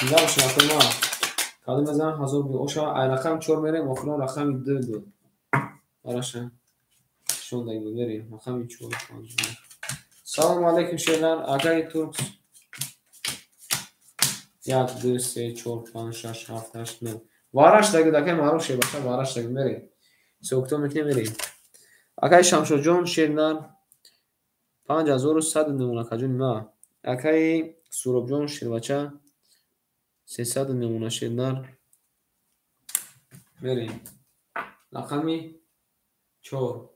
Зинда бошед, акои ман. Кадом мезанам 1000 рубл ош шава, ай рақами 4 мерем, охирон рақами 2 буд. Араша. Шондаг буд, мерем. Рақами 4 5. Салому алайкум, шернар, акаи Туркс. 1 2 3 4 5 6 7 8 9. Вараш дагид, акаи Маъруф шербаша, вараш дагид, мерем. Сокто мекунем, мерем. Акаи Шамшодҷон шернар 5100 немон, акаҷони ман. Акаи Суробҷон шербача 300 немона шернар. Мерем. Рақами 4.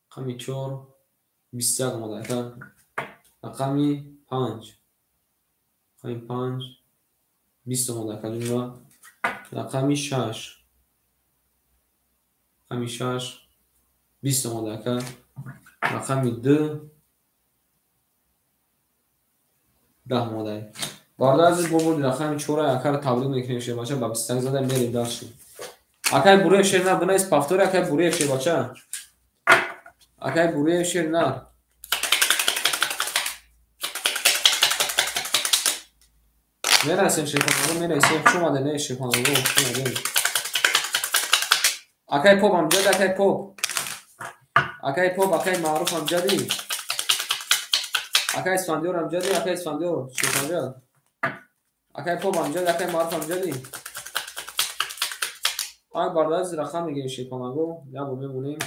Рақами 4 21 омада, ака. Рақами 5. Рақами 5 20 омада, акаҷони ман. Рақами 6. Рақами 6 20 омада, ака. Рақами 2 10 омада. Бародари азиз, бо бурди рақами 4 акаро табрик мекунем шербача, ба 21 зада мерем дарши. Акай Буриев шернар, бинавис повтори, акай Буриев шербача. Акай Буриев шернар. Мерасем шерпаланго, мерасем. Хуш омадед, не шерпаланго, хуш омадед. Акай Поп амҷади, акай Поп. Акай Поп, акай Маъруф амҷади. Акай Исфандиёр амҷади, акай Исфандиёр шерпаланго. Акай Поп амҷади, акай Маъруф амҷади. Ай бародари азиз, рақам мегирем шерпаланго, як бор мемонем.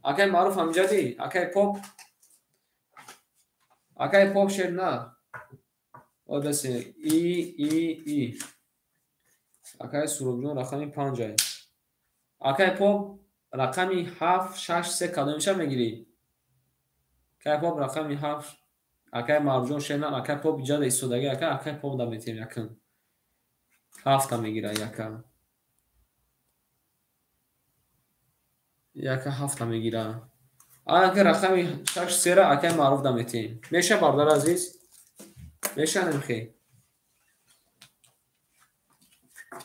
Акай Маъруф амҷади, акай Поп. Акай Поп шернар. Одасе и и и. Акай Суробҷон рақами 5 ай. Акай Поп рақами 7 6 3 кадомиша мегирӣ? Акай Поп рақами 7. Акай Маъруфҷон шернар, акай Поп иҷада истодаги, ака, акай Поп да метем якн. 7 мегира яка. Яка 7 мегира. Ака рақами 6 3 ра акай Маъруф да метем. Меша бародари азиз? Меша намхе.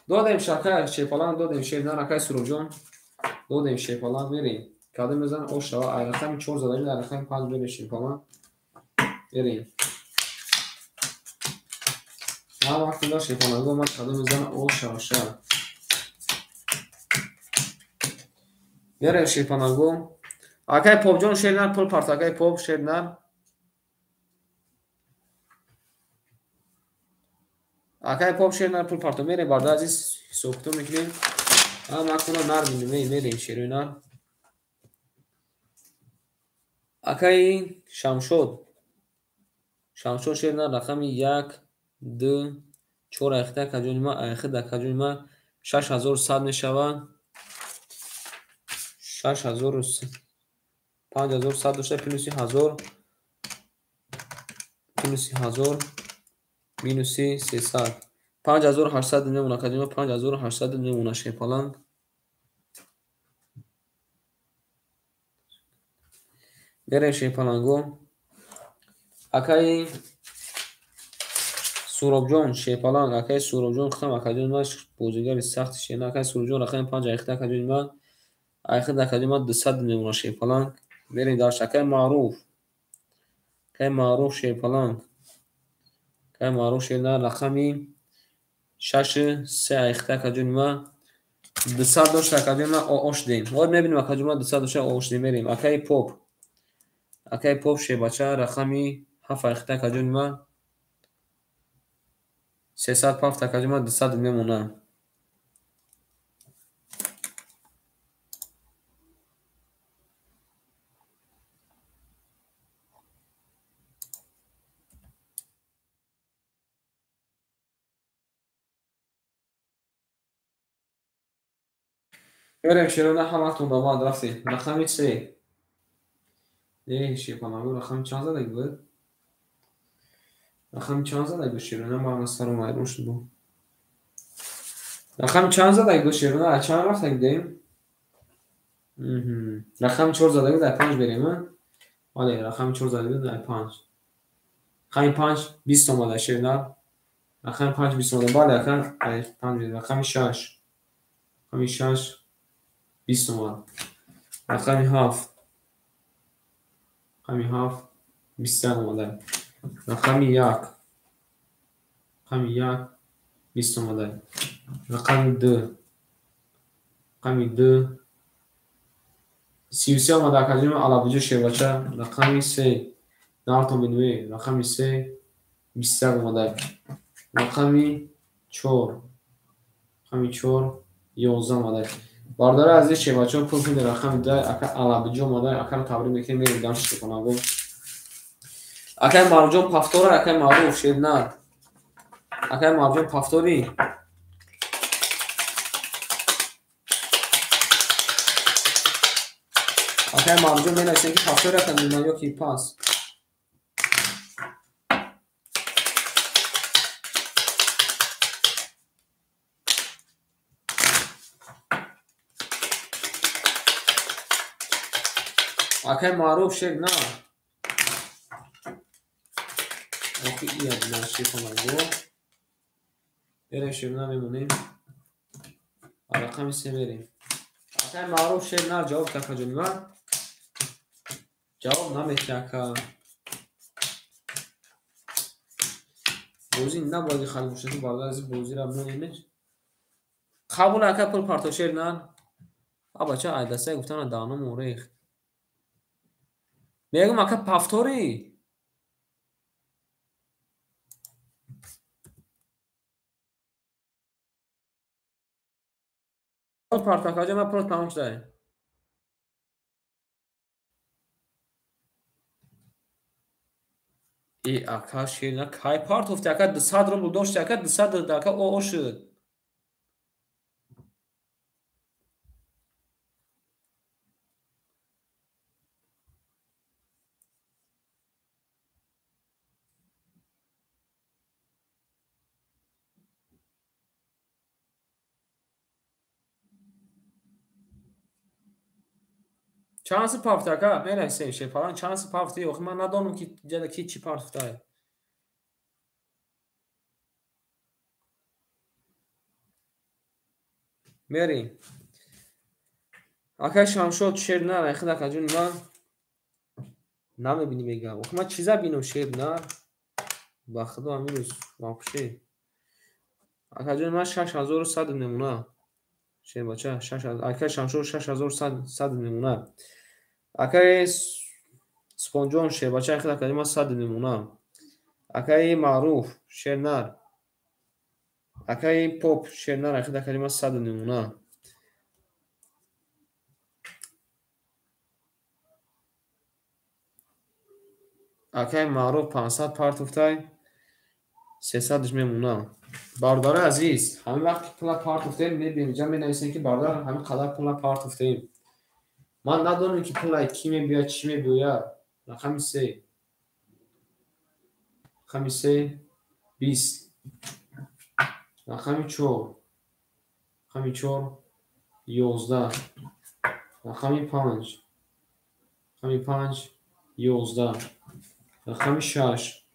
Додем шака шерпаланг, додем шернар, акай Суробҷон. Додем шерпаланг, мерем. Кадом мезан ош шава, ай рақами 4 задаги, ай рақами 5 мерем шерпаланг. Мерем. Ҳар вақт да шерпаланго ман кадом мезан ош шава ша. Мерем шерпаланго. Акай Попҷон шернар, пул парт, акай Поп шернар. Акай поп шер нар пул парто мерем, барда азиз ҳисоб-китоб мекунем. Ҳама куна нар бинем, мерем шерои нар. Акаи Шамшод. Шамшод шер нар рақами 1, 2, 4 айхида акаҷони ма, айхид акаҷони ма 6100 мешавад. 6000 5100 дошта плюси 1000 плюси 1000 минуси 300. 5800 мемона акаҷони ма, 5800 мемона шерпаланг. Мерем шерпаланго. Акаи Суробҷон шерпаланг, акаи Суробҷон худам акаҷони ма бозигари сахти шерна. Акаи Суробҷон рақами 5 айхида акаҷони ма, айхида акаҷони ма 200 мемона шерпаланг. Мерем дарш. Акаи Маъруф. Акаи Маъруф шерпаланг. Акаи Маъруф шерна рақами 6 3 айхида акаҷони ма 200 дошта акаҷони ма оош дем. Вот мебинем акаҷони ма 200 дошта оош дем мерем. Акаи Поп. Акаи Поп шербача рақами 7 айхида акаҷони ма 300 пафт акаҷони ма 200 мемона. Мерем шерона ҳаматон ба ман рафтем. Рақами 3. Не, шерпаланго рақами чанд задаги буд? Рақами чанд задаги буд шерона? Ман аз саром айрон шуд бо. Рақами чанд задаги буд шерона? А чанд рафтаги будем? Рақами 4 задаги буд, ай 5 берем, а? Бале, рақами 4 задаги буд, ай 5. Рақами 5 20 омада шерона. Рақами 5 20 омада. Бале, ака, ай 5 берем. Рақами 6. Рақами 6 20 омад. Рақами 7. Рақами 7 21 омада. Рақами 1. Рақами 1 20 омада. Рақами 2. Рақами 2 33 омада акаҷони ма Алабуҷо шербача. Рақами 3 нартон бинуе. Рақами 3 21 омада. Рақами 4. Рақами 4 11 омада. Бародари азиз шербачаҳо пул кунед рақами 2 ака Алабуҷо омада. Акаро табрик мекунем, мерем дам шерпаланго. Акай Маъруфҷон пафтора, акай Маъруф шернар. Акай Маъруфҷон пафтори. Акай Маъруфҷон менависем ки пафтори ака мемонад ё ки пас. Акай Маъруф шернар. Охи ия динар шерпаланго. Берем шерна мемонем. Рақами 3 мерем. Акай Маъруф шернар ҷавоб та акаҷони ма. Ҷавоб наметиҳ ака. Бозӣ набояд хали бошад, бародар азиз бозиро монем. Қабул ака пул парто шернар. А бача ай дастаи гуфтана даҳному рехт. Мегӯм ака пафтори. Парто акаҷон ма пул тамом шуда. Э ака шерна кай партофти ака 200 рубл дошти ака 200 ака оо шуд. Чанд си пафт ака? Менависем шерпаланг чанд си пафти? Охи ман надонам ки ҷада ки чӣ партофтае. Мерем. Акай Шамшод шер нар, айхид акаҷони ман намебинӣ мегӯям. Охи ман чиза бинам шер нар? Ба худо ҳамин рӯз вообще. Акаҷони ман 6100 мемона. Шербача акай Шамшод 6100 мемона. Акай Спонҷон шербача айхид акаҷони ман 100 мемона. Акаи Маъруф шер нар. Акаи поп шернар ахида калима 100 мемона. Акаи Маъруф 500 партофтай, 300-ш мемона. Бародарои азиз, ҳамин вақт ки пула партофтем, мебинем инҷа менависем ки бародар ҳамин қадар пула партофтем. Ман надонам ки пулай кӣ мебиёяд, чӣ мебиёяд. Рақами 3. Рақами 3 20. Рақами 4. Рақами 4 11. Рақами 5. Рақами 5 11. Рақами 6.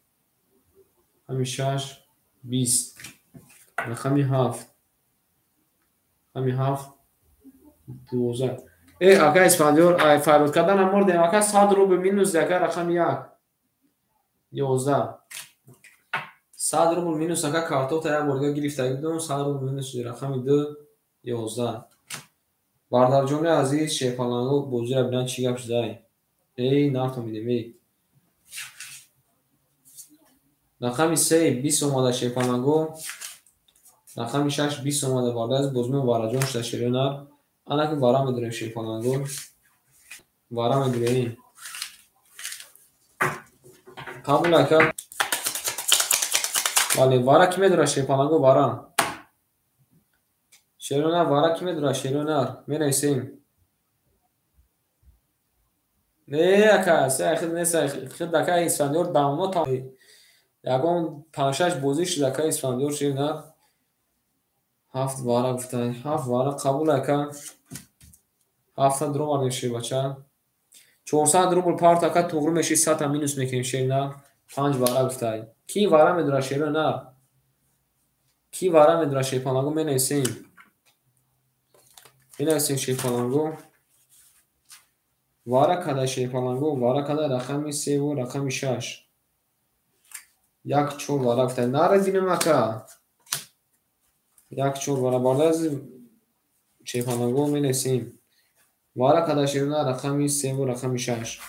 Рақами 6 20. Рақами 7. Рақами 7 12. Ака Исфандиёр, фарёд карданам мурдем. Ака 100 рубл минус, ака рақами 1 11. 100 рубл минус, ака картофта як бор дига гирифта будам. 100 рубл минус рақами 2 11. Бародарҷони азиз, шерпаланго бозира бинан чӣ гап шудай. Эй, нафаҳмидем, эй. Рақами 3 20 омада шерпаланго. Рақами 6 20 омада бардар, бозмо вараҷон шуда шерёнар. Ана ки вара медорем шерпаланго. Вара медорем. Қабул ака. Бале, вара ки медорад шерпаланго вара. Шерёнар вара ки медорад шерёнар. Менависем. Не ака, се ахид нест, хид ака Исфандиёр давно та ягон 5-6 бозӣ шуд ака Исфандиёр шерёнар. 7 вара гуфтан. 7 вара қабул ака. 7 дровардем шербача. 400 рубл парт ака туғрӣ меши 100 та минус мекунем шернар. 5 вара гуфтай. Ки вара медорад шернар? Ки вара медорад шерпаланго менависем. Менависем шерпаланго. Вара када шерпаланго, вара када рақами 3 ва рақами 6. 1 4 вара гуфтай. Нарадинам ака. 1 4 вара бардар шерпаланго менависем. Вара када шернар рақами 3 ва рақами 6.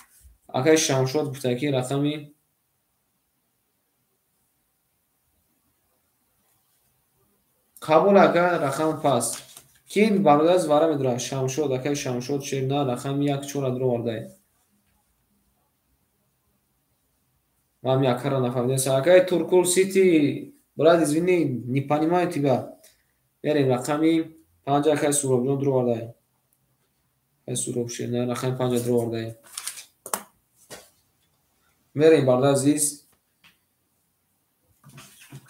Акаи Шамшод гуфтай ки рақами қабул ака рақам паст. Ки бародар вара медорад? Шамшод, акаи Шамшод шернар рақами 1 4 дровардай. Ман якара нафаҳмидам. Акаи Туркул Сити, брат, извини, не понимаю тебя. Берем рақами 5 акаи Суробҷон дровардай. Акаи Суроб шернар рақами 5 дровардай. Мерем бародар азиз.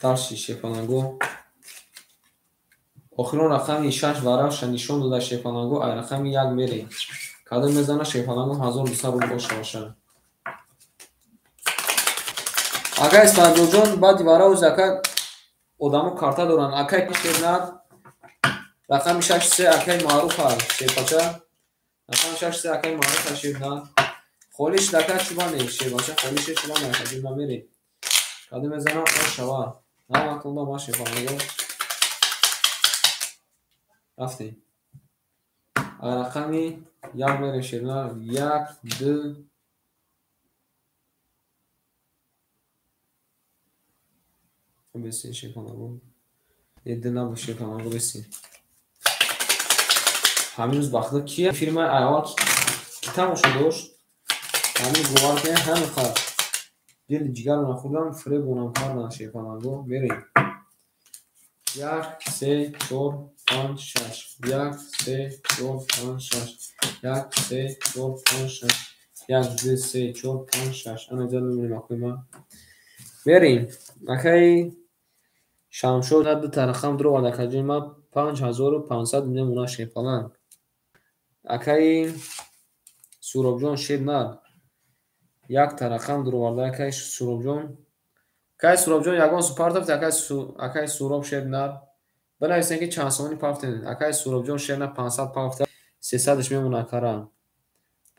Тарши шерпаланго. Охирон рақами 6 вараша нишон дода шерпаланго, ай рақами 1 мерем. Кадом мезана шерпаланго 1200 рубл бошаваша. Ака Исфандиёрҷон, баъди вара оз ака одамо карта доранд. Акай шернар рақами 6 3 акай Маъруфа шерпача. Рақами 6 3 акай Маъруфа шернар. Холӣ шуд ака чубане шербача, холӣ шуд чубане ака ҷума мерем. Кадом мезана ошава. Намакунда ма шерпаланго. Рафтем. Рақами 1 мерем шернар. 1 2 бесин шерпаланго. Ду набуд шерпаланго бесин. Ҳамин рӯз бахта ки фирмаи аввал ки тамошо дошт, ҳамин бовар кунед ҳамин қадр дили ҷигарро нахӯрдам, фиребонам карданд шерпаланго. Мерем. 1 3 4 5 6 1 3 4 5 6 1 3 4 5 6 1 2 3 4 5 6. Ана ҷа мебинем акои ман. Мерем. Акаи Шамшод ду та рақам дровард акаҷони ман 5500 мемона шерпаланг. Акаи Суробҷон шернар як та рақам дроварда акаи Суробҷон. Акаи Суробҷон ягон су партофт, акаи Суроб шернар. Бинависем ки чанд сомонӣ партофтем. Акаи Суробҷон шернар 500 партофта, 300-ш мемона акара.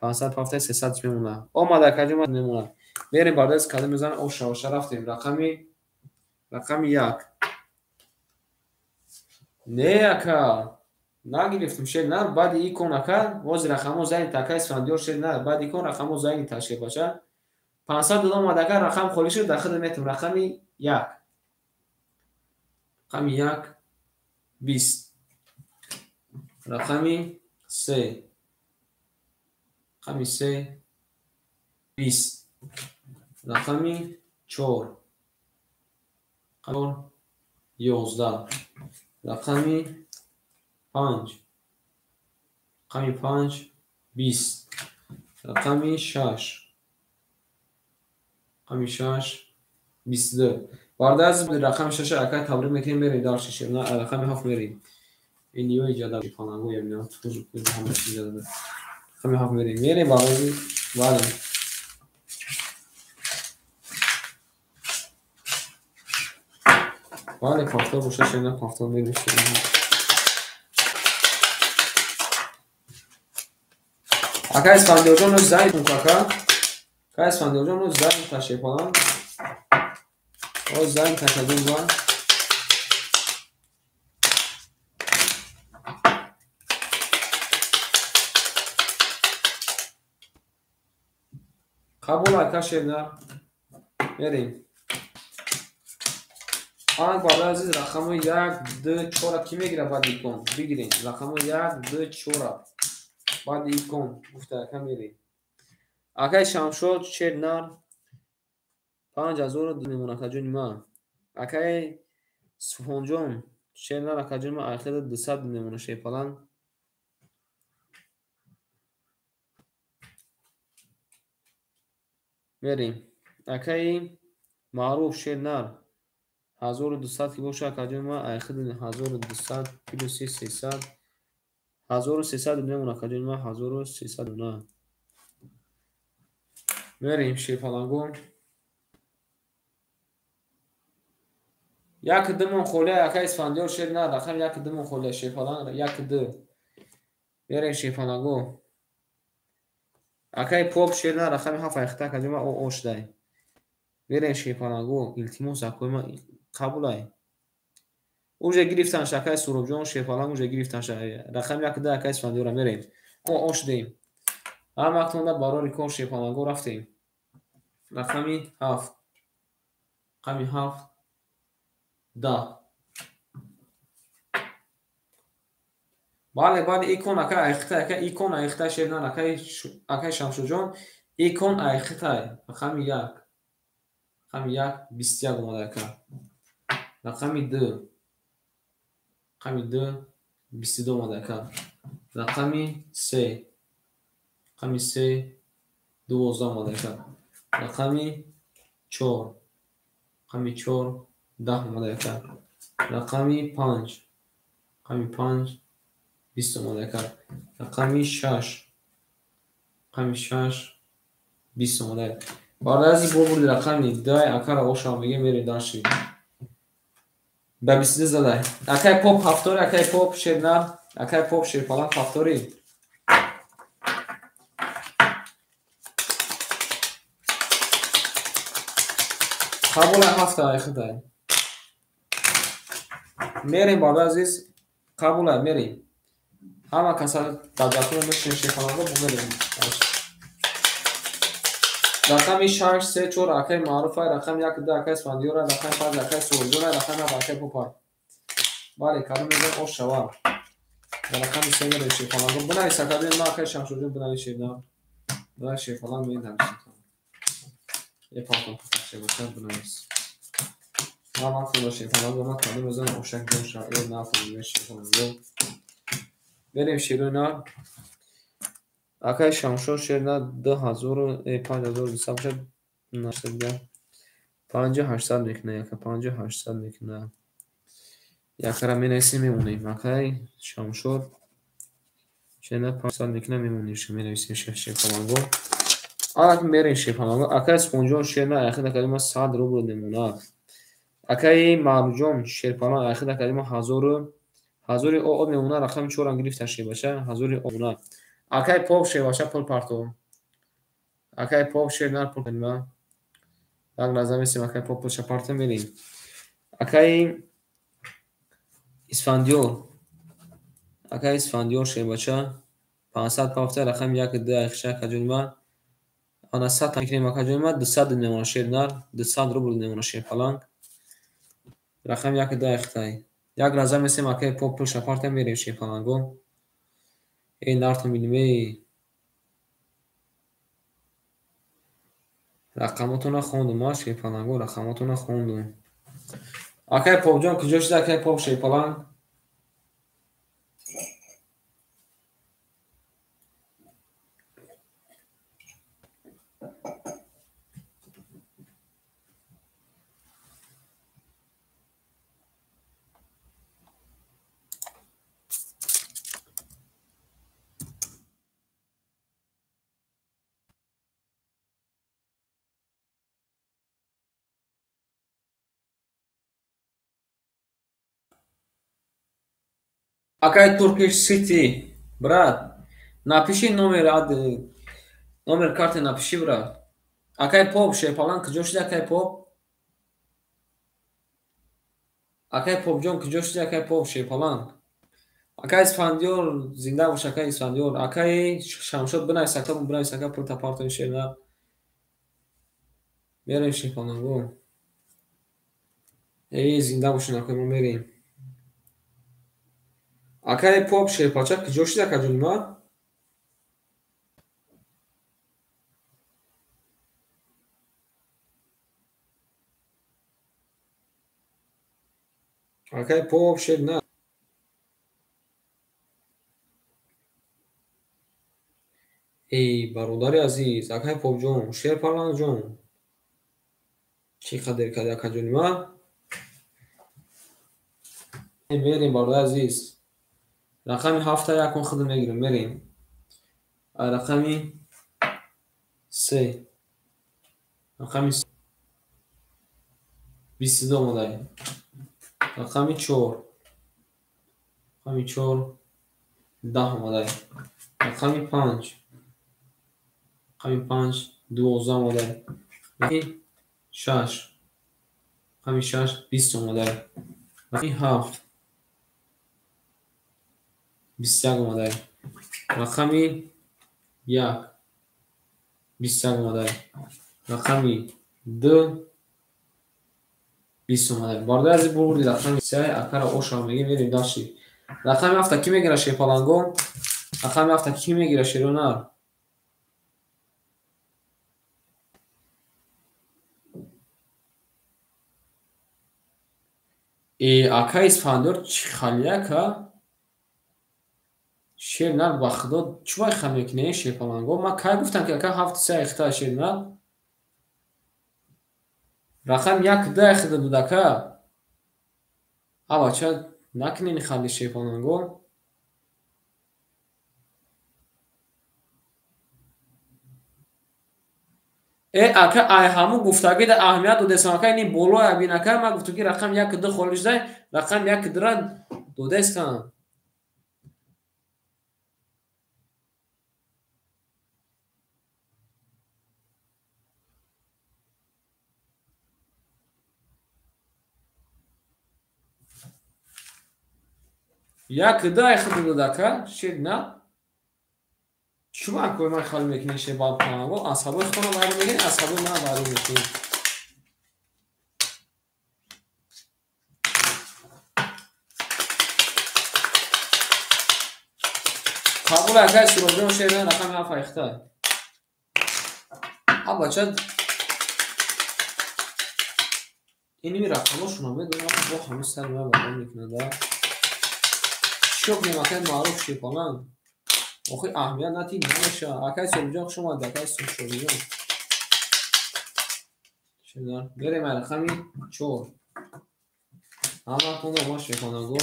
500 партофта, 300-ш мемона. Омад акаҷон ман мемона. Мерем бардар кадом мезанам оша оша рафтем. Рақами 1. Не ака, нагирифтем шернар, баъди икон ака, ҳозир рақамҳо зайни та акаи Исфандиёр шернар, баъди икон рақамҳо зайни та шербача. 500 дод омад ака, рақам холӣ шуд, дар худат метавон рақами 1. Рақами 1 20. Рақами 3. Рақами 3 20. Рақами 4. 4 11. Рақами 5. Рақами 5 20. Рақами 6. Рақами 6 22. Бародар азиз, рақами 6 ака табрик мекунем, мерем дарси ширна, рақами 7 мерем. Ин ё иҷода палангу я бинам туз ҳама чиз иҷода. Рақами 7 мерем. Мерем барои бале. Бале, пафтор боша ширна, пафтор мерем ширна. Ака Исфандиёрҷон, ноз зайд ака. Ака Исфандиёрҷон, ноз зайд ташриф Оз зайд ташаддуд ва қабул ака шернар. Мерем. Ана барои азиз рақамҳои 1, 2, 4 ки мегирад баъди икон? Бигирем. Рақамҳои 1, 2, 4 баъди икон гуфта ака мерем. Акаи Шамшод шернар 5000 мемон акаҷони ман. Акаи Субҳонҷон шернар акаҷони ман айхеда 200 мемона шерпаланг. Мерем. Акаи Маъруф шернар 1200 ки боша акаҷони ман айхеда 1200 плюси 300 1300 мемон акаҷони ман 1300 на. Мерем шерпалангон. Як ду мон холия ака Исфандиёр шернар рақам 1 2 мон холия шерпаланг 1 2. Мерем шерпаланго. Акаи Поп шернар рақами 7 айхта акаҷони ман о шудай. Мерем шерпаланго. Илтимос акои ман қабулай. Уже гирифтанш акаи Суробҷон шерпаланг уже гирифтанш рақами 1 2 акаи Исфандиёра мерем. О шудем. Ҳама вақтонда барори кор шерпаланго рафтем. Рақами 7. Рақами 7 10. Бале, бале, икон ака айхта, ака икон айхта шернар акаи Шамшоджон, икон айхтай. Рақами 1. Рақами 1 21 омада ака. Рақами 2. Рақами 2 22 омада ака. Рақами 3. Рақами 3 12 омада ака. Рақами 4. Рақами 4 10 омада ака. Рақами 5. Рақами 5 20 омада ака. Рақами 6. Рақами 6 20 омада ака. Бародар азиз, бо бурди рақами 10 акара ошам мегем, мерем дарши. Ба 22 задай. Акай Поп ҳафтори, акай Поп шернар, акай Поп шерпаланг ҳафтори. Қабула ҳафта айхидай. Мерем бародар азиз, қабула мерем. Ҳама каса дар дафтар мешинем шерпаланго, мерем. Рақами 6 3 4 акаи Маъруфай, рақами 1 2 акаи Исфандиёра, рақами 5 акаи Суҳробҷона, рақами 7 акаи Попай. Бале, кадом мезан ош шава. Дар рақами 3 мерем шерпаланго. Бинавис акаҷони ман акаи Шамшоджон бинавис шернар. Бинавис шерпаланг менависем. Е палтон шербача бинавис. Ман вақт ба шерпаланго ман кадом мезан ошак ҷон шава. Е нафаҳмидем шерпаланго. Мерем шерона. Акаи Шамшод шернар 2000 5200 бошад, нашуда 5800 мекунад, яка 5800 мекунад. Якара менависем мемонем. Акаи Шамшод шернар 500 мекунад, мемонем, менависем шерпаланго. Ана мерем шерпаланго. Акаи Субҳонҷон шернар айхид акаи ма 100 рубл мемонад. Акаи Маъруфҷон шерпаланг айхид акаи ма 1000 о мемонад, рақами 4 гирифта шербача, 1000 о мемонад. Акаи Поп шербача пул партов. Акаи Поп шернар пул партов. Як лаҳза месем акаи Поп пулша партов мерем. Акаи Исфандиёр. Акаи Исфандиёр шербача 500 пафта рақами 1 2 айхша акаҷони ман. Ана 100 мекунем акаҷони ман, 200 мемонад шернар, 200 рубл мемонад шерпаланг. Рақами 1 2 айхтай. Як лаҳза месем акай поп пул шапарта мерем шерпаланго. Эй нартон бинем эй. Рақамотонро хондум, а шерпаланго рақамотонро хондум. Акай попҷон куҷо шуда акай поп шерпаланг? Акай Turkish City, брат, напиши номер ад, номер карты напиши, брат. Акай поп шерпаланг куҷо шуда акай поп? Акай попҷон куҷо шуда акай поп шерпаланг? Акай Исфандиёр зинда бош акай Исфандиёр. Акай Шамшод бинавис ака, бинавис ака пул тапартои шерна. Мерем шерпаланго. Эй зинда бошин акай мо мерем. Акай поп шерпача куҷо шуда акаҷони ман? Акай поп шер на. Эй бародари азиз, акай попҷон, шерпалангҷон. Чӣ қадр кардӣ акаҷони ман? Мерем бародари азиз. Рақами 7 якун худ мегирем, мерем. Рақами 3. Рақами 22 омадай. Рақами 4. Рақами 4 10 омадай. Рақами 5. Рақами 5 12 омадай. Рақами 6. Рақами 6 20 омадай. Рақами 7 21 омадай. Рақами 1 21 омадай. Рақами 2 20 омадай. Бародари азиз бурди рақами 3 акара оша мегирем, мерем дальше. Рақами 7 ки мегира шерпаланго? Рақами 7 ки мегира шеронар? Ака Исфандиёр чӣ халияка? Шернар ба худо чӣ вай хам мекунӣ шерпаланго? Ман кай гуфтам ки ака 7 3 айхта шернар? Рақам 1 2 айхта буд ака. А бача накунед хали шерпаланго. Ака ай ҳамун гуфтагида аҳамият додестам ака, ини болоя бин ака, ман гуфтам ки рақам 1 2 холӣ шуда, рақам 1 2 ра додестам. 1 2 айхта дод ака, шер на. Чӣ акои ман хали мекунӣ шерпаланго? Асабои худро вайрон мекунӣ, асабои ман вайрон мекунӣ. Қабул акай Суробҷон шер на рақами 7 айхта. А бача иними рақамошонро медонам, бо ҳамин сар ман вайрон мекунад. Чӣ кунем акай маъруф шерпаланг? Охир аҳамият натӣ намеша. Акай Суробҷон хуш омадед, акай Суробҷон. Шернар мерем ай рақами 4. Ҳаматонро ма шерпаланго.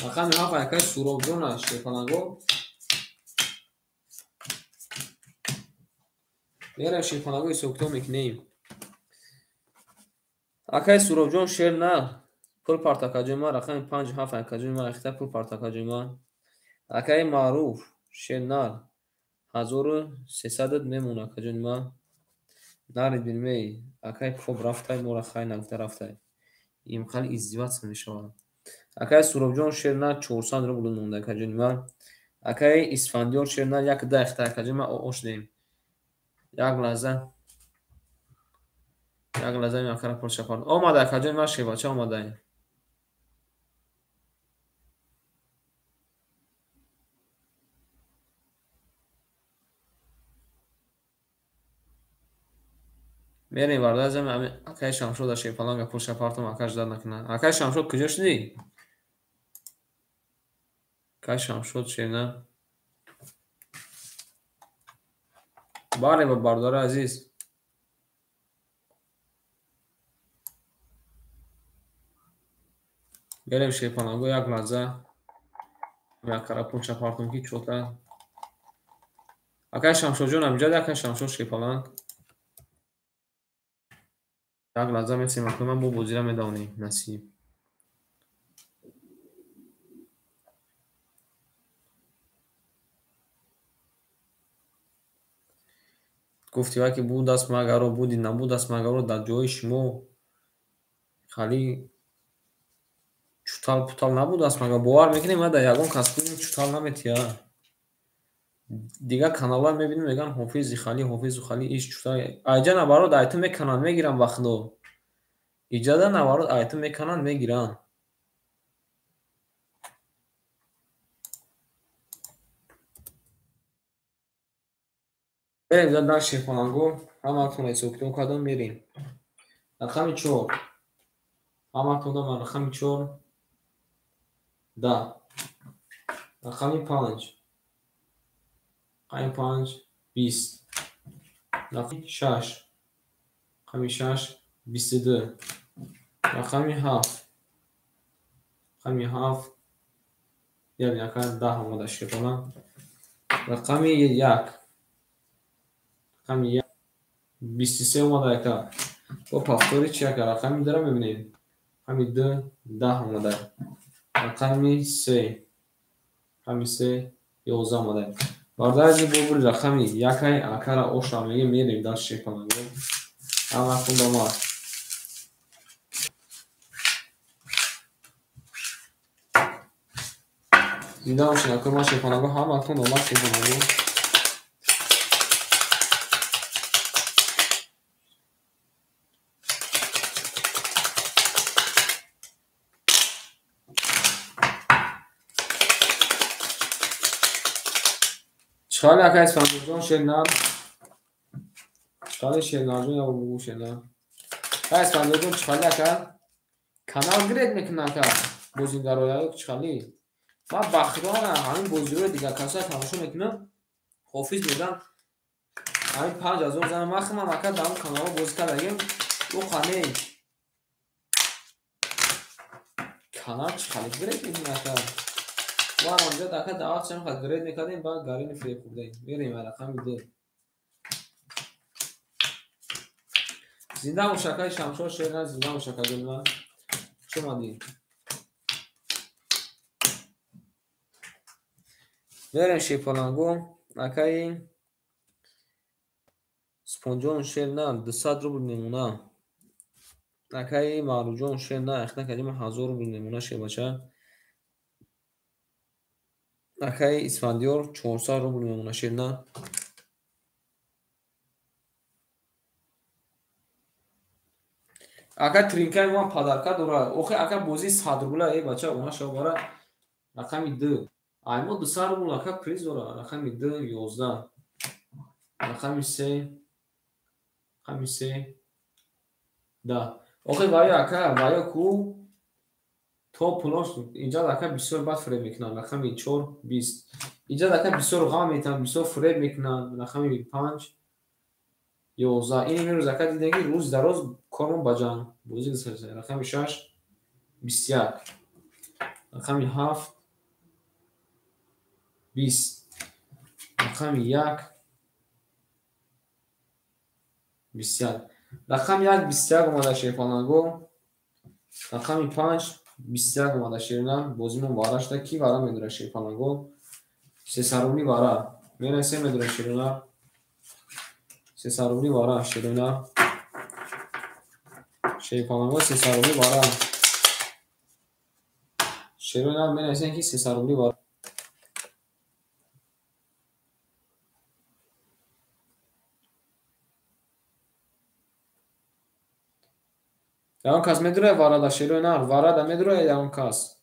Рақами 7 акай Суробҷон аст шерпаланго. Мерем шерпаланго ҳисоб-китоб мекунем. Акай Суробҷон шер на. Пул партакаҷои ман рақами 5 7 акаҷои ман айхта пул партакаҷои ман. Акай Маъруф шернар 1300 мемона акаҷони ман. Нарид бинмей акай поп рафтай мора хай нагуфта рафтай. Имқали издеваться мешавад. Акай Суробҷон шернар 400 рубл монда акаҷони ман. Акай Исфандиёр шернар 1 2 айхта акаҷони ман ош дем. Як лаҳза. Як лаҳза ин акара пулша пард. Омада акаҷон ман шебача омадаем. Мерем бародарам акаи Шамшод дар Шерпаланга пулша партом акаш зад накунад. Акаи Шамшод куҷо шудӣ? Акаи Шамшод шена. Бале бародари азиз. Мерем Шерпаланго як лаҳза. Акара пулша партом ки чота. Акаи Шамшодҷон амҷад акаи Шамшод Шерпаланг. Як лаҳза месем акӯ ман бо бозира медавонем насиб. Гуфти вай ки будаст магаро буди набудаст магаро дар ҷои шумо хали чутал путал набудаст магар бовар мекунем ман дар ягон кас будем чутал наметия. Дигар каналҳо мебинем мегӯянд ҳофизи хали ҳофизу хали иш чутал айҷа наоборот айту мекананд мегиранд ба худо. Иҷада наоборот айту мекананд мегиранд. Мерем дар Шерпаланго ҳамаатон ҳисобкитоб кардам мерем. Рақами 4. Ҳамаатон дам рақами 4 10. Рақами 5. Рақами 5 20. Рақами 6. Рақами 6 22. Рақами 7. Рақами 7 як 10 омада Шерпаланг. Рақами 1. Рақами 1 23 омада яка. Бо повтори чи яка рақами 2-ро мебинем. Рақами 2 10 омада. Рақами 3. Рақами 3 11 омада. Бародари бо бури рақами 1 акара оша мегем мерем дар Шерпаланго. Ҳамаатон дома. Зинда бошед акӯ ман Шерпаланго ҳамаатон дома Шерпаланго. Чхали акай Исфандиёрҷон шернар. Чхали шернарҷон я бугу шернар. Акай Исфандиёрҷон чхали ака. Канал гиред мекунад ака. Бозингароя чхали. Ман ба худо ҳамин бозиҳои дигар касоя тамошо мекунам. Ҳофиз мегӯянд ҳамин 5000 зана ман худам ака дар он каналҳо бозӣ кардагим. Ӯ қане канал чхали гиред мекунад ака. Ва онҷо дака даъват шам хат гред мекардем ба гарини фиреб хӯрдем. Мерем рақами 2. Зинда бош акаи Шамшод шерна, зинда бош ака ҷонма. Хуш омадӣ. Мерем Шерпаланго акаи Спонҷон шерна 200 рубл мемона. Акаи Маъруфҷон шерна ахна кардем 1000 рубл мемона шербача. Акаи Исфандиёр 400 рубл мемона шерна. Ака тринкаи ман падарка дорад. Охи ака бозии 100 рубла э бача она шава бара рақами 2. Ай мо 200 рубл ака приз дорад. Рақами 2 11. Рақами 3 рақами 3 10. Охи ваё ака ваё ку то пулош инҷа ака бисёр бад фиреб мекунанд. Рақами 4 20. Инҷа ака бисёр ғам метаванд, бисёр фиреб мекунанд. Рақами 5 11. Ин имрӯз ака дидем ки рӯз дар рӯз кормон ба ҷанг бозӣ гузашта. Рақами 6 21. Рақами 7 20. Рақами 1 21. Рақами 1 21 омада Шерпаланго. Рақами 5 21 омада шерна. Бозимон вара шуда. Ки вара медорад Шерпаланго? 300 рубли вара. Мерасем медорад шерна. 300 рубли вара шерна. Шерпаланго 300 рубли вара. Шерна мерасем ки 300 рубли вара. Ягон кас медурояд варада шерои нар? Варада медурояд ягон кас?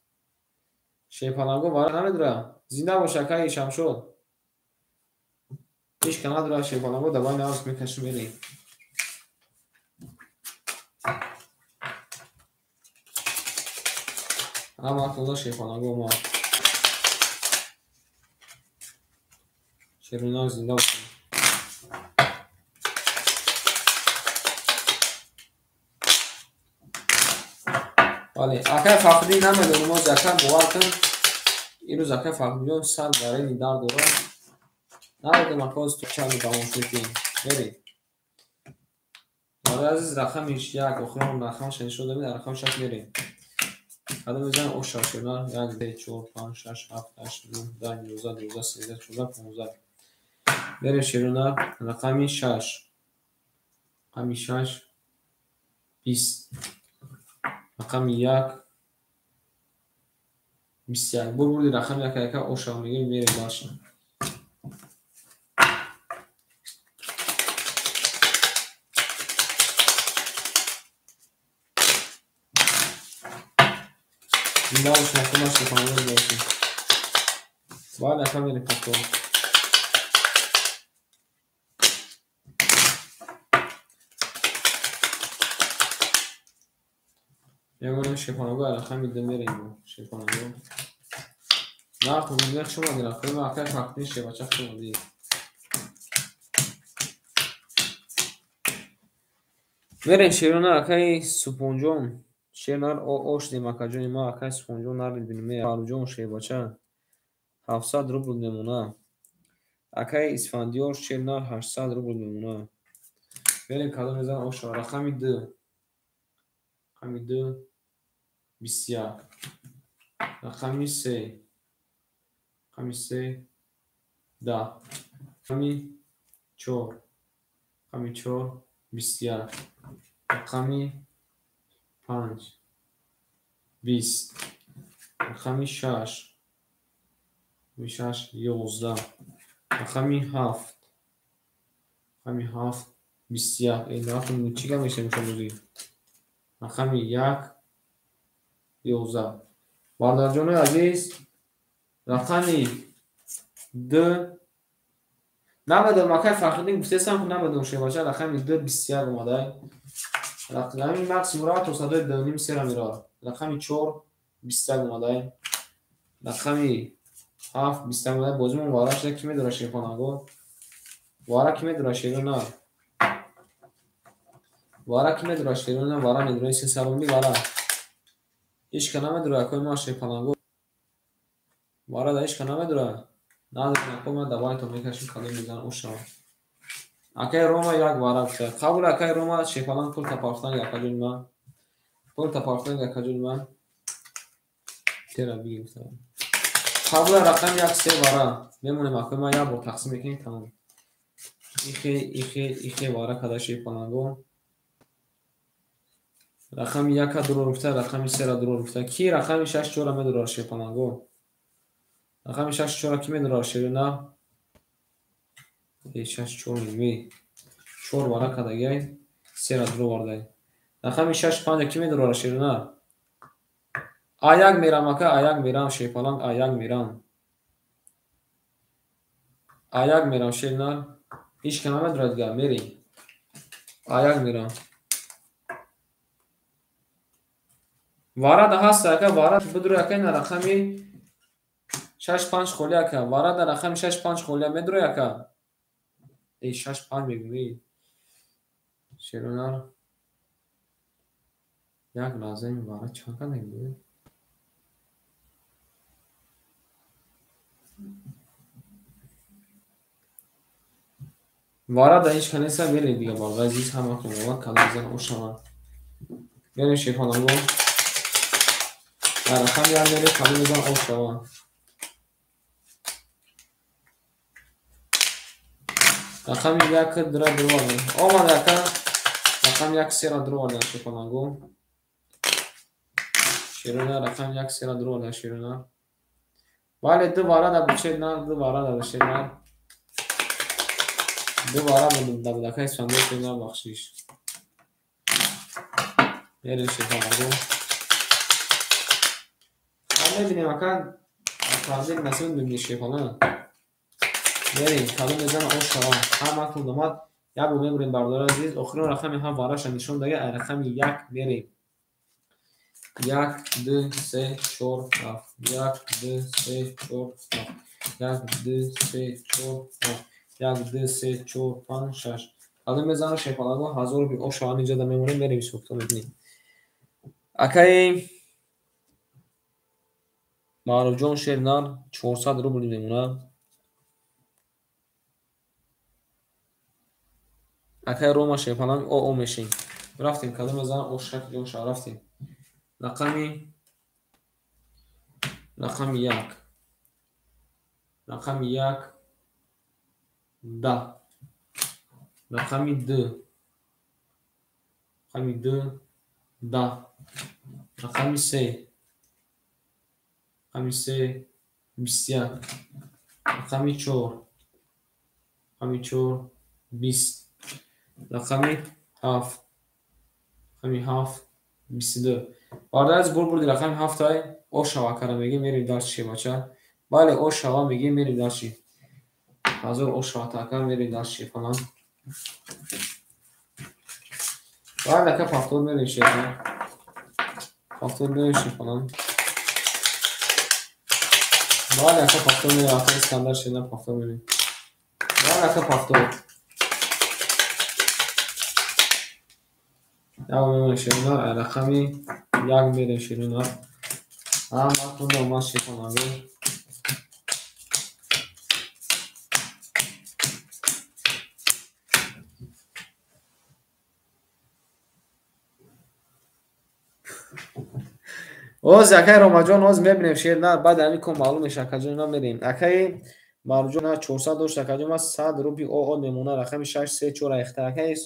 Шерпаланго вара намедурояд? Зинда бош акаи Шамшод. Ҳеҷ ка надурояд шерпаланго, давай навз мекашим мерем. Ҳама тоза шерпаланго омад. Шерои нар зинда бошед. Бале, акай Фахриддин намедонам, оз ака бовар кун, имрӯз акай Фахриддинҷон сар гарени дард дорад. Намедонам ака оз то чанд давом шуд. Мерем. Барои азиз рақами як, охирон рақамаша нишон додем, дар рақами шаш мерем. Кадом мезанем оша шуна 1 2 4 5 6 7 8 9 10 11 12 13 14 15. Мерем шеруна рақами 6. Рақами 6 20. Рақами 1 21. Бурди рақами 1 яка оша мегирем, мерем дальше. Зинда бош, нахӯрмаш шефанго бошем. Бале, ака мерем пато. Мемонем шефанго, рақами 2 мерем шефанго. Нарху мегӯяд хуш омадед, акои ман акай Фахриддин шебача хуш омадед. Мерем шерона акаи Супонҷон. Шер нар ош дем акаҷони ман, акаи Супонҷон нар бинем. Фарруҷон шербача 700 рубл мемона. Акаи Исфандиёр шер нар 800 рубл мемона. Мерем кадом мезанам оша. Рақами 2. Рақами 2 21. Рақами 3. Рақами 3 10. Рақами 4. Рақами 4 21. Рақами 5 20. Рақами 6. Рақами 6 11. Рақами 7. Рақами 7 21. Ин рақам чӣ гап мешавад мушабозӣ? Рақами 1 11. Бародарҷонои азиз, рақами 2 намедонам, акай Фахриддин гуфтесам, намедонам шебача, рақами 2 21 омадай. Рақами максимум ра то садои 2.5 сера меравад. Рақами 4 21 омадай. Рақами 7 21 омадай. Бозимон вара шуда, ки медорад шерхонаго? Вара ки медорад шерона? Вара ки медорад шерона? Вара медорад 300 рубли вара. Ҳеҷ ка намедорад акои ман шерпаланго. Вара да ҳеҷ ка намедорад. Надорад акои ман, давай то мекашим кадом мезанам ошава. Акай Рома як вара гуфта. Қабул акай Рома шерпаланг пул тапарфтан акаҷони ман. Пул тапарфтан акаҷони ман. Тера бигир гуфта. Қабул рақами 1 3 вара. Мемонем акои ман як бор тақсим мекунем тамом. Ихе ихе ихе вара када шерпаланго. Рақами 1 дурор гуфта, рақами 3 дурор гуфта. Ки рақами 6 4 медорад шерпаланго? Рақами 6 4 ки медорад шерона? 6 4 ми 4 вара кадагай, 3 дурор вардай. Рақами 6 5 ки медорад шерона? А1 мерам ака, А1 мерам шерпаланг, А1 мерам. А1 мерам шернар. Ҳеҷ ка намедорад дигар, мерем. А1 мерам. Варада ҳаст ака, вара бидур ака, ина рақами 6 5 холи ака. Варада рақами 6 5 холи медур ака. 6 5 мегӯм. Эй шеронар як лаҳза ин вара чанд када мегӯяд? Вара да ҳеҷ ка неста, мерем дига бародари азиз, ҳама хонавода кадом зан ошава. Мерем шерхонаго. Дар рақами 1 мерем, кадом зан ошава. Рақами 1 дра дурвардан. Омад ака, рақами 1 сера дурвардан шерхонаго. Шерона рақами 1 сера дурвардан шерона. Бале, 2 вара да бучед нар, 2 вара да бучед нар. 2 вара да будака Исфандиёр шерона бахшиш. Мерем шерпаланго. Мебинем ака тақдир насиб мебинем шерпаланг. Мерем кадом мезана ош шава. Ҳаматон омад. Як бор мебурем бародари азиз. Охирон рақами ҳам вараша нишон дага, ай рақами 1 мерем. 1 2 3 4 7 1 2 3 4 7 1 2 3 4 7 1 2 3 4 5 6. Кадом мезана шерпаланго 1000 рубл ош шава инҷода мемонем, мерем ҳисобкитоб мекунем. Акаи Маъруфҷон шернар 400 рубл мемонад. Акаи Рома шерпаланг о мешем. Рафтем кадом мезана ош шакли оша рафтем. Рақами 1 рақами 1 10 рақами 2 рақами 2 10 рақами 3 рақами 3 21 рақами 4 рақами 4 20 рақами 7 рақами 7 22. Бародари бур бурди рақами 7 ай ош шава кара мегем, мерем дарси бача. Бале ош шава мегем, мерем дарси. 1000 ош шава така мерем дарси фалан. Бале ака повтор мерем шефа. Повтор мерем шефалан. Бале ака повтор мерем, ака Искандар шена повтор мерем. Бале ака повтор. Як мемонем шернар, рақами 1 мерем шернар. Ҳаматон омад шерпаланго. Оз акаи Ромаҷон оз мебинем шернар, баъд ҳамин ком маълум мешавад акаҷон, ина мерем. Акаи Маъруфҷон 400 дошт акаҷон, ман 100 рубли оо мемонад, рақами 6 3 4 айхта. Акаи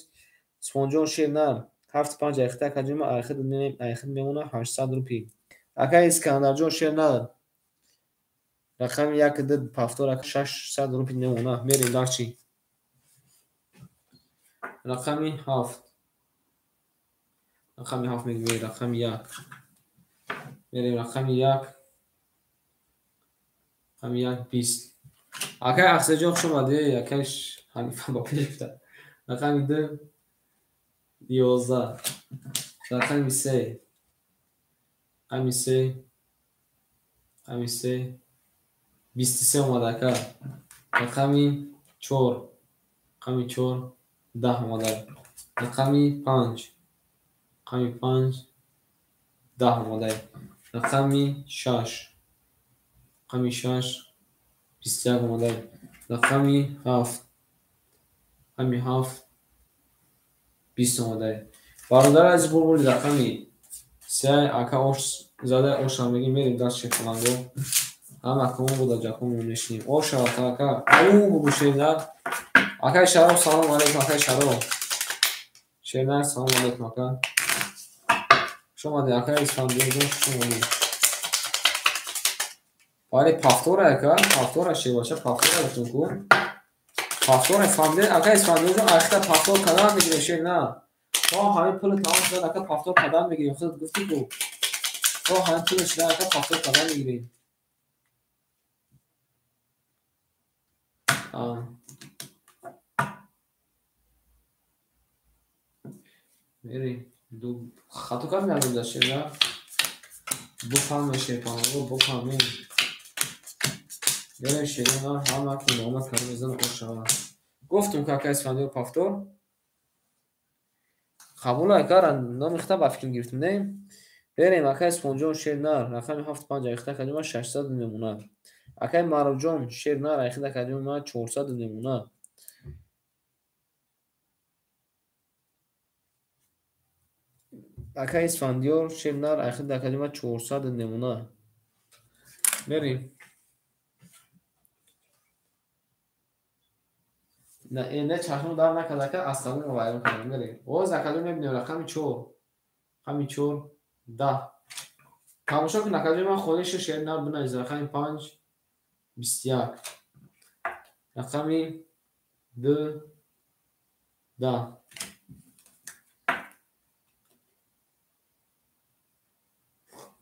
Супонҷон шернар 7 5 айхта акаҷон, ман айхид мемонад 800 рупи. Акаи Искандарҷон шернар рақами 1 2 повтор 600 рупи мемонад. Мерем дарчи. Рақами 7 рақами 7 мегӯем, рақами 1 мерем, рақами 1 рақами 1 20. Акаи Ахсаҷон хуш омадӣ, акаи Ҳанифа ба пеш гуфта. Рақами 2 11 рақами 3 рақами 3 рақами 3 23 омада ака. Рақами 4 рақами 4 10 омада. Рақами 5 рақами 5 10 омада. Рақами 6 рақами 6 21 омада. Рақами 7 рақами 7 20 омада. Бародари азиз бур бурди рақами 3 ака ош зада оша мегим, мерем дарс шерпаланго. Ҳама акамон буда ҷаконмон мешинем. Ош шава ака. Ау бугу шернар. Акаи Шароф салом алейкум, акаи Шароф. Шернар салом алейкум ака. Хуш омадед акаи Исфандиёрҷон, хуш омадед. Бале повтора ака, повтора шербача, повтора гуфтум ку. Повтора фаҳмидед ака Исфандиёрҷон, айхта повтор кардан мегирем шернар. То ҳамин пули тамом шудан ака повтор кардан мегирем, худат гуфтӣ ку. То ҳамин пули шудан ака повтор кардан мегирем. Мерем. Хато кардем ягон шернар. Буфаҳмем шерпаланго, буфаҳмем. Мерем шернар, ҳама кун омад кадом мезана ош шава. Гуфтум ки акаи Исфандиёр повтор. Қабул ака, номи хита ба фикр гирифтем, не? Берем акаи Супонҷон шернар, рақами 7 5 айхта акаҷон 600 мемонад. Акаи Маъруфҷон шернар айхта акаҷон 400 мемонад. Акаи Исфандиёр шернар айхта акаҷон 400 мемонад. Мерем. Не чашмон дар накард ака, асабонро вайрон кардам. Мерем. Оз акаҷон мебинем рақами 4 рақами 4 10. Тамошо кун акаҷон, ман хониши шернар бинавис. Рақами 5 21 рақами 2 10.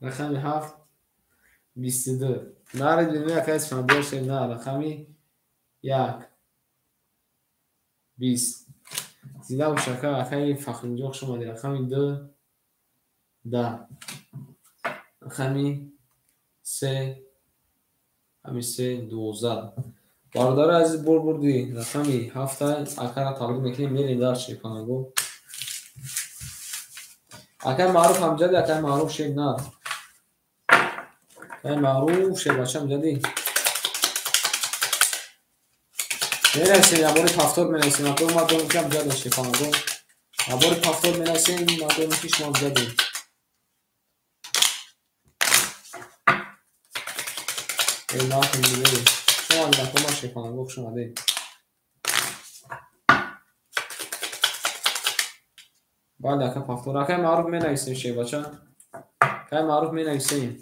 Рақами 7 22. Нари дунё акай Исфандиёр шер на. Рақами 1 20. Зинда бош ака, акаи Фахриддинҷон хуш омадед. Рақами 2 10. Рақами 3 рақами 3 12. Бародари азиз, бор бурди рақами 7 акара табрик мекунем. Мерем дар Шерпанаго. Акай Маъруф ҳамҷади, акай Маъруф шер на. Акай Маъруф шербача ҳамҷади. Менависем, ябори повтор менависем. Акой ма донем ки ҳамҷади Шерпанаго. Ябори повтор менависем, ма донем ки шумо ҳамҷади. Эй, нахӯ, хуш омадед, акой ма Шерпанаго, хуш омадед. Бале, ака повтор. Акай Маъруф менависем, шербача. Акай Маъруф менависем.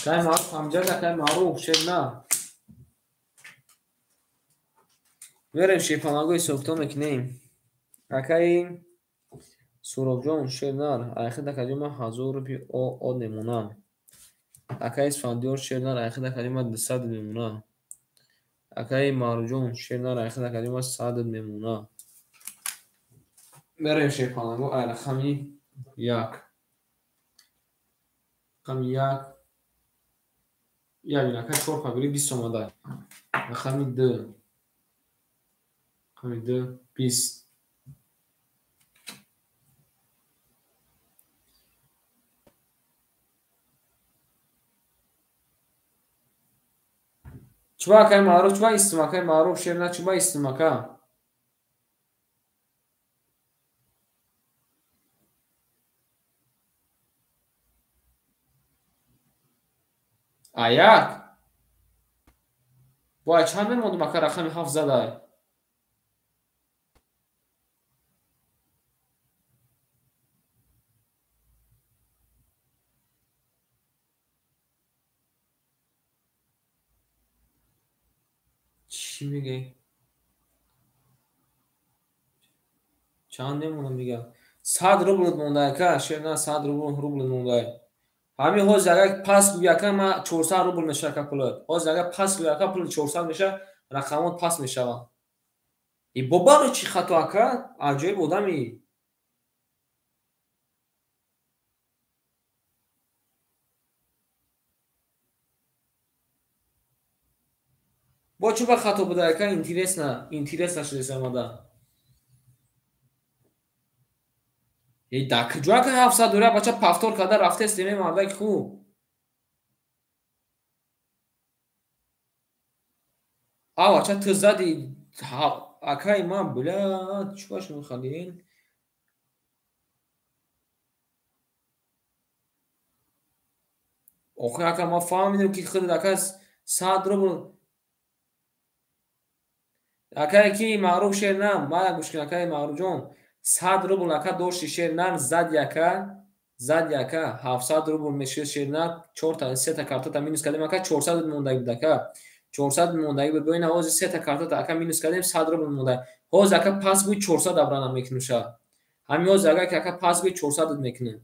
Акай Маъруф ҳамҷад, акай Маъруф шер на. Мерем Шерпанаго ҳисобкитоб мекунем. Акаи Суробҷон шер нар. Айхид акаҷон ман 1000 рупи од мемонам. Акаи Исфандиёр шер нар. Айхид акаҷон ман 200 мемонам. Акаи Маъруфҷон шер нар. Айхид акаҷон ман 100 мемонам. Мерем Шерпанаго ай рақами 1. Рақами 1. Як ака 4 пагури 20 омада. Рақами 2. Рақами 2 20. Чуба акай Маъруф, чуба истим акай Маъруф шер на, чуба истим ака. Аяк. Бо чанд мемондум ака рақами 7 задай. Чӣ мегӯӣ? Чанд мемонам дигар? 100 рубл монда ака, шер на 100 рубл монда. Ҳамин ҳозир агар пас гӯй ака ма 400 рубл мешава ака пулат. Ҳозир агар пас гӯй ака пул 400 мешава, рақамот пас мешаванд. И бобаро чӣ хато ака? Аҷоиб одами. Бо чӣ ба хато буда ака? Интересно, интересно шудеса омада. Эй, дар куҷо ака 700 дора бача повтор карда рафтест еме мардаки хуб. Ав бача ту зади акаи ман бля, чӣ ба шумо халин? Охир ака ман фаҳмидам ки худат ака 100 рубл. Акае ки Маъруф шер на, мана гӯш кун акаи Маъруфҷон, 100 рубл ака дошти шер нар, зади ака, зади ака 700 рубл мешуд шер нар, 4 та 3 та картата минус кардем ака 400 мондаги буд ака. 400 мондаги буд. Бо ина ҳозир 3 та картата ака минус кардем 100 рубл монда. Ҳозир ака пас гӯй 400 абрана мекунуша. Ҳамин ҳозир агар ки ака пас гӯй 400 мекунем.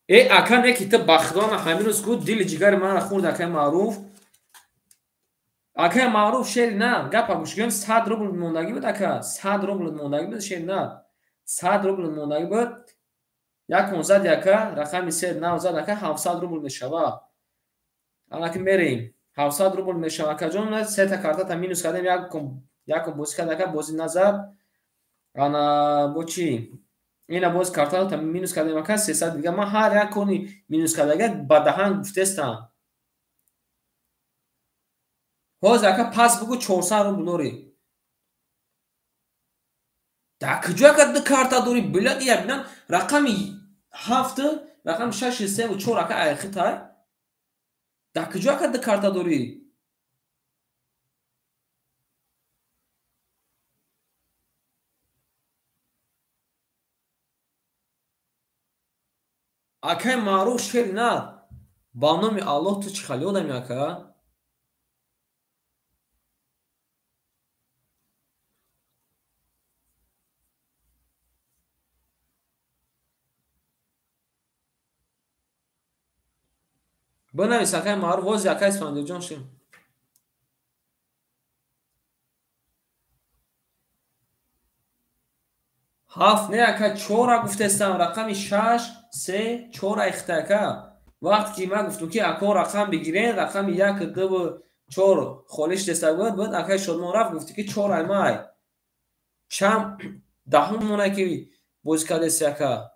Э ака не ки ту ба худо ман ҳамин рӯз гуфт дили ҷигари манро хӯрд акаи Маъруф. Акаи Маъруф шери на, гапа гӯш кун, 100 рубл мондагӣ буд ака, 100 рубл мондагӣ буд шери на. 100 рубл мондагӣ буд. Як он зади ака, рақами 3 нав зад ака 700 рубл мешава. Анаки мерем. 700 рубл мешава акаҷон, 3 та картата минус кардем, як кун бозӣ кард ака, бозӣ назад. Ана бо чӣ? Ина боз картаро минус кардем ака 300 дига. Ман ҳар як кони минус кардага ба даҳан гуфтестам. Ҳозир ака пас бугӯ 400 рубл дорӣ. Дар куҷо ака ду карта дорӣ? Билад ия бинам рақами 7, рақами 6, 3 ва 4 ака айхитай. Дар куҷо ака ду карта дорӣ? Акай Маъруф шери на. Ба номи Аллоҳ ту чӣ хали одами ака? Бинавис акай Маъруф, вози акай Исфандиёрҷон шим. Ҳафт не ака, чора гуфтестам, рақами 6, 3, 4 айхта ака. Вақте ки ман гуфтам ки ако рақам бигирен, рақами 1, 2, 4 холиш деста буд, баъд акай Шодмон рафт гуфти ки 4 ай май. Чанд даҳум монай ки бозӣ кардеси ака.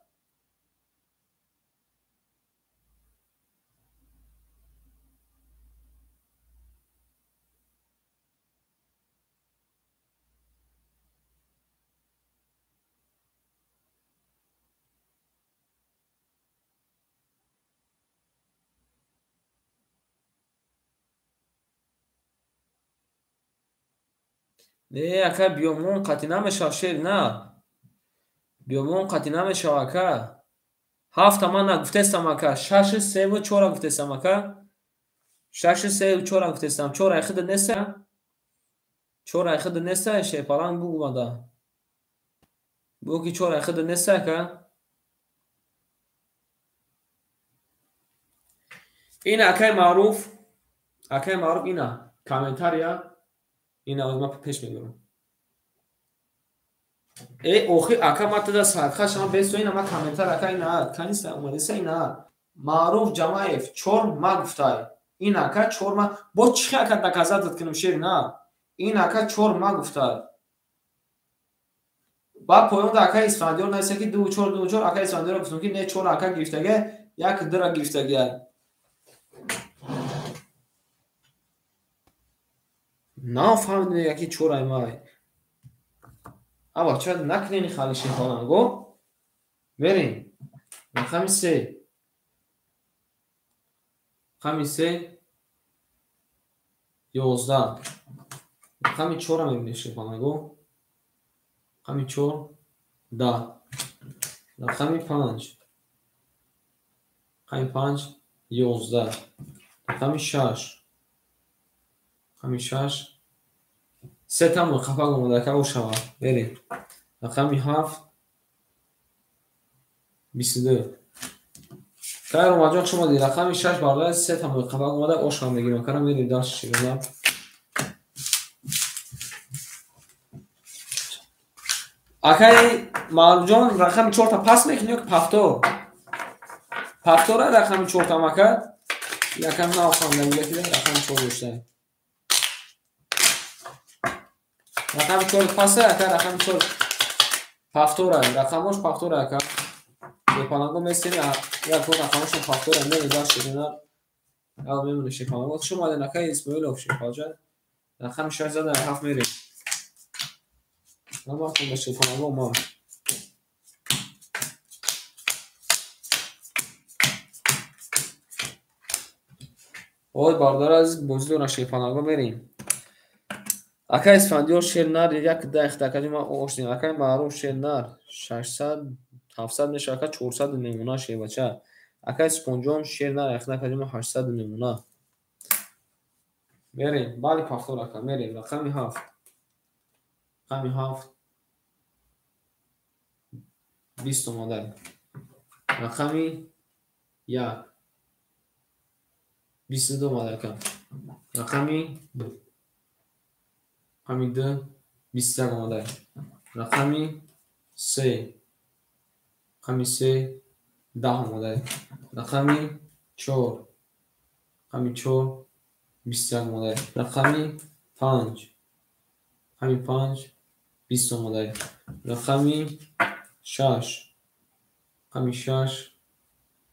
Не, ака, биёмон қатъӣ намешавад, шер на. Биёмон қатъӣ намешавад, ака. Ҳафта ман нагуфтестам, ака. 6, 3, 4 гуфтестам, ака. 6, 3, 4 гуфтестам. 4 ай хида неста? 4 ай хида неста, шерпаланг бугумада. Бугу ки 4 ай хида неста, ака. Ина акай Маъруф, акай Маъруф ина комментария. Ина оз ман пеш мебарам. Охи ака ман туда сархаш ама бесо ина ман комментар ака ина каниса омадеса ина Маъруф Ҷамаев 4 ма гуфтай. Ин ака 4 ма бо чӣ ака доказать кунам шер на. Ин ака 4 ма гуфтай. Баъд поёнда ака Исфандиёр нависа ки 2 4 2 4 ака Исфандиёр гуфтам ки не 4 ака гирифтага, 1 2 гирифтага. Нафаҳмидем яки 4 ай май. Аба ча накунени хали шерпаланго? Мерем. Рақами 3. Рақами 3 11. Рақами 4 мебинем шерпаланго. Рақами 4 10. Рақами 5. Рақами 5 11. Рақами 6. Рақами 6 се тамон қафак омада ака ошава. Мерем. Рақами 7 22. Кай Ромаҷон шумо дид рақами 6 барои се тамон қафак омада ошава мегирем. Кара мерем даст широна. Акай Маъруфҷон рақами 4 та пас мекунӣ ё ки пафтор? Пафтора рақами 4 там ака. Якам наофаҳмида ки рақами 4 дошта. Рақами 4 паса, ака рақами 4 пафтора, рақамош пафтора ака. Шерпаланго месени, як рақамошон пафтора, мерем даст ширина. Ав мемоне шерпаланго. Хуш омаден ака Исмоилов шерпалҷа. Рақами 6 зада 7 мерем. Ама кунда шерпаланго ма. Ой бародар азиз, бозӣ доран шерпаланго мерем. Акай Исфандиёр шер нар як дахта акаҷи ман ошдем. Акай Маъруф шер нар 600 700 меша ака 400 мемона шербача. Акай Супонҷон шер нар яхна акаҷи ман 800 мемона. Мерем, бали пафтор ака мерем. Рақами 7. Рақами 7 20 омада. Рақами 1 22 омада ака. Рақами 2 рақами 2 21 омада. Рақами 3 рақами 3 10 омада. Рақами 4 рақами 4 21 омада. Рақами 5 рақами 5 20 омада. Рақами 6 рақами 6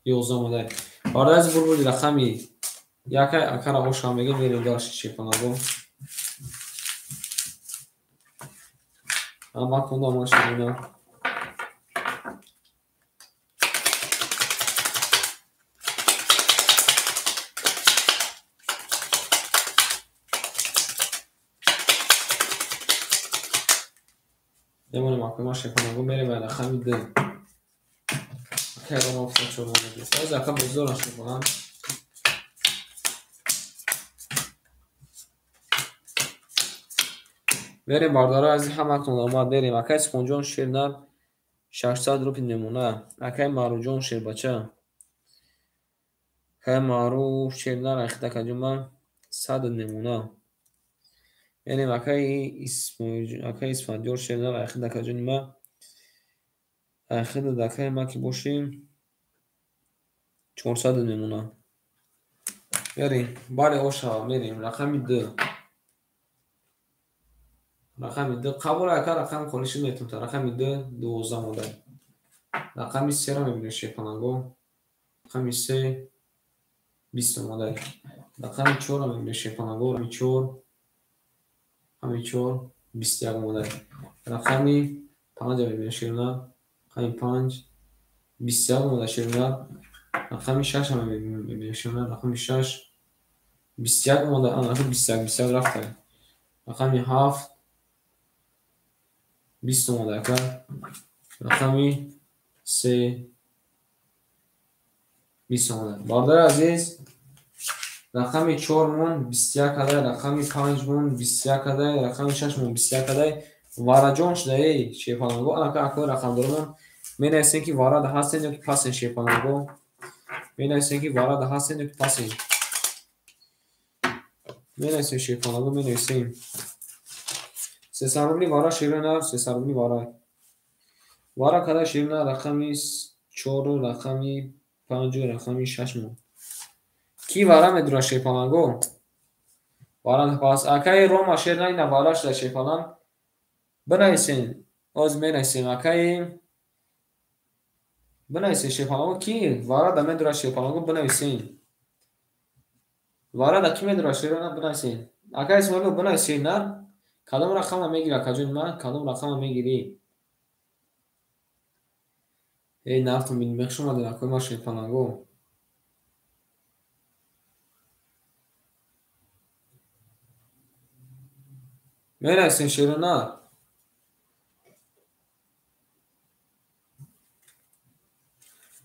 11 омада. Барои аз бурбури рақами 1 акара ошам мегем мерем дальше шерпаланго. Ама кунда машина. Мемонем акои ма шерпаланго мерем ба рақами 2. Акай Рома гуфтан чор монда гирифт. Ҳозир ака бозидоран шерпаланг. Мерем бародарои азиз, ҳаматон омад мерем. Акай Сухонҷон шернар 600 рубли мемона. Акай Маъруфҷон шербача. Акай Маъруф шернар айхида акаҷон ман 100 мемона. Мерем акай акай Исфандиёр шернар айхида акаҷони ман. Айхида акай ман ки бошӣ 400 мемона. Мерем. Бале ошава мерем. Рақами 2. Рақами 2 қабул ака рақами холӣ шуд метавонад. Рақами 2 12 мода. Рақами 3-ро мебинем шерпаланго. Рақами 3 20 мода. Рақами 4-ро мебинем шерпаланго. Рақами 4 рақами 4 21 мода. Рақами 5-ро мебинем шерна. Рақами 5 21 мода шерна. Рақами 6-ро мебинем шерна. Рақами 6 21 мода. Ана 21 21 рафта. Рақами 7 20 омада ака. Рақами 3 20 омада. Бародари азиз, рақами 4 мон 21 кадай, рақами 5 мон 21 кадай, рақами 6 мон 21 кадай. Вараҷон шудаи шерпаланго. Анака акои рақамдоромон менависем ки варада ҳастен ё ки пасен шерпаланго. Менависем ки варада ҳастен ё ки пасен. Менависем шерпаланго, менависем. 300 рубли вара ширина, 300 рубли вара. Вара када ширина рақами 4, рақами 5, рақами 6 мон. Ки вара медура шерпаланго? Вара пас акаи Рома ширина ина вара шуда шерпаланг. Бинависен. Оз менависем акаи бинависен шерпаланго ки вара да медура шерпаланго бинависен. Вара да ки медура ширина бинависен. Акаи Исмоилов бинависен нар. Кадом рақамро мегирӣ акаҷони ман? Кадом рақамро мегирӣ? Эй нафтон бинем, хуш омадед акои ман шерпаланго. Менависем шерона.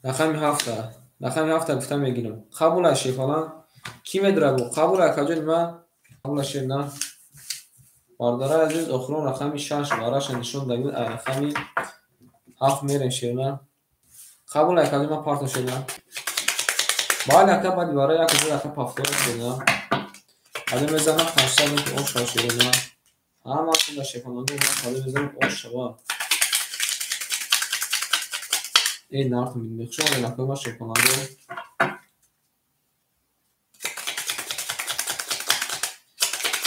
Рақами 7. Рақами 7 гуфта мегирам. Қабул ай шерпаланг. Кӣ медурад бо? Қабул акаҷони ман. Қабул ай шерна. Бародарои азиз, охирон рақами 6 вараша нишон дагид, ай рақами 7 мерем шерна. Қабул ай акаҷон ман парто шерна. Бале ака баъди вара як узур ака пафтора шерна. Ҳадо мезанам 800 рубли ош шава шерна. Ҳама худа шерпаланго ман ҳадо мезанам ош шава. Эй нартон бинем, хуш омадед акои ман шерпаланго.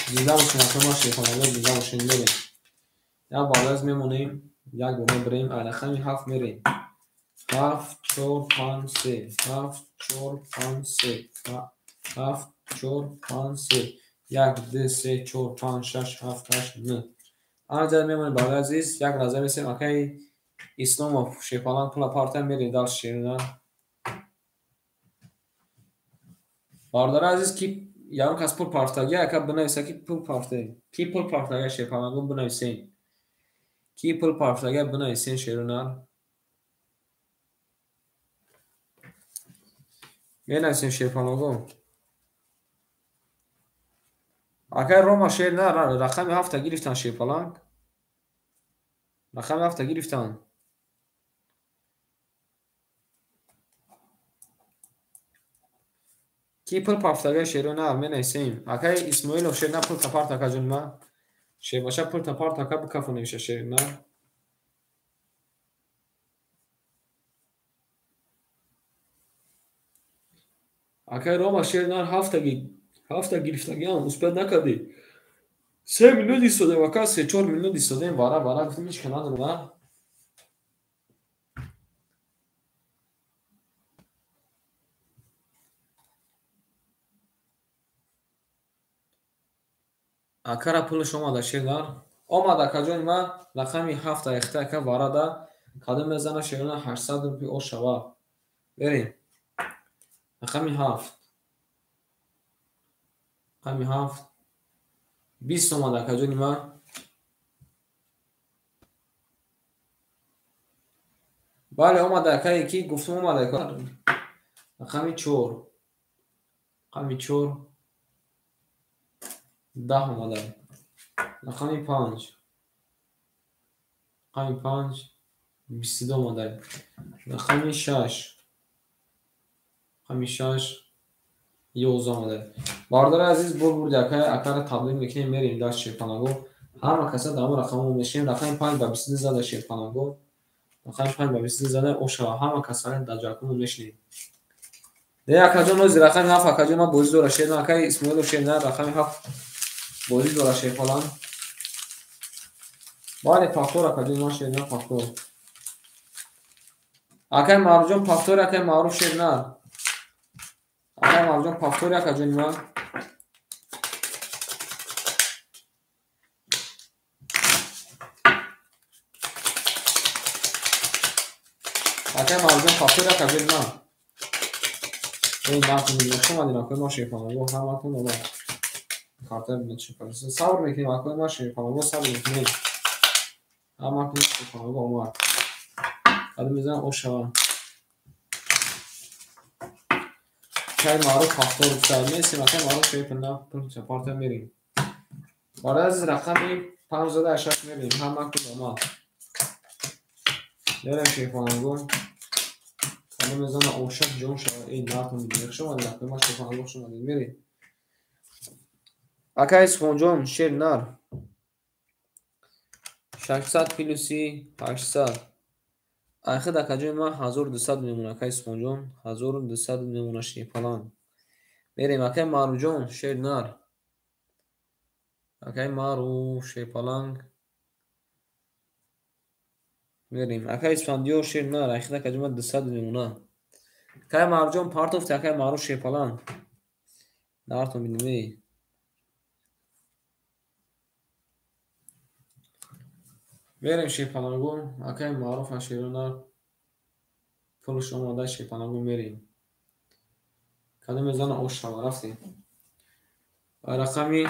Зинда бошед акои ман шерпаланго, зинда бошед мерем. Як барояз мемонем, як бор мебарем, ай рақами 7 мерем. 7 4 5 3 7 4 5 3 7 4 5 3 1 2 3 4 5 6 7 8 9. Ана мемонем барои азиз, як лаҳза месем акаи Исломов шерпаланг пула парта мерем дальше шерна. Бародари азиз, ки ягон кас пул партагӣ ака бинависа ки пул партаи. Ки пул партагӣ шерпаланго бинависен. Ки пул партагӣ бинависен шерунар. Менависем шерпаланго. Акай Рома шернар рақами 7 гирифтан шерпаланг. Рақами 7 гирифтан. Ки пул партага шерона менависем. Акай Исмоилов шерна пул тапарт акаҷон ма. Шербаша пул тапарт ака бикафо навиша шерна. Акай Рома шернар ҳафта гирифтагиам успед накардӣ. 3 минут истодем ака, 3-4 минут истодем, вара вара гуфтем ҳеч ка надорам. Акара пулаш омада шернар. Омад акаҷони ман рақами 7 эхта ака варада кадом мезана шерна 800 рубли ош шава. Берем. Рақами 7. Рақами 7 20 омада акаҷони ман. Бале омада акае ки гуфтум омада. Рақами 4. Рақами 4 10 омада. Рақами 5. Рақами 5 22 омада. Рақами 6. Рақами 6 11 омада. Бародари азиз бурди акай акара таблик мекунем мерем дар Шерпанаго. Ҳама каса дар он рақамҳо мешинем. Рақами 5 ба 22 зада Шерпанаго. Рақами 5 ба 22 зада ошава. Ҳама каса дар ҷакумон мешинем. Де акаҷон ози рақами 7 акаҷон ман бозӣ дора шер акай Исмоилов шер на рақами 7 бозӣ дора Шерпалан. Бале пахтор акаҷон ман шер на пахтор. Акай Маъруфҷон пахтор акай Маъруф шер на. Акай Маъруфҷон пахтор акаҷон ман. Акай Маъруфҷон пахтор акаҷон ман. Эй нақл шумо акои ма Шерпанаго ҳаматон омад. Карта бинед Шерпанаго. Сабр мекунем акои ма Шерпанаго сабр мекунем. Ҳаматон Шерпанаго омад. Қадам мезанам ошава. Акай Маъруф пахтор гуфта месем акай Маъруф Шерпанаго парта мерем. Барои азиз рақами 5 зада 6 мерем. Ҳаматон омад. Мерем Шерпанаго. Қадам мезанам ошак ҷон шава. Эй нақл мекунем. Шумо акои ма Шерпанаго шумо мерем. Акай Исхонҷон шер нар. 600 плюси 800. Айхид акаҷони ман 1200 мемона акай Исхонҷон 1200 мемона Шерпалан. Мерем акай Маъруфҷон шер нар. Акай Маъруф Шерпаланг. Мерем акай Исфандиёр шер нар. Айхид акаҷони ман 200 мемона. Акай Маъруфҷон партофти акай Маъруф Шерпаланг. Нартон бинем эй. Мерем Шерпанаго. Акай Маъруф Шернар пулш омада Шерпанаго мерем. Кадом мезана ошава рафтем. Рақами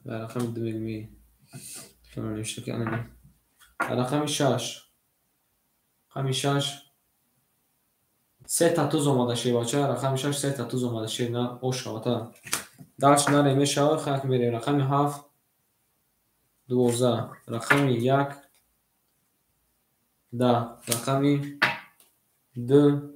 2 мегӯем. Рақами 6. Рақами 6 се та туз омада шербача. Рақами 6 се та туз омада шернар ошава та. Дарш нарем мешава хак мерем. Рақами 7 12. Рақами 1 10. Рақами 2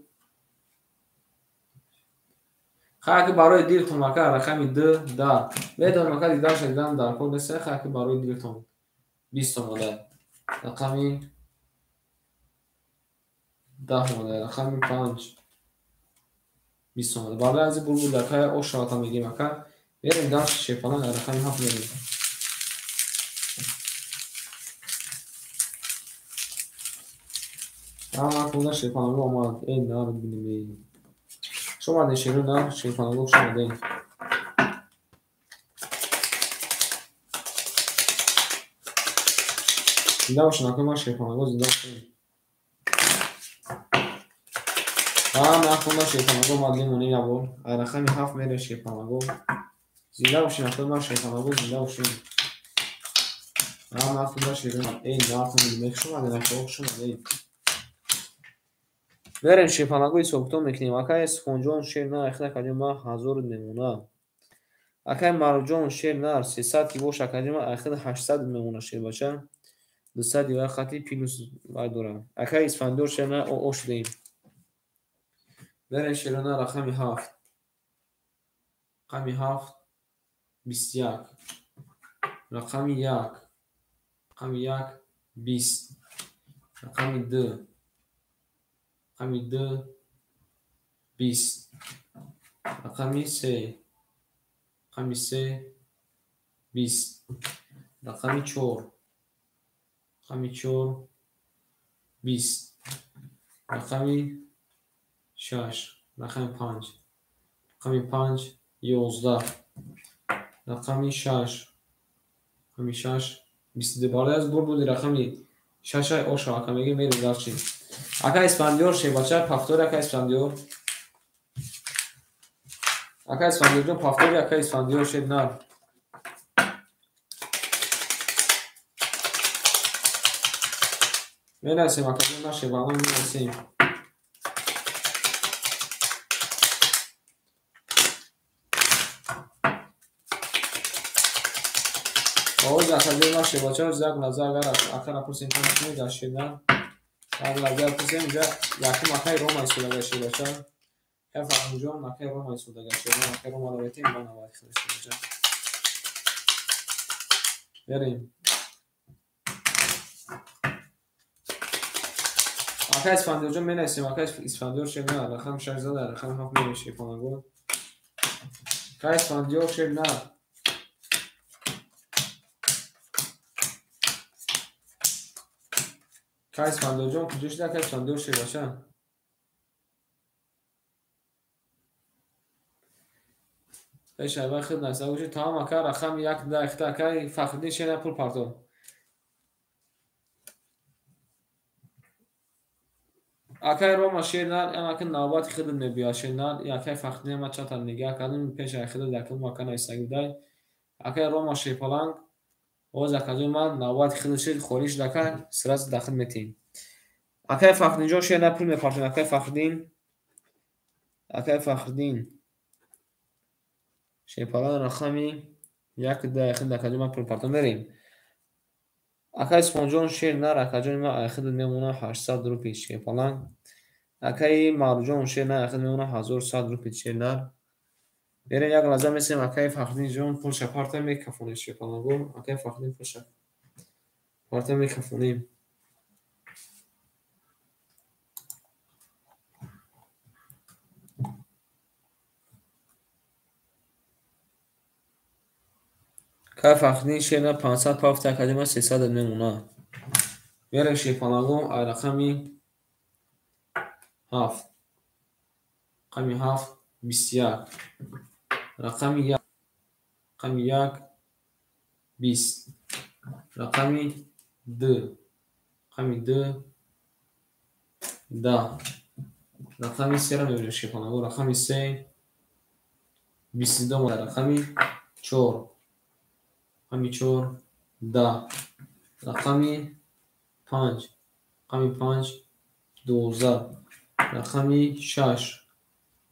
хаки барои дилтон ака рақами 2 10. Медонам ака диданша дидан дар кор нест. Хаки барои дилтон 20 омада. Рақами 10 омада. Рақами 5 20 омада. Барои аз булбул ака ошавата мегем ака. Мерем дарш Шерпалан рақами 7 мерем. Ҳама кунда Шерпанаго омад. Эй нар бинем эй. Шумо омадед шеру нар Шерпанаго хуш омадед. Зинда бошед акои ман Шерпанаго зинда бошед. Ҳама кунда Шерпанаго омад мемонем як бор. Рақами 7 мерем Шерпанаго. Зинда бошед акои ман Шерпанаго зинда бошед. Ҳама кунда шеру эй нар бинем. Хуш омадед акои хуш омадед. Мерем Шерпанаго ҳисобкитоб мекунем. Акай Исхонҷон шер нар айхид акаҷон ман 1000 мемона. Акай Маъруфҷон шер нар 300 ки бош акаҷон ман айхид 800 мемона шербача. 200 дигар хати плюс вай дорам. Акай Исфандиёр шер нар ош шудаем. Мерем шер нар рақами 7. Рақами 7 21. Рақами 1. Рақами 1 20. Рақами 2. Рақами 2 20. Рақами 3. Рақами 3 20. Рақами 4. Рақами 4 20. Рақами 6. Рақами 5. Рақами 5 11. Рақами 6. Рақами 6 22. Барои аз бурбуди рақами 6 ошава ака мегем мерем дарчи. Акай Исфандиёр шербача пахтори акай Исфандиёр. Акай Исфандиёрҷон пахтори акай Исфандиёр шер нар. Менависем акаҷон, на шербаланд менависем. Оз акаҷон на шербача, оз як лаҳза агар акара пурсем чанд сум дар шерна. Як лаҳза пурсем, инҷа якум акаи Рома истодага шербача. Я Фахридинҷон акаи Рома истодага шерна, акаи Ромаро метем ба навбати худ шербача. Берем. Акаи Исфандиёрҷон менависем, акаи Исфандиёр шер на, рақами 6 зада, рақами 7 мерем шерпалангон. Акаи Исфандиёр шер на. Акаи Исфандиёрҷон куҷо шуда? Акаи Исфандиёр шербача. Пеш аввал худ нависа бошед. Тамом ака, рақами 1 2 3 акаи Фахриддин шер на пул партов. Акаи Рома шер нар, анаки навбати худат мебиёяд шер нар. Акаи Фахриддин ма чандта нигаҳ кардем, пеш ай худат якум ака нависагӣ будай. Акаи Рома шерпаланг, оз акаҷон ман навбати худат шуд, холӣ шуд ака, сразу дахл метиҳем. Акаи Фахриддинҷон шер на пул мепартоем. Акаи Фахриддин, акаи Фахриддин шерпаланг рақами 1 2 3 акаҷон ман пул партом мерем. Акаи Исфонҷон шер нар, акаҷони ман ай худат мемонам 800 рупий шерпаланг. Акаи Маъруфҷон шер нар, ай худат мемонам 1100 рупий шер нар. Берем як лаҳза месем акаи Фахриддинҷон пулша парта мекафонем шерпаланго. Акаи Фахриддин пулша парта мекафонем. Акаи Фахриддин шер на 500 пафта, акаҷони ман 300 мемонад. Берем шерпаланго ай рақами 7. Рақами 7 21. Рақами 1. Рақами 1 20. Рақами 2. Рақами 2 10. Рақами 3-ро мебинем шерпаланго. Рақами 3 22 монад. Рақами 4. Рақами 4 10. Рақами 5. Рақами 5 12. Рақами 6.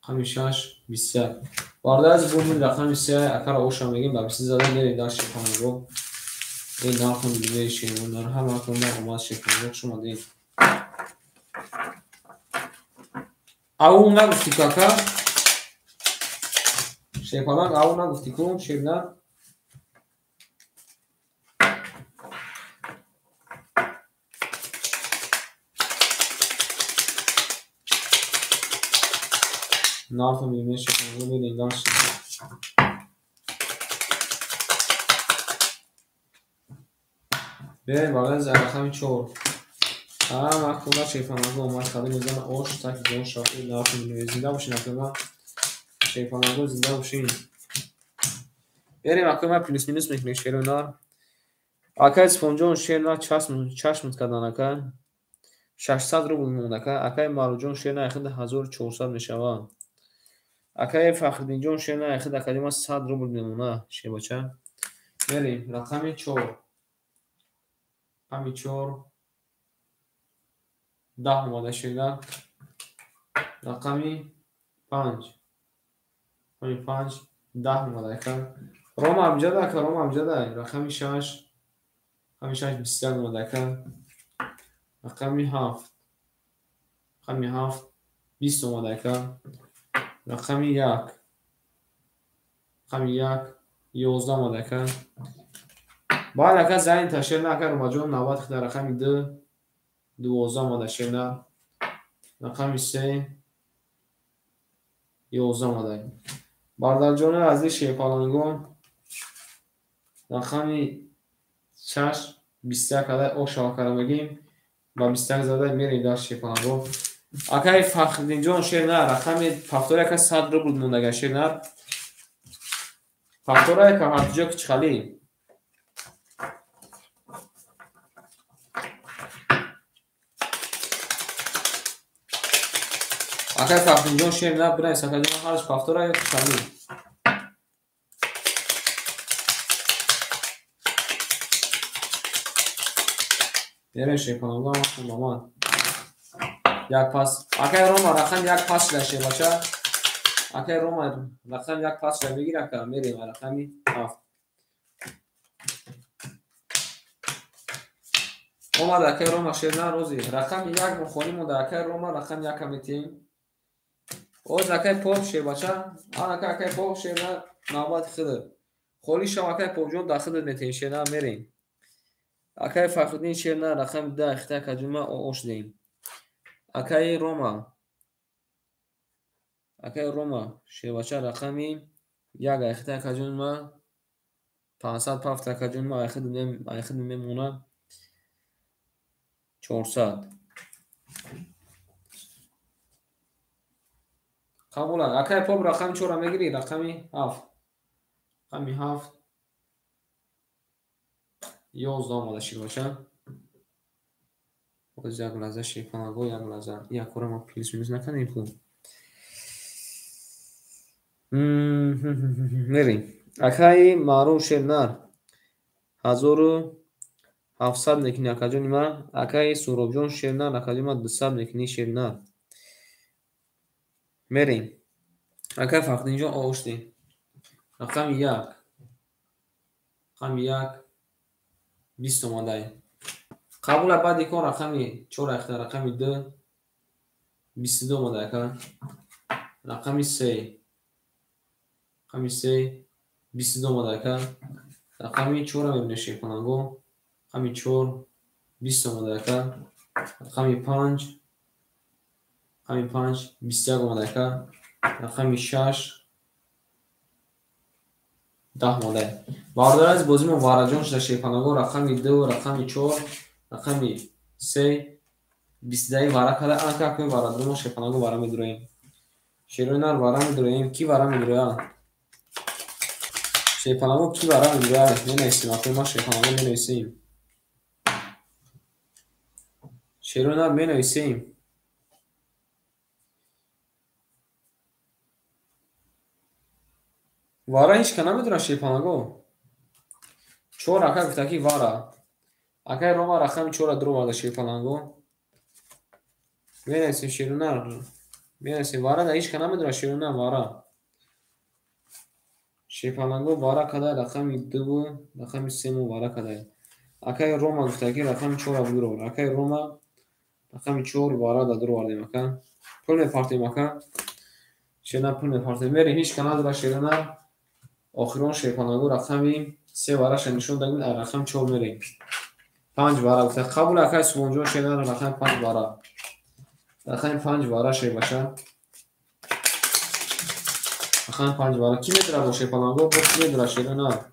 Рақами 6 21. Бародари бурмин рақами 3 акара оша мегим ба 20 зада мерем дар шерпаланго. Ин нархо мебинед шерпаланго. Ҳама кунда омад шерпаланго. Хуш омадед. Ау нагуфтӣ ку ака? Шерпаланг ау нагуфтӣ ку шерна? Нархо мебинед шерпаланго мерем дар шерпаланго. Берем бародари рақами 4. Ҳама кунда шерпаланго омад хади мезанад ош так ҷон шавад. Нархо мебинед. Зинда бошед акаи ман. Шерпаланго зинда бошед. Берем акаи ман плюс минус мекунем шеро нар. Акаи Исфонҷон шер нар чашм кардан ака. 600 рубл мемонад ака. Акаи Маъруфҷон шер нар худ 1400 мешавад. Акаи Фахриддинҷон шер нар худ акаи ман 100 рубл мемонад шербача. Берем рақами 4. Рақами 4 10 омада шерна. Рақами 5. Рақами 5 10 омада ака. Рома амҷада ака, Рома амҷада. Рақами 6. Рақами 6 21 омада ака. Рақами 7. Рақами 7 20 омада ака. Рақами 1. Рақами 1 11 омада ака. Баъд ака зайн ташерна ака Ромаҷон навбат худа рақами 2 12 омада шерна. Рақами 3 11 омада. Бародарҷони азиз шерпалангон рақами 6 21 када ош шава мегим ба 21 зада мерем дар шерпаланго. Акаи Фахриддинҷон шер нар, рақами пафтора ака 100 рубл мондага шер нар. Пафтора ака ҳарҷо кичхали. Акаи Фахриддинҷон шер нар бинавис акаҷон ҳарш пафтора ё кичхали. Мерем шерпаланго, ҳамашон ба ман. Як пас. Акай Рома рақам як пас шуда шербача. Акай Рома рақам як пас шуда бигир ака, мерем рақами 7. Омад акай Рома шерна рози. Рақами як мо холӣ монда акай Рома рақами яка метиҳем. Оз акай Поп шербача. Ан акай Поп шерна навбати худат. Холӣ шав акай Попҷон дар худат метиҳем шерна мерем. Акай Фахриддин шерна рақами 10 хита акаҷума ош диҳем. Акай Рома. Акай Рома шербача рақами 1 хита акаҷума 500 пафт акаҷума айхид мемонад 400. Қабул. Акай Поп рақами 4 мегирӣ, рақами 7. Рақами 7 11 омада шербача. Боз як лаҳза шерпанаго, як лаҳза. Як кора мо плюс минус накардем хуб. Мерем. Акаи Маъруф шернар 1700 мекунӣ акаҷони ман. Акаи Суҳробҷон шернар акаҷони ман 200 мекунӣ шернар. Мерем. Акаи Фахриддинҷон оштем. Рақами 1. Рақами 1 20 омадай. Қабула баъди кор рақами 4 ахта рақами 2 22 омадай ака. Рақами 3. Рақами 3 22 омадай ака. Рақами 4 мебинем шерпанаго. Рақами 4 20 омадай ака. Рақами 5. Рақами 5 21 омадай ака. Рақами 6 10 омадай. Бародари азиз, бозии мо вараҷон шуда шерпанаго. Рақами 2, рақами 4, рақами 3 22 вара карда. Ака акои варадро мо шерпанаго вара медуроем. Шерои нар вара медуроем. Ки вара медурояд? Шерпанаго ки вара медурояд? Менависем. Акои ма шерпанаго менависем. Шерои нар менависем. Вара ҳеч ка намедонад шерпанаго. 4 ака гуфта ки вара. Акай Рома рақами 4 дуроварда шерпанаго. Менависем шерунар. Менависем вара да ҳеч ка намедонад шерунар вара. Шерпанаго вара кадай рақами 2 рақами 3 мо вара кадай. Акай Рома гуфта ки рақами 4 дуровар. Акай Рома рақами 4 вара да дуровардем ака. Пул мепартем ака. Шерунар пул мепартем. Мерем ҳеч ка надорад шерунар. Охирон шерпанаго рақами 3 вараша нишон дагим, рақами 4 мерем. 5 вара гуфта. Қабул акай Субонҷон шернар рақами 5 вара. Рақами 5 вара шербача. Рақами 5 вара. Ки медора бо шерпанаго? Бо ки медора шернар?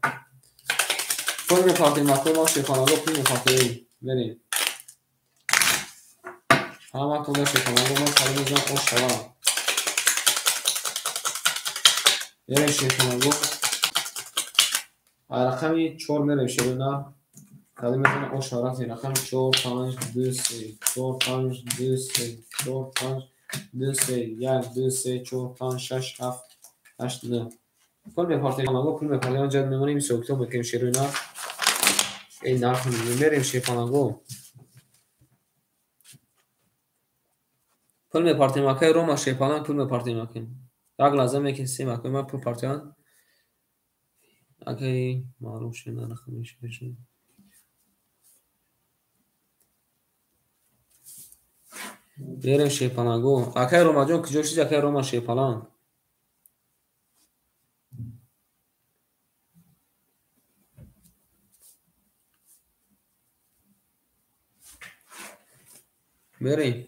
Пул мепартем акой ма шерпанаго пул мепартем. Мерем. Ҳама тода шерпанаго ма сари мезанам ош шавам. Мерем шерпанаго. Рақами 4 мерем шернар. Кадом мезанам ош рафтем. Рақами 4 5 2 3 4 5 2 3 4 5 2 3 1 2 3 4 5 6 7 8 9. Пул мепартем панаго, пул мепартем. Ҷад мемонем ҳисоб китоб мекунем шерӯи нар. Эй нарх мерем шерпанаго. Пул мепартем акай Рома шерпаланг пул мепартем акай. Як лаҳза мекунем акай ма пул партиан. Акай Маъруф шернар рақами 6. Мерем шерпанаго. Акай Ромаҷон куҷо шуди? Акай Рома шерпаланг. Мерем.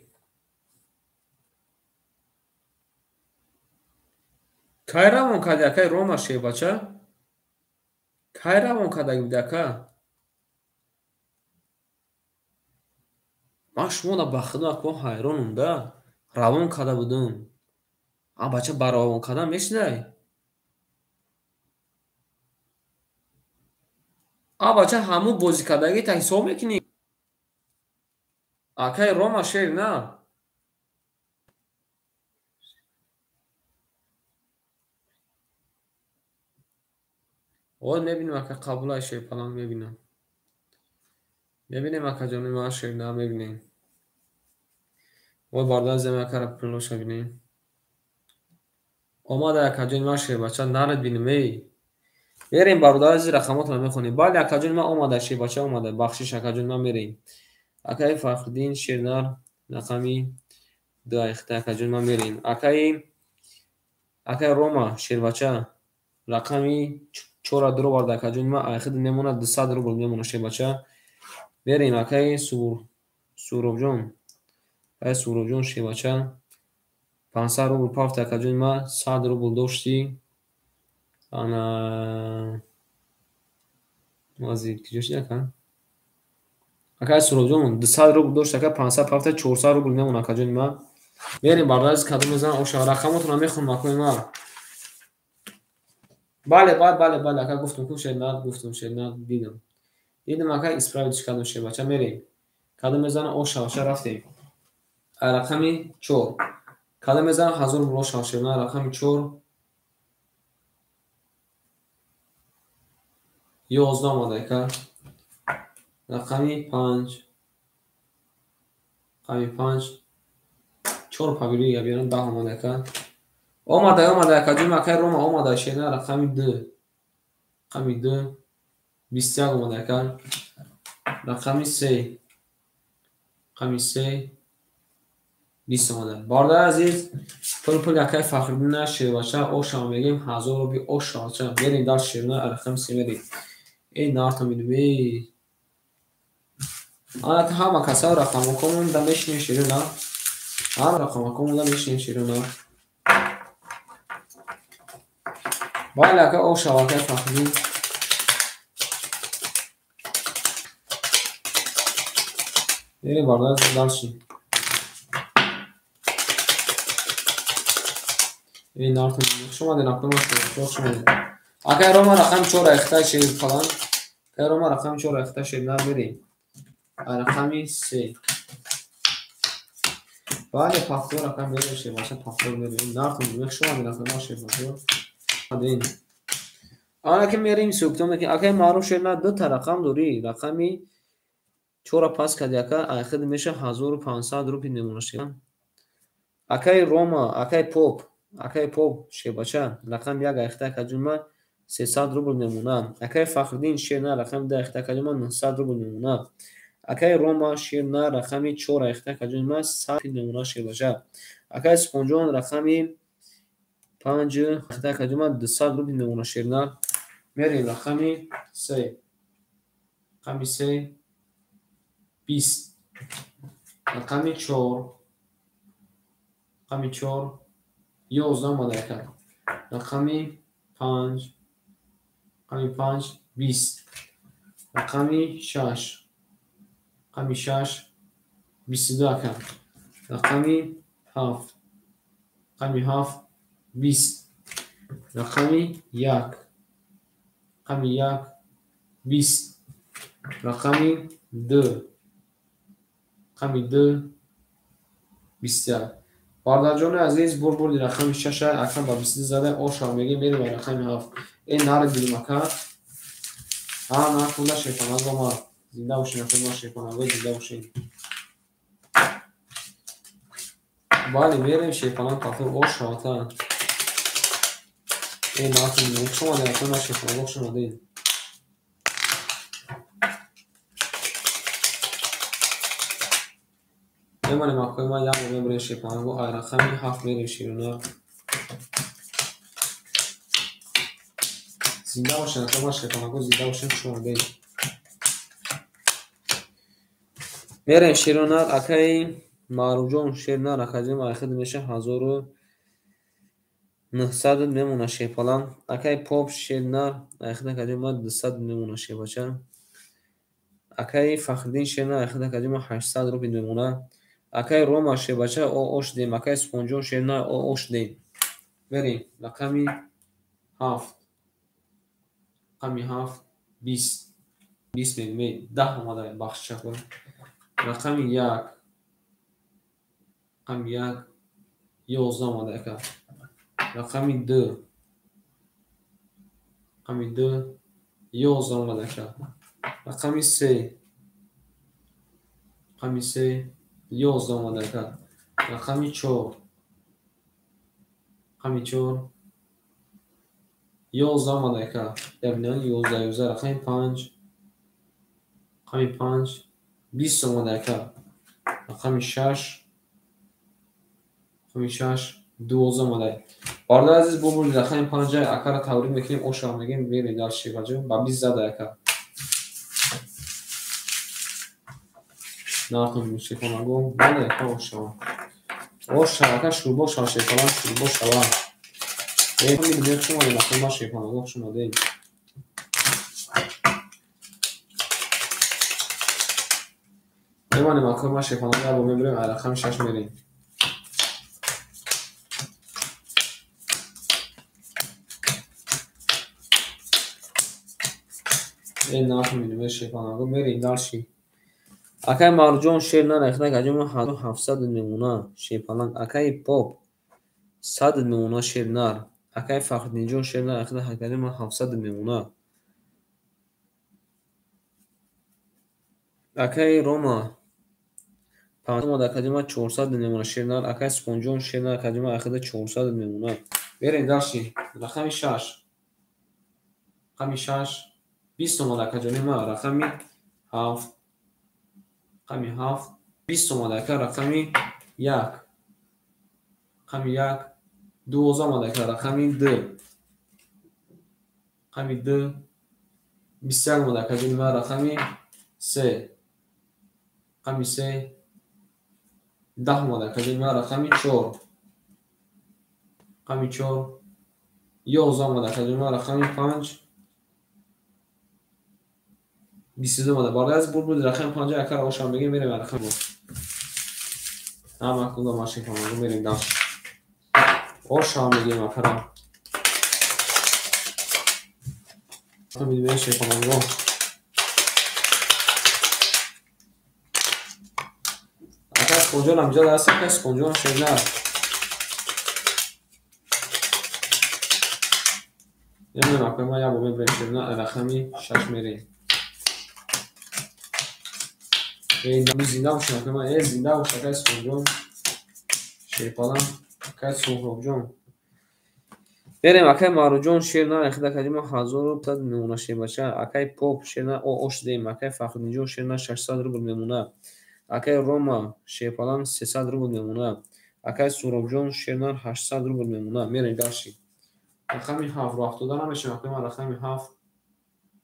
Кай равон карди акай Рома шербача? Кай равон кардаги буди ака? Ман шуморо ба худо ако ҳайронам да. Равон карда будум. А бача ба равон кардан мешидай? А бача ҳамун бозӣ кардагита ҳисоб мекунӣ? Акай Рома шер на. О мебинам ака қабулай шерпаланг мебинам. Мебинем акаҷони ман шерна мебинем. Ой бародар зем акара пулоша бинем. Омада акаҷони ман шербача наред бинем эй. Мерем бародар азиз рақамотро мехонем. Бале акаҷони ман омада шербача омада. Бахшиш акаҷони ман мерем. Акаи Фахриддин шернар рақами 2 айхта акаҷони ман мерем. Акаи Рома шербача рақами 4 дуроварда акаҷони ман айхид мемонад 200 рубл мемонад шербача. Мерем акаи Суробҷон. Акаи Суробҷон шербача 500 рубл пафт акаҷони ман 100 рубл дошти. Ана мази киҷо шид ака? Акаи Суробҷон 200 рубл дошт ака 500 пафта 400 рубл мемонад акаҷони ман. Мерем бародар азиз кадом мезанам оша рақамотро мехонам акои ман. Бале, бале, бале, ака гуфтум ку шернат, гуфтум шернат, дидам. Дидам ака исправить кардам шербача мерем. Кадом мезанам оша оша рафтем. Рақами 4. Кадом мезанам 1000 рубл оша шернат рақами 4. 11 омада ака. Рақами 5. Рақами 5. 4 пабири ябирам 10 омада ака. Омада, омада акаҷон акаи Рома омада шерна рақами 2. Рақами 2 21 омада ака. Рақами 3. Рақами 3 20 омада. Бародар азиз, пул акаи Фахриддин шербача оша мегем 1000 рубл оша. Мерем дар шерна рақами 3 мерем. Эй нарто мебинем эй. Ана ҳама касао рақамокомон да мешинем шерна. Ҳама рақамокомон да мешинем шерна. Бале ака оша акаи Фахриддин. Мерем бародар дальше. Эй нарто хуш омадед акаи ман хуш омадед. Акаи Рома рақами 4 айхта шер фалан. Акаи Рома рақами 4 айхта шер нар мерем. Рақами 3. Бале пахтор ака мерем шербача пахтор мерем. Нарто хуш омадед акаи ман шербача. Ана ки мерем суктом ки акаи Маъруф шерна ду та рақам дорӣ. Рақами 4 пас кади ака айхид меша 1500 рубл мемонад шер. Акаи Рома, акаи Поп шербача рақами 1 айхта акаҷон ман 300 рубл мемонад. Акаи Фахриддин шерна рақами 2 айхта акаҷон ман 900 рубл мемонад. Акаи Рома шерна рақами 4 айхта акаҷон ман 100 рубл мемонад шербача. Акаи Субҳонҷон рақами 5 айхта акаҷон ман 200 рубл мемонад шерна. Мерем рақами 3. Рақами 3 20. Рақами 4. Рақами 4 11 омада ака. Рақами 5. Рақами 5 20. Рақами 6. Рақами 6 22 ака. Рақами 7. Рақами 7 20. Рақами 1. Рақами 1 20. Рақами 2. Рақами 2 21. Бародарҷони азиз, бурди рақами 6 ака ба 22 зада оша мегем мерем ба рақами 7. Эй нари дилим ака. Ҳа нархунда шерпанаг омад. Зинда бошед акаи ман шерпанагҳо зинда бошед. Бале мерем шерпанаг пахтор оша ата. Эй нархун хуш омадед акаи ман шерпанаг хуш омадед. Мемонем акаи ман як бор мебарем шерпанагҳо ай рақами 7 мерем шерона. Зинда бошед акаи ман шерпанагҳо зинда бошед хуш омадед. Мерем шерона акаи Маъруфҷон шерна рақами айхид меша 1900 мемонад шерпалан. Акаи Поп шерна айхид акаҷон ман 200 мемонад шербача. Акаи Фахриддин шерна айхид акаҷон ман 800 рубл мемонад. Акаи Рома шербача ош дем. Акаи Субҳонҷон шерна ош дем. Мерем рақами 7. Рақами 7 20. 20 мегӯем 10 омада бахшиш акун. Рақами 1. Рақами 1 11 омада ака. Рақами 2. Рақами 2 11 омада ака. Рақами 3. Рақами 3 11 омада ака. Рақами 4. Рақами 4 11 омада ака. Ябинан 11 11 рақами 5. Рақами 5 20 омада ака. Рақами 6. Рақами 6 12 омада. Бародари азиз, бо бурди рақами 5 акара табрик мекунем, ошам мегем, мерем дар шеваҷо ба 20 зада ака. Нархи шефонаго бале ака ошава. Ошава ака шурбо шава шефалан шурбо шава. Э милиметр хуш омадед, ака ма шефонаго хуш омадед. Мемонем ака ма шефонаго бо мебарем, рақами 6 мерем. Э нархи милиметр шефонаго мерем дарши. Акай Марҷон шер нарехта гаҷома 1700 мемона шерпаланг. Акай Поп 100 мемона шер нар. Акай Фахриддинҷон шер нарехта гаҷома 700 мемона. Акай Рома 500 омада гаҷома 400 мемона шер нар. Акай Супонҷон шер нар гаҷома ахида 400 мемона. Берем дарши. Рақами 6. Рақами 6 20 омада гаҷома рақами 7. Рақами 7 20 омада ака рақами 1. Рақами 1 12 омада ака рақами 2. Рақами 2 21 омада ака ҷони ман рақами 3. Рақами 3 10 омада ака ҷони ман рақами 4. Рақами 4 11 омада ака ҷони ман рақами 5. 22 омада. Барои аз бурд буд рақами 5 акара ошам бигем, мерем рақами ҳама кунда машин мерем даш. Ошам мегем акара. Рақами шефонанго. Ака Спонҷон ҳамҷа даст, ака Спонҷон шернар. Намедонам ака ма як бор мебарем шернар, рақами 6 мерем. Зинда бош ака ма, зинда бош акай Супонҷон. Шерпалан акай Суҳробҷон. Берем акай Маруҷон шер нарехта кадима 1500 мемона шербача. Акай Поп шер на ош дем. Акай Фахриддинҷон шер на 600 рубл мемона. Акай Рома шерпалан 300 рубл мемона. Акай Суҳробҷон шер нар 800 рубл мемона. Мерем дарши. Рақами 7 ро афтода намешавам акай ма рақами 7.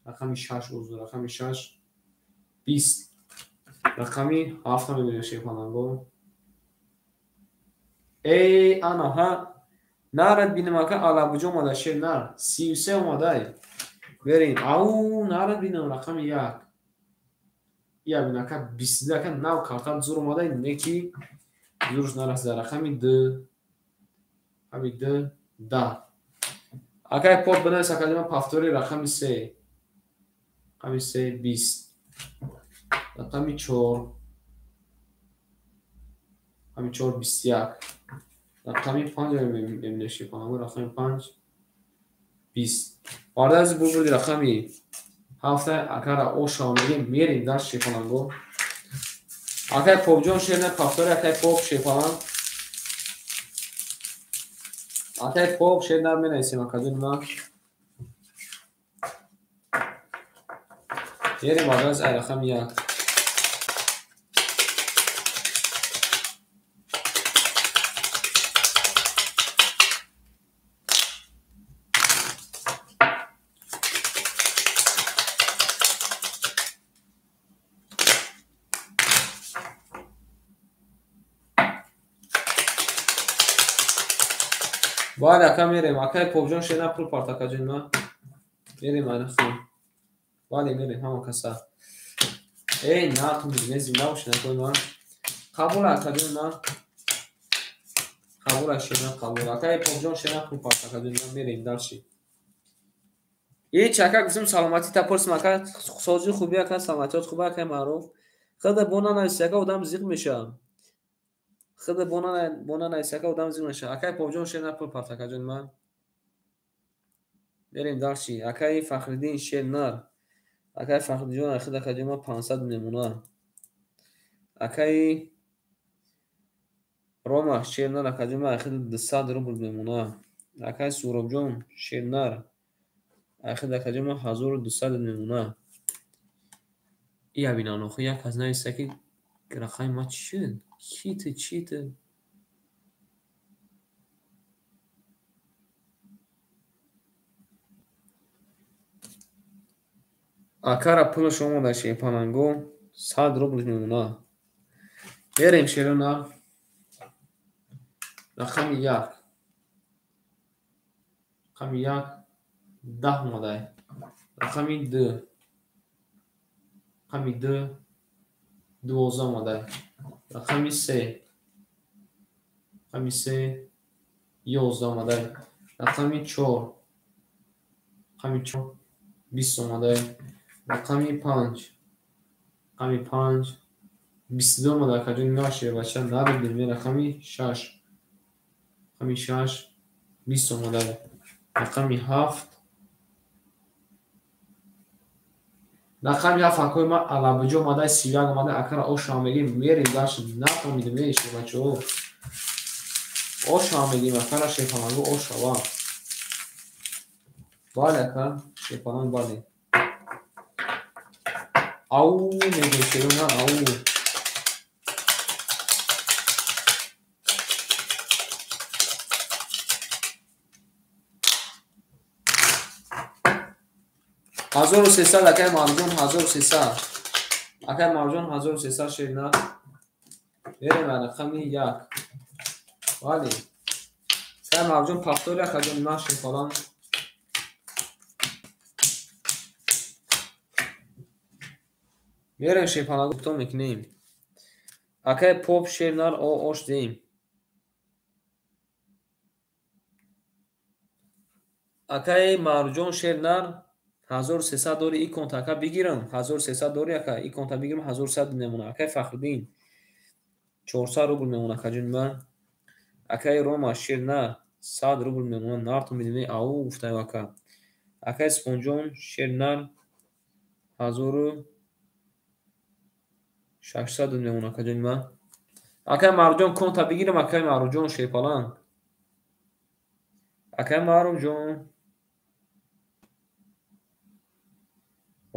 Рақами 6 узр, рақами 6 20. Рақами 7 мебинем шефонанго. Эй, ана ҳа. Нарад бинем ака Алабуҷо омада шер нар. 33 омадай. Берем. Ау, нарад бинем рақами 1. Я бин ака 22 ака нав карта зур омадай, неки зурш нарасида. Рақами 2. Рақами 2 10. Акай Поп бинавис ака дима повтори рақами 3. Рақами 3 20. Рақами 4. Рақами 4 21. Рақами 5 мебинем шефонанго. Рақами 5 20. Бародари азиз, бурди рақами 7 акара ошава мегем, мерем дар шефонанго. Акай Попҷон шер на повтори, акай Поп шефонан. Акай Поп шер нар менависем акаҷони ман. Мерем бародари азиз, рақами 1. Бале ака мерем. Акай Попҷон шер на пул парт акаҷони ман. Мерем айнахи. Бале мерем ҳама каса. Эй, нарх мебинед, зинда бошед акои ман. Қабул акаҷони ман. Қабул шер на қабул. Акай Попҷон шер на пул парт акаҷони ман. Мерем дарши. Ҳеч ака гуфтем саломатӣ та пурсим ака, сози хуби ака, саломатиёт хуба акай Маъруф. Худа бо нанависи ака одам зиқ мешавад. Худа бо нанависи ака одам зиқ мешавад. Акай Попҷон шер на пул парт акаҷони ман. Мерем дарши. Акай Фахриддин шер нар. Акай Фахриддинҷон ахид акаҷони ман 500 мемона. Акаи Рома шернар акаҷон ман айхид 200 рубл мемонад. Акаи Суҳробҷон шернар айхид акаҷон ман 1200 мемонад. Ия бинан охи як кас нависта ки рақами ман чӣ шуд? Ки ту, чӣ ту? Акара пулаш омада шерпаланго 100 рубл мемонад. Мерем шерона. Рақами 1. Рақами 1 10 омадай. Рақами 2. Рақами 2 12 омадай. Рақами 3. Рақами 3 11 омадай. Рақами 4. Рақами 4 20 омадай. Рақами 5. Рақами 5 22 омадай. Акаҷон на шербача нарудем. Рақами 6. Рақами 6 20 омадай. Рақами 7. Рақами 7 акои ман алабиҷо омадай, 31 омадай. Акара ошам мегим, мерем дальше. Нафаҳмидем эй шербачаҳо. Ошам мегим акара шерпаланго ошава. Бале ака, шерпаланг бале. Ау мегим шерона ау. 1300 акай Марҷон 1300. Акай Марҷон 1300 шерна. Мерем рақами 1. Бале. Акай Марҷон пафтори акаҷон ман шерпаланг. Мерем шерпаланг гуфтон мекунем. Акай Поп шернар ош деем. Акай Марҷон шернар 1300 дори и конта ака бигирам. 1300 дори ака и конта бигирам 1100 мемона. Акай Фахриддин 400 рубл мемона акаҷон ман. Акай Рома шернар 100 рубл мемона. Нартон бидем ау гуфтаем ака. Акай Спонҷон шернар 1600 мемона акаҷон ман. Акай Марҷон конта бигирам. Акай Марҷон шерпаланг. Акай Марҷон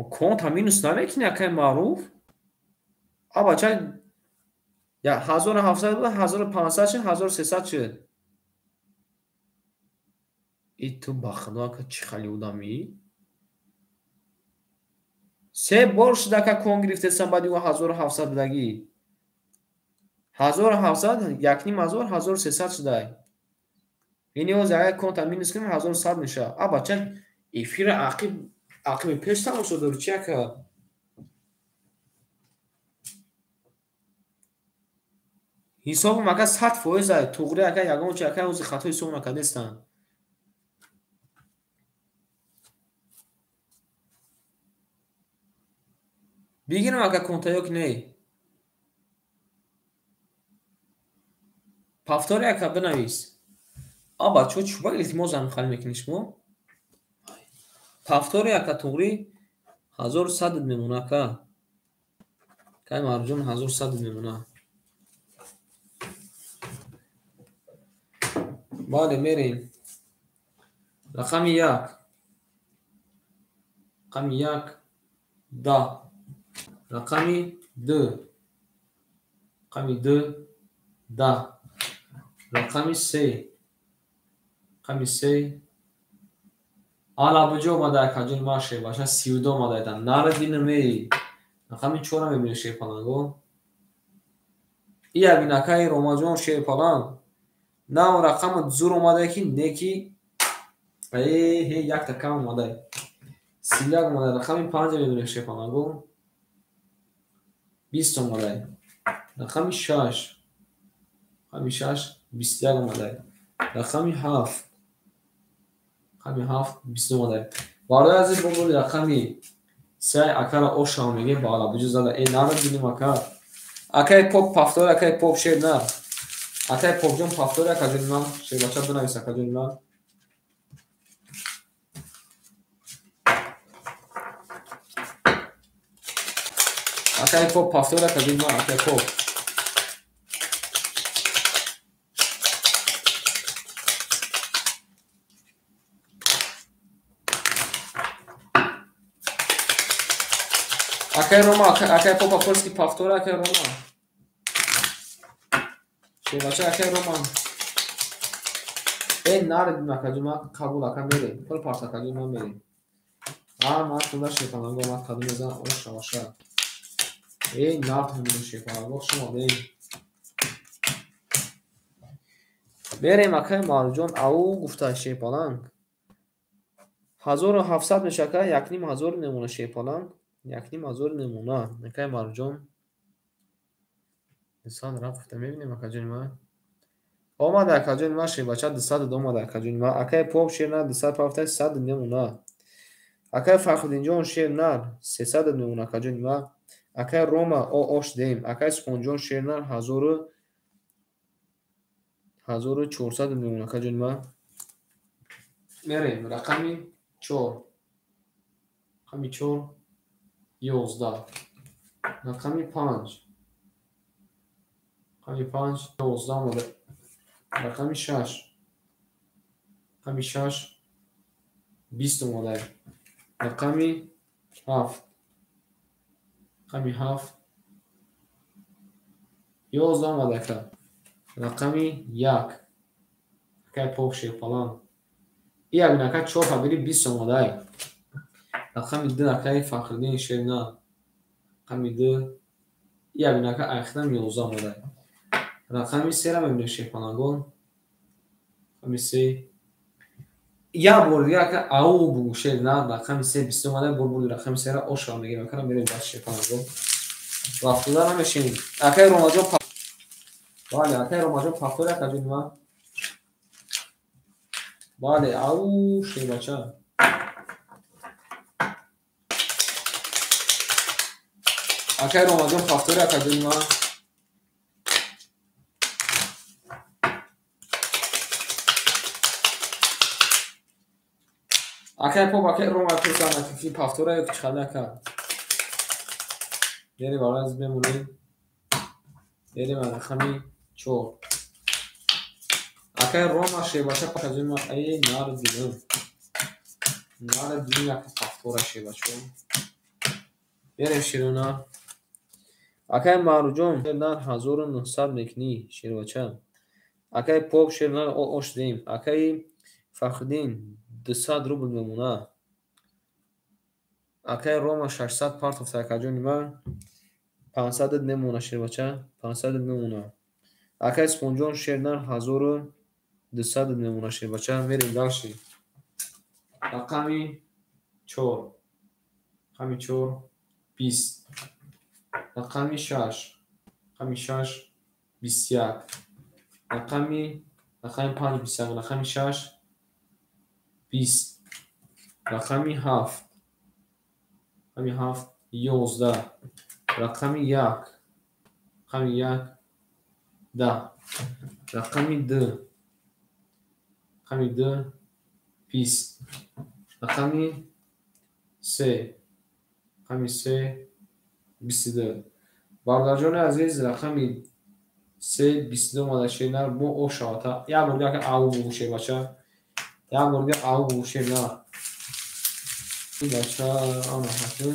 конта минус намекунӣ акай Маъруф? А бача 1700 буд, 1500 шуд, 1300 шуд. И ту ба худо ака чӣ хали одамӣ? Се бор шуд ака кон гирифтесам баъди ӯ 1700 будагӣ. 1700, 1500, 1300 шудай. Ини ҳозир агар конта минус кунем 1100 мешавад. А бача эфира ақиб ақиби пеш тамошо дорӣ чи ака? Ҳисобам ака 100% ай, туғри ака ягон чи ака ҳозир хато ҳисоб накардестанд. Бигирам ака конта ё ки не? Пафтори ака бинавис. А бачаҳо чӣ ба илтимос ҳам хали мекунед шумо? Пафтори ака туғри 1100 мемона ака. Кай Марҷон 1100 мемона. Бале мерем. Рақами 1. Рақами 1 10. Рақами 2. Рақами 2 10. Рақами 3. Рақами 3 алабуҷо омада акаҷон ман шербаша 32 омада. Нара динам эй. Рақами 4 мебинем шерпаланго. Ия бин акаи Ромаҷон шерпаланг. На он рақама зур омада ки неки э якта кам омада. 31 омада. Рақами 5 мебинем шерпаланго. 20 омада. Рақами 6. Рақами 6 21 омада. Рақами 7. Рақами 7 20 омада. Барои азиз бо боли рақами 3 акара ошам мегем ба алабуҷо зада. Э нара динем ака. Акай Поп пафтори, акай Поп шернар. Акай Попҷон пафтори акаҷони ман, шербача бинавис акаҷони ман. Акай поп повтор акаҷони ман, акай поп. Акай Рома, акай попа польский повтор, акай Рома. Шербача, акай Рома. Э, наредим акаҷон, ман қабул ака мерем. Пул парт акаҷон, ман мерем. А, ман туда шепаланго, ман қадум мезанам, ош шаваша. Э, нард мебинем шепаланго, хуш омадем. Мерем акай Марҷон, ау гуфта шепаланг. 1700 меша ака, 1500 мемона шепаланг. 1500 мемона. Акай Марҷон. 200 рафта мебинем акаҷони ман. Омада акаҷони ман шербача 200 омада акаҷони ман. Акай поп шер нар 200 пафта 100 мемона. Акай Фархуддинҷон шер нар 300 мемона акаҷони ман. Акай Рома о ош дем. Акай Субҳонҷон шер нар 1400 мемона акаҷони ман. Мерем рақами 4. Рақами 4 11. Рақами 5. Рақами 5 11 омада. Рақами 6. Рақами 6 20 омада. Рақами 7. Рақами 7 11 омада ака. Рақами 1. Акай поп шерпалан. Як ака 4 фабили 20 омада. Рақами 2 акай Фахриддин шерна. Рақами 2 як ака айхтам 11 омада. Рақами 3 ра мебинем шерпалангон. Рақами 3 як бор дига ака ау бугу шерна. Рақами 3 20 омада. Бор бор рақами 3 ра ошра мегирем ака, мерем даст шерпалангон. Вақтуда намешинем. Акай Ромаҷон, бале, акай Ромаҷон повтор акаҷони ман. Бале, ау шербача. Акай Ромаҷон повтор акаҷони ман. Акай поп, акай Рома пурсан ки повтора ё чиқада ака. Мерем бараз мемонем. Мерем рақами 4. Акай Рома шербача акаҷони ман. Эй, нар дидам. Нар дидам як повтора шербачо. Мерем шерона. Акай Маруҷон шернар 1900 мекунӣ шербача. Акай поп шернар ош дем. Акай Фахриддин 200 рубл мемона. Акай Рома 600 партофта акаҷони ман. 500 мемона шербача, 500 мемона. Акай Субҳонҷон шернар 1200 мемона шербача. Мерем дальше. Рақами 4. Рақами 4 20. Рақами 6. Рақами 6 21. Рақами 5 21. Рақами 6 20. Рақами 7. Рақами 7 11. Рақами 1. Рақами 1 10. Рақами 2. Рақами 2 20. Рақами 3. Рақами 3 22. Бародарҷони азиз, рақами 3 22 омада шернар бо о шавата. Як бор дига ау бугу шербача. Як бор дига ау бугу шернар. Бача ана ҳаки.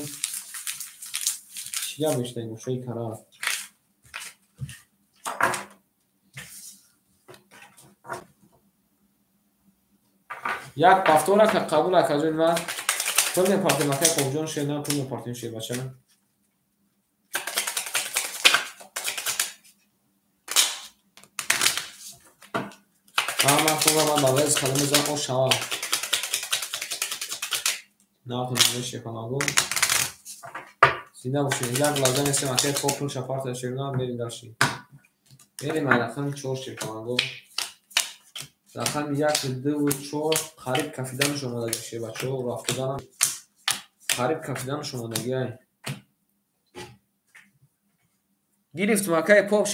Чӣ гап мешунавӣ гӯшаи кара? Як повтор ака қабул акаҷони ман. Пул мепартем акай Қобҷон шернар, пул мепартем шербача. Ман худам ман барои қадам мезанам ош шава. Нархи шепанаго. Зинда бошед. Як лаҳза нестем акай поп пул шапарта шерна мерем дальше. Мерем рақами 4 шепанаго. Рақами 1 2 4 қариб кафиданаш омадаги шербачаҳо, рафтоданам қариб кафиданаш омадаги ай. Гирифтум акай поп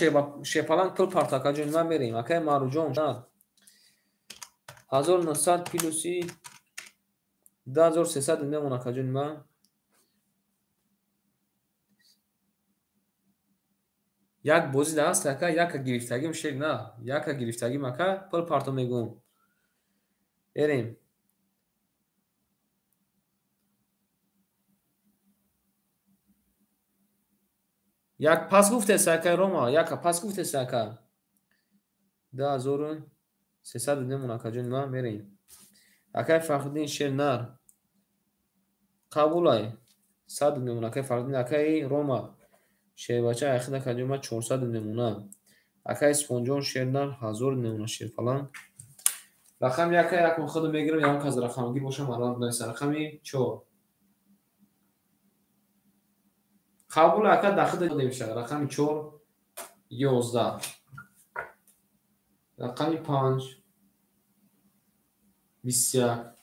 шепаланг пул парт акаҷони ман мерем. Акай Маруҷон 1900 плюси 2300 мемона акаҷони ман. Як бозӣ дар аст ака, яка гирифтагим шер на, яка гирифтагим ака, пул парто мегӯм. Берем. Як пас гуфтеса ака Рома, яка пас гуфтеса ака. 2300 немон ака ҷони ман мерем. Акай Фахриддин шер нар. Қабулай. 100 немон акай Фахриддин, акай Рома. Шербача айхид ака ҷони ман 400 немона. Акай Исфонҷон шер нар 1000 немона шерпаланг. Рақами яка якум худ мегирам, ягон кас рақамгир бошам, марҳамат бинависам. Рақами 4. Қабул ака дахил мешавад. Рақами 4 11. Рақами 5 21.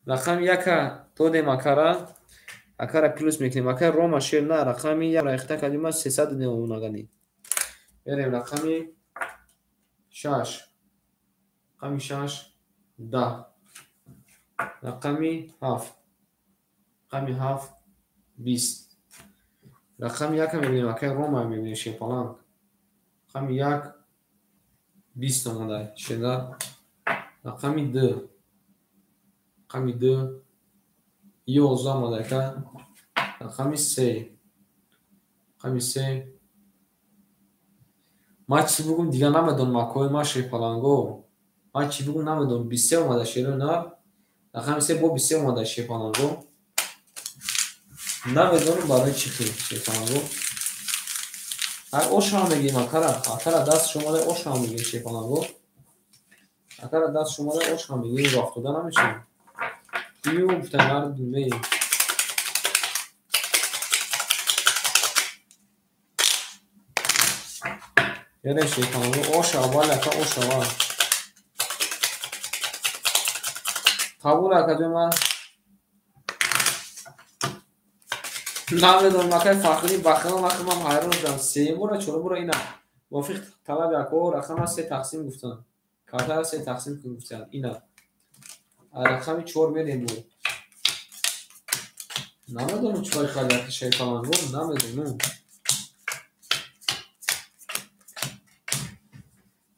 Рақами 1 додем акара. Акара плюс мекунем. Акай Рома шер на рақами 1 райхта кардем 300 немонагани. Берем рақами 6. Рақами 6 10. Рақами 7. Рақами 7 20. Рақами 1 мебинем, акай Рома мебинем шерпаланг. Рақами 1 20 омада шернар. Рақами 2. Рақами 2 11 омада ака. Рақами 3. Рақами 3. Ман чӣ бугум дигар намедонам акои ман шерпаланго. Ман чӣ бугум намедонам. 23 омада шернар. Рақами 3 бо 23 омада шерпаланго. Намедонам барои чӣ хел шерпаланго. Ай ошам мегирем акара. Акара даст шумода ошам мегирем шерпаланго. Акара даст шумода ошам мегирем, роҳ дода намешавем. Ю гуфтан думе. Яре шерпаланго ош аввал ака ош аввал. Қабул ака ҷома. Намедонам акай Фахриддин бахилон вақти ман ҳайрон шудам. Сеюм бора чорум бора ина. Мувофиқ талаби ако рақама 3 тақсим гуфтанд. Картара 3 тақсим кун гуфтанд. Ина. Рақами 4 мерем бо. Намедонам чӣ кор кард ака шерпаланго, намедонам.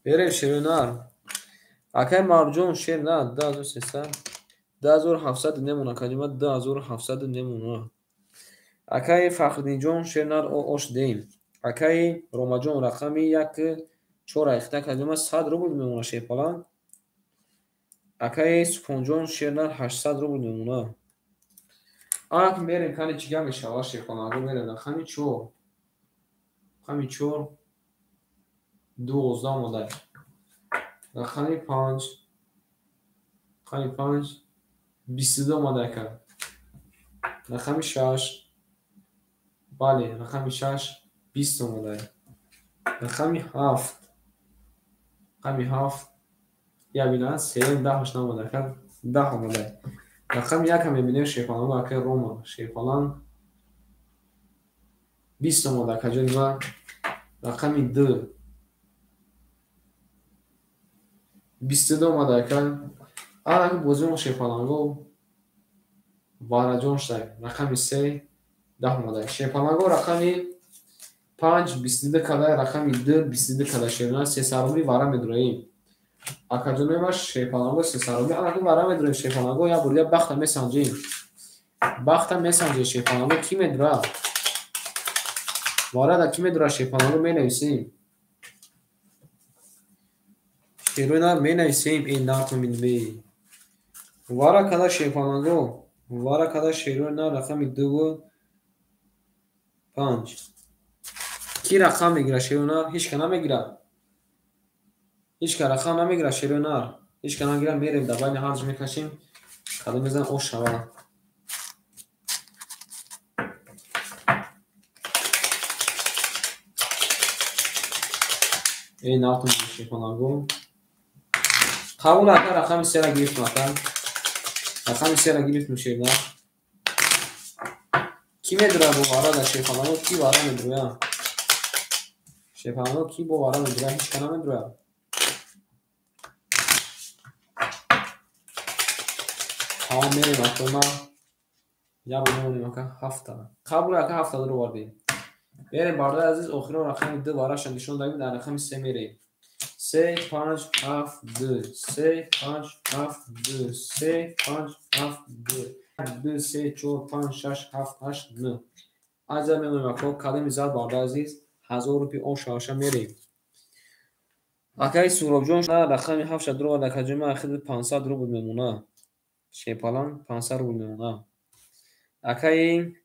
Берем шернар. Акай Марҷон шер на 2300 2700 немона калима 2700 немона. Акай Фахриддинҷон шернар ош деем. Акай Ромаҷон рақами 1 4 айхта калима 100 рубл мемона шерпаланг. Акай Супонҷон шернар 800 рубл мемона. Ак мерем кани чӣ гап мешавад шерпаланго мерем рақами 4. Рақами 4 12 омада. Рақами 5. Рақами 5 22 омада ака. Рақами 6. Бале, рақами 6 20 омада. Рақами 7. Рақами 7 я бина 3 10 омада ака. 10 омада. Рақами 1 мебинем шерпаланг ака Рома шерпаланг 20 омада ака ҷони ман. Рақами 2 22 омада ака. Ана бозимо шерпаланго вараҷон шуда. Рақами 3 10 омада. Шерпаланго рақами 5 22 када, рақами 2 22 када шерна 300 рубли вара медураем. Акаҷонои ман шерпаланго 300 рубли ана вара медураем шерпаланго як бор дигар бахта месанҷем. Бахта месанҷем шерпаланго ки медура? Вара да ки медура шерпаланго менависем. Шерои нар менависем ин нартон бинбе. Вара када шерпаланго, вара када шерои нар рақами 2 5. Ки рақам мегирад шерои нар? Ҳеч ка намегирад. Ҳеч ка рақам намегирад шерои нар. Ҳеч ка намегирад, мерем дар байни ҳарҷ мекашем. Кадом мезан ош шавад. Эй нартон шерпаланго. Қабул ака рақами 3-ра гирифтем ака. Рақами 3-ра гирифтем шернар. Ки медура бо вара дар шерпаланго? Ки вара медура? Шерпаланго ки бо вара медура? Ҳеч ка намедура. Тамом мерем ака ма. Як бор мемонем ака 7. Қабул ака 7 даровардем. Мерем бародари азиз, охирон рақами 2 вараша нишон дагим, дар рақами 3 мерем. 3 5 7 2 3 5 7 2 3 5 7 2 2 3 4 5 6 7 8 9. Аза мемонем ако кадами зад бародари азиз 1000 рупи он шаваша мерем. Акаи Суробҷон рақами 7 дурова дакаҷома ахири 500 рубл мемона. Шепалан 500 рубл мемона. Акаи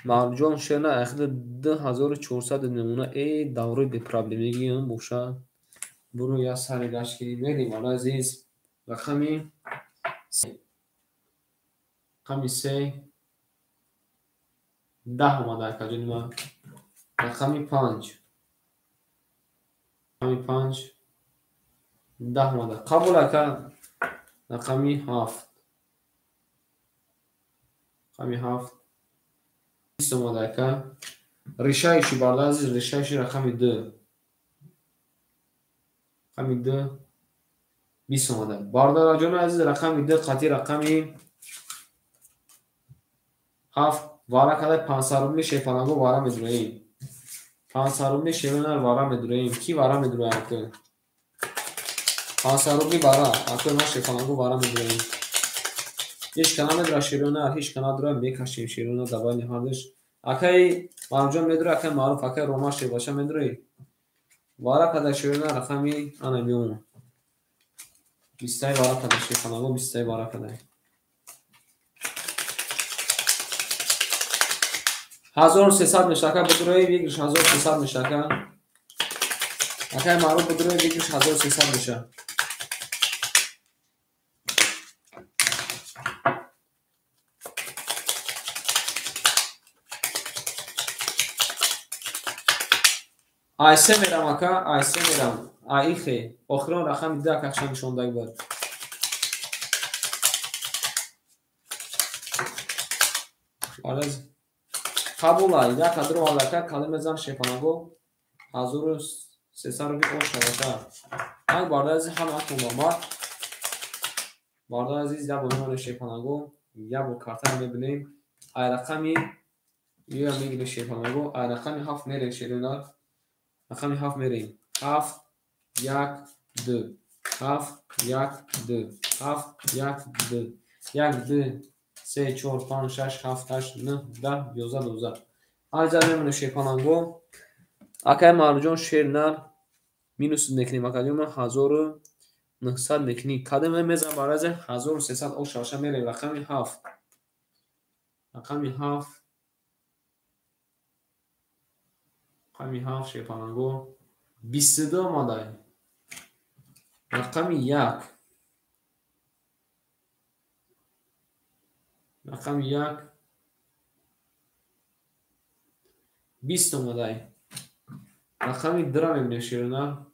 Марҷон шена ахири 2400 мемона. Э даврои бепроблемигиам боша. Буру я сари гашт кунем мерем бародари азиз. Рақами 3 10 омада акаҷони ман. Рақами 5 рақами 5 10 омада. Қабул ака. Рақами 7 рақами 7 20 омада ака. Решаиши бародари азиз, решаиши рақами 2 рақами 2 20 омада. Бародарҷони азиз, рақами 2 қатъи рақами 7 вара кадай 500 рубли шепаланго вара медураем. 500 рубли шеронар вара медураем. Ки вара медураем ака? 500 рубли вара, ака ма шепаланго вара медураем. Ҳеҷ ка намедура шеронар, ҳеҷ ка надура, мекашем шеронар дар байни ҳардуш. Акаи Марҷон медура, акаи Маъруф, акаи Рома шербача медураи. Вара кадай шеронар рақами ана меомад. 20 вара кадай шепаланго, 20 вара кадай. 1300 мешака бидурои выигрыш 1300 мешака. Акаи Маъруф бидурои выигрыш 1300 меша. Ай се мерам ака, ай се мерам. Ай ихе. Охирон рақами 2 акахша нишондаг буд. Араз қабула, як қадро алака калима зан шепанаго 1300 рубли ош шаваша. Ай бародари азиз ҳама атон омад. Бародари азиз, як бор мемонем шепанаго, як бор картаро мебинем. Ай рақами ё мегирем шепанаго, ай рақами 7 мерем шерунар. Рақами 7 мерем. 7 1 2 7 1 2 7 1 2 1 2 3 4 5 6 7 8 9 10 11 12. Айза мемонем шепаланго. Акаи Марҷон шернар минус мекунем акаҷон ман 1900 мекунем. Кадом мезанам барои 1300 ош шаваша мерем рақами 7. Рақами 7 рақами 7 шепаланго 22 омада. Рақами 1 рақами 1 20 омадай. Рақами 2 мебинем шерона.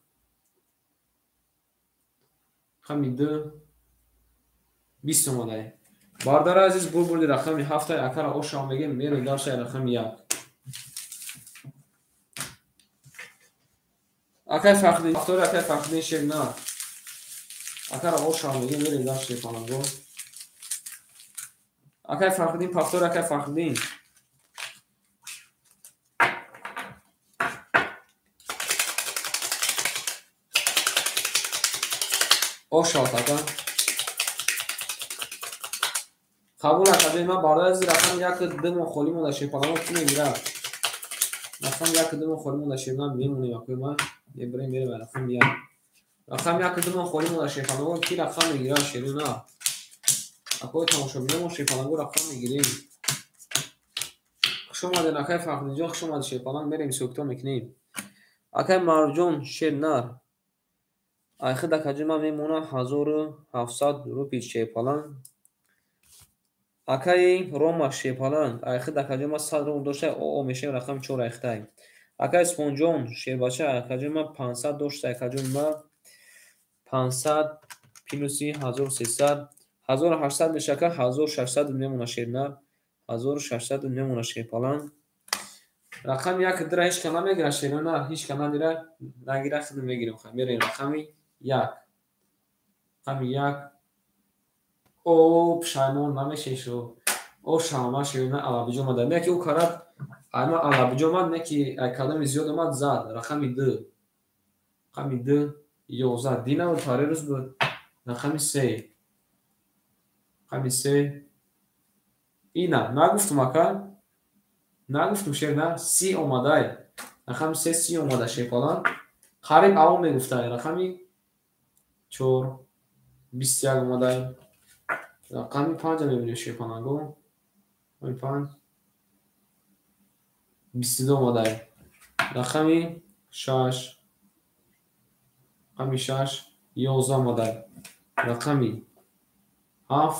Рақами 2 20 омадай. Бародари азиз, бурди рақами 7 акара ошав мегем, мерем даршай рақами 1. Акай Фахриддин, автори акай Фахриддин шерна. Акара ошав мегем, мерем даршай панаго. Акай Фахриддин, повтор акай Фахриддин. Ошав ака. Қабул акаҷои ман бародари азиз, рақами 1 2 мо холӣ монда шепаланго ки мегирад. Рақами 1 2 мо холӣ монда шепаланго мемонем акои ман. Мебарем мерем рақами 1. Рақами 1 2 мо холӣ монда шепаланго ки рақам мегирад шерона. Акои тамошобино мо шепаланго рақам мегирем. Хуш омадед акаи Фахриддинҷон, хуш омадед шепаланг, мерем ҳисоб-китоб мекунем. Акаи Марҷон шернар. Айхид акаҷои ман мемонад 1700 рупи шепаланг. Акаи Рома шепаланг, айхид акаҷои ман 100 рубл дошта, оо мешавем рақами 4 айхитай. Акаи Исмонҷон шербача, акаҷои ман 500 дошта, акаҷои ман 500 плюси 1300 1800 мешака, 1600 мемона шернар, 1600 мемона шерпаланг. Рақами 1 2 ҳеҷ ка намегирад шерона, ҳеҷ ка надира, нагира худ мегирем. Мерем рақами 1. Рақами 1. О, пушаймон намешешу. О, шавама шерона алабиҷо омада. Не ки ӯ карат Ама алабиҷо омад, не ки ай кадоми зиёд омад зад. Рақами 2. Рақами 2 11. Дина буд, парирӯз буд. Рақами 3. Рақами 3. Ина, нагуфтум ака? Нагуфтум шер на? 30 омадай. Рақами 3 30 омада шерпаланг. Қариб авом мегуфтай. Рақами 4 21 омадай. Рақами 5 мебинем шерпаланго. Рақами 5 22 омадай. Рақами 6 рақами 6 11 омадай. Рақами 7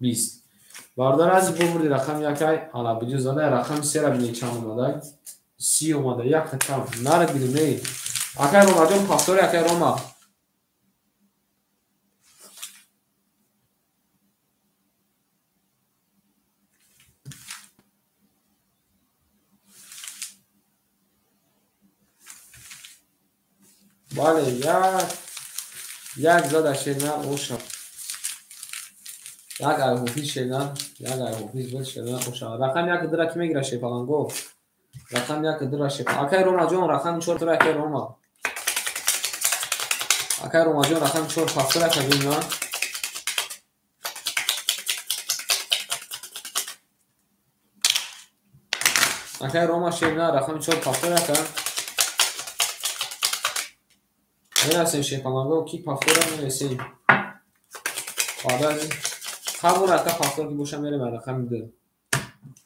20. Бародар азиз, бубурди рақами 1 алабиҷо задай. Рақами 3 ра бинед чанд омадай. 30 омада, якта кам. Нара бинем, эй. Акай Ромаҷон, повтори акай Рома. Бале, як зада шернар оша. Як айҳофиз шернар, як айҳофиз буд шернар оша. Рақами 1 дира ки мегира шерпаланго? Рақами 1 дира шерпаланго. Акай Ромаҷон, рақами 4 тура акай Рома. Акай Ромаҷон, рақами 4 повтор ака бинма. Акай Рома шернар, рақами 4 повтор ака. Мерасем шерпаланго, ки повтора мерасем. Баъд қабул ака повтор ки боша мерем рақами 2.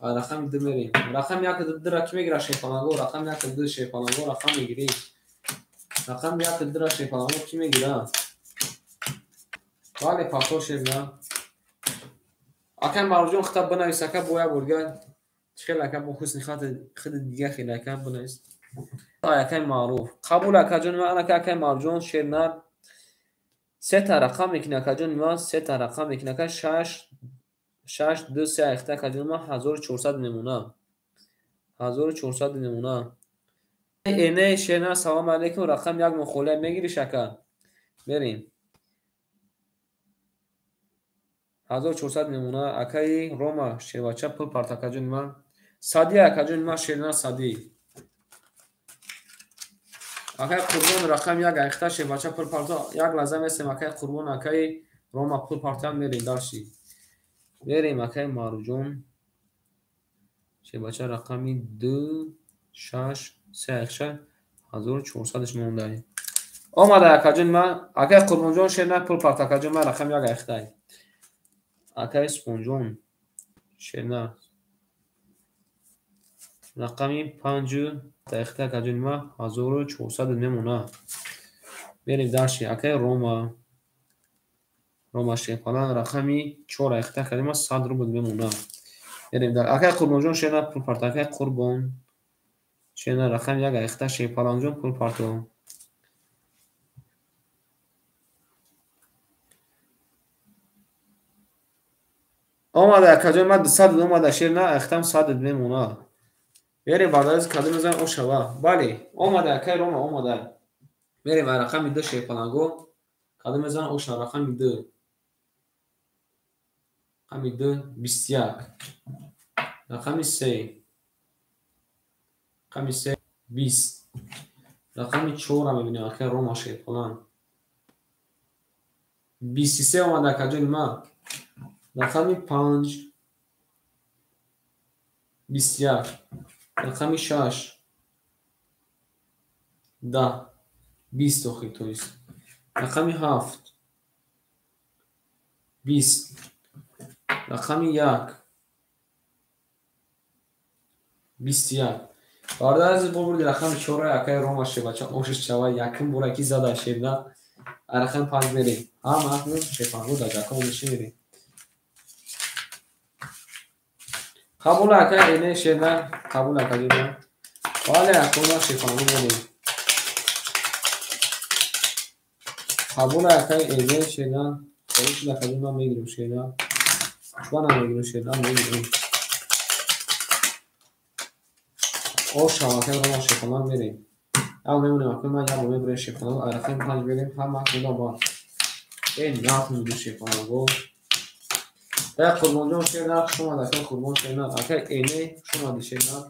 Рақами 2 мерем. Рақами 1 2 ки мегира шерпаланго? Рақами 1 2 шерпаланго рақам мегирем. Рақами 1 2 шерпаланго ки мегира? Бале, повтор шерна. Акай Маруҷон, хитаб бинавис ака, бо як борга хел ака бо ҳусни хат худ дига хел ака бинавис. Акай Маъруф. Қабул акаҷони ман, ака акай Маъруфҷон шернар. Сета рақам мекунӣ акаҷони ман, сета рақам мекунӣ ака 6 6 2 3 айхта акаҷони ман 1400 мемона. 1400 мемона. Эне шернар, салом алейкум, рақам 1 мухолия мегириш ака? Мерем. 1400 мемона. Акаи Рома шербача пул парт акаҷони ман. Сади акаҷони ман шернар сади. Акай Қурбон рақам 1 айхта шербача пул парто. Як лаҳза месем акай Қурбон, акаи Рома пул партоям мерем дарши. Мерем акай Маъруфҷон. Шербача рақами 2 6 3 айхша 1400 мондай. Омада акаҷон ман, акай Қурбонҷон шернар пул парт акаҷон ман рақами 1 айхтай. Акай Супонҷон шернар рақами 5 айхта акаҷони ман 1400 мемона. Мерем дарши. Акай Рома. Рома шерпаланг рақами 4 айхта акаҷони ман 100 рубл мемона. Мерем дар. Акай Қурбонҷон шернар пул парт. Акай Қурбон шернар рақами 1 айхта шерпалангҷон пул парто. Омада акаҷони ман 200 омада шернар айхтам 100 мемона. Мерем бародари кадом мезанем ошава. Бале, омада акай Рома омада. Мерем рақами 2 шерпаланго. Кадом мезанем оша рақами 2. Рақами 2 21. Рақами 3. Рақами 3 20. Рақами 4 мебинем акай Рома шерпаланг. 23 омада акаҷони ман. Рақами 5 21. Рақами 6 10 20 охир, то есть. Рақами 7 20. Рақами 1 21. Бародар азиз, бубурди рақами 4 акай Рома шербача ошиш чава якум бора ки зада шерна. Рақами 5 мерем. Ҳама ҳам шерпаланго дар ҷакон меши мерем. Қабул акай эне шерна, қабул акаҷони ман. Бале, акона шерпаланго мерем. Қабул акай эне шерна, қабул акаҷони ман мегирем шерна. Чуба намегирем шерна, мегирем. Оша акай Рома шерпаланг мерем. Як мемонем акай ман як бор мебурем шерпаланго, рақами 5 мерем, ҳама худо ба. Эй, нахмиду шерпаланго. Акай Қурбонҷон шернар хуш омад, акай Қурбон шернар, акай Эне хуш омадӣ шернар.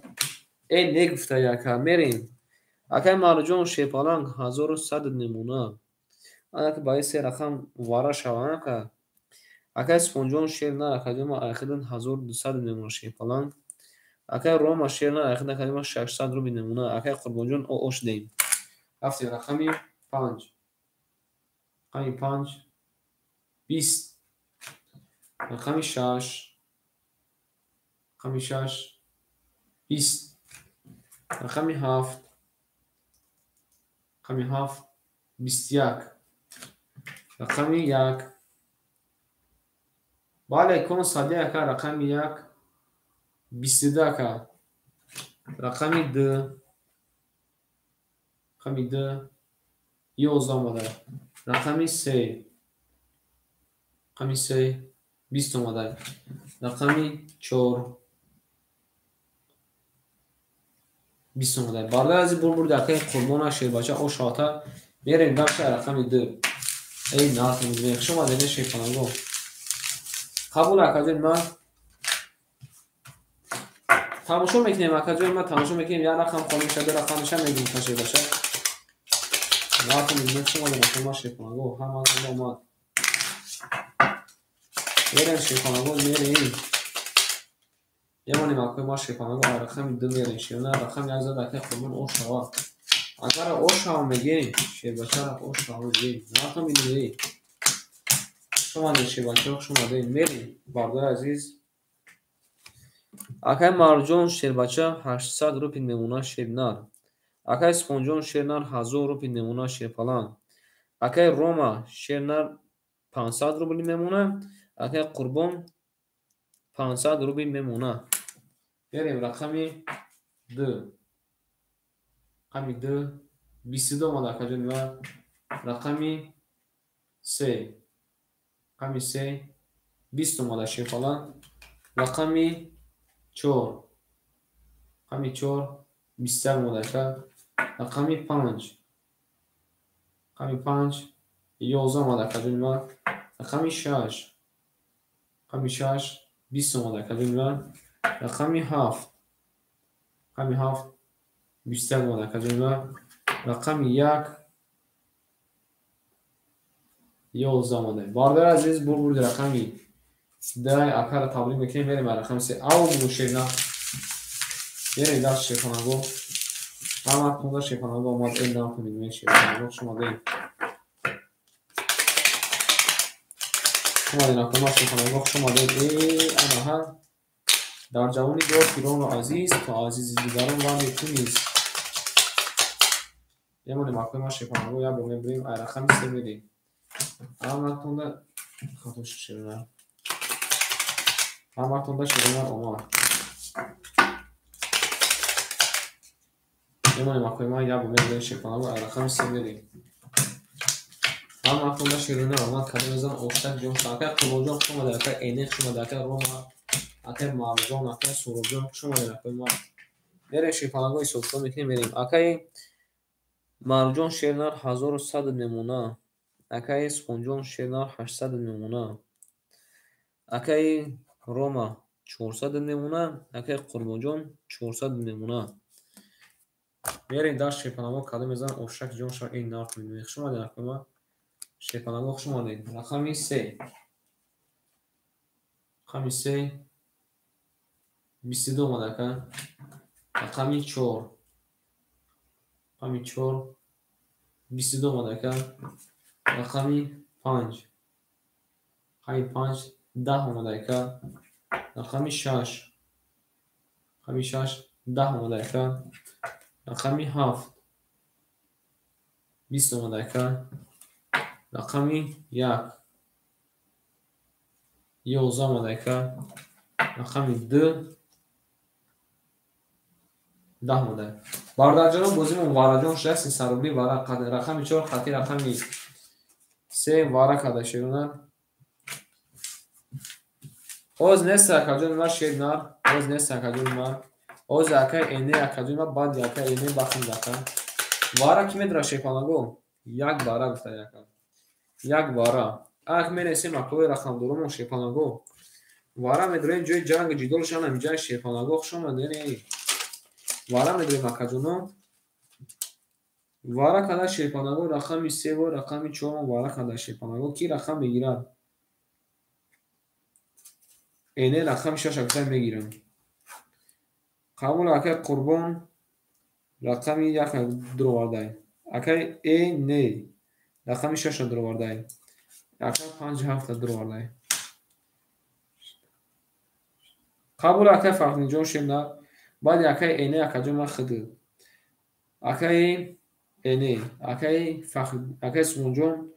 Эне гуфта яка мерем. Акай Марҷон шерпаланг 1100 мемона. Анаки ба се рақам вара шава ака. Акай Супонҷон шернар акаҷон ма айхидан 1200 мемона шерпаланг. Акай Рома шернар айхидан акаҷон ма 600 рубл мемона. Акай Қурбонҷон о шудем. Рафтем рақами 5. Рақами 5 20. Рақами 6. Рақами 6 20. Рақами 7. Рақами 7 21. Рақами 1. Бале, кон сади ака рақами 1 22 ака. Рақами 2. Рақами 2 11 омада. Рақами 3. Рақами 3 20 омада. Рақами 4 20 омада. Барои аз бурбур акаи Қурбона шербача ошота мерем дальше рақами 2. Эй нарх мебинем. Хуш омадед шерпаланго. Қабул акаҷон ман тамошо мекунем акаҷон ман тамошо мекунем як рақам холӣ мешавад, ду рақам мешавад мегӯем та шербача. Нарх мебинем. Хуш омадед акаи ман шерпаланго. Ҳама омад. Мерем шерпаланго мерем. Мемонем акаи ман шерпаланго рақами 2 мерем. Шерна рақами 1 зад акаи Қурбон ошава. Агар ошава мегем шербачара ошава мегем. Нарх мебинем. Хуш омадед шербачаҳо, хуш омадед. Мерем бардори азиз. Акай Марҷон шербача 800 рубл мемона шернар. Акай Супонҷон шернар 1000 рубл мемона шерпаланг. Акай Рома шернар 500 рубл мемона. Акай Қурбон 500 рубл мемона. Мерем рақами 2. Рақами 2 22 омада акаҷон ма. Рақами 3. Рақами 3 20 омада шерпаланг. Рақами 4. Рақами 4 21 омада ака. Рақами 5. Рақами 5 11 омада акаҷон ма. Рақами 6. Рақами 6 20 омада акаҷон ма. Рақами 7. Рақами 7 21 омада акаҷон ма. Рақами 1 11 омада. Бародари азиз бурбурди рақами 2 акара табрик мекунем. Мерем рақами 3. Ав бугу шерна. Мерем даст шерпаланго. Ҳама тунда шерпаланго омад. Эл дам кунед шерпаланго. Хуш омадед. Хуш омадед акама шерпаланго. Хуш омадед. Анаҳа. Дар ҷавони дор пиронро азиз то азизи дигарон варди ту низ. Мемонем акама шерпаланго. Як бор мебурем. Ай рақами 3 мерем. Ҳаматонда хато шуд шерна. Ҳаматонда шерна омад. Мемонем акои ман як бор мебурем шерпаланго. Ай рақами 3 мерем. Ҳаматонда шерна омад. Кадом мезан оштак ҷон шуд. Акай Қурбонҷон хуш омадед. Акай Эне хуш омадед. Акай Рома, акай Марҷон, акай Суробҷон хуш омадед акои ман. Мерем шерпаланго ҳисобкитоб мекунем мерем. Акай Марҷон шернар 1100 мемона. Акай Супонҷон шернар 800 мемона. Акай Рома 400 мемона. Акай Қурбонҷон 400 мемона. Мерем дар шерпаланго кадом мезан ошак ҷон шава ин нарх мебинем. Хуш омадед акои ман. Шерпаланго хуш омадед. Рақами 3. Рақами 3 22 омада ака. Рақами 4. Рақами 4 22 омада ака. Рақами 5. Рақами 5 10 омада ака. Рақами 6. Рақами 6 10 омада ака. Рақами 7 20 омада ака. Рақами 1 11 омада ака. Рақами 2 10 омада. Бародарҷонон бозимон вараҷон шуда 300 рубли вара рақами 4 хати рақами 3 вара карда шерунар. Оз нест акаҷон ма шернар, оз нест акаҷон ма. Оз акай эне акаҷон ма баъд акай эне бахм ака. Вара ки медра шерпаланго? Як вара гуфта яка. Як вара. Ак мересем акои рақамдоромон шерпаланго. Вара медроем ҷои ҷанг ҷидол шана миҷа шерпаланго хуш омадед. Вара медроем акаҷоно. Вара када шерпаланго рақами 3 ва рақами 4 вара када шерпаланго ки рақам мегирад? Эне рақами 6 акса мегирам. Қабул акай Қурбон рақами 1 дуровардай. Акай э не рақами 6 дуровардай. Акай 5 7 дуровардай. Қабул акай Фахриддинҷон шерна. Баъди акай эне акаҷон ман хид. Акай эне акай Фахр акай Сумонҷон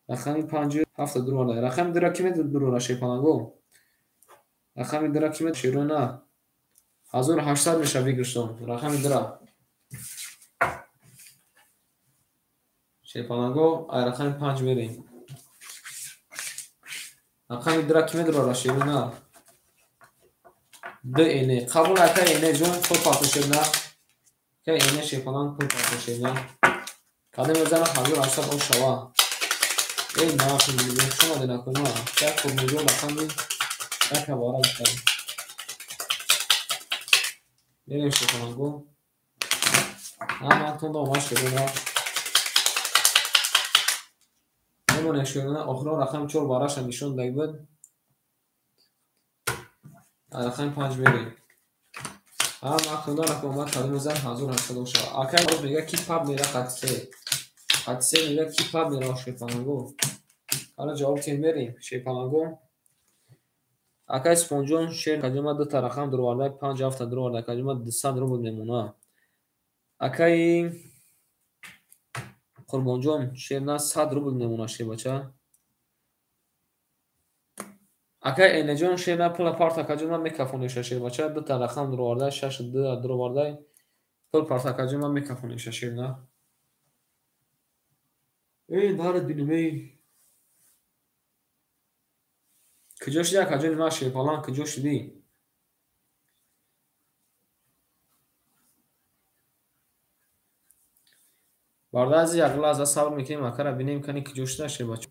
рақами 5 7 дуровардай. Рақами 2 ки медурора шерпаланго? Рақами 2 ки мед шерона? 1800 меша выигрыштон. Рақами 2. Шерпаланго ай рақами 5 мерем. Рақами 2 ки медурора шерона? Д эне. Қабул акай эне ҷон пул парто шерна. Акай эне шерпаланг пул парто шерна. Кадем мезана 1800 ош шава. Эй нақл шумо динакума. Як Қурбонҷон рақами 1 вара гуфтам. Мерем шерпаланго. Ман тонда омад шерона. Мемонем шерона. Охирон рақами 4 вараша нишон даг буд. Рақами 5 мерем. Ман тонда рақам омад кадом мезан 1800 ош шава. Акай боз мега ки паб мера хати 3. Хати 3 мега ки паб мера шерпаланго. Ҳала ҷавоб тем мерем шерпаланго. Акай Супонҷон шер каҷума 2 та рақам дуровардай 5 7 дуровардай каҷума 200 рубл мемона. Акай Қурбонҷон шер на 100 рубл мемона шербача. Акай Энеҷон шер на пула парта каҷума мекафонеша шербача 2 та рақам дуровардай 6 2 дуровардай пул парта каҷума мекафонеша шер на. Эй нарад бинем эй. Куҷо шуди акаҷони ман шерпаланг куҷо шудӣ? Бардази як лаҳза сабр мекунем акара бинем кани куҷо шуда шербача.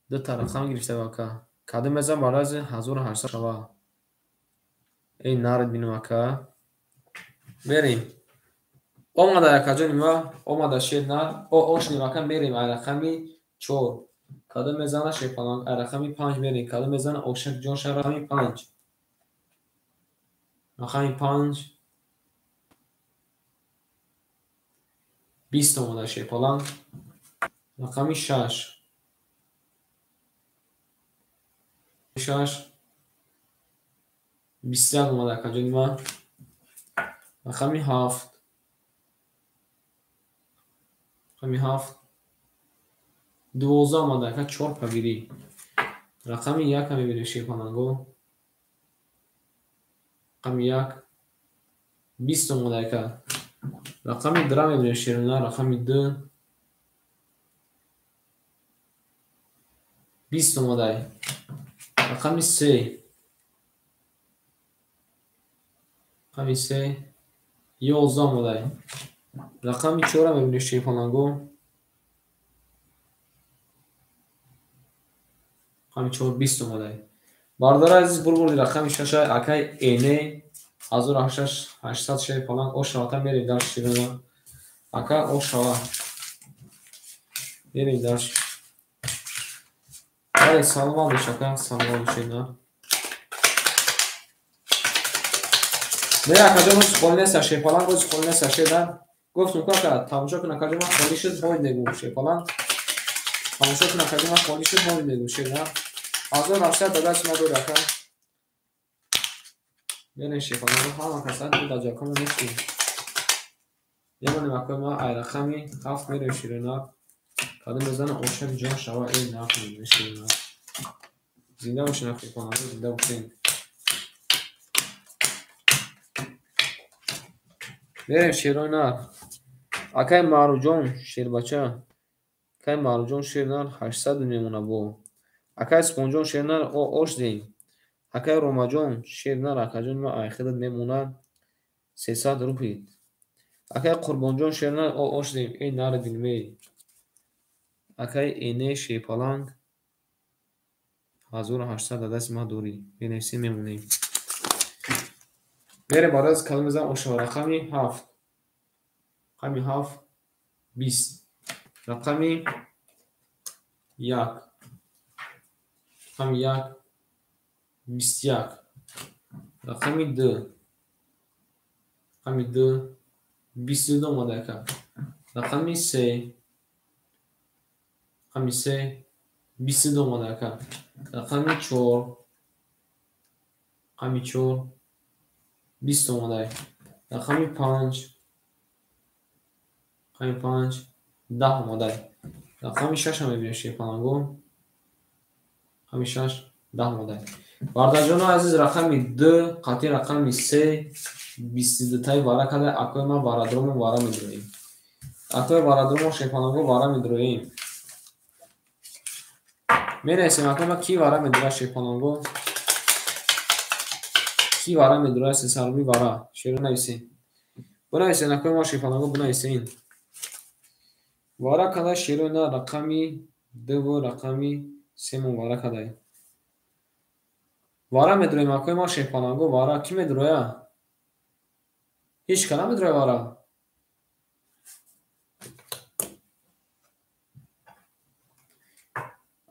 2 та рақам гирифта ака. Кадом мезан бардази 1800 шава. Эй нарид бинем ака. Мерем. Омада акаҷони ман, омада шер нар. О ошнем ака мерем ай рақами 4. Кадом мезана шерпаланг ай рақами 5 мерем. Кадом мезана ошак ҷон шар рақами 5. Рақами 5 20 омада шерпаланг. Рақами 6 6 21 омада акаҷони ман. Рақами 7 рақами 7 12 омада ака 4 пагирӣ. Рақами 1 мебинем шерпаланго. Рақами 1 20 омада ака. Рақами 2 мебинем шерона. Рақами 2 20 омада. Рақами 3 рақами 3 11 омада. Рақами 4 мебинем шерпаланго. Рақами 4 20 омада. Бародари азиз бурбурди рақами 6 акай эне 1800 шерпаланг ошавата мерем дар широна. Ака ошава. Мерем дар. Ай саломат бош ака, саломат бошед. Не акаҷон рӯз холӣ нест шерпаланг, рӯз холӣ нест шерда. Гуфтум ку ака тамошо кун акаҷон ман холӣ шуд ҳоли мегӯм шерпаланг. Тамошо кун акаҷон ман холӣ шуд ҳоли мегӯм шерда. 1800 ба даст ма дор ака. Мерем шерпаланго ҳама касад дар ҷакомо нестем. Мемонем акои ма ай рақами 7 мерем широна. Кадом мезана ошак ҷон шава эй нақл широна. Зинда бошен шерпаланго, зинда бошен. Мерем шерона. Акай Маъруфҷон шербача. Акай Маъруфҷон шернар 800 мемона бо. Акай Супонҷон шернар о ош дем. Акай Ромаҷон шернар акаҷон ма айхидат мемона 300 рубл. Акай Қурбонҷон шернар о ош дем. Эй нари дилмей. Акай эне шерпаланг 1800 дар дасти ман дорӣ. Менависем, мемонем. Мерем баъд аз калом мезанам ошава. Рақами 7. Рақами 7 20. Рақами 1. Рақами 1 21. Рақами 2. Рақами 2 22 омада ака. Рақами 3. Рақами 3 22 омада ака. Рақами 4. Рақами 4 20 омада. Рақами 5. Рақами 5 10 омада. Рақами 6 мебинем шерпаланго. Рақами 6 10 омада. Бародарҷоно азиз, рақами 2 қатъи рақами 3 22 таи вара када. Акои ман барадромо вара медроем. Акои барадромо шерпаланго вара медроем. Менависем акои ман ки вара медрояд шерпаланго. Ки вара медрояд сесарми вара. Шеро нависем. Бинависем акои ман шерпаланго бинависем. Вара када шеро на рақами 2 ва рақами 3 мон вара кадай. Вара медроем акои ман шерпаланго вара ки медроя? Ҳеҷ ка намедроя вара.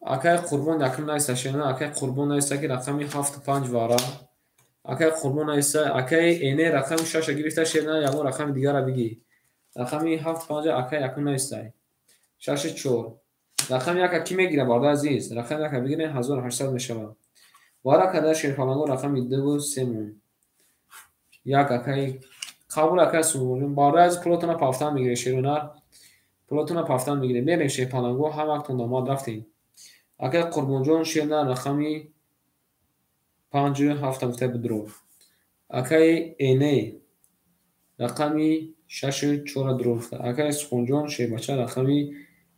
Акай Қурбон якум нависта шерона, акай Қурбон нависта ки рақами 7 5 вара. Акай Қурбон нависта, акай Эне рақами 6 гирифта шерона, ягон рақами дигара бигӣ. Рақами 7 5 акай якум нависта. 6 4. Рақами 1 ки мегира бародар азиз? Рақами 1 бигирем 1800 мешавад. Вара када шерпаланго рақами 2 ва 3 мон. Як акай қабул акай сумон. Бародар азиз пулотона пафтан мегире шерона. Пулотона пафтан мегире. Мерем шерпаланго ҳамактон домад рафтем. Акай Қурбонҷон шерна рақами 5 7 гуфта бидро. Акай Эне рақами 6 4 дро гуфта. Акай Сухонҷон шербача рақами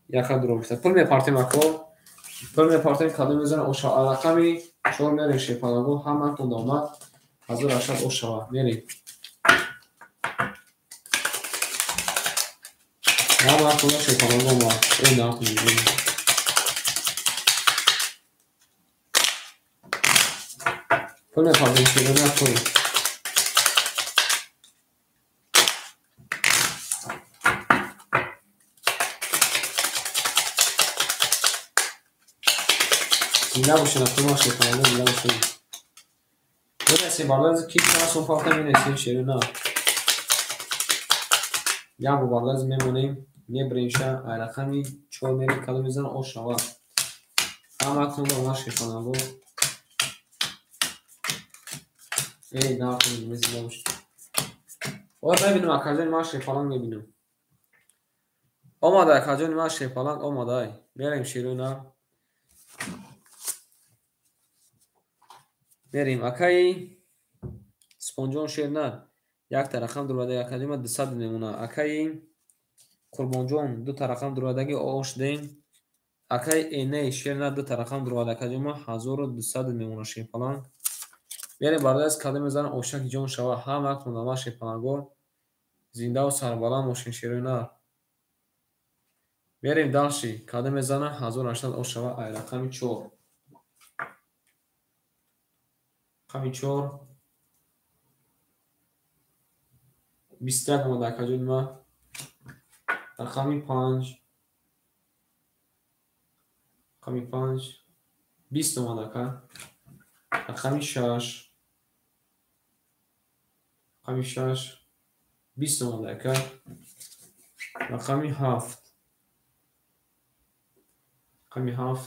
1 дро гуфта. Пул мепартем ако. Пул мепартем кадом мезана оша. Рақами 4 мерем шерпаланго ҳамактон домад 1800 ошава. Мерем. Ҳамактон шерпаланго омад. Э нақл. Пул мепартем шерона пул. Зинда бошед, акои шерпаланго зинда бошед. Бинависем бародар ки чанд сум пафта менависем шерона. Як бор бародар мемонем, мебиремша ай рақами 4 мерем кадом мезанам ошава. Ҳаматон омад шерпаланго. Эй, нақл зинда бошед. Ой, мебинам акаҷони ман шерпаланг мебинам. Омада акаҷони ман шерпаланг омадай. Мерем шерона. Мерем акаи Супонҷон шерна якта рақам дуровадаги акаҷони ман 200 мемона. Акаи Қурбонҷон дута рақам дуровадаги ош дем. Акаи Эне шерна дута рақам дуровада акаҷони ман 1200 мемона шерпаланг. Мерем бародар аз кадом мезанам ошаки ҷон шава. Ҳамактон дамад шерпаланго. Зиндаву сарбаланд бошед шерои нар. Мерем дальше. Кадом мезанам 1800 ош шава ай рақами 4. Рақами 4 21 омада акаҷони ман. Рақами 5. Рақами 5 20 омада ака. Рақами 6. Рақами 6 20 омада ака. Рақами 7. Рақами 7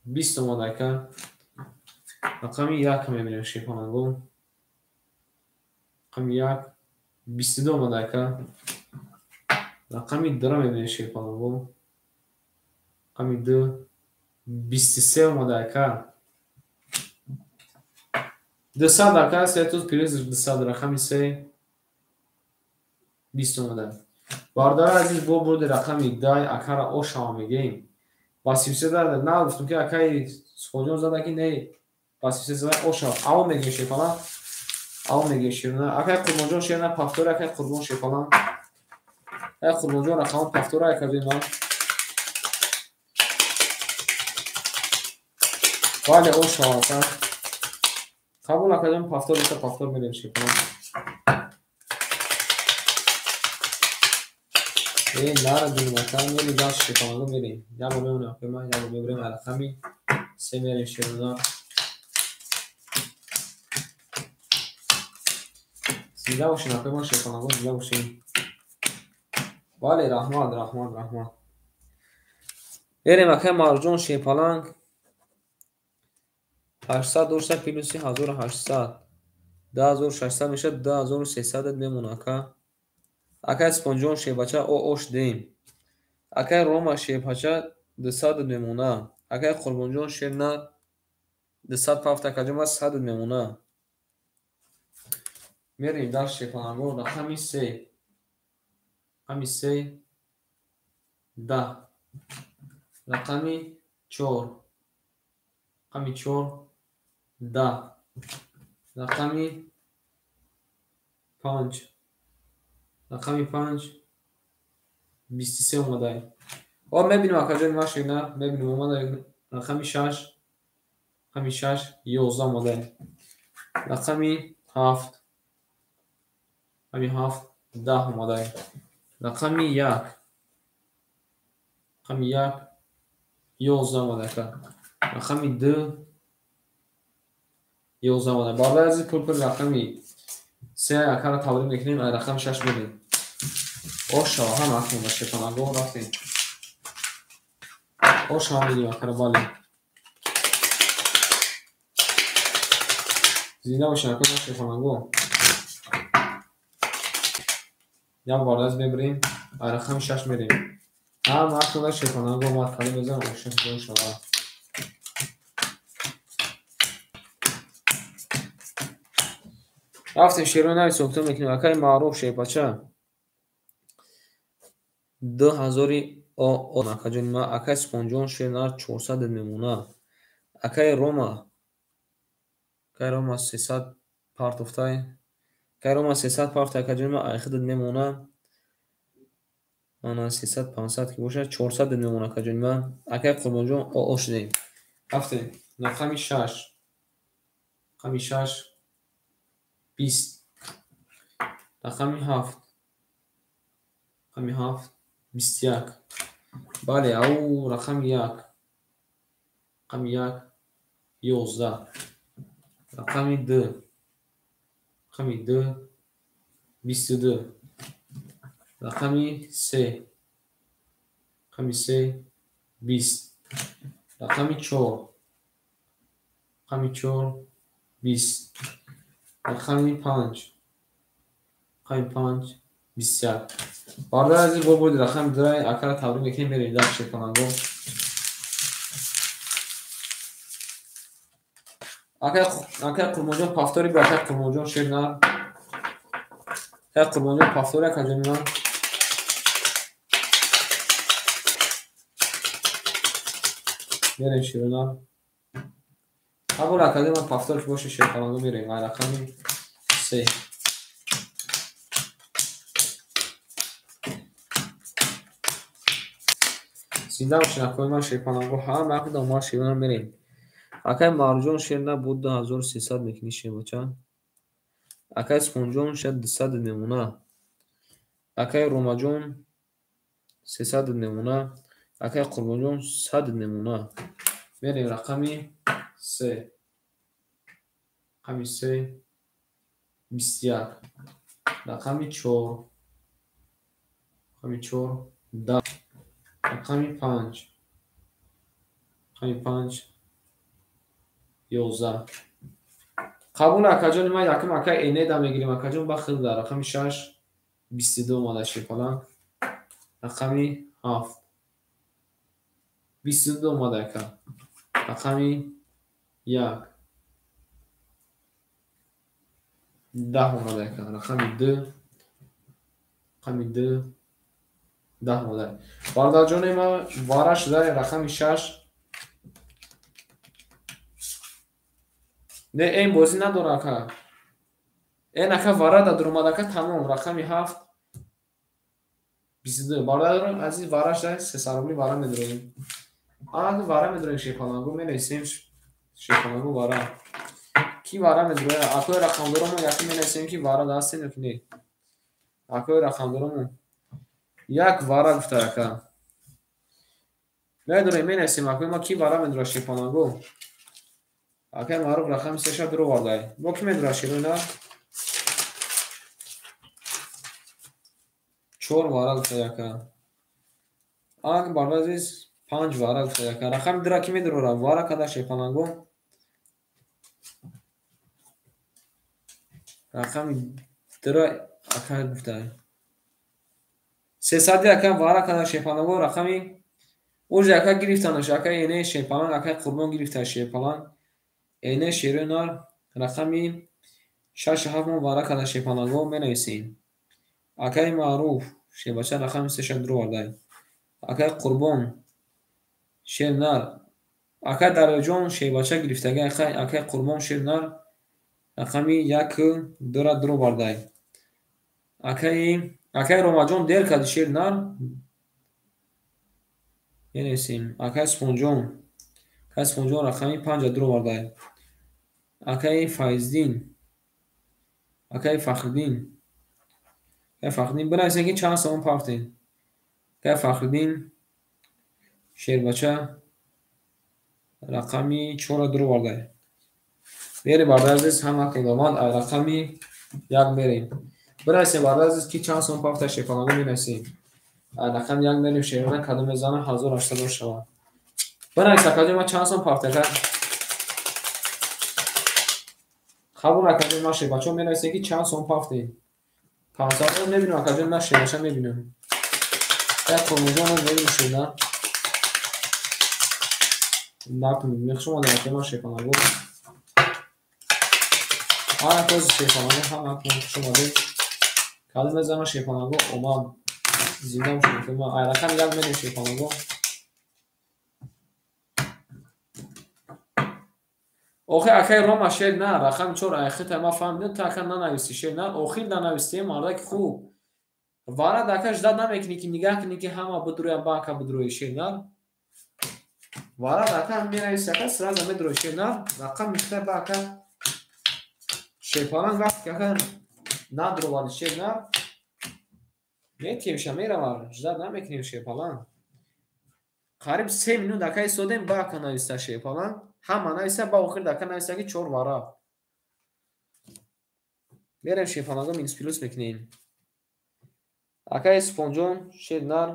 20 омада ака. Рақами 1 мебинем шерпаланго. Рақами 1 22 омада ака. Рақами 2 мебинем шерпаланго. Рақами 2 23 омада ака. 200 ака, се туз плюс 200 рақами 3 20 омада. Бародари азиз бо бурди рақами 10 акара ошава мегӯем. Ба 33 на гуфтум ки акаи Сухонҷон зада ки не ба 33 зада ошава. Аво мегӯем шерпаланг. Аво мегӯем шерона. Акаи Қурбонҷон шерона пафтора, акаи Қурбон шерпаланг. Акаи Қурбонҷон рақами пафтора акаҷони ман. Бале, ош шава, қабул акаҷон, повтор биса, повтор мерем шепаланг. Э, нара дуним ака, мери даш шепаланго мерем. Ябо мемонем акаи ман, ябо мебирем рақами се мерем шерона. Зинда бошин акаи ман шепаланго, зинда бошин. Бале, раҳмат, раҳмат, раҳмат. Мерем акаи Марҷон шепаланг. 800 дошта плюси 1800. 2600 мешавад, 2300 мемона ака. Акай Спонҷон шебача ош дем. Акай Рома шебача 200 мемона. Акай Қурбонҷон шер на 200 пафт акаҷон 100 мемона. Мерем дар шепаланго рақами 3. Рақами 3 10. Рақами 4. Рақами 4 10. Рақами 5. Рақами 5 23 омадай. О, мебинем акаҷони ман шина, мебинем омадай рақами 6. Рақами 6 11 омадай. Рақами 7. Рақами 7 10 омадай. Рақами 1. Рақами 1 11 омадай. Рақами 2 11 омадай. Бародари азиз, пул рақами 3 акара табрик мекунем, рақами 6 мерем. Ош шава, ҳама акун ба шепаланго рафтем. Ош шава мегирем акара, бале. Зинда бошем акун ба шепаланго. Як бародари азиз мебирем, рақами 6 мерем. Ҳама акун ба шепаланго ман калим мезанам, ош шава. Рафтем шерои нави сохта мекунем. Акаи Маъруф шепача 2000 о акаҷони ман. Акаи Супонҷон шер нар 400 мемона. Акаи Рома, акаи Рома 300 партофтай. Акаи Рома 300 партофтай акаҷони ман, айхидат мемона. Ана 300 500 ки бошад 400 мемона акаҷони ман. Акаи Қурбонҷон о шудем. Рафтем рақами 6. Рақами 6 20. Рақами 7. Рақами 7 21. Бале, ау рақами 1. Рақами 1 11. Рақами 2. Рақами 2 22. Рақами 3. Рақами 3 20. Рақами 4. Рақами 4 20. Рақами 5. Рақами 5 21. Бародари азиз, бо буд рақами 2 акара табрик мекунем, мерем дар шепаланго. Акай Қурбонҷон повтори бо акай Қурбонҷон шер нар. Акай Қурбонҷон повтори акаҷони ман. Мерем шеро нар. Қабул акаҷони ман повтор ки боше шепаланго мерем. Ай рақами 3. Зинда бошед акои ман шепаланго, ҳама акда ман шерона мерем. Акай Марҷон шер на буд 2300 мекунӣ шебача. Акай Супонҷон шер 200 мемона. Акай Ромаҷон 300 мемона. Акай Қурбонҷон 100 мемона. Мерем рақами 3. Рақами 3 21. Рақами 4. Рақами 4 10. Рақами 5. Рақами 5 11. Қабул акаҷони ман, якум акай Энеда мегирем акаҷон, ба хилда рақами 6 22 омада шепаланг. Рақами 7 22 омада ака. Рақами 1 10 омада ака. Рақами 2 рақами 2 10 омада. Бародарҷони ман вара шуда рақами 6. Не, эн бозӣ надора ака. Эн ака вара да дуромад ака, тамом. Рақами 7 22. Бародарон азиз, вара шуда 300 рубли вара медуроем. Ана вара медуроем шепаланго, менависем Шерпаланго вара. Ки вара медроя? Акои рақамдоромон яки менависем, ки вара дастем ё ки не? Акои рақамдоромон як вара гуфта ака. Медорем, менависем акои ма ки вара медроя шерпаланго. Акай Маъруф рақами сеша дуровардай. Бо ки медроя шерои нар? 4 вара гуфта яка. Ак барои азиз 5 вара гуфта яка. Рақами дура ки медрора? Вара када шерпаланго? Рақами дура ака гуфта. 300 ака вара када шерпаланго рақами уже ака гирифтанаш ака эне шерпаланг ака Қурбон гирифта шерпаланг. Эне шерои нар рақами 6-7 мо вара када шерпаланго менависем. Акаи Маъруф шербача рақами 3 дуровардай. Акаи Қурбон шер нар. Акаи Дарёҷон шербача гирифтага акаи Қурбон шер нар рақами 1-2 дуровардай. Акаи Ромаҷон дер карди шер нар. Менависем. Акаи Супонҷон. Акаи Супонҷон рақами 5 дуровардай. Акаи Файздин. Акаи Фахриддин. Акаи Фахриддин бинависем, ки чанд сомон партем. Акаи Фахриддин шербача рақами 4 дуровардай. Мерем бародари азиз, ҳама худованд рақами 1 мерем. Бинависем бародари азиз, ки чанд сомон парта шерпаланго менависем. Рақами 1 мерем шерона кадом мезанам 1800 шавад. Бинавис акаҷон, ман чанд сом парта ака? Қабул акаҷон, ман шербачаҳо менависем, ки чанд сом партем. 500 мебинам акаҷон, ман шербача мебинам. Як Қурбонҷон мебинам шерна. Накунед, мехоҳам одам ака ман шерпаланго. Ҳама кози шерпаланго, ҳама хуш омадед. Кадом мезанам шерпаланго омад. Зинда бошед. Ман ай рақами 1 мерем шерпаланго. Охир акаи Рома шер на, рақами 4 ай хита ман фаҳмидам, ту ака нанависти шер на, охир нанавистӣ, мардаки хуб. Вара дака ждат намекунӣ, ки нигаҳ кунӣ, ки ҳама бидурӯянд, ба ака бидурӯи шер нар. Вара дака менависи ака, сразу медурӯи шер нар, рақам михта ба ака шерпаланг вақте ки ака надуроварди шер нар, метиемша меравад, ждат намекунем шерпаланг. Қариб 3 минут ака истодем, ба ака нависта шерпаланг. Ҳама нависа, ба охир дака нависа, ки 4 вара. Мерем шерпаланго минус плюс мекунем. Акаи Супонҷон шер нар.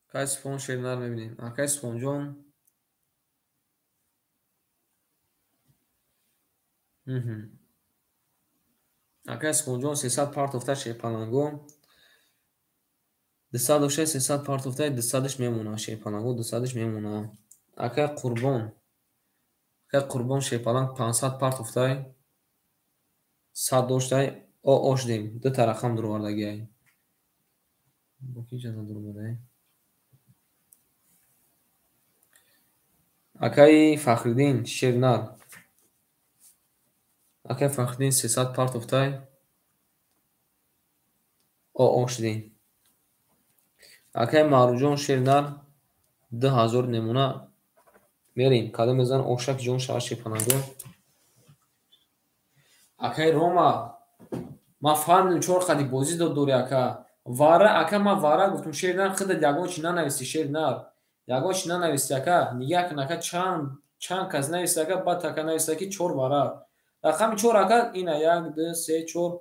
Акаи Супон шер нар мебинем. Акаи Супонҷон. Акаи Супонҷон 300 партофта шерпаланго. 200 дошта 300 партофта 200-ш мемонад шерпаланго, 200-ш мемонад. Акаи Қурбон. Акаи Қурбон шерпаланг 500 партофтай 100 доштай о шудем. Ду та рақам дуровардагиай. Бо ки ҷаза дуровардай? Акаи Фахриддин шер нар. Акаи Фахриддин 300 партофтай о шудем. Акаи Маъруфҷон шер нар 2000 немона. Мерем. Кадом мезанам ошак ҷон шавад шерпаланго. Акаи Рома, ман фаҳмидам 4 қади бозӣ дод дори ака. Вара ака, ман вара гуфтам шер нар, худат ягон чи нанависти шер нар. Ягон чи нанависти ака. Нигаҳ кун ака, чанд кас нависта ака, баъд ака нависта, ки 4 вара. Рақами 4 ака ина 1 2 3 4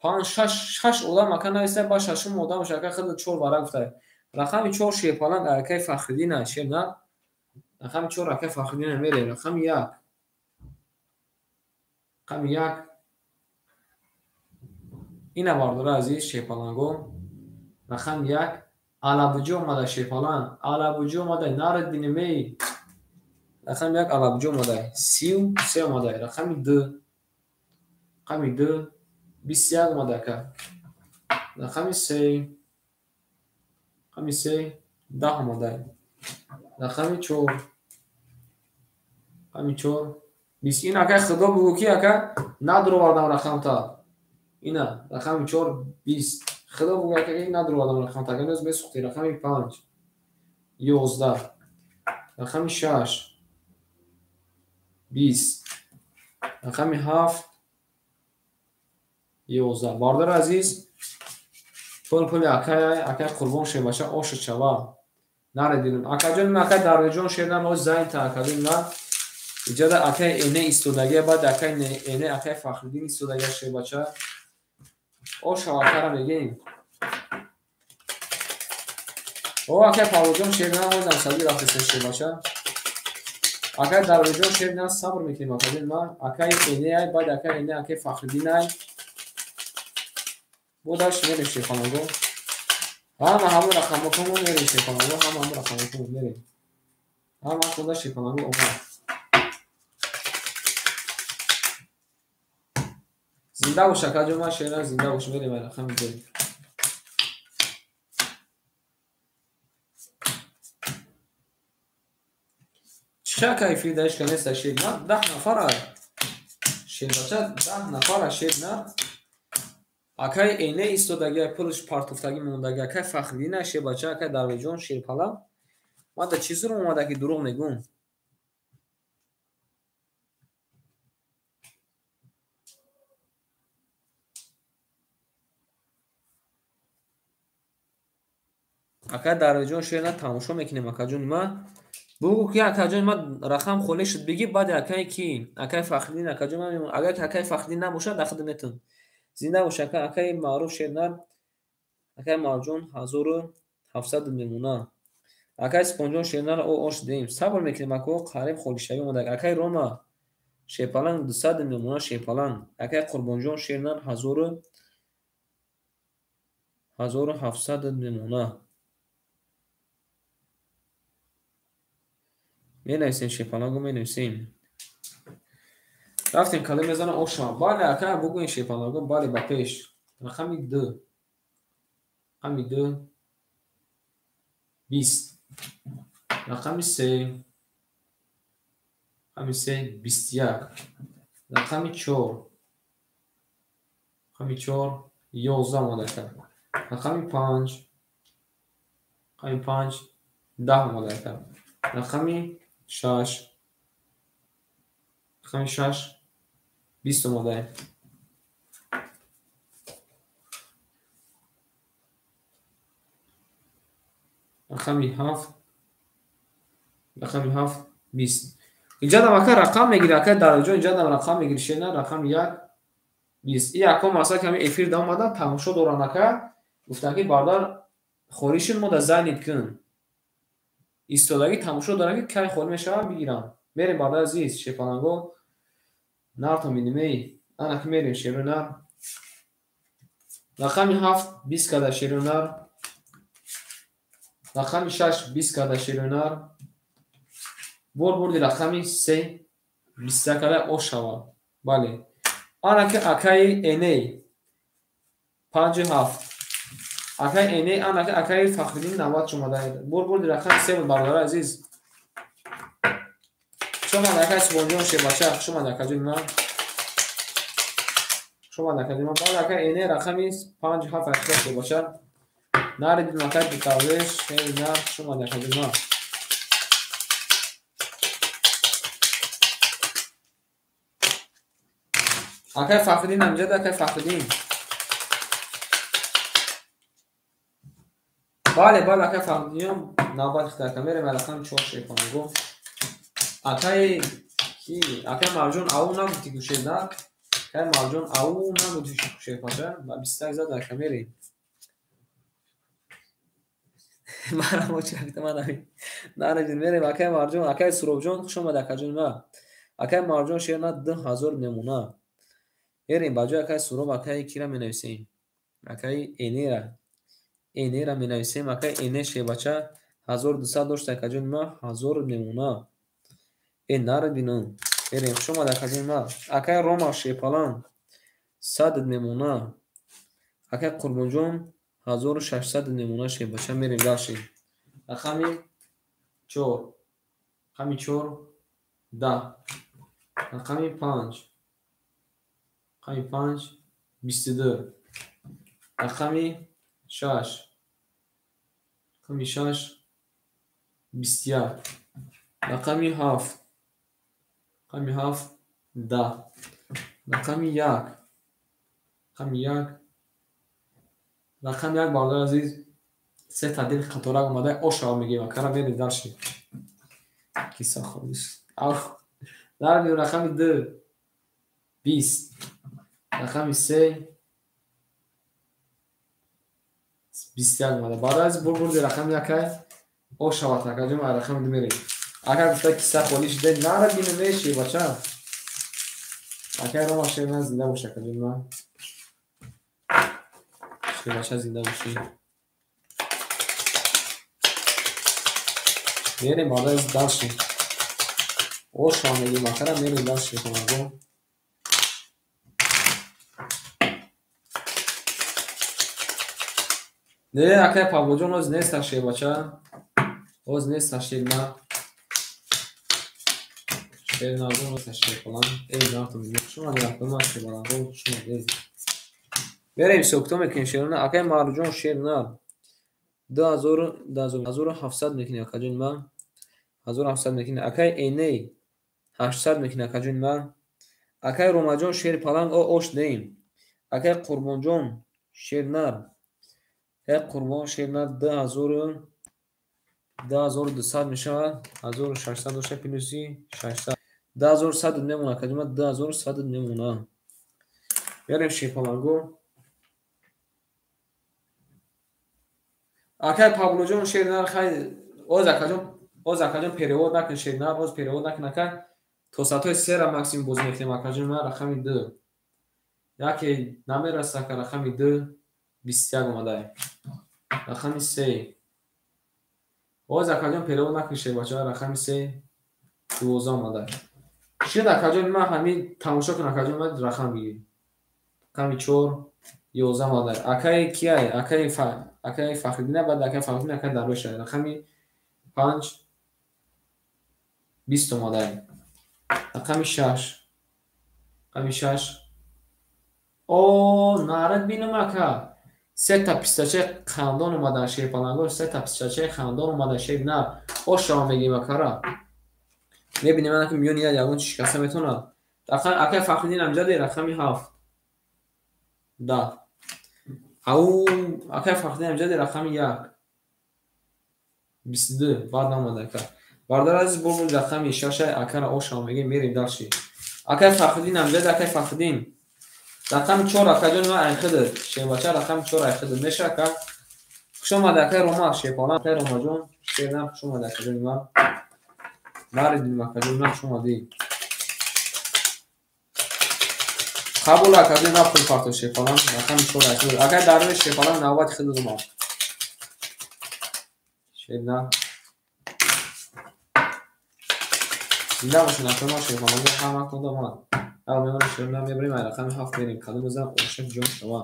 5 6 одам ака нависта, ба шашум одамаш ака худат 4 вара гуфта. Рақами 4 шерпаланг акаи Фахриддин шер нар. Рақами 4 акаи Фахриддин мерем. Рақами 1. Рақами 1. Ина бардора азиз шерпаланго. Рақами 1 алабуҷо омада шерпаланг. Алабуҷо омада нарад бинемей. Рақами 1 алабуҷо омада. 33 омада. Рақами 2. Рақами 2 21 омада ака. Рақами 3. Рақами 3 10 омада. Рақами 4. Рақами 4 20. Ин ака худо бугӯ, ки ака надуровардам рақамта. Ина рақами 4 20. Худо бугӯ ака, ки надуровардам рақамта. Ака ноз месухти. Рақами 5 11. Рақами 6 20. Рақами 7 11. Бародари азиз, пул акай, акай Қурбон шербача оша чава. Наредидим. Акаҷон, акай Дарвеҷон шерна мо зайнта акаҷон на. Иҷода акай эне истодагия, баъд акай эне акай Фахриддин истодагия шербача. Оша акара мегем. О акай Павлоҷон шерна мо намсади рафтеса шербача. Акай Дарвеҷон шерна сабр мекунем акаҷон ма. Акай эне ай, баъд акай эне акай Фахриддин ай. Бодаш мерем шерхонаго. Ҳама ҳамон рақамҳо мерем шерхонаго, ҳама ҳамон рақамҳо мерем. Ҳама худа шерхонаго омад. Зинда бош акаҷон, ман шерна зинда бош, мерем ай рақами ду. Чӣ акай фидаиш канеста шерна? 10 нафара. Шербача 10 нафара шерна. Акай эне истодагия, пулш партофтагӣ мондагӣ, акай Фахриддин шербача, акай Дарвеҷон шерпала. Ман да чӣ зурм омада ки дурӯғ мегӯм? Акай Дарвеҷон шерна тамошо мекунем акаҷони ман. Бугӯ ки акаҷони ман рақам холӣ шуд, бигӣ баъд акай ки? Акай Фахриддин акаҷон ман мемонам. Агар акай Фахриддин набошад, дахд метун. Зинда бош ака, акай Маъруф шернар, акай Марҷон 1700 мемона. Акай Сипонҷон шернар о ош дем. Сабр мекунем ако, қариб холишавӣ омада. Акай Рома шерпаланг 200 мемона шерпаланг. Акай Қурбонҷон шернар 1700 мемона. Менависем шерпалангу менависем. Рафтем кале мезана оша. Бале ака бугӯен шерпаланго, бале ба пеш. Рақами 2. Рақами 2 20. Рақами 3. Рақами 3 21. Рақами 4. Рақами 4 11 омада ака. Рақами 5. Рақами 5 10 омада ака. Рақами 6. Рақами 6 20 омада. Рақами 7. Рақами 7 20. Инҷа ака рақам мегири, ака Дарвеҷон инҷа рақам мегири шена, рақами 1 20. И ако масалан ками эфир да омада, тамошо доран ака, гуфтан ки бардар хоришин мо да зайнит кун. Истодагӣ тамошо доран ки кай холӣ мешавад бигирам. Мерем бардар азиз, шерпаланго. Нарто минимей. Ана ки мерем шеру нар. Рақами 7 20 када шеру нар. Рақами 6 20 када шеру нар. Бурди рақами 3 21 када ошава. Бале. Ана ки акаи эней 5 7. Акаи эней, ана ки акаи Фахриддин 90 шумода. Бурди рақами 3 буд бародари азиз. Шумо акаи Субонҷон шербача, шумо акаҷони ман. Шумо акаҷони ман. Бале акаи эней рақами 5 7 акаи шербача. Наридим акаи Битавлеш, хеле нар, шумо акаҷони ман. Акаи Фахриддин амҷад, акаи Фахриддин. Бале, бале акаи Фахриддин навбат хита ака. Мерем рақами 4 шерпаланго. Акаи ки? Акаи Марҷон ау нагуфти ку шерна. Акаи Марҷон ау нагуфти ку шерпаша. Ба 21 зад ака мерем. Марамо чакта манами. Наредин мерем акаи Марҷон, акаи Суробҷон хуш омад акаҷони ман. Акаи Марҷон шерна 2000 мемона. Мерем ба ҷои акаи Суроб акаи кира менависем. Акаи Энера. Энера менависем. Акаи Эне шербача 1200 дошт акаҷони ман, 1000 мемона. Нарединам. Мерем хуш омад акаҷони ман. Акаи Рома шерпаланг 100 мемона. Акаи Қурбонҷон 1600 мемона шербача. Мерем дальше. Рақами 4. Рақами 4 10. Рақами 5. Рақами 5 22. Рақами 6. Рақами 6 21. Рақами 7. Рақами 7 10. Рақами 1. Рақами 1. Рақами 1 бародари азиз се та дил қаторак омада ошава мегӯем акара мерем дальше. Киса холис. Дар рақами 2 20. Рақами 3 21 омада. Бародари азиз бурди рақами 1 ошава такаҷум рақами 2 мерем. Ака гуфта киса холӣ шуда нара бина меши бача. Ака Рома шер зинда бош акаҷон ман. Шербача зинда бошӣ. Мерем бародари азиз дальше. Ошава мегӯем акара мерем дальше хонагон. Не акай Павлоҷон оз нест шербача. Оз нест шерма. Шерназон оз шерпалан. Эй нартон шума нартон шербалан шума дез. Мерем ҳисоб мекунем шерона. Акай Марҷон шернар 2700 мекунем акаҷон ман. 1700 мекунем. Акай Эней 800 мекунем акаҷон ман. Акай Ромаҷон шерпаланг ош деем. Акай Қурбонҷон шернар. Акай Қурбон шернар 2200 мешавад. 1600 дошта плюси 600. 2100 мемонад акаҷон ман 2100 мемонад. Мерем шерпаланго. Акай Павлоҷон шернар хай оз акаҷон перевод накун шернар оз перевод накун акай то сатҳои 3 максимум бозӣ мекунем акаҷон ман рақами 2. Яке намераса ака рақами 2 21 омадай. Рақами 3. Оз акаҷон перевод накун шербача рақами 3 12 омадай. Шуд акаҷон ман ҳамин тамошо кун акаҷон ман рақам бигир. Рақами 4 11 омадай. Акай кияй? Акай Фахриддин баъд акай Фахриддин акай Дарвеш рақами 5 20 омадай. Рақами 6. Рақами 6. О, нарад бинам ака. Се та пистачаи хандон омадан шерпалангор, се та пистачаи хандон омадан шернар. Ошава мегӯем акара. Мебинем ана ки миёни ягон чи шикаста метавонад. Акай Фахриддин амҷаде рақами 7. 10. Ау, акай Фахриддин амҷаде рақами 1. 22 баъд наомада ака. Бародари азиз бурд рақами 6 акара ошава мегӯем мерем дальше. Акай Фахриддин амҷаде акай Фахриддин. Рақами 4 акаҷон ман айхидад. Шербача рақами 4 айхидад меша ака. Хуш омада акай Рома шерпалан акай Ромаҷон шернар хуш омада акаҷони ман. Наридим акаҷон ман хуш омадӣ. Қабул акаҷон на пул парто шерпалан рақами 4 айхидад. Акай Дарвеш шерпалан навбати хидад омад. Шернар. Зинда бошед акаи ман шерпалан ҳама кунда омад. Мемонам шернар мебарем ай рақами 7 мерем. Кадом бизан ошак ҷон шава.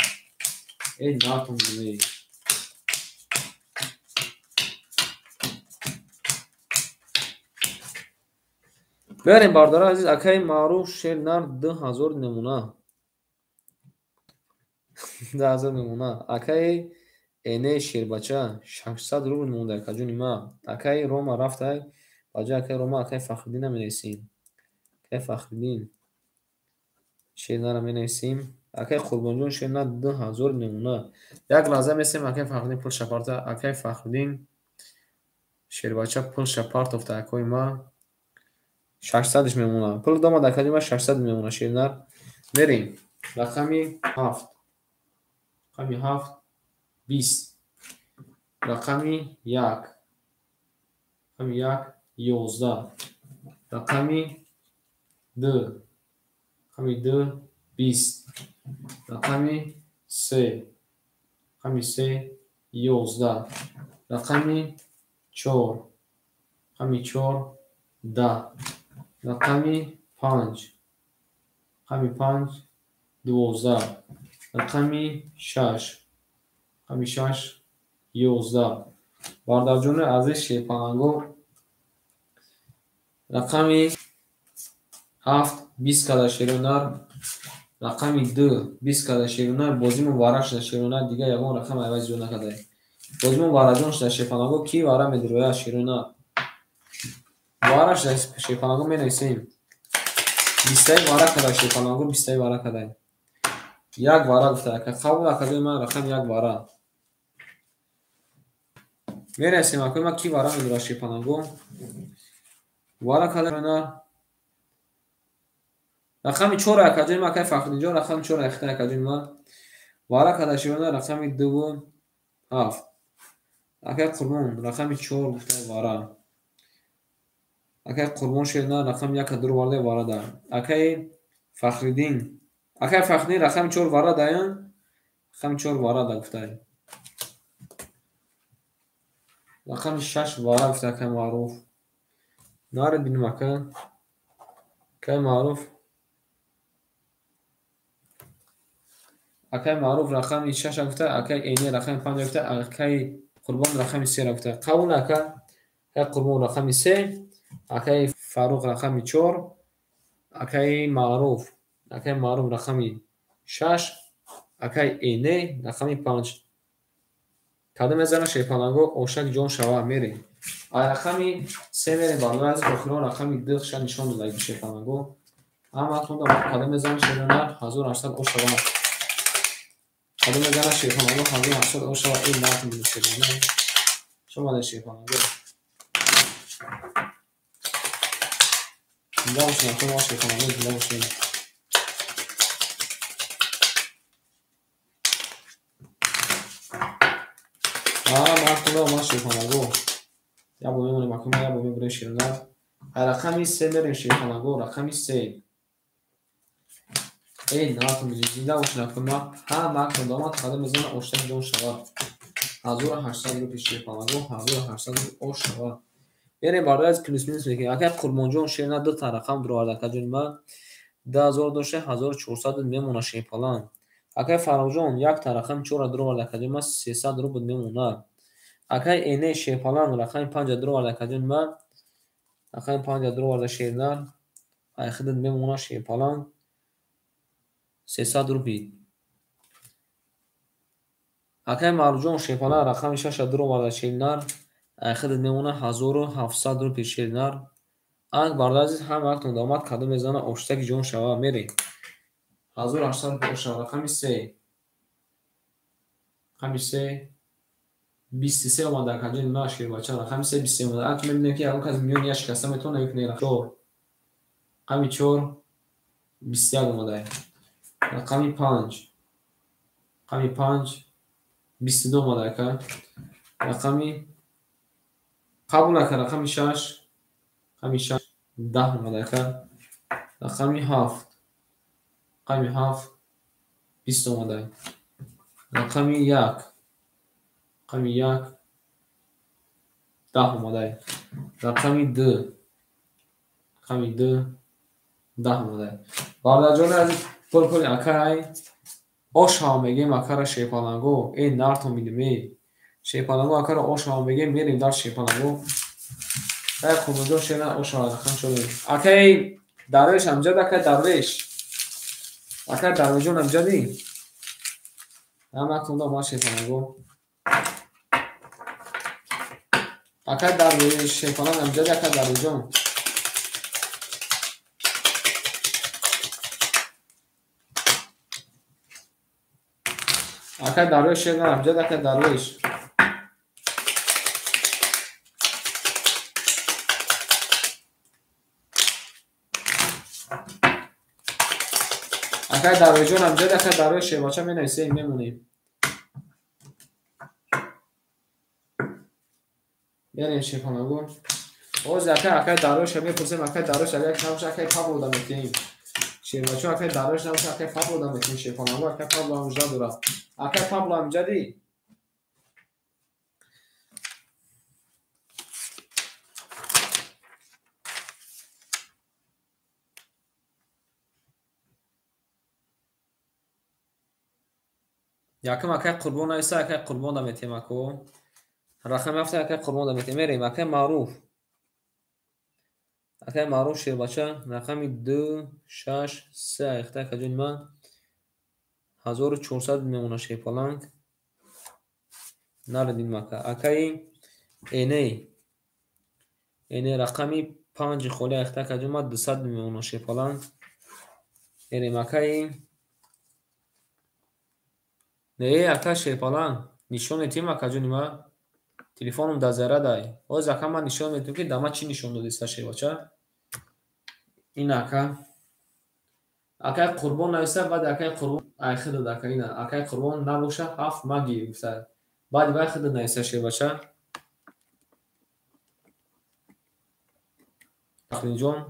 Эй нартон биней. Берем бародари азиз акаи Маъруф шернар 2000 намуна. 2000 намуна. Акаи Эней шербача 600 рубл монда акаҷони ман. Акаи Рома рафтай. Ба ҷои акаи Рома акаи Фахриддинро менависем. Акаи Фахриддин шернарро менависем. Акаи Қурбонҷон шернар 2000 намуна. Як лаҳза месем акаи Фахриддин пул шапарта. Акаи Фахриддин шербача пул шапартофта акои ман. 600-ш мемонад. Пул домад акаҷони ман 600 мемонад шернар. Мерем. Рақами 7. Рақами 7 20. Рақами 1. Рақами 1 11. Рақами 2. Рақами 2 20. Рақами 3. Рақами 3 11. Рақами 4. Рақами 4 10. Рақами 5. Рақами 5 12. Рақами 6. Рақами 6 11. Бародарҷони азиз шерпаланго рақами 7 20 када шерунар. Рақами 2 20 када шерунар. Бозимон вара шуда шерунар. Дигар ягон рақам айваз зиёд накардаем. Бозимон вараҷон шуда шерпаланго. Ки вара медирояд шерунар? Вараш шерпаланго менависем. Бистаи вара кадай шерпаланго, бистаи вара кадай. Як вара гуфта ака. Қабул акаҷони ман рақами як вара. Мерасем акои ман ки вара медорад шерпаланго. Вара кадай на. Рақами 4 акаҷони ман акаи Фахриддинҷон рақами 4 айхта акаҷони ман. Вара кадай шерпаланго рақами 2 7. Акаи Қурбон рақами 4 гуфта вара. Акаи Қурбон шерна рақами 1 дур варда варада. Акаи Фахриддин. Акаи Фахриддин рақами 4 варада ая? Рақами 4 варада гуфтай. Рақами 6 вара гуфта акаи Маъруф. Наре бинем ака. Акаи Маъруф. Акаи Маъруф рақами 6 гуфта, акаи Эне рақами 5 гуфта, акаи Қурбон рақами 3 гуфта. Қабул ака. Акаи Қурбон рақами 3, акаи Фаруқ рақами 4, акаи Маъруф, акаи Маъруф рақами 6, акаи Эне рақами 5. Кадом мезанад шерпаланго ошак ҷон шава мерем. Ай рақами 3 мерем барои аз охирон рақами 2 ша нишон дода шерпаланго. Ҳамаатон кадом мезанад шерпаланго 1800 ош шава. Кадом мезанад шерпаланго 1800 ош шава. Ин нарх шерпаланго. Шумо шерпаланго. Зинда бошед, акои шерпаланго зинда бошед. Ман шерпаланго. Я бо мемонем акои ман, я бо мебурем шерна. Ай рақами 3 мерем шерпаланго, рақами 3. Эй, нархтон зинда бошед акои ман. Ҳамаатон домад кадом мезанад оштак ҷон шавад. 1800 рупи шерпаланго, 1800 рупи ош шавад. Мерем барои аз плюс минус мекунем. Акаи Қурбонҷон шерна ду та рақам дуровард акаҷони ман. 2000 дошта 1400 мемона шерпаланг. Акаи Фаррухҷон як та рақами 4 дуровард акаҷони ман 300 рубл мемона. Акаи Эне шерпаланг рақами 5 дуровард акаҷони ман. Рақами 5 дуроварда шернар. Айхидат мемона шерпаланг 300 рупи. Акаи Маъруфҷон шерпаланг рақами 6 дуроварда шернар. Айхидат мемона 1700 рупи шернар. Анг бародари азиз ҳамаатон домад кадом мезанад оштаки ҷон шава мерем. 1800 рупи ош шава рақами 3. Рақами 3 23 омада акаҷони ман шербача рақами 3 23 омада. Анг мебинем ки ягон кас миёни як шикаста метавонад ё не. 4 рақами 4 21 омада. Рақами 5 рақами 5 22 омада ака. Рақами қабул ака рақами 6 рақами 6 10 омада ака. Рақами 7 рақами 7 20 омада. Рақами 1 рақами 1 10 омада. Рақами 2 рақами 2 10 омада. Бародарҷони азиз пул акай ош ҳам мегем акара шерпаланго. Эй нартон бидем эй. Шерпаланго акара ош ҳам мегем мерем дар шерпаланго. Акаи Қурбонҷон шерна ош ҳам рақам 4. Акаи Дарвеш амҷад акаи Дарвеш. Акаи Дарвешҷон амҷадӣ? Ҳамаатон омад шерпаланго. Акаи Дарвеш шерпаланг амҷадӣ акаи Дарвешҷон. Акаи Дарвеш шерна амҷад акаи Дарвеш. Акаи Дарвешҷон амҷад акаи Дарвеш шербача менависем мемонем. Мерем шерпаланго. Ҳозир акаи Дарвеша мепурсем, акаи Дарвеш агар як набошад акаи Пабло да метиҳем. Шербачо акаи Дарвеш набошад акаи Пабло да метиҳем шерпаланго, акаи Пабло ҳам мужда дорад. Акаи Пабло амҷадӣ? Якум акаи Қурбон нависа, акаи Қурбон да метиҳем ако. Рақами 7 акаи Қурбон да метиҳем. Мерем акаи Маъруф. Акаи Маъруф шербача рақами 2 6 3 айхта акаҷони ман 1400 мемона шерпаланг. Наредим ака. Акаи Эне. Эне рақами 5 холи айхта акаҷон ма 200 мемонам шерпаланг. Мерем акаи. Не, ака шерпаланг. Нишон метиҳем акаҷони ма. Телефоном дар зарадай. Ҳозир ака ман нишон метиҳам, ки дар ман чӣ нишон додиста шербача. Ин ака. Акаи Қурбон нависта, баъд акаи Қурбон айхи дод ака ина. Акаи Қурбон набоша 7 маги гуфта. Баъди вай худат нависта шербача. Фахриддинҷон,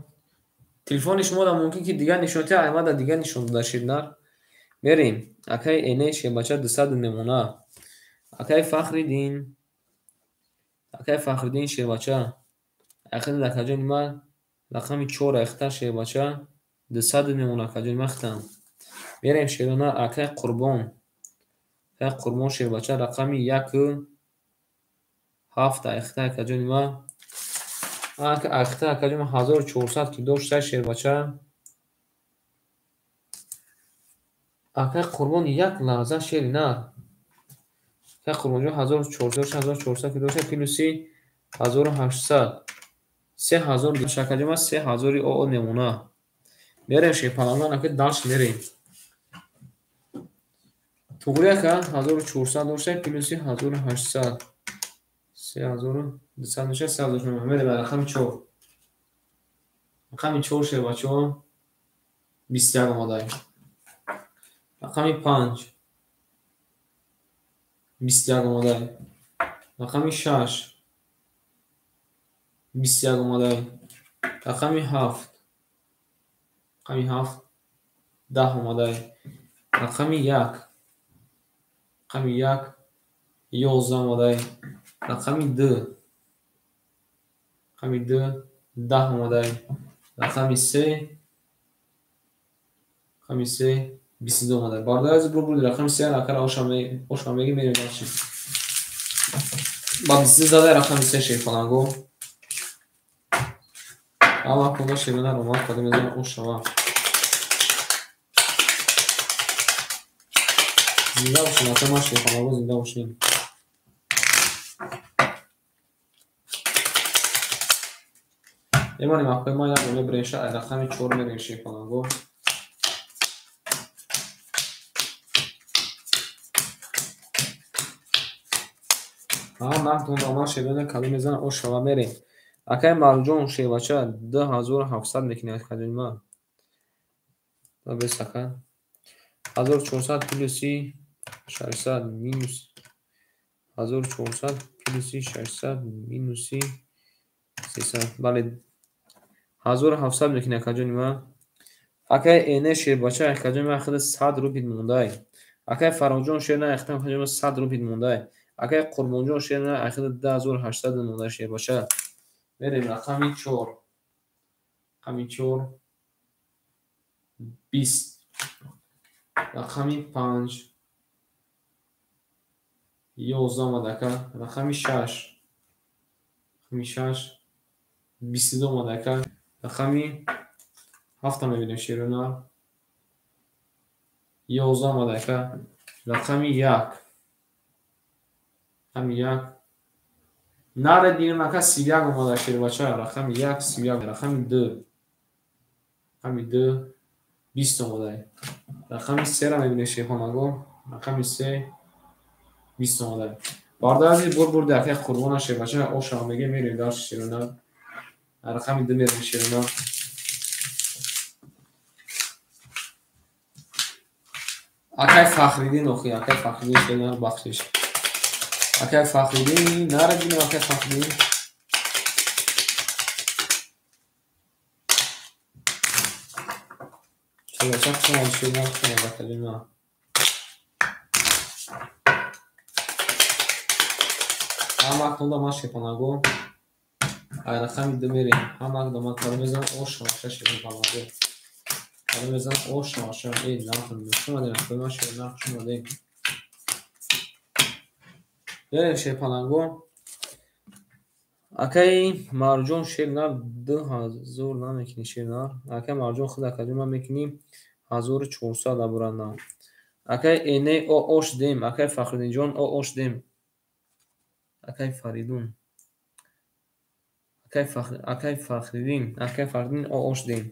телефони шумо да мумкин ки дигар нишон диҳад, ай ман да дигар нишон дода ширнар. Мерем. Акаи Эне шербача 200 мемона. Акаи Фахриддин. Акаи Фахриддин шербача. Айхи дод акаҷони ман рақами 4 айхта шербача 200 мемона акаҷони ман хитам. Мерем шерона акаи Қурбон. Акаи Қурбон шербача рақами 1 7 айхта акаҷони ман. Айхта акаҷони ман 1400 ки дошта шербача. Акаи Қурбон як лаҳза шери нар. Акаи Қурбонҷон 1400 ки дошта плюси 1800. 3000 акаҷони ман 3000 оо мемона. Мерем шерпалангон ака дальше мерем. Туғри ака 1400 дошта плюси 1800. 3200 меша 3000 мемона. Мерем рақами 4. Рақами 4 шербачаҳо 21 омадай. Рақами 5 21 омадай. Рақами 6 21 омадай. Рақами 7 рақами 7 10 омадай. Рақами 1 рақами 1 11 омадай. Рақами 2 рақами 2 10 омадай. Рақами 3 рақами 3 22 омадай. Бародари азиз, бур рақами 3 акара оша меги мерем дальше. Ба 22 задай рақами 3 шерпаланго. Ама кунда шерона роман кадом мезанам ошава. Зинда бошем, ака ман шерпаланго зинда бошем. Мемонем акои ман як бор мебиреша, ай рақами 4 мерем шерпаланго. Ҳа, ман шерона кадом мезанам ошава мерем. Акаи Марҷон шербача 2700 мекунӣ акаҷони ман. Бес ака. 1400 плюси 600 минус 1400 плюси 600 минуси 300. Бале 1700 мекунӣ акаҷони ман. Акаи Эне шербача акаҷони ман худ 100 рубл мондай. Акаи Фарҳодҷон шерна акаҷони ман 100 рубл мондай. Акаи Қурбонҷон шерна худ 2800 мондай шербача. Мерем рақами 4. Рақами 4 20. Рақами 5 11 омад ака. Рақами 6. Рақами 6 22 омад ака. Рақами 7 мебинем шерона. 11 омад ака. Рақами 1. Рақами 1 Наре динам ака 31 омада шербача. Рақами 1 31. Рақами 2. Рақами 2 20 омадай. Рақами 3-ра мебинем шерхонаго. Рақами 3 20 омадай. Бародари азиз, бур бурди акаи Қурбона шербача оша меге мерем дальше шерона. Рақами 2 мерем шерона. Акаи Фахриддин охи, акаи Фахриддин шерона бахшиш. Акаи Фахриддин, наре динам акаи Фахриддин. Шербача хуш омадӣ шерона, хуш омадӣ акаҷони ман. Ҳама кунда ман шерпанаго. Ай рақами 2 мерем. Ҳама кунда ман кадом мезанам оша маша шерпанаго. Кадом мезанам оша маша. Эй, нахӯр, хуш омадем акаи ман шерона, хуш омадем. Мерем шерпаланго. Акаи Марҷон шернар 2000 намекунӣ шернар. Акаи Марҷон худ акаҷон ман мекунӣ 1400 абуранда. Акаи Эне о ош дем, акаи Фахриддинҷон о ош дем. Акаи Фаридун. Акай Фахриддин, акай Фахриддин ош дем.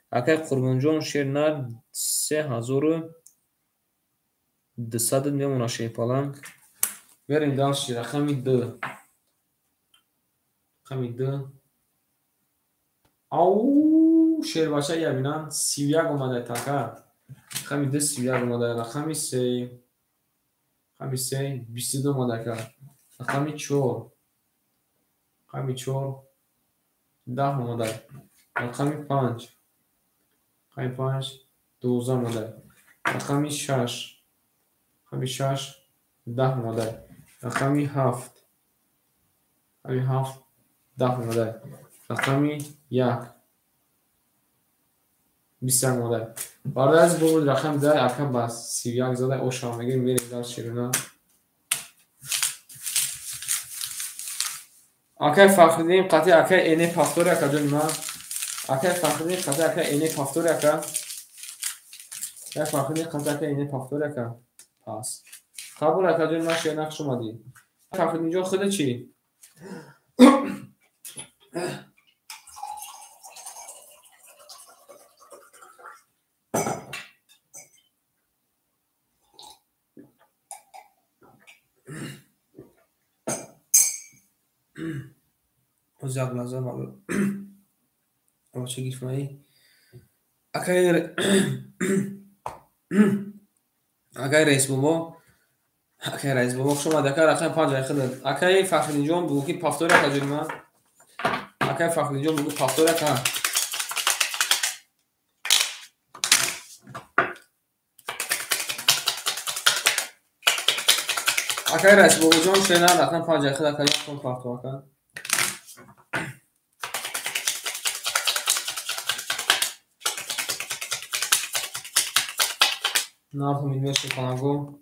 Акай Қурбонҷон шер нар 3200 мемона шерпаланг. Берем дальше, рақами 2. Рақами 2. Ау, шербача ябинан 31 омада така. Рақами 2 31 омада, рақами 3. Рақами 3 22 омада ка. Рақами 4. Рақами 4 10 омада. Рақами 5. Рақами 5 12 омада. Рақами 6. Рақами 6 10 омада. Рақами 7. Рақами 7 10 омада. Рақами 1 21 омада. Барои бо рақами 10 ака ба 31 зада ошам мегирем, мерем дар ширина. Акай Фахриддин қатъи акай эне пафтори ака ҷони ман. Акай Фахриддин қатъи акай эне пафтори ака. Акай Фахриддин қатъи акай эне пафтори ака. Пас. Қабул ака ҷони ман, шер нақш омадӣ. Фахриддин ҷон худ чӣ? Боз як лаҳза бача гирифтаи. Акай Раисбобо, акай Раисбобо хуш омадӣ. Акай рақами 5 ай худат. Акай Фахриддинҷон бугӯ ки пафтори ака ҷони ман. Акай Фахриддинҷон бугӯ пафтори ака. Акай Раисбобоҷон шена рақами 5 ай худ ака як пафтор ака. Нарху мидмеши панаго.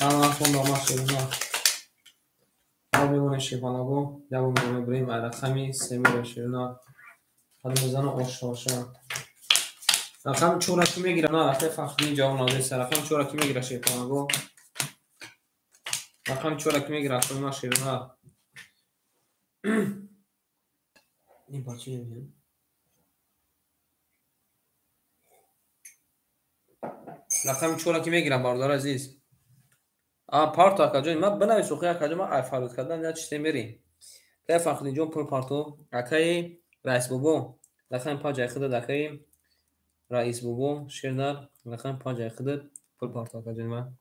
Нарху дома шерина. Мо мемонем шепанаго. Ябо мебарем ай рақами 3 мерем шерина. Ҳад мезана оша оша. Рақами 4 ки мегира? На, рақами Фахриддин ҷавоб надост. Рақами 4 ки мегира шепанаго? Рақами 4 ки мегира рақами шерина? Ин бача мебинем. Рақами 4 ки мегирам бародар азиз. Парто акаҷон, ман бинавис охи акаҷон, ман ай фарёд кардан я чизе мерем. Акай Фахриддинҷон пул парто, акаи Раисбобо рақами 5 ай худат, акаи Раисбобо шернар рақами 5 ай худат пул парто акаҷон ман.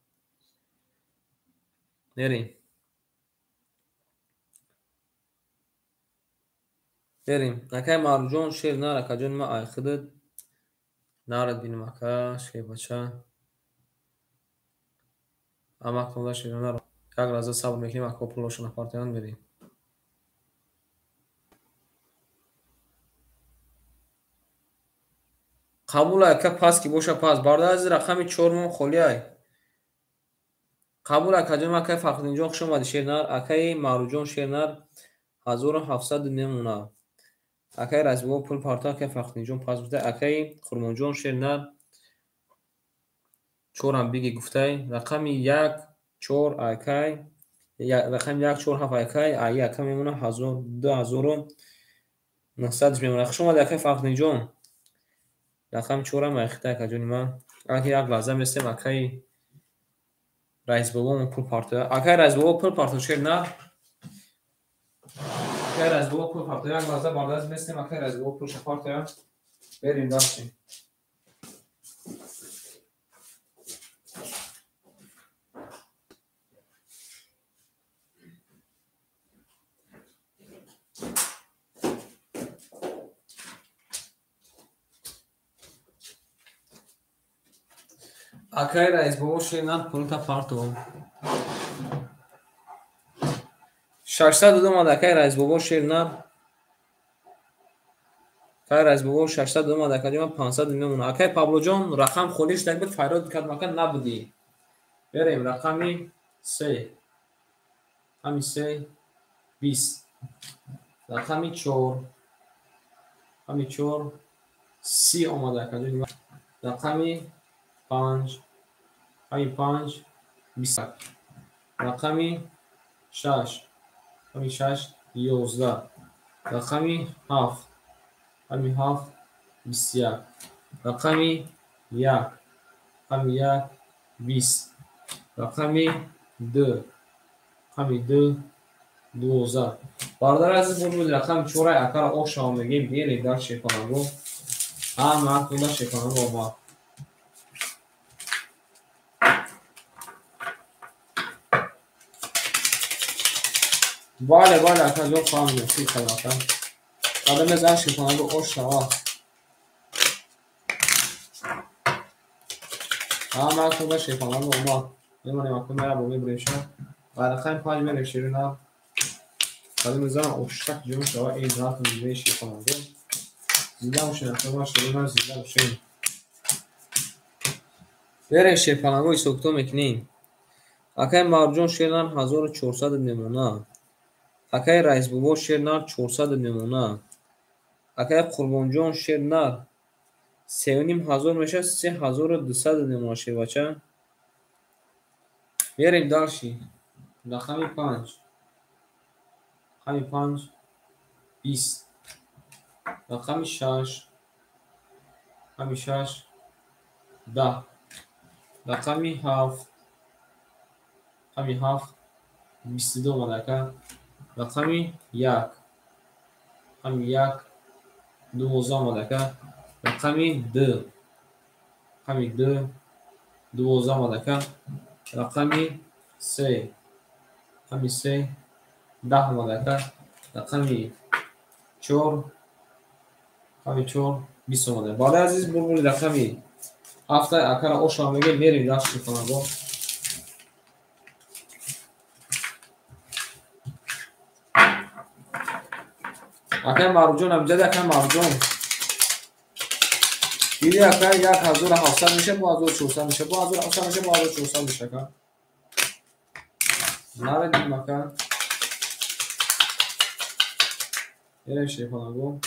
Мерем. Мерем. Акаи Маъруфҷон шернар акаҷон ман ай худат нарад бинем ака шербача. Амак тонда шерона як лаҳза сабр мекунем, ака пулошона партоянд мерем. Қабул ака пас ки боша пас. Бародар азиз рақами 4 мон холӣ ай. Қабул акаҷон, акаи Фахриддинҷон хуш омадӣ шернар, акаи Маъруфҷон шернар 1700 мемона. Акаи Раисбобо пул парто, акаи Фахриддинҷон пас гуфта, акаи Қурбонҷон шернар 4 биги гуфтай, рақами 1 4 акай, рақами 1 4 7 акай, ай ака мемона 2900 мемона. Хуш омадӣ акаи Фахриддинҷон. Рақами 4 ай хита акаҷони ман. Аки як лаҳза местем акаи Раисбобо пул парто. Акаи Раисбобо пул парто шернар. Акаи Раисбобо пул парто. Як лаҳза бардаз местем акаи Раисбобо пулша партоя. Берем дальше. Акаи Раисбобо шернар пулта парто. 602 омад акаи Раисбобо шернар. Акаи Раисбобо 602 омад акаҷон 500 мемона. Акаи Паблоҷон рақам холӣ шуда буд, фарёд кард мака набудӣ. Берем рақами 3. Рақами 3 20. Рақами 4. Рақами 4 30 омад акаҷон. Рақами 5. Рақами 5 20. Рақами 6. Рақами 6 11, рақами 7, рақами 7, 21, рақами 1, рақами 1, 20, рақами 2, рақами 2, 12. Бародари азиз, бурбуди рақами 4 акара ошава мегем, мерем дар шепанаго. Ҳама кунда шепанаго омад. Бале, бале, акаҷон, фаҳмидем, фикр кардам, ака. Қадам мезанам шепанаго ошава. Ҳама кунда шепанаго омад. Мемонем, ака, мера бо мебурем ша. Рақами 5 мерем ширина. Қадам мезанам оштак ҷон шава, ин рафтм дидем шепанаго. Зинда бошем, ака, ширина, зинда бошем. Берем шепанаго ҳисобкитоб мекунем. Акаи Марҷон шернар 1400 мемона. Акаи Раисбобо шернар 400 мемона. Акаи Қурбонҷон шернар 3500 мешавад, 3200 мемона шербача. Берем дальше. Рақами 5. Рақами 5, 20. Рақами 6, рақами 6, 10. Рақами 7, рақами 7, 22 омада, ака. Рақами 1, рақами 1, 12 омада, ака. Рақами 2, рақами 2, 12 омада, ака. Рақами 3, рақами 3, 10 омада, ака. Рақами 4, рақами 4, 20 омада. Бародари азиз, бурбури рақами 7 акара ошава мегем, мерем дар шепанаго. Акай Марҷон амҷади, акай Марҷон. Диди, акай, 1700 меша, бо 1400 меша, бо 1700 меша, бо 1400 меша, ака. Наредим, ака. Мерем шепанаго.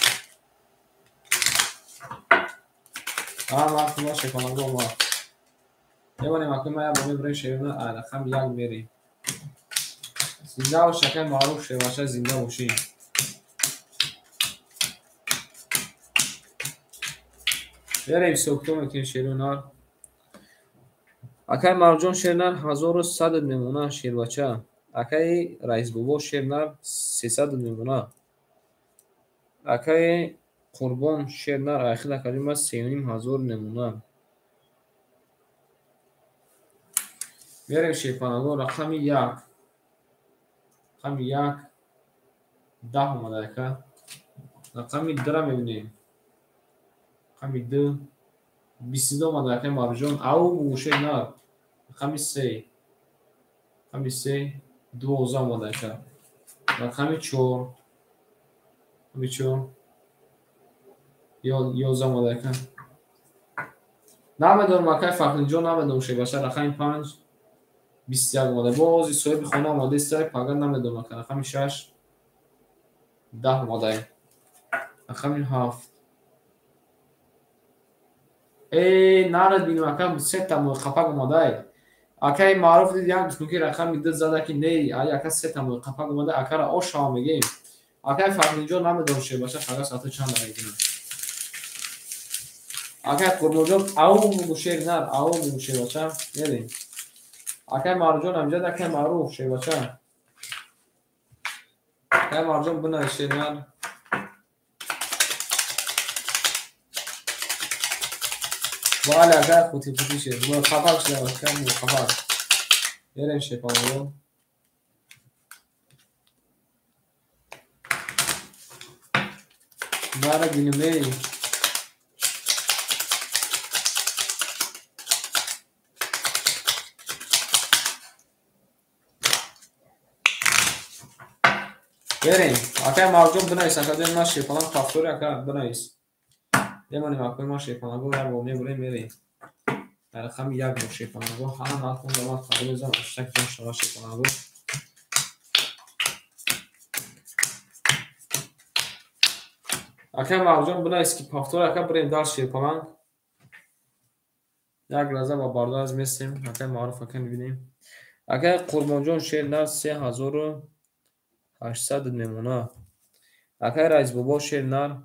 Ҳама худа шепанаго омад. Мемонем, ака, ма як бор мебурем шерина, рақам 1 мерем. Зинда бош, акай Маъруф шербача, зинда бошӣ. Берем ҳисобкитоб мекунем шерунар. Акаи Марҷон шернар 1100 мемона шербача. Акаи Раисбобо шернар 300 мемона. Акаи Қурбон шернар айхил акаҷон 3500 мемона. Берем шерпанаго рақами 1. Рақами 1, 10 омада, ака. Рақами 2-ра мебинем. Рақами 2, 22 омада, акаи Марҷон. Ау, шернар. Рақами 3, рақами 3, 12 омада, ака. Рақами 4, рақами 4, 11 омада, ака. Намедонам, акаи Фахриҷон, намедонам шербача. Рақами 5, 21 омада. Боз соҳиби хона омада истай, пага намедонам, ака. Рақами 6, 10 омада. Рақами 7. Нарад бинем, ака, сета мӯйқапак омадай. Акаи Маъруф дид як бискунки рақами 2 зада ки не, ай ака сета мӯйқапак омада, акара ошава мегем. Акаи Фахриҷон намедонам шербача, фақат соата чанд мекунад. Акаи Қурбонҷон ау бугу шернар, ау бугу шербача, мерем. Акаи Марҷон амҷад, акаи Маъруф шербача. Акаи Марҷон бинай шернар. Бале, акаи хути хути шер. Мӯйқапак шуда, ака, мӯйқапак. Мерем шепанаго. Нара бинем, эй. Берем. Акаи Марҷон бинавис, акаҷон, ман шепаланг повтори, ака, бинавис. Мемонем, акаи ман шепаланго як бор мебурем, мерем. Дар рақами 1 бор шепаланго. Ҳама хунда ман қабул мезанам, аштак ҷон шава шепаланго. Акаи Марҷон бинавис ки повтори, ака, бирем дар шепаланг. Як лаҳза ба бародар аз местем, акаи Маъруф ака мебинем. Акаи Қурбонҷон шернар 3800 800 мемона. Акай Раисбобо шер нар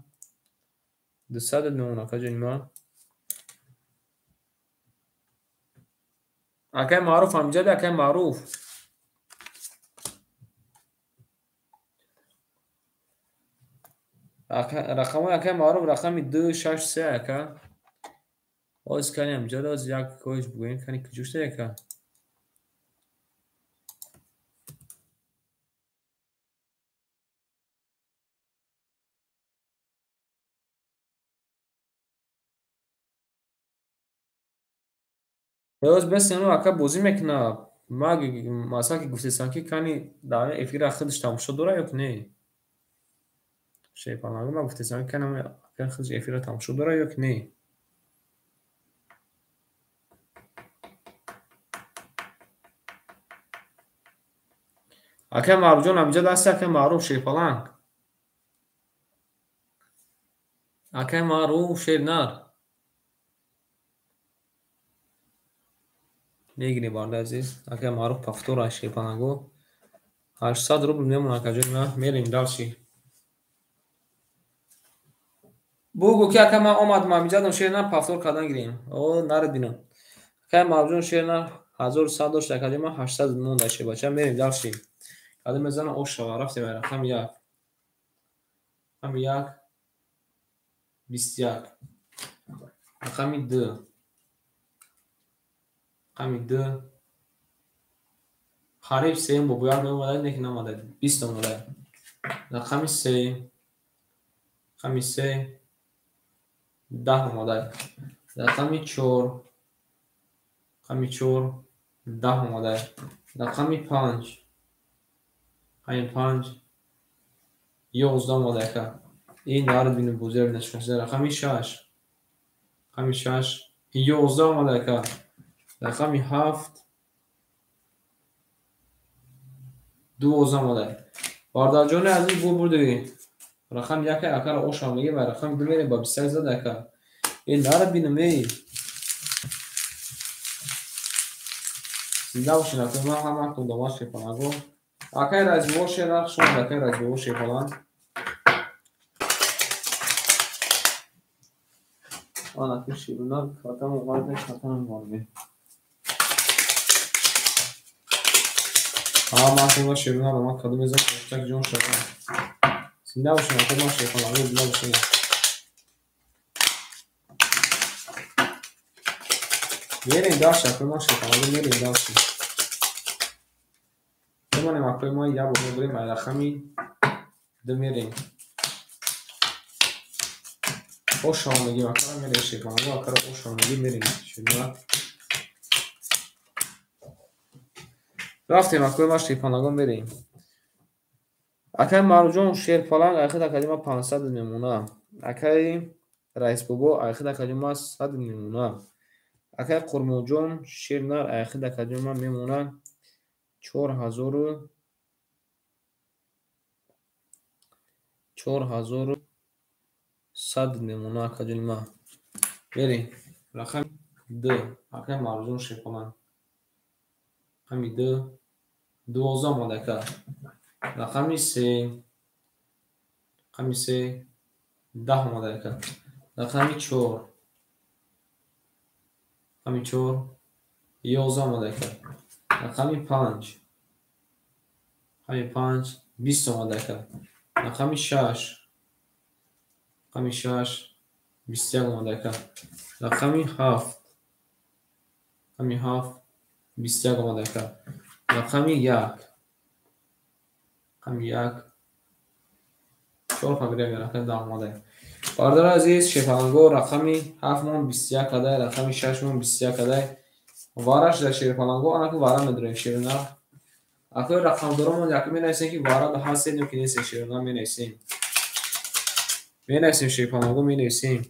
200 мемона, акаҷони ман. Акай Маъруф ҳамҷади, акай Маъруф. Рақамҳои акай Маъруф рақами 2, 6, 3 ака. Оз кани ҳамҷада, оз як коиш бугӯем, кани куҷо шуда ака? Оз бесену ака бозӣ мекунад. Ма масалан ки гуфтесам ки кани дар эфира худаш тамошо дорад ё ки не? Шерпаланг ма гуфтесам ки кани ака худаш эфира тамошо дорад ё ки не? Акай Маъруфҷон ҳамҷа дасти акай Маъруф Шерпаланг. Акай Маъруф Шернар. Мегирем бародари азиз. Акай Маъруф повтора Шерпаланго. 800 рубл мемонад акаҷони ман. Мерем дальше. Бугӯ ки ака ман омадам ҳамиҷадам Шернар повтор кардан гирем. О, наред бинам. Акай Маъруфҷон Шернар 1100 дошт акаҷони ман 800 монда шербача. Мерем дальше. Кадом мезанам ош шава. Рафтем рақами 1. Рақами 1 21. Рақами 2. Рақами 2. Қариб 3 бо бояд меомада, не ки наомада. 20 омада. Рақами 3. Рақами 3 10 омада. Рақами 4. Рақами 4 10 омада. Рақами 5. Рақами 5 11 омада ака. Ин нард бинем бозиро бинашкаста. Рақами 6. Рақами 6 11 омада ака. Рақами 7 12 омада. Бародарҷони азиз бу бурдӣ. Рақами 1 акаро ошам мегем ва рақами 2 мерем ба 21 зада ака. Ин нард бинем эй. Зинда бошед ака, ман ҳамаатон домаш шепанаго. Акай Раисбобо Шернар, хуш омадед акай Раисбобо Шерпаланг. Ан акай Шернар картамо ғарда картамо ғарда. Ҳамаатон Шернар омад кадом мезан так ҷон шава. Зинда бошед акай ман Шерпаланг, зинда бошед. Мерем дальше, акай ман Шерпаланг, мерем дальше. Мемонем акои мо як бор мебурем ай рақами 2 мерем. Ошам мегим акара мерем Шерпаланг, акара ошам мегим мерем Шернар. Рафтем акои ма Шерпаланго мерем. Акай Маъруфҷон Шерпаланг айхид акаҷи ма 500 мемона. Акай Раисбобо айхид акаҷи ма 100 мемона. Акай Қурбонҷон Шернар айхид акаҷи ма мемона 4100 мемона акаҷони ман. Мерем. Рақами 2. Акай Маъруфҷон Шерпаланг. Рақами 2 12 омада ака. Рақами 3. Рақами 3 10 омада ака. Рақами 4. Рақами 4 11 омада ака. Рақами 5. Рақами 5 20 омада ака. Рақами 6. Рақами 6 21 омада ака. Рақами 7. Рақами 7 21 омада ака. Рақами 1. Рақами 1 4 фабрия рақами 10 омада. Бародари азиз Шерпаланго рақами 7 мон 21 кадай, рақами 6 мон 21 кадай. Вараш дар Шерпаланго анаку вара медорем Шернар. Акои рақамдоромон яке менависем ки вара ҳастед ё ки нестед Шернар менависем. Менависем Шерпаланго менависем.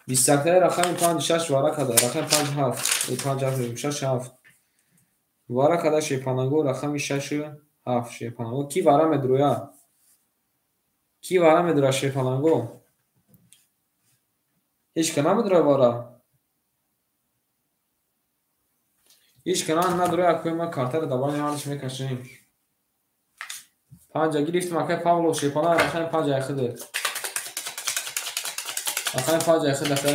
21 рақами 5 6 вара када, рақами 5 7, 5 7 6 7. Вара када Шерпаланго рақами 6 7 Шерпаланго ки вара медроя? Ки вара медроя Шерпаланго? Ҳеч ка намедроя вара. Ҳеч ка надроя акои ман картаро дар байни ҳардаш мекашем. Панҷа гирифтим акай Павло Шепалан рақами 5 айхиде. Рақами 5 айхид ака.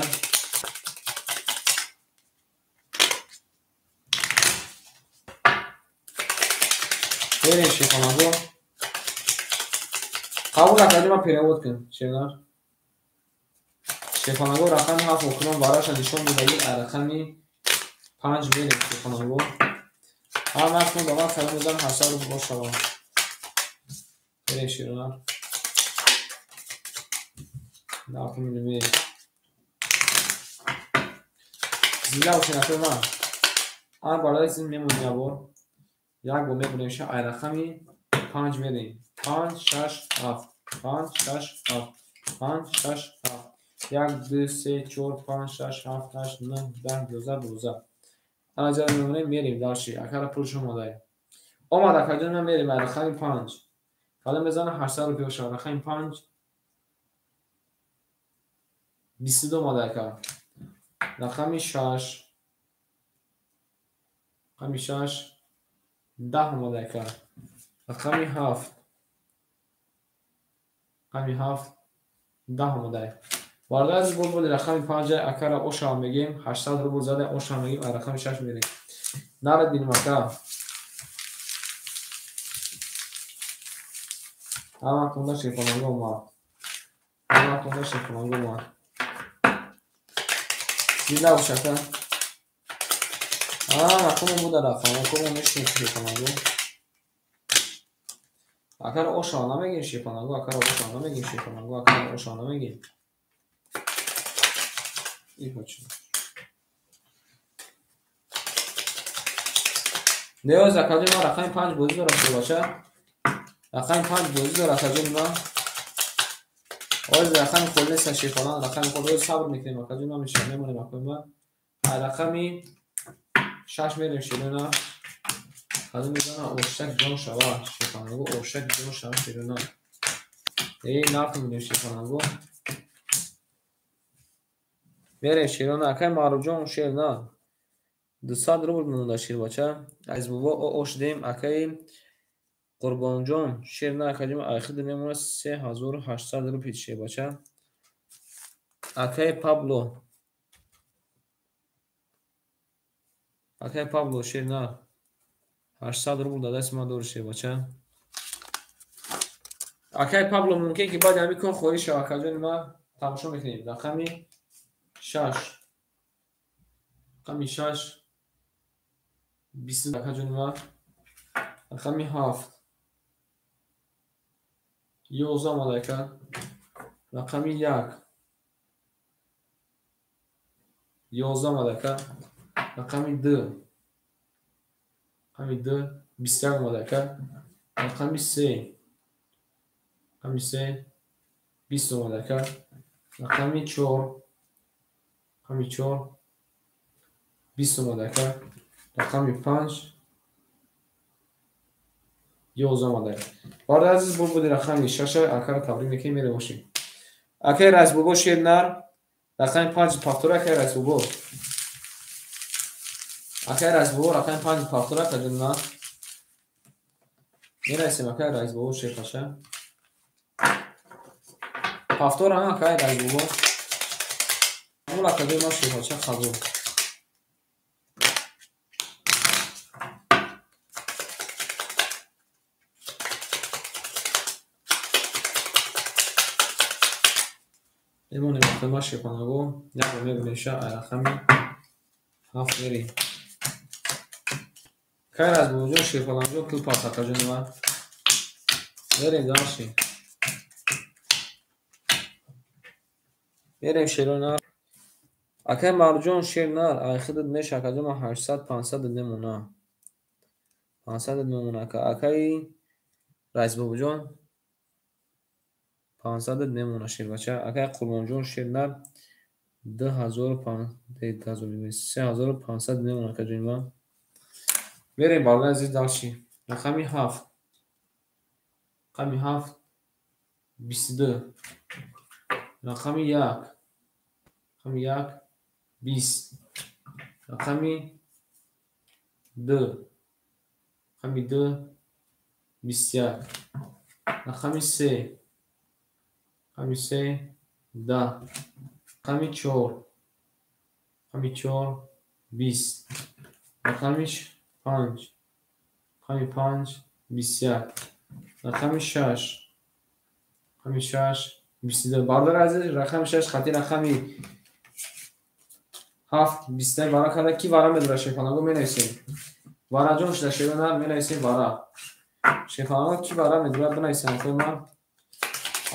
Берем Шепаланго. Қабул акаҷон ма перевод кун шернар. Шепаланго рақами 7 охирон вараша нишон медаги рақами 5 берем Шепаланго. Ҳар вақт ба ман калом мезанам 800 рубл бошава. Берем шернар. Нархи зинда бошед акои ман. Ҳар барои зин мемонем як бор. Як бор мебурем ша ай рақами 5 мерем. 5 6 7 5 6 7 5 6 7 1 2 3 4 5 6 7 8 9 10 12 12. Ана ҷа мемонем мерем дальше. Акара пулш омадае. Омад акаҷон ман мерем ай рақами 5. Калом мезанам 800 рупия шава. Рақами 5 22 омада ака. Рақами 6 рақами 6 10 омада ака. Рақами 7 рақами 7 10 омада. Бародар азиз боз боди рақами 5 акара ошава мегем 800 рубл зада ошава мегем а рақами 6 мерем. Нарад бинем ака. Ҳама тонда шефонанго омад. Ҳама тонда шефонанго омад. Зинда бош ака. Рақамон буда рақам. Рақамон мешинем шефонанго. Акара ошава намегем шефонанго, акара ошава намегем шефонанго, акара ошава намегем. И хочу. Неоз акаҷон ман рақами 5 бозӣ дорам шебача. Рақами 5 бозӣ дорам акаҷон ман. Оз рақами хол нест шефонан, рақами хол оз сабр мекунем акаҷон ман мешавам мемонем акои ман. Рақами 6 мерем шерона. Ҳазм мезанам ошак ҷон шава шефонанго, ошак ҷон шава шерона. Нарх мебинем шефонанго. Мерем шерона акай Маъруфҷон шерна. 200 рубл монда шербача. Азиз бобо ош дем акай Қурбонҷон шерна акаҷон айхид мемонад 3800 рубл шербача. Акай Пабло. Акай Пабло шерна 800 рубл дадаст ман дори шербача. Акай Пабло мумкин ки баъди ҳамин кор хоҳӣ шава акаҷони ман тамошо мекунем. Рақами 6 рақами 6 20 акаҷони ман. Рақами 7 11 омада ака. Рақами 1 11 омада ака. Рақами 2 рақами 2 21 омада ака. Рақами 3 рақами 3 20 омада ака. Рақами 4 рақами 4 20 омада ака. Рақами 5 11 омада. Бародар азиз боз боди рақами 6 акара табрик мекунем мерем бошем. Акай Раис бобо шер нар рақами 5 повтора акай Раис бобо. Акай Раис бобо рақами 5 повтора акаҷон ман. Мерасем акай Раис бобо шер паша. Повтора акай Раис бобо. Қабул акаҷон ман шер паша қабул. Мемонем акои шефонаго. Як бор мебинем ша ай рақами 7 мерем. Кай Раис бобоҷон шефонанҷон пул пас акаҷони ман. Мерем дальше. Мерем шерона. Акай Маъруфҷон шер нар айхидат меша акаҷон ман 800 500 мемона. 500 мемона ака. Акай Раис бобоҷон 500 мемона шербача. Акай Қурбонҷон шер нар 3500 мемона акаҷони ман. Мерем бародар азиз дальше. Рақами 7 рақами 7 22 рақами 1 рақами 1 20 рақами 2 рақами 2 21 Рақами се. Рақами се 10. Рақами чор. Рақами чор 20. Рақами панҷ. Рақами панҷ 21. Рақами шаш. Рақами шаш 22. Бародари азиз, рақами шаш хати рақами ҳафт 21 вара карда. Ки вара медорад шерпаланго менависем. Вараҷон шуда шерона менависем вара. Шерпаланго ки вара медорад бинависем акои ман.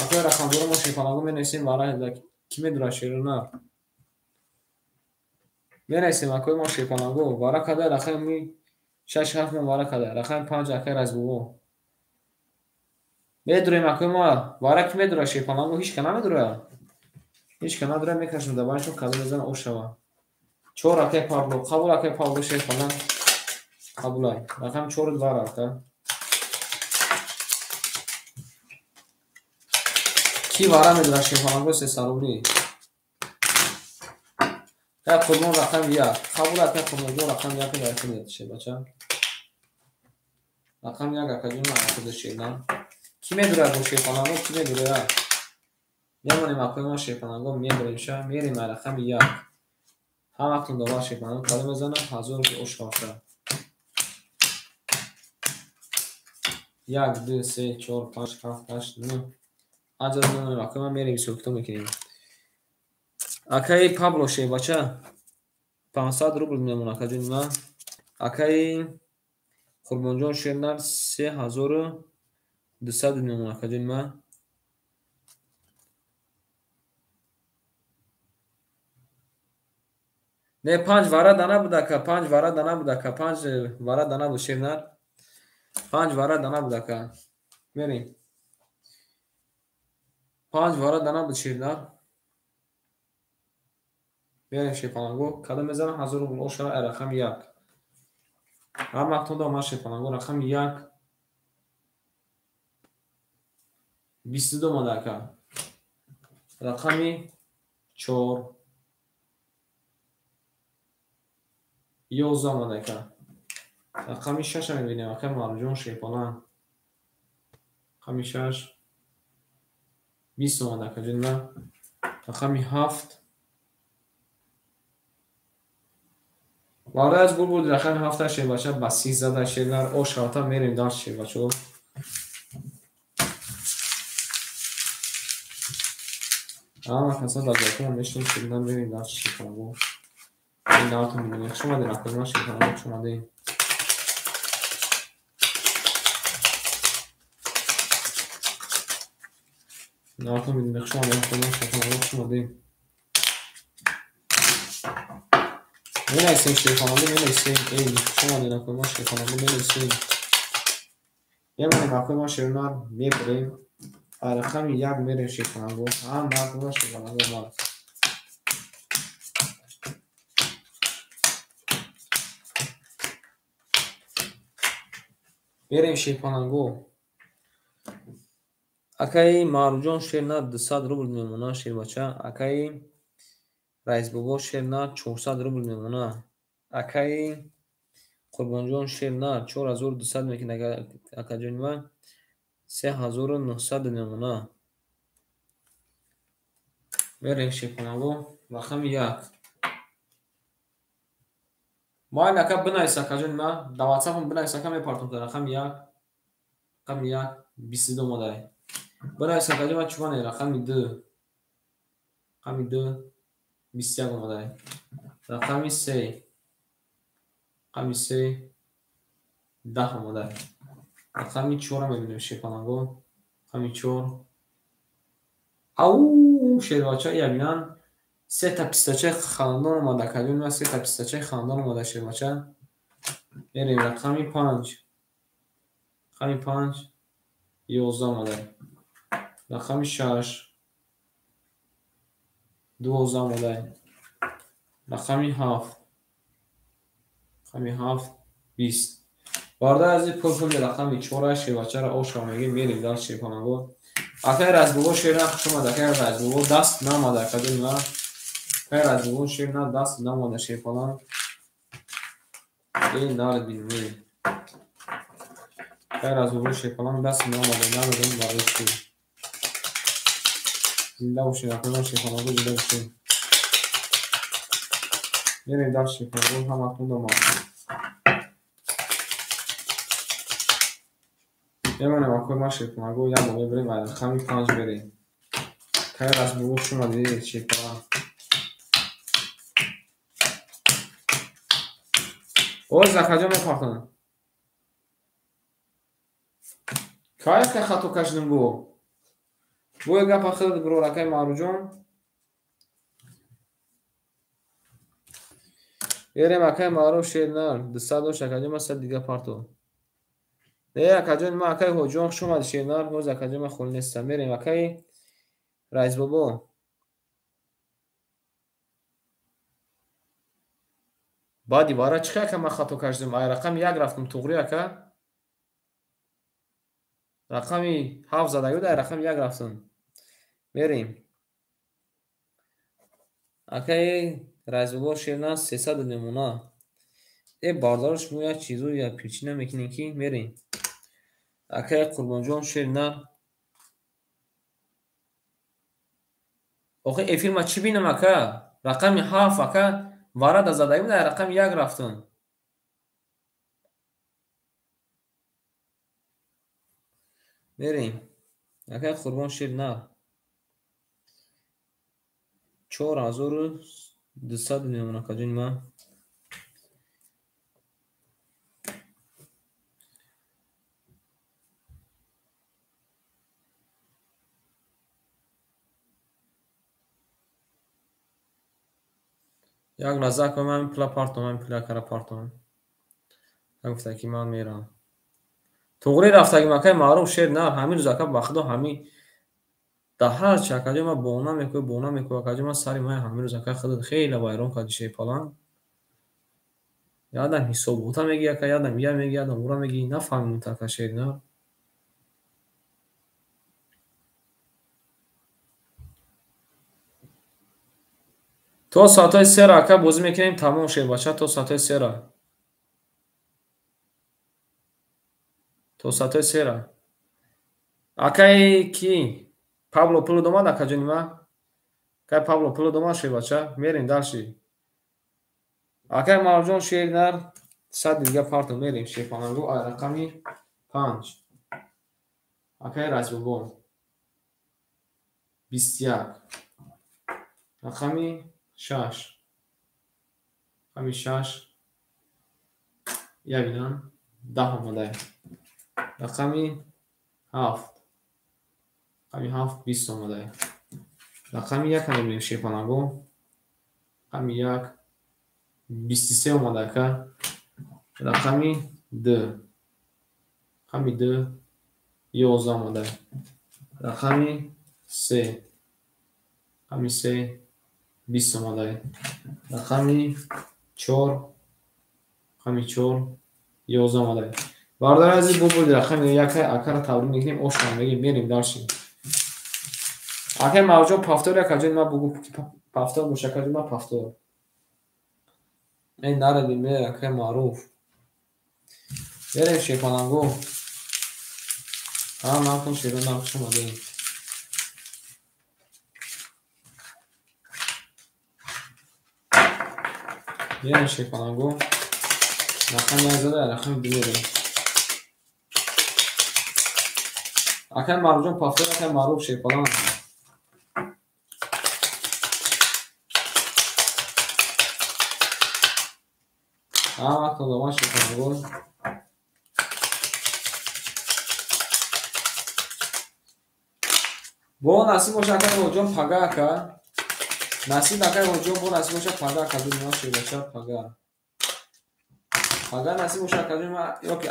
Акои рақамдоро мо шерпаланго менависем вара ки медорад шерона. Менависем акои мо шерпаланго вара карда рақами шаш ҳафт мо вара карда. Рақами панҷ акои Разбобо. Медурем акои мо вара ки медорад шерпаланго ҳеч ка намедорад. Ҳеч ка надорад мекашам дар байнашон кадом мезанад ош шава. Чор акои Павло қабул акои Павло шерпаланг қабулай. Рақами чору вара ака. Ки вара медорад шерпаланго сесарубли. Акай Қурбон рақами як. Қабул акай Қурбонҷон рақами як дар хидмат шербача. Рақами як акаҷон худ шернам. Ки медорад бо шерпаланго ки медорад? Мемонем акои мо шерпаланго мебарем ша мерем рақами як. Ҳам вақтон довар шерпаланго кадом мезанад 1000 ош ҳафта. 1 2 3 4 5 7 8 9. Аҷаз мемонем акои мо мерем ҳисоб-китоб мекунем. Акаи Пабло шербача 500 рубл мемонад акаҷони ман. Акаи Қурбонҷон шернар 3200 мемонад акаҷони ман. Не панҷ вара дана буд ака, панҷ вара дана буд ака, панҷ вара дана буд шернар. Панҷ вара дана буд ака. Мерем. Панҷ вара дана буд шернар. Мерем шерпаланго кадом мезанам 1000 рубл ош шава рақами як. Ҳам вақтон дом ман шерпаланго рақами як 22 омада ака. Рақами чор 11 омада ака. Рақами шаша мебинем ака Марҷон шерпаланг. Рақами шаш 20 омада ака ҷони ман. Рақами ҳафт Барои аз гул буд рақами ҳафта шербача ба си зада шернар ош ҳафта мерем дарс шербачо. Ҳама каса дар ҷойҳо мешинем шернар мерем дарс шерпаланго. Ин наватон бинем. Хуш омадед акои ман шерпаланго хуш омадед. Наватон бинем. Хуш омадед акои ман шерпаланго хуш омадед. Менависем шерпаланго менависем. Эй, хуш омадед акои мо шерпаланго менависем. Мемонем акои мо шернар мебарем. Рақами як мерем шерпаланго. Ҳам акои мо шерпаланго омад. Мерем шерпаланго. Акаи Маъруфҷон шернар 200 рубл мемонад шербача. Акаи Раисбобо шернар 400 рубл мемонад. Акаи Қурбонҷон шернар 4200 мекунад акаҷони ман. 3900 мемонад. Мерем шерпаланго рақами як. Майли ака бинавис акаҷони ман. Дар ватсапам бинавис ака мепартом рақами як. Рақами як 22 омадай. Бинавис акаҷони ман чумане рақами ду. Рақами ду 21 омадай. Рақами се. Рақами се 10 омадай. Рақами чора мебинем шерпаланго. Рақами чор. Ау шербача ябинан сета пистачаи хандон омада акаҷони ман сета пистачаи хандон омада шербача. Мерем рақами панҷ. Рақами панҷ 11 омадай. Рақами шаш 12 омадай. Рақами ҳафт. Рақами ҳафт 20. Бародари азиз пул пули рақами чора шербачаро ошро мегирем мерем дар шерпаланго. Акаи Разбобо шернар хуш омад акаи Разбобо даст наомада акаҷони ман. Акаи Разбобо шернар даст наомада шерпаланг. Эй нар бинем. Акай Раисбобо Шерпаланг даст меомада, намедонам барои чӣ. Зинда бошед, акай ман Шерпаланго, зинда бошед. Мерем дар Шерпаланго, ҳаматон дома. Мемонем акои ман Шерпаланго, як бор мебарем, рақами 5 мерем. Акай Раисбобо хуш омадед, Шерпаланг. Оз акаҷон мепартонам. Кай ака хато кашидим бо? Бо як гапа хеле бирор акай Маъруфҷон. Берем акай Маъруф Шернар, 200 дошт акаҷон, ман 100 дига парто. Не акаҷон, ман акай Ҳоҷиён хуш омадӣ Шернар, боз акаҷон ман холӣ нестам. Мерем акай Раисбобо. Баъди вара чӣ ака ман хато кашидам? Ай рақами 1 рафтам туғри ака. Рақами 7 задагӣ буд, ай рақами 1 рафтам. Мерем. Акай Раисбобо Шернар 300 намуна. Э бародаро, шумо як чизо як пирчина мекунем ки мерем. Акай Қурбонҷон Шернар. Охи эфир ма чӣ бинам ака? Рақами 7 ака варада задагӣ буд, ай рақами 1 рафтам. Мерем. Акай Қурбон Шернар. 4200 мемон акаҷони ман. Як лаҳза акай ман пула партом, ман пула кара партом. Гуфта ки ман мерам. Туғри рафтагим акай Маъруф Шернар, ҳамин рӯз ака ба худо ҳамин дар ҳар чи акаҷон ман бона мекӯ, бона мекӯ, акаҷон ман сари ман ҳамин рӯз ака худат хеле вайрон кардӣ Шерпаланг. Ядам ҳисобота мегӣ ака, ядам я мегӣ, ядам ура мегӣ, нафаҳмидам ака Шернар. То соатҳои сера ака бозӣ мекунем, тамом Шербача, то соатҳои сера. То соатҳои сера. Акай ки? Пабло пул домад акаҷони ман? Акай Пабло пул домад Шербача? Мерем дарши. Акай Маъруфҷон Шернар 100 дига парто мерем Шерпаланго ай рақами 5. Акай Раисбобо 21. Рақами 6. Рақами 6. Я бинам 10 омадай. Рақами 7. Рақами 7 20 омадай. Рақами 1 мебинем Шерпаланго. Рақами 1 23 омада ака. Рақами 2. Рақами 2 11 омада. Рақами 3. Рақами 3 20 омада. Рақами 4. Рақами 4 11 омада. Бародари азиз, бо буд рақами 1 акара табрик мекунем, ошам мегем, мерем дарши. Акай Маъруфҷон пафтор акаҷон ман бугу пафтор бош акаҷон ман пафтор. Эй наради ме акай Маъруф. Мерем Шерпаланго. Ҳа ман кун Шерпаланго хуш омадем. Мерем Шерпаланго. Рақами 1 зада, рақами 2 мерем. Акай Маъруфҷон пафтор, акай Маъруф Шерпаланг. Ҳаматон доман Шерпаланго. Бо насиб боша акай Ҳоҷиён пага ака. Насиб акай Ҳоҷиён бо насиб боша пага ака ҷони ман Шербача пага. Пага насиб боша ака ҷони ман ёки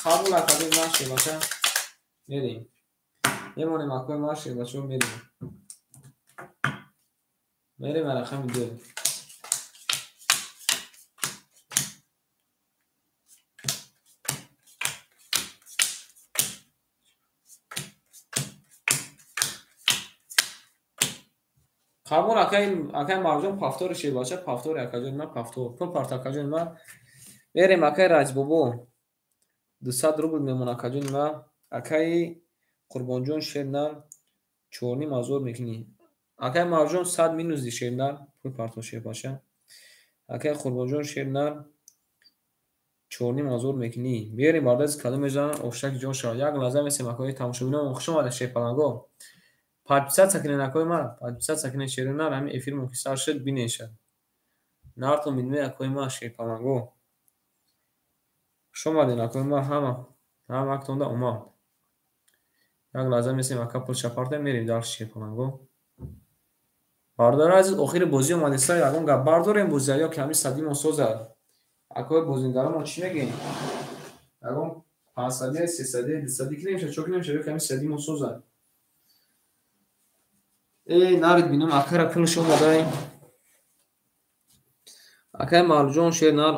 қабул ака ҷони ман Шербача. Мерем. Мемонем акои ман Шербачо мерем. Мерем рақами 2. Қабул акай Маъруфҷон пафтори Шербача, пафтори акаҷони ман пафтор. Пул парт акаҷони ман. Мерем акай Раисбобо. 200 рубл мемонад, акаҷони ман. Акаи Қурбонҷон шернар 4500 мекунӣ. Акаи Марҷон 100 минус шернар, пул партов шербача. Акаи Қурбонҷон шернар 4500 мекунӣ. Мерем бардази кадом мезанам, ошак ҷон шавад. Як лаҳза месем акои тамошобинон, хуш омадед шерпаланго. Подписаться кунед акои ман, подписаться кунед шернар, ҳамин эфирмон ки сар шуд бинешад. Нартон бидме акои ман шерпаланго. Хуш омадед акои ман, ҳама ҳамактонда омад. Як лаҳза месем ака пулша партоем, мерем дарси шерпаланго. Бародари азиз, охири бозӣ омадеста, ягон гап бардорем бозия ё ки ҳамин садимон созад. Акои бозингаронмо чӣ мегӯем? Ягон 500, 300, 200 ки намешавад, чо ки намешавад, ё ки ҳамин садимон созад. Эй, нарид бинам, акара пулш омадай. Акай Марҷон шернар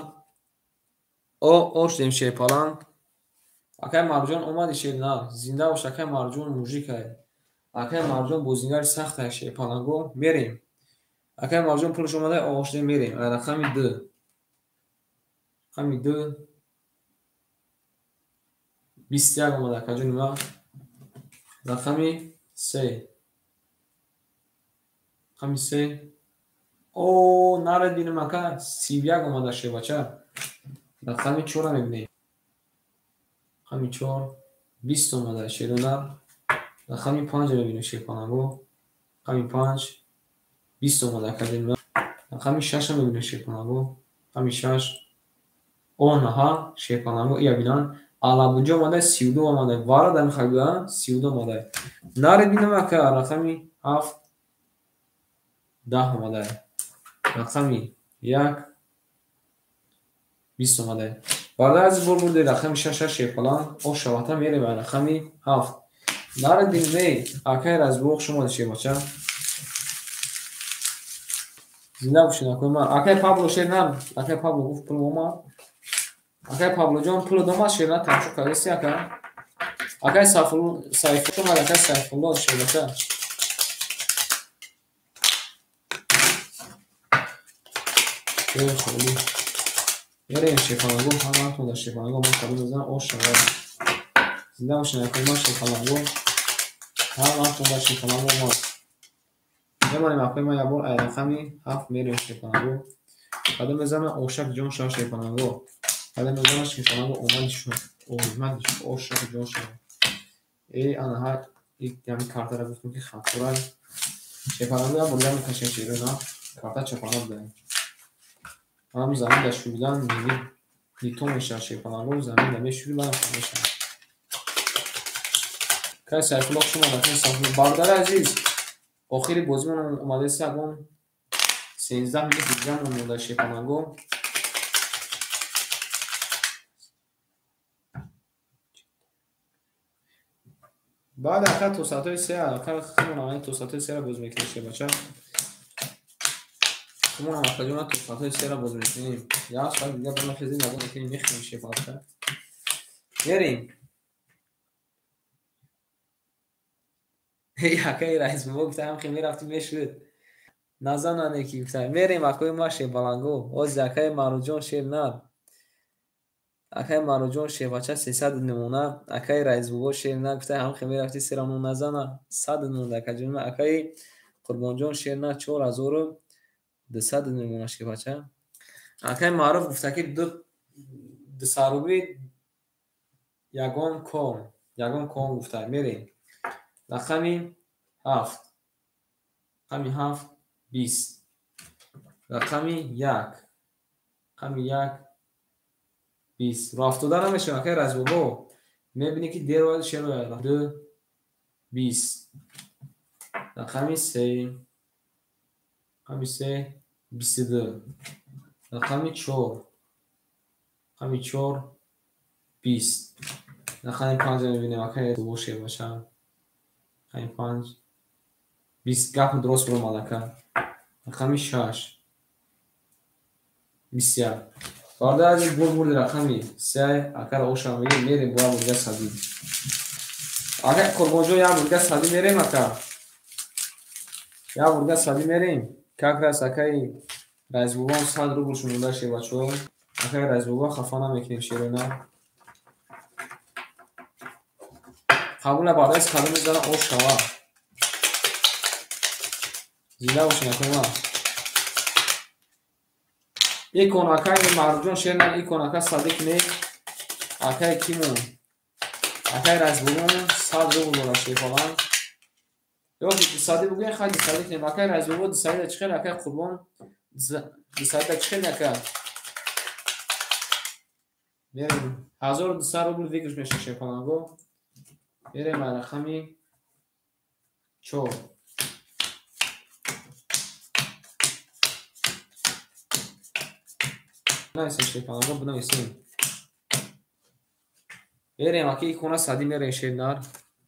ош дем шерпаланг. Акай Марҷон омади шернар. Зинда бош акай Марҷон, мужикай. Акай Марҷон бозингари сахтай шерпаланго. Мерем. Акай Марҷон пулш омадай, ош дем мерем. Рақами 2. Рақами 2. 21 омада акаҷони ман. Рақами 3. Рақами 3. О, наред бинам ака, 31 омада шербача. Рақами 4 мебинем. Рақами 4 20 омада шерунар. Рақами 5 мебинем шерпаланго. Рақами 5 20 омада акаҷони ман. Рақами 6 мебинем шерпаланго. Рақами 6 онаҳа шерпаланго ия бинан. Алабунҷо омада 32 омада. Вара дар мехоҳад 32 омада. Наред бинам ака, рақами 7 10 омада. Рақами 1 20 омада. Бародари азиз, бор бурди рақами 6 шерпаланг. Ош шавата мерем рақами 7. Наред бинам, эй, акай Разбоқ шумо шербача. Зинда бошед акои ман. Акай Пабло шернар, акай Пабло гуфт пул омад. Акай Паблоҷон пул омад, шернар тамошо кардеси ака. Акай Сайфулло омад, акай Сайфулло шербача. Холӣ. Мерем шерпаланго, ҳамаатон дар шерпаланго ман кадом мезанам, ош шавад. Зинда бошед акои ман шерпаланго. Ҳамаатон дар шерпаланго омад. Мемонем акои ман якбор ай рақами 7 мерем шерпаланго. Кадом мезанам, ошак ҷон шавад шерпаланго. Кадом мезанам шерпаланго омади шуд. Омади шуд, ошак ҷон шавад. Эй, анаҳа, ҳамин картара гуфтем ки хатурай. Шерпаланго як бор дигар мекашем шерона. Карта чапана будаем. Ҳам замин дар шӯридан нито мешавад шерпаланго, замин дар мешӯри баъд мешавад. Кай Сайфулло хуш омад, акай Сайфулло. Бародари азиз, охири бозимон омадааст, ягон 13 минут дигармон монда шерпаланго. Баъд ака то соатҳои 3, ака худмон то соатҳои 3 боз мекунем шербача. Худмон акаҷона то соатҳои 3 боз мекунем. Як соат дигар бимахезем, ягон мекунем, мехӯрем шербача. Мерем. Эй, акаи Раисбобо гуфта ҳам хел мерафтӣ мешуд. Назанане ки гуфта. Мерем акои ма шербаланго. Ози акаи Маруҷон шернар. Акаи Маруҷон шербача 300 намуна. Акаи Раисбобо шернар гуфта ҳам хел мерафтӣ серамон назана. 100 монда акаҷон. Акаи Қурбонҷон шернар 4200 намуна шербача. Акаи Маъруф гуфта ки 200 рубли ягон ком, ягон ком гуфта. Мерем. Рақами 7. Рақами 7 20. Рақами 1. Рақами 1 20. Роҳ афтода намешавад акаи Раисбобо. Мебинӣ ки дер ояд шер ояд. 2 20. Рақами 3. Рақами 3 22. Рақами 4. Рақами 4 20. Рақами 5 мебинем акаи Бобо шербача. Рақами 5 20. Гап дуруст биромад ака. Рақами 6 21. Бародари азиз, бор бурди рақами 3 акара оша мегирем, мерем бо бурга садӣ. Ака Қурбонҷон як бурга садӣ мерем ака. Як бурга садӣ мерем. Как раз акаи Раисбобом 100 рубл шумода шербачаҳо. Акаи Раисбобо хафа намекунем шерона. Қабула баъд аз кадом мезана ош шава. Зинда бошед акои ман. Икон акаи Маъруфҷон шер нар, икон ака садӣ кунед. Акаи кимон? Акаи Раисбобомон 100 рубл дорад шерпаланг. Ё ки дусадӣ бугӯем, хай дусадӣ кунем. Акаи Раисбобо дусадида чӣ хел, акаи Қурбон дусадида чӣ хел ака? Мерем 1200 рубл выигрыш меша шерпаланго. Мерем ба рақами 4. Бинависем шерпаланго, бинависем. Мерем аки икона садӣ мерем шернар.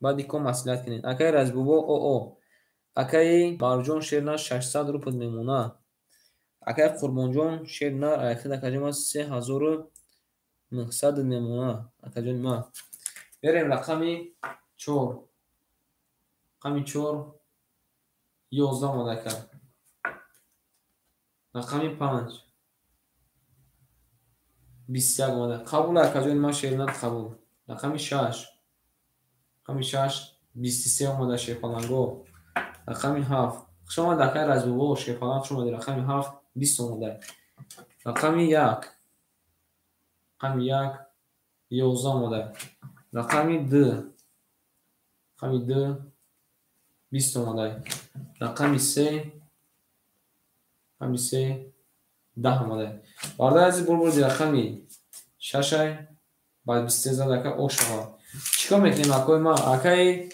Баъд икон маслиҳат кунед. Акаи Раисбобо оо. Акаи Маъруфҷон шернар 600 рубл мемонад. Акаи Қурбонҷон шернар акаи акаҷон ман 3900 мемонад. Акаҷони ман. Мерем рақами 4. Рақами 4 11 омад ака. Рақами 5 21 омада. Қабул акаҷони ман шернар қабул. Рақами 6. Рақами 6 23 омада шерпаланго. Рақами 7. Хуш омад акаи Раисбобо шерпаланг, хуш омадед. Рақами 7 20 омада. Рақами 1. Рақами 1 11 омада. Рақами 2. Рақами 2 20 омада. Рақами 3. Рақами 3 10 омада. Бародари азиз, бурбурди рақами 6 баъд 23 зад ака ош шава. Чӣ кор мекунем акои ман? Акаи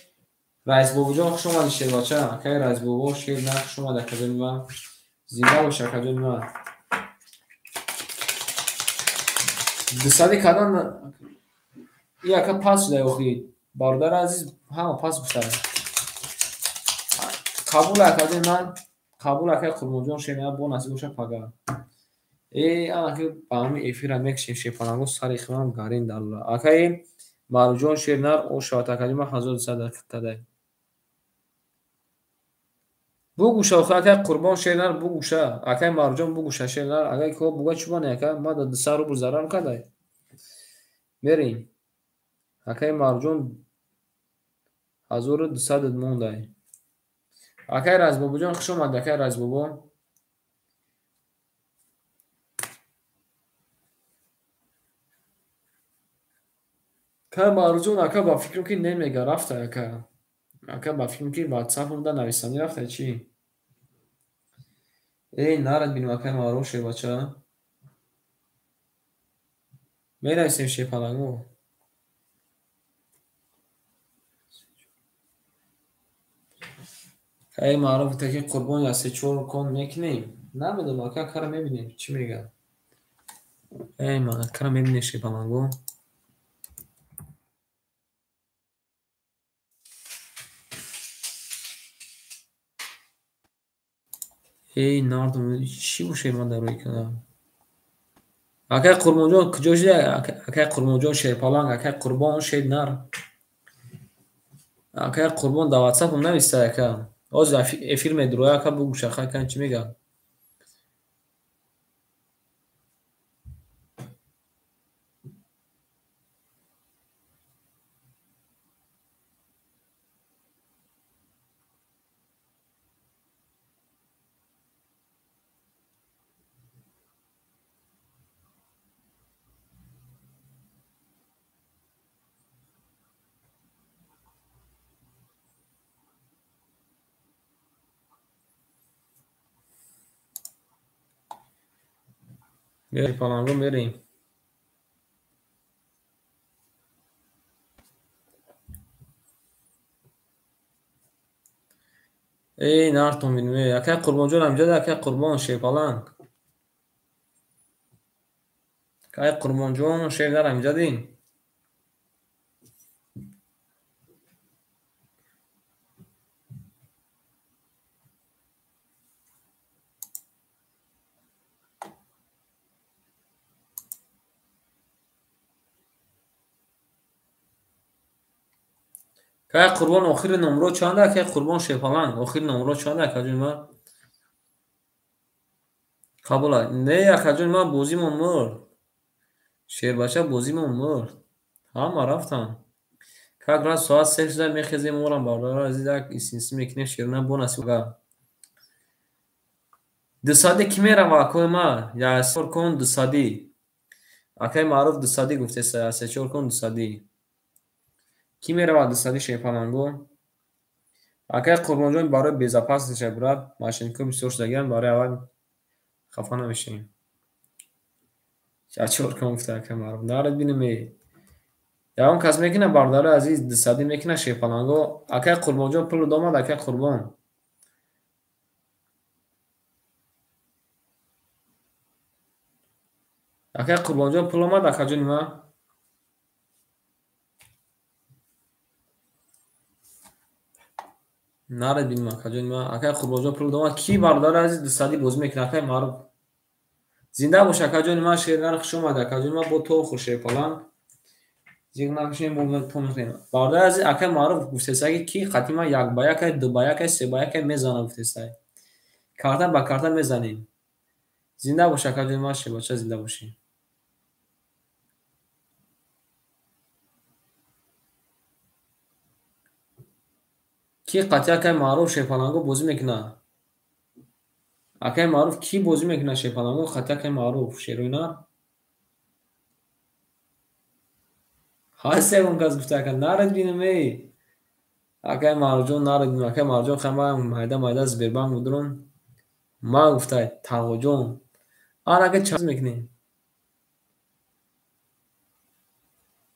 Раисбобоҷон хуш омадӣ шербача. Акаи Раисбобо шернар хуш омад акаҷони ман. Зинда бош акаҷони ман. Дусадӣ кардан и ака пас шуда охи. Бародари азиз ҳама пас гуфта. Қабул акаҷони ман. Қабул акаи Қурбонҷон шернар бо насиб боша пага. Анаки ба ҳамин эфира мекушем шерпаланго сари химам гарин далла. Акаи Маъруфҷон шернар ош шавад акаҷони ман 1200 кадай. Бугӯша охи акаи Қурбон шернар бугӯша. Акаи Маъруфҷон бугӯша шернар. Агар ки буга чӣ бане ака? Ман да 200 рубл зарар кадай. Мерем. Акаи Маъруфҷон 1200 мондай. Акаи Раисбобоҷон хуш омадед акаи Раисбобо. Акаи Маъруфҷон ака ба фикрам ки немега рафта ака. Ака ба фикрам ки ватсапам да нависанӣ рафта чӣ? Нарад бинем акаи Маъруф шербача. Менависем шерпаланго. Акаи Маъруф гуфта ки Қурбон я се-чор кон мекунем. Намедонам ака, акара мебинем чӣ мегӯяд. Акара мебинем шерпаланго. Нардум чӣ бошед ман дар рӯи канал? Акаи Қурбонҷон куҷо шуда? Акаи Қурбонҷон шерпаланг, акаи Қурбон шернар. Акаи Қурбон дар ватсапам нависта ака. Ҳозир эфир медурояд ака бугӯша хай кан чӣ мегӯяд. Шерпаланго мерем. Нартон бинем. Акаи Қурбонҷон ҳамҷода, акаи Қурбон шерпаланг. Акаи Қурбонҷон шернар ҳамҷадин. Акаи Қурбон охири номро чанд? Акаи Қурбон шерпаланг охири номро чанд акаҷони ман? Қабул. Не акаҷони ман бозимон мурд. Шербача бозимон мурд. Ҳама рафтанд. Как раз соат 3 шуда мехезем, морам бародари азиз як истинсӣ мекунем, ширина бо насиб. Дусадӣ кӣ мерава, акои ма? Я сор кон дусадӣ. Акаи Маъруф дусадӣ гуфтеса, я се-чор кон дусадӣ. Кӣ мерава дусадӣ шерпаланго? Акаи Қурбонҷон барои безопасность брат, мошенникҳо бисёр шудагианд, барои аввал хафа намешавем. Чор кон гуфта акаи Маъруф. Наред бинем э. Ягон кас мекунад бародари азиз дусадӣ мекунад шерпаланго? Акаи Қурбонҷон пул омад, акаи Қурбон. Акаи Қурбонҷон пул омад, акаҷони ман? Наред бинем акаҷони ман. Акаи Қурбонҷон пул омад. Кӣ бародари азиз дусадӣ бозӣ мекунад? Акаи Маъруф. Зинда бош акаҷони ман, шернар хуш омад акаҷони ман, бо то хӯр шерпаланг. Зиқ накушем, бо то мехӯрем. Бародари азиз, акаи Маъруф гуфтеса ки кӣ қати ман 1 ба 1, 2 ба 1, 3 ба 1 мезанад гуфтеса. Карта ба карта мезанем. Зинда бош акаҷони ман, шербача зинда бошӣ. Кӣ қати акаи Маъруф шерпаланго бозӣ мекунад? Акаи Маъруф кӣ бозӣ мекунад шерпаланго қати акаи Маъруф? Шероина? Ҳаст ягон кас гуфта ака наред бинем эй. Акаи Маъруфҷон наред бинем. Акаи Маъруфҷон хай ман майда майда Сбербанк будурам. Ман гуфта Тағоҷон. Ана ака чанд мекунем?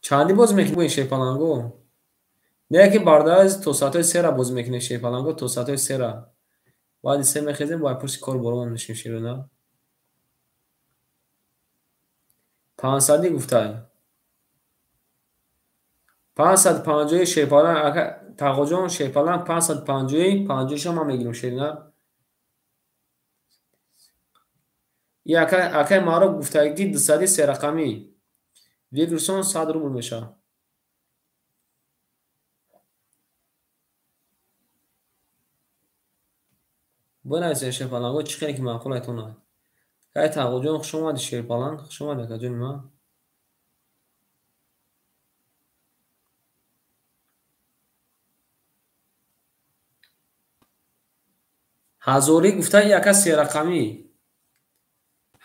Чанди бозӣ мекунем шерпаланго? Не ки бародари азиз то соатҳои 3 бозӣ мекунем шерпаланго, то соатҳои 3. Баъди 3 мехезем, бояд пушти кор боромон мешем шерона. 500 гуфтай. 550 шерпаланг ака Тағоҷон шерпаланг 550, 50-ша ман мегирам шерина. И акаи Маъруф гуфтагӣ ки 200 серақамӣ. Вигрсон 100 рубл мешавад. Бинависед шерпаланго чӣ хеле ки маъқул айтонад. Акаи Тағоҷон хуш омадӣ шерпаланг, хуш омадӣ акаҷони ман. Ҳазорӣ гуфта и ака серақамӣ.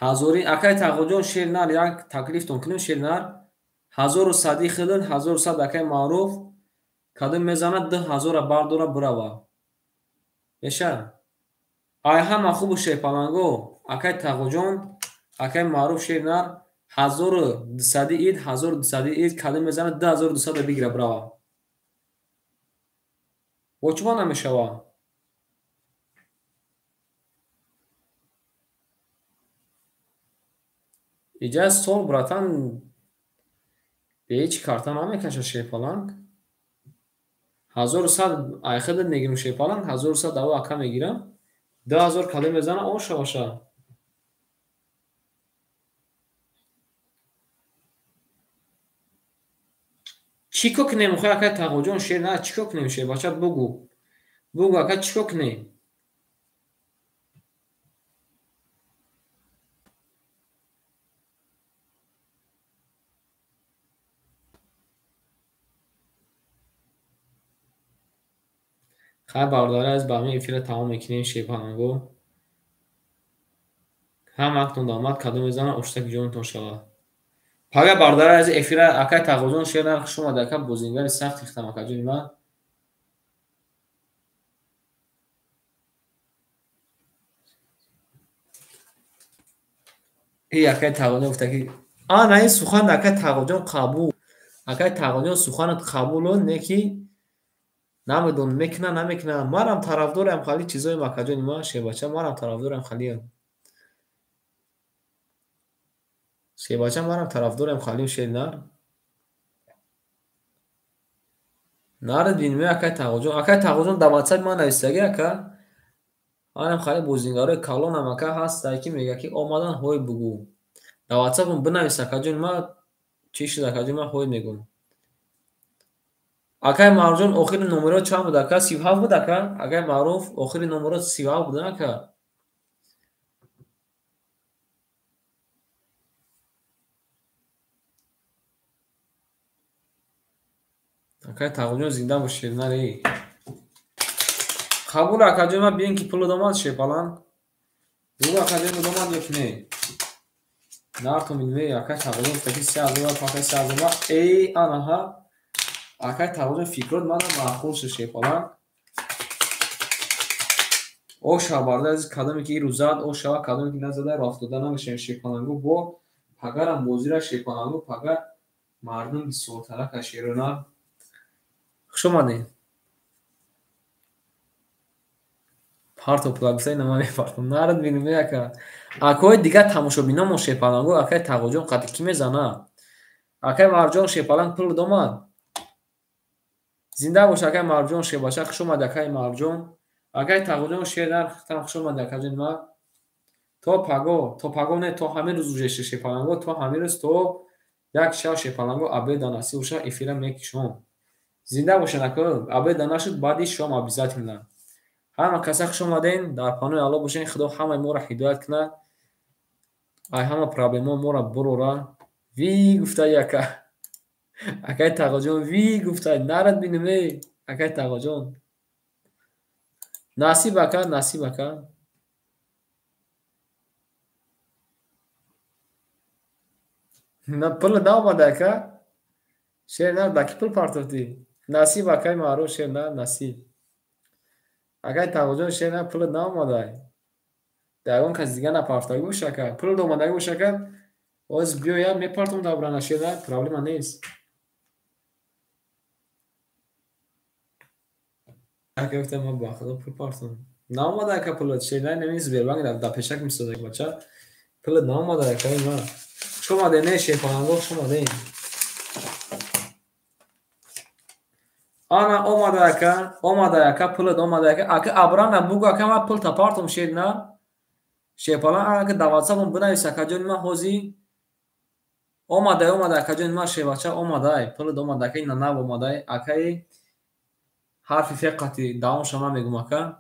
Ҳазорӣ акаи Тағоҷон шернар як таклифтон кунем шернар. 1100 хидин, 1100 акаи Маъруф кадом мезанад 2000 бардора бирава. Меша? Ай ҳама хубу шерпаланго акаи Тағоҷон, акаи Маъруф шернар 1200 ид, 1200 ид кадом мезанад 2200 бигира бирава. Бо чӣ намешава? Иҷа сол братан бе ҳеҷ карта намекашад шерпаланг. 1100 айхида мегирам шерпаланг, 1100 аво ака мегирам. 2000 кадом мезанад оша боша. Чӣ кор кунем охир акаи Тағоҷон шер на чӣ кор кунем шербача бугӯ. Бугӯ ака чӣ кор кунем? Хай бародари азиз, ба ҳамин эфирро тамом мекунем шерпаланго. Ҳамаатон даъват кадом мезанад оштаки ҷонатон шавад. Пага бародари азиз эфира акаи Тағоҷон шернар хуш омад ака бозингари сахт хитам акаҷони ман. И акаи Тағоҷон гуфта ки ана ин сухан акаи Тағоҷон қабул. Акаи Тағоҷон суханат қабуло не ки намедонам мекунад намекунад. Манам тарафдорам хали чизои акаҷони ман шербача, манам тарафдорам халиам. Шербача манам тарафдорам халим шернар. Наред бинем акаи Тағоҷон. Акаи Тағоҷон дар WhatsApp ман нависаги ака. Манам хали бозингарои калонам ака ҳаста ки мега ки омадан ҳой бугӯ. Дар WhatsApp-ам бинавис акаҷони ман чӣ шуд акаҷони ман ҳой мегӯм. Акаи Маъруфҷон охири номеро чанд буд ака? 37 буд ака? Акаи Маъруф охири номеро 37 буд ака? Акай Тағоҷон зинда бош, шернаре. Қабул акаҷон, ман биён ки пул домад шерпаланг. Бугу акаҷон домад ё ки не? Нартон бинме, акай Тағоҷон гуфта ки 3000 пакай 3000. Эй, анаҳа. Акай Тағоҷон фикрот мана маъқул шуд шерпаланг. Оша бародар азиз, кадоме ки ирӯз зад, оша, кадоме ки назада, роҳ афтода намешавем шерпалангу. Бо пагарам бозира шерпалангу, пага мардум бисёртарака шерона. Хуш омадед. Парто пула гуфта ина ман мепартам. Нарад бинем ака. Акои дигар тамошобиномо шерпалангу, акай Тағоҷон қати кӣ мезана? Акай Марҷон шерпаланг пул домад. Зинда бош акай Марҷон шербача, хуш омад акай Марҷон. Акай Тағоҷон шер нархтам, хуш омад акаҷон ма. То паго, то паго не, то ҳамин рӯз уже шерпаланго, то ҳамин рӯз, то як шаб шерпаланго абеда насиб боша эфира мекишом. Зинда бошед ака, абеда нашуд, баъди шом обязательно. Ҳама каса хуш омаден, дар паноҳи Аллоҳ бошен, Худо ҳамаи моро ҳидоят кунад. Ай ҳама проблемао моро бурора. Ви гуфтай ака. Акай Тағоҷон ви гуфтай, нарад бинем эй, акай Тағоҷон. Насиб ака, насиб ака. На пул наомада ака. Шер на, ба ки пул партофтӣ? Насиб акай маъруф шер на, насиб. Акай Тағоҷон шер на, пул наомада. Ягон кас дига напартофтагӣ боша ака. Пул омадагӣ боша ака. Оз биёяд мепартом даврана шер на, проблема нест. Ака гуфтам ман ба худо пул партом. Наомада ака пулат шер на, нами Сбербанк дар пешак мисозад бача. Пулат наомада ака ма. Хуш омадед, не шерпаланго, хуш омадед. Ана омада ака, омада ака, пулат омада ака. Ака абрана бугу ака ман пул тапартом шер на. Шерпаланг ака дар WhatsApp-ам бинавис ака ҷони ман ҳозир. Омадай, омада ака ҷони ман шербача омадай. Пулат омада ака, ина нав омадай. Акаи ҳарфи фе қати давомша ман мегум ака.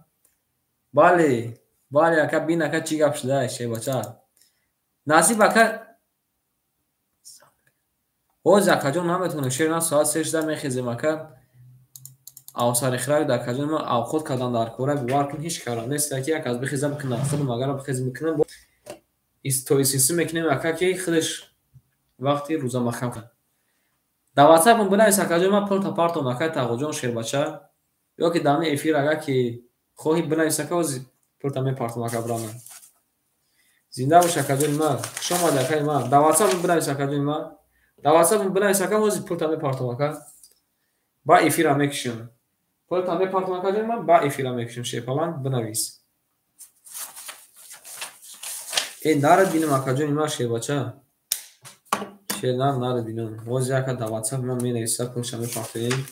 Бале, бале ака, бин ака чӣ гап шудай шербача. Насиб ака. Ҳозир акаҷон наметавонем шер на, соат се шуда мехезем ака. Авсари хирак дар акаҷон ман авқот кардан дар кора, бовар кун ҳеҷ кара нест аки як аз бихезам кунам, худам агар бихезем кунам, то истисм мекунем ака ки худаш вақти рӯза маҳкам кунад. Дар WhatsApp-ам бинавис акаҷон ман пул тапартом акай Тағоҷон шербача. Ё ки дар эфир агар ки хоҳӣ бинавис ака, ҳозир пулта мепартом ака брана. Зинда бош акаҷони ман, хуш омадӣ акаи ман. Дар WhatsApp-ам бинавис акаҷони ман. Дар WhatsApp-ам бинавис ака, ҳозир пулта мепартом ака. Ба эфира мекишам. Пулта мепартом акаҷони ман, ба эфира мекишам шерпаланг, бинавис. Э, нарад бинам акаҷони ман шербача. Шер нарад бинам. Ҳозир ака дар WhatsApp ман менависа, пулша мепартоем.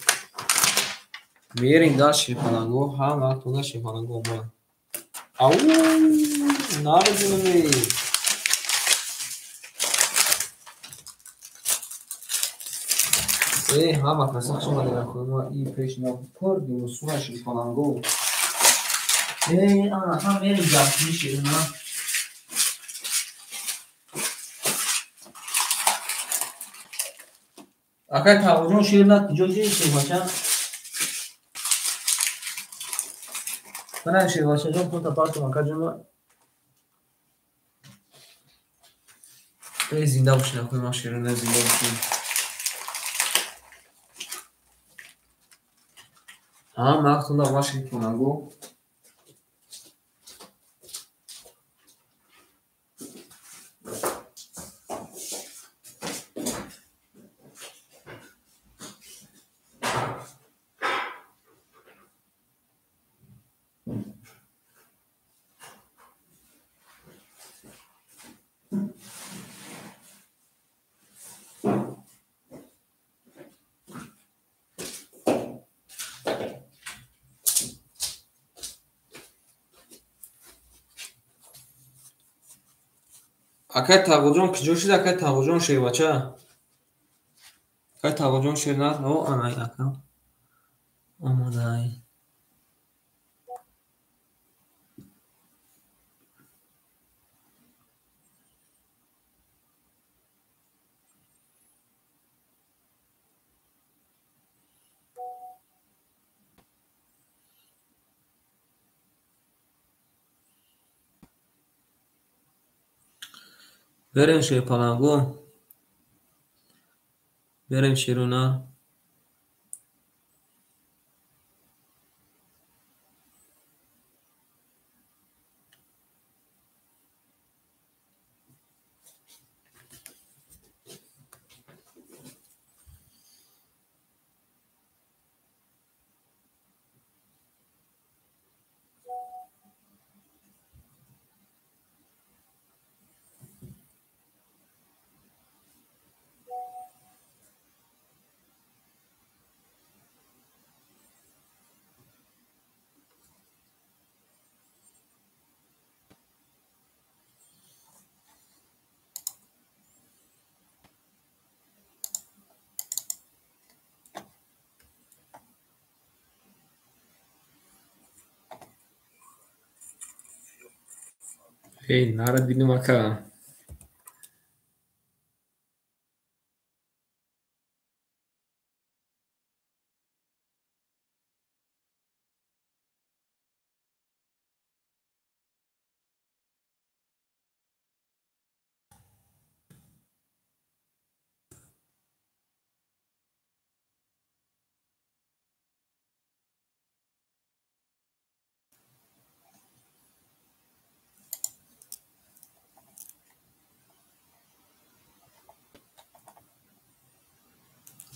Мерем дар шерпаланго, ҳама вақтона шерпаланго омад. Ау, нарад бинам э. Эй, ҳама каса хуш омадед акои ма, и пеш ма пур димусуна шерпаланго. Эй, ана ҳам мерем ҷамъкунӣ шерона. Акай Тағоҷон шер на, куҷо ҷои шербача? Бинавис шербачаҷон, пул тапартом акаҷон ма. Эй, зинда бошед акои ма шерона, зинда бошед. Ҳама вақтонда ма шерпаланго. Акай Тағоҷон куҷо шуд? Акай Тағоҷон шербача. Акай Тағоҷон шер на, о анай ака. Омадай. Берем шерпалангу, берем шеру нар. Эй, нара дидим, ака.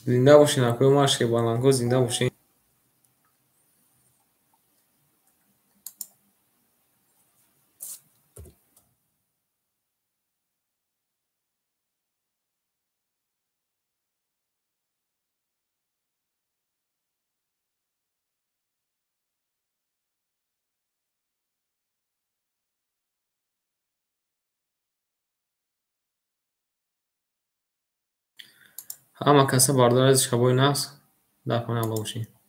Зинда бошен, акои ман шербалангҳо, зинда бошен. Ҳама каса бардор аз шабои нағз, дар паноҳи Аллоҳ бошед.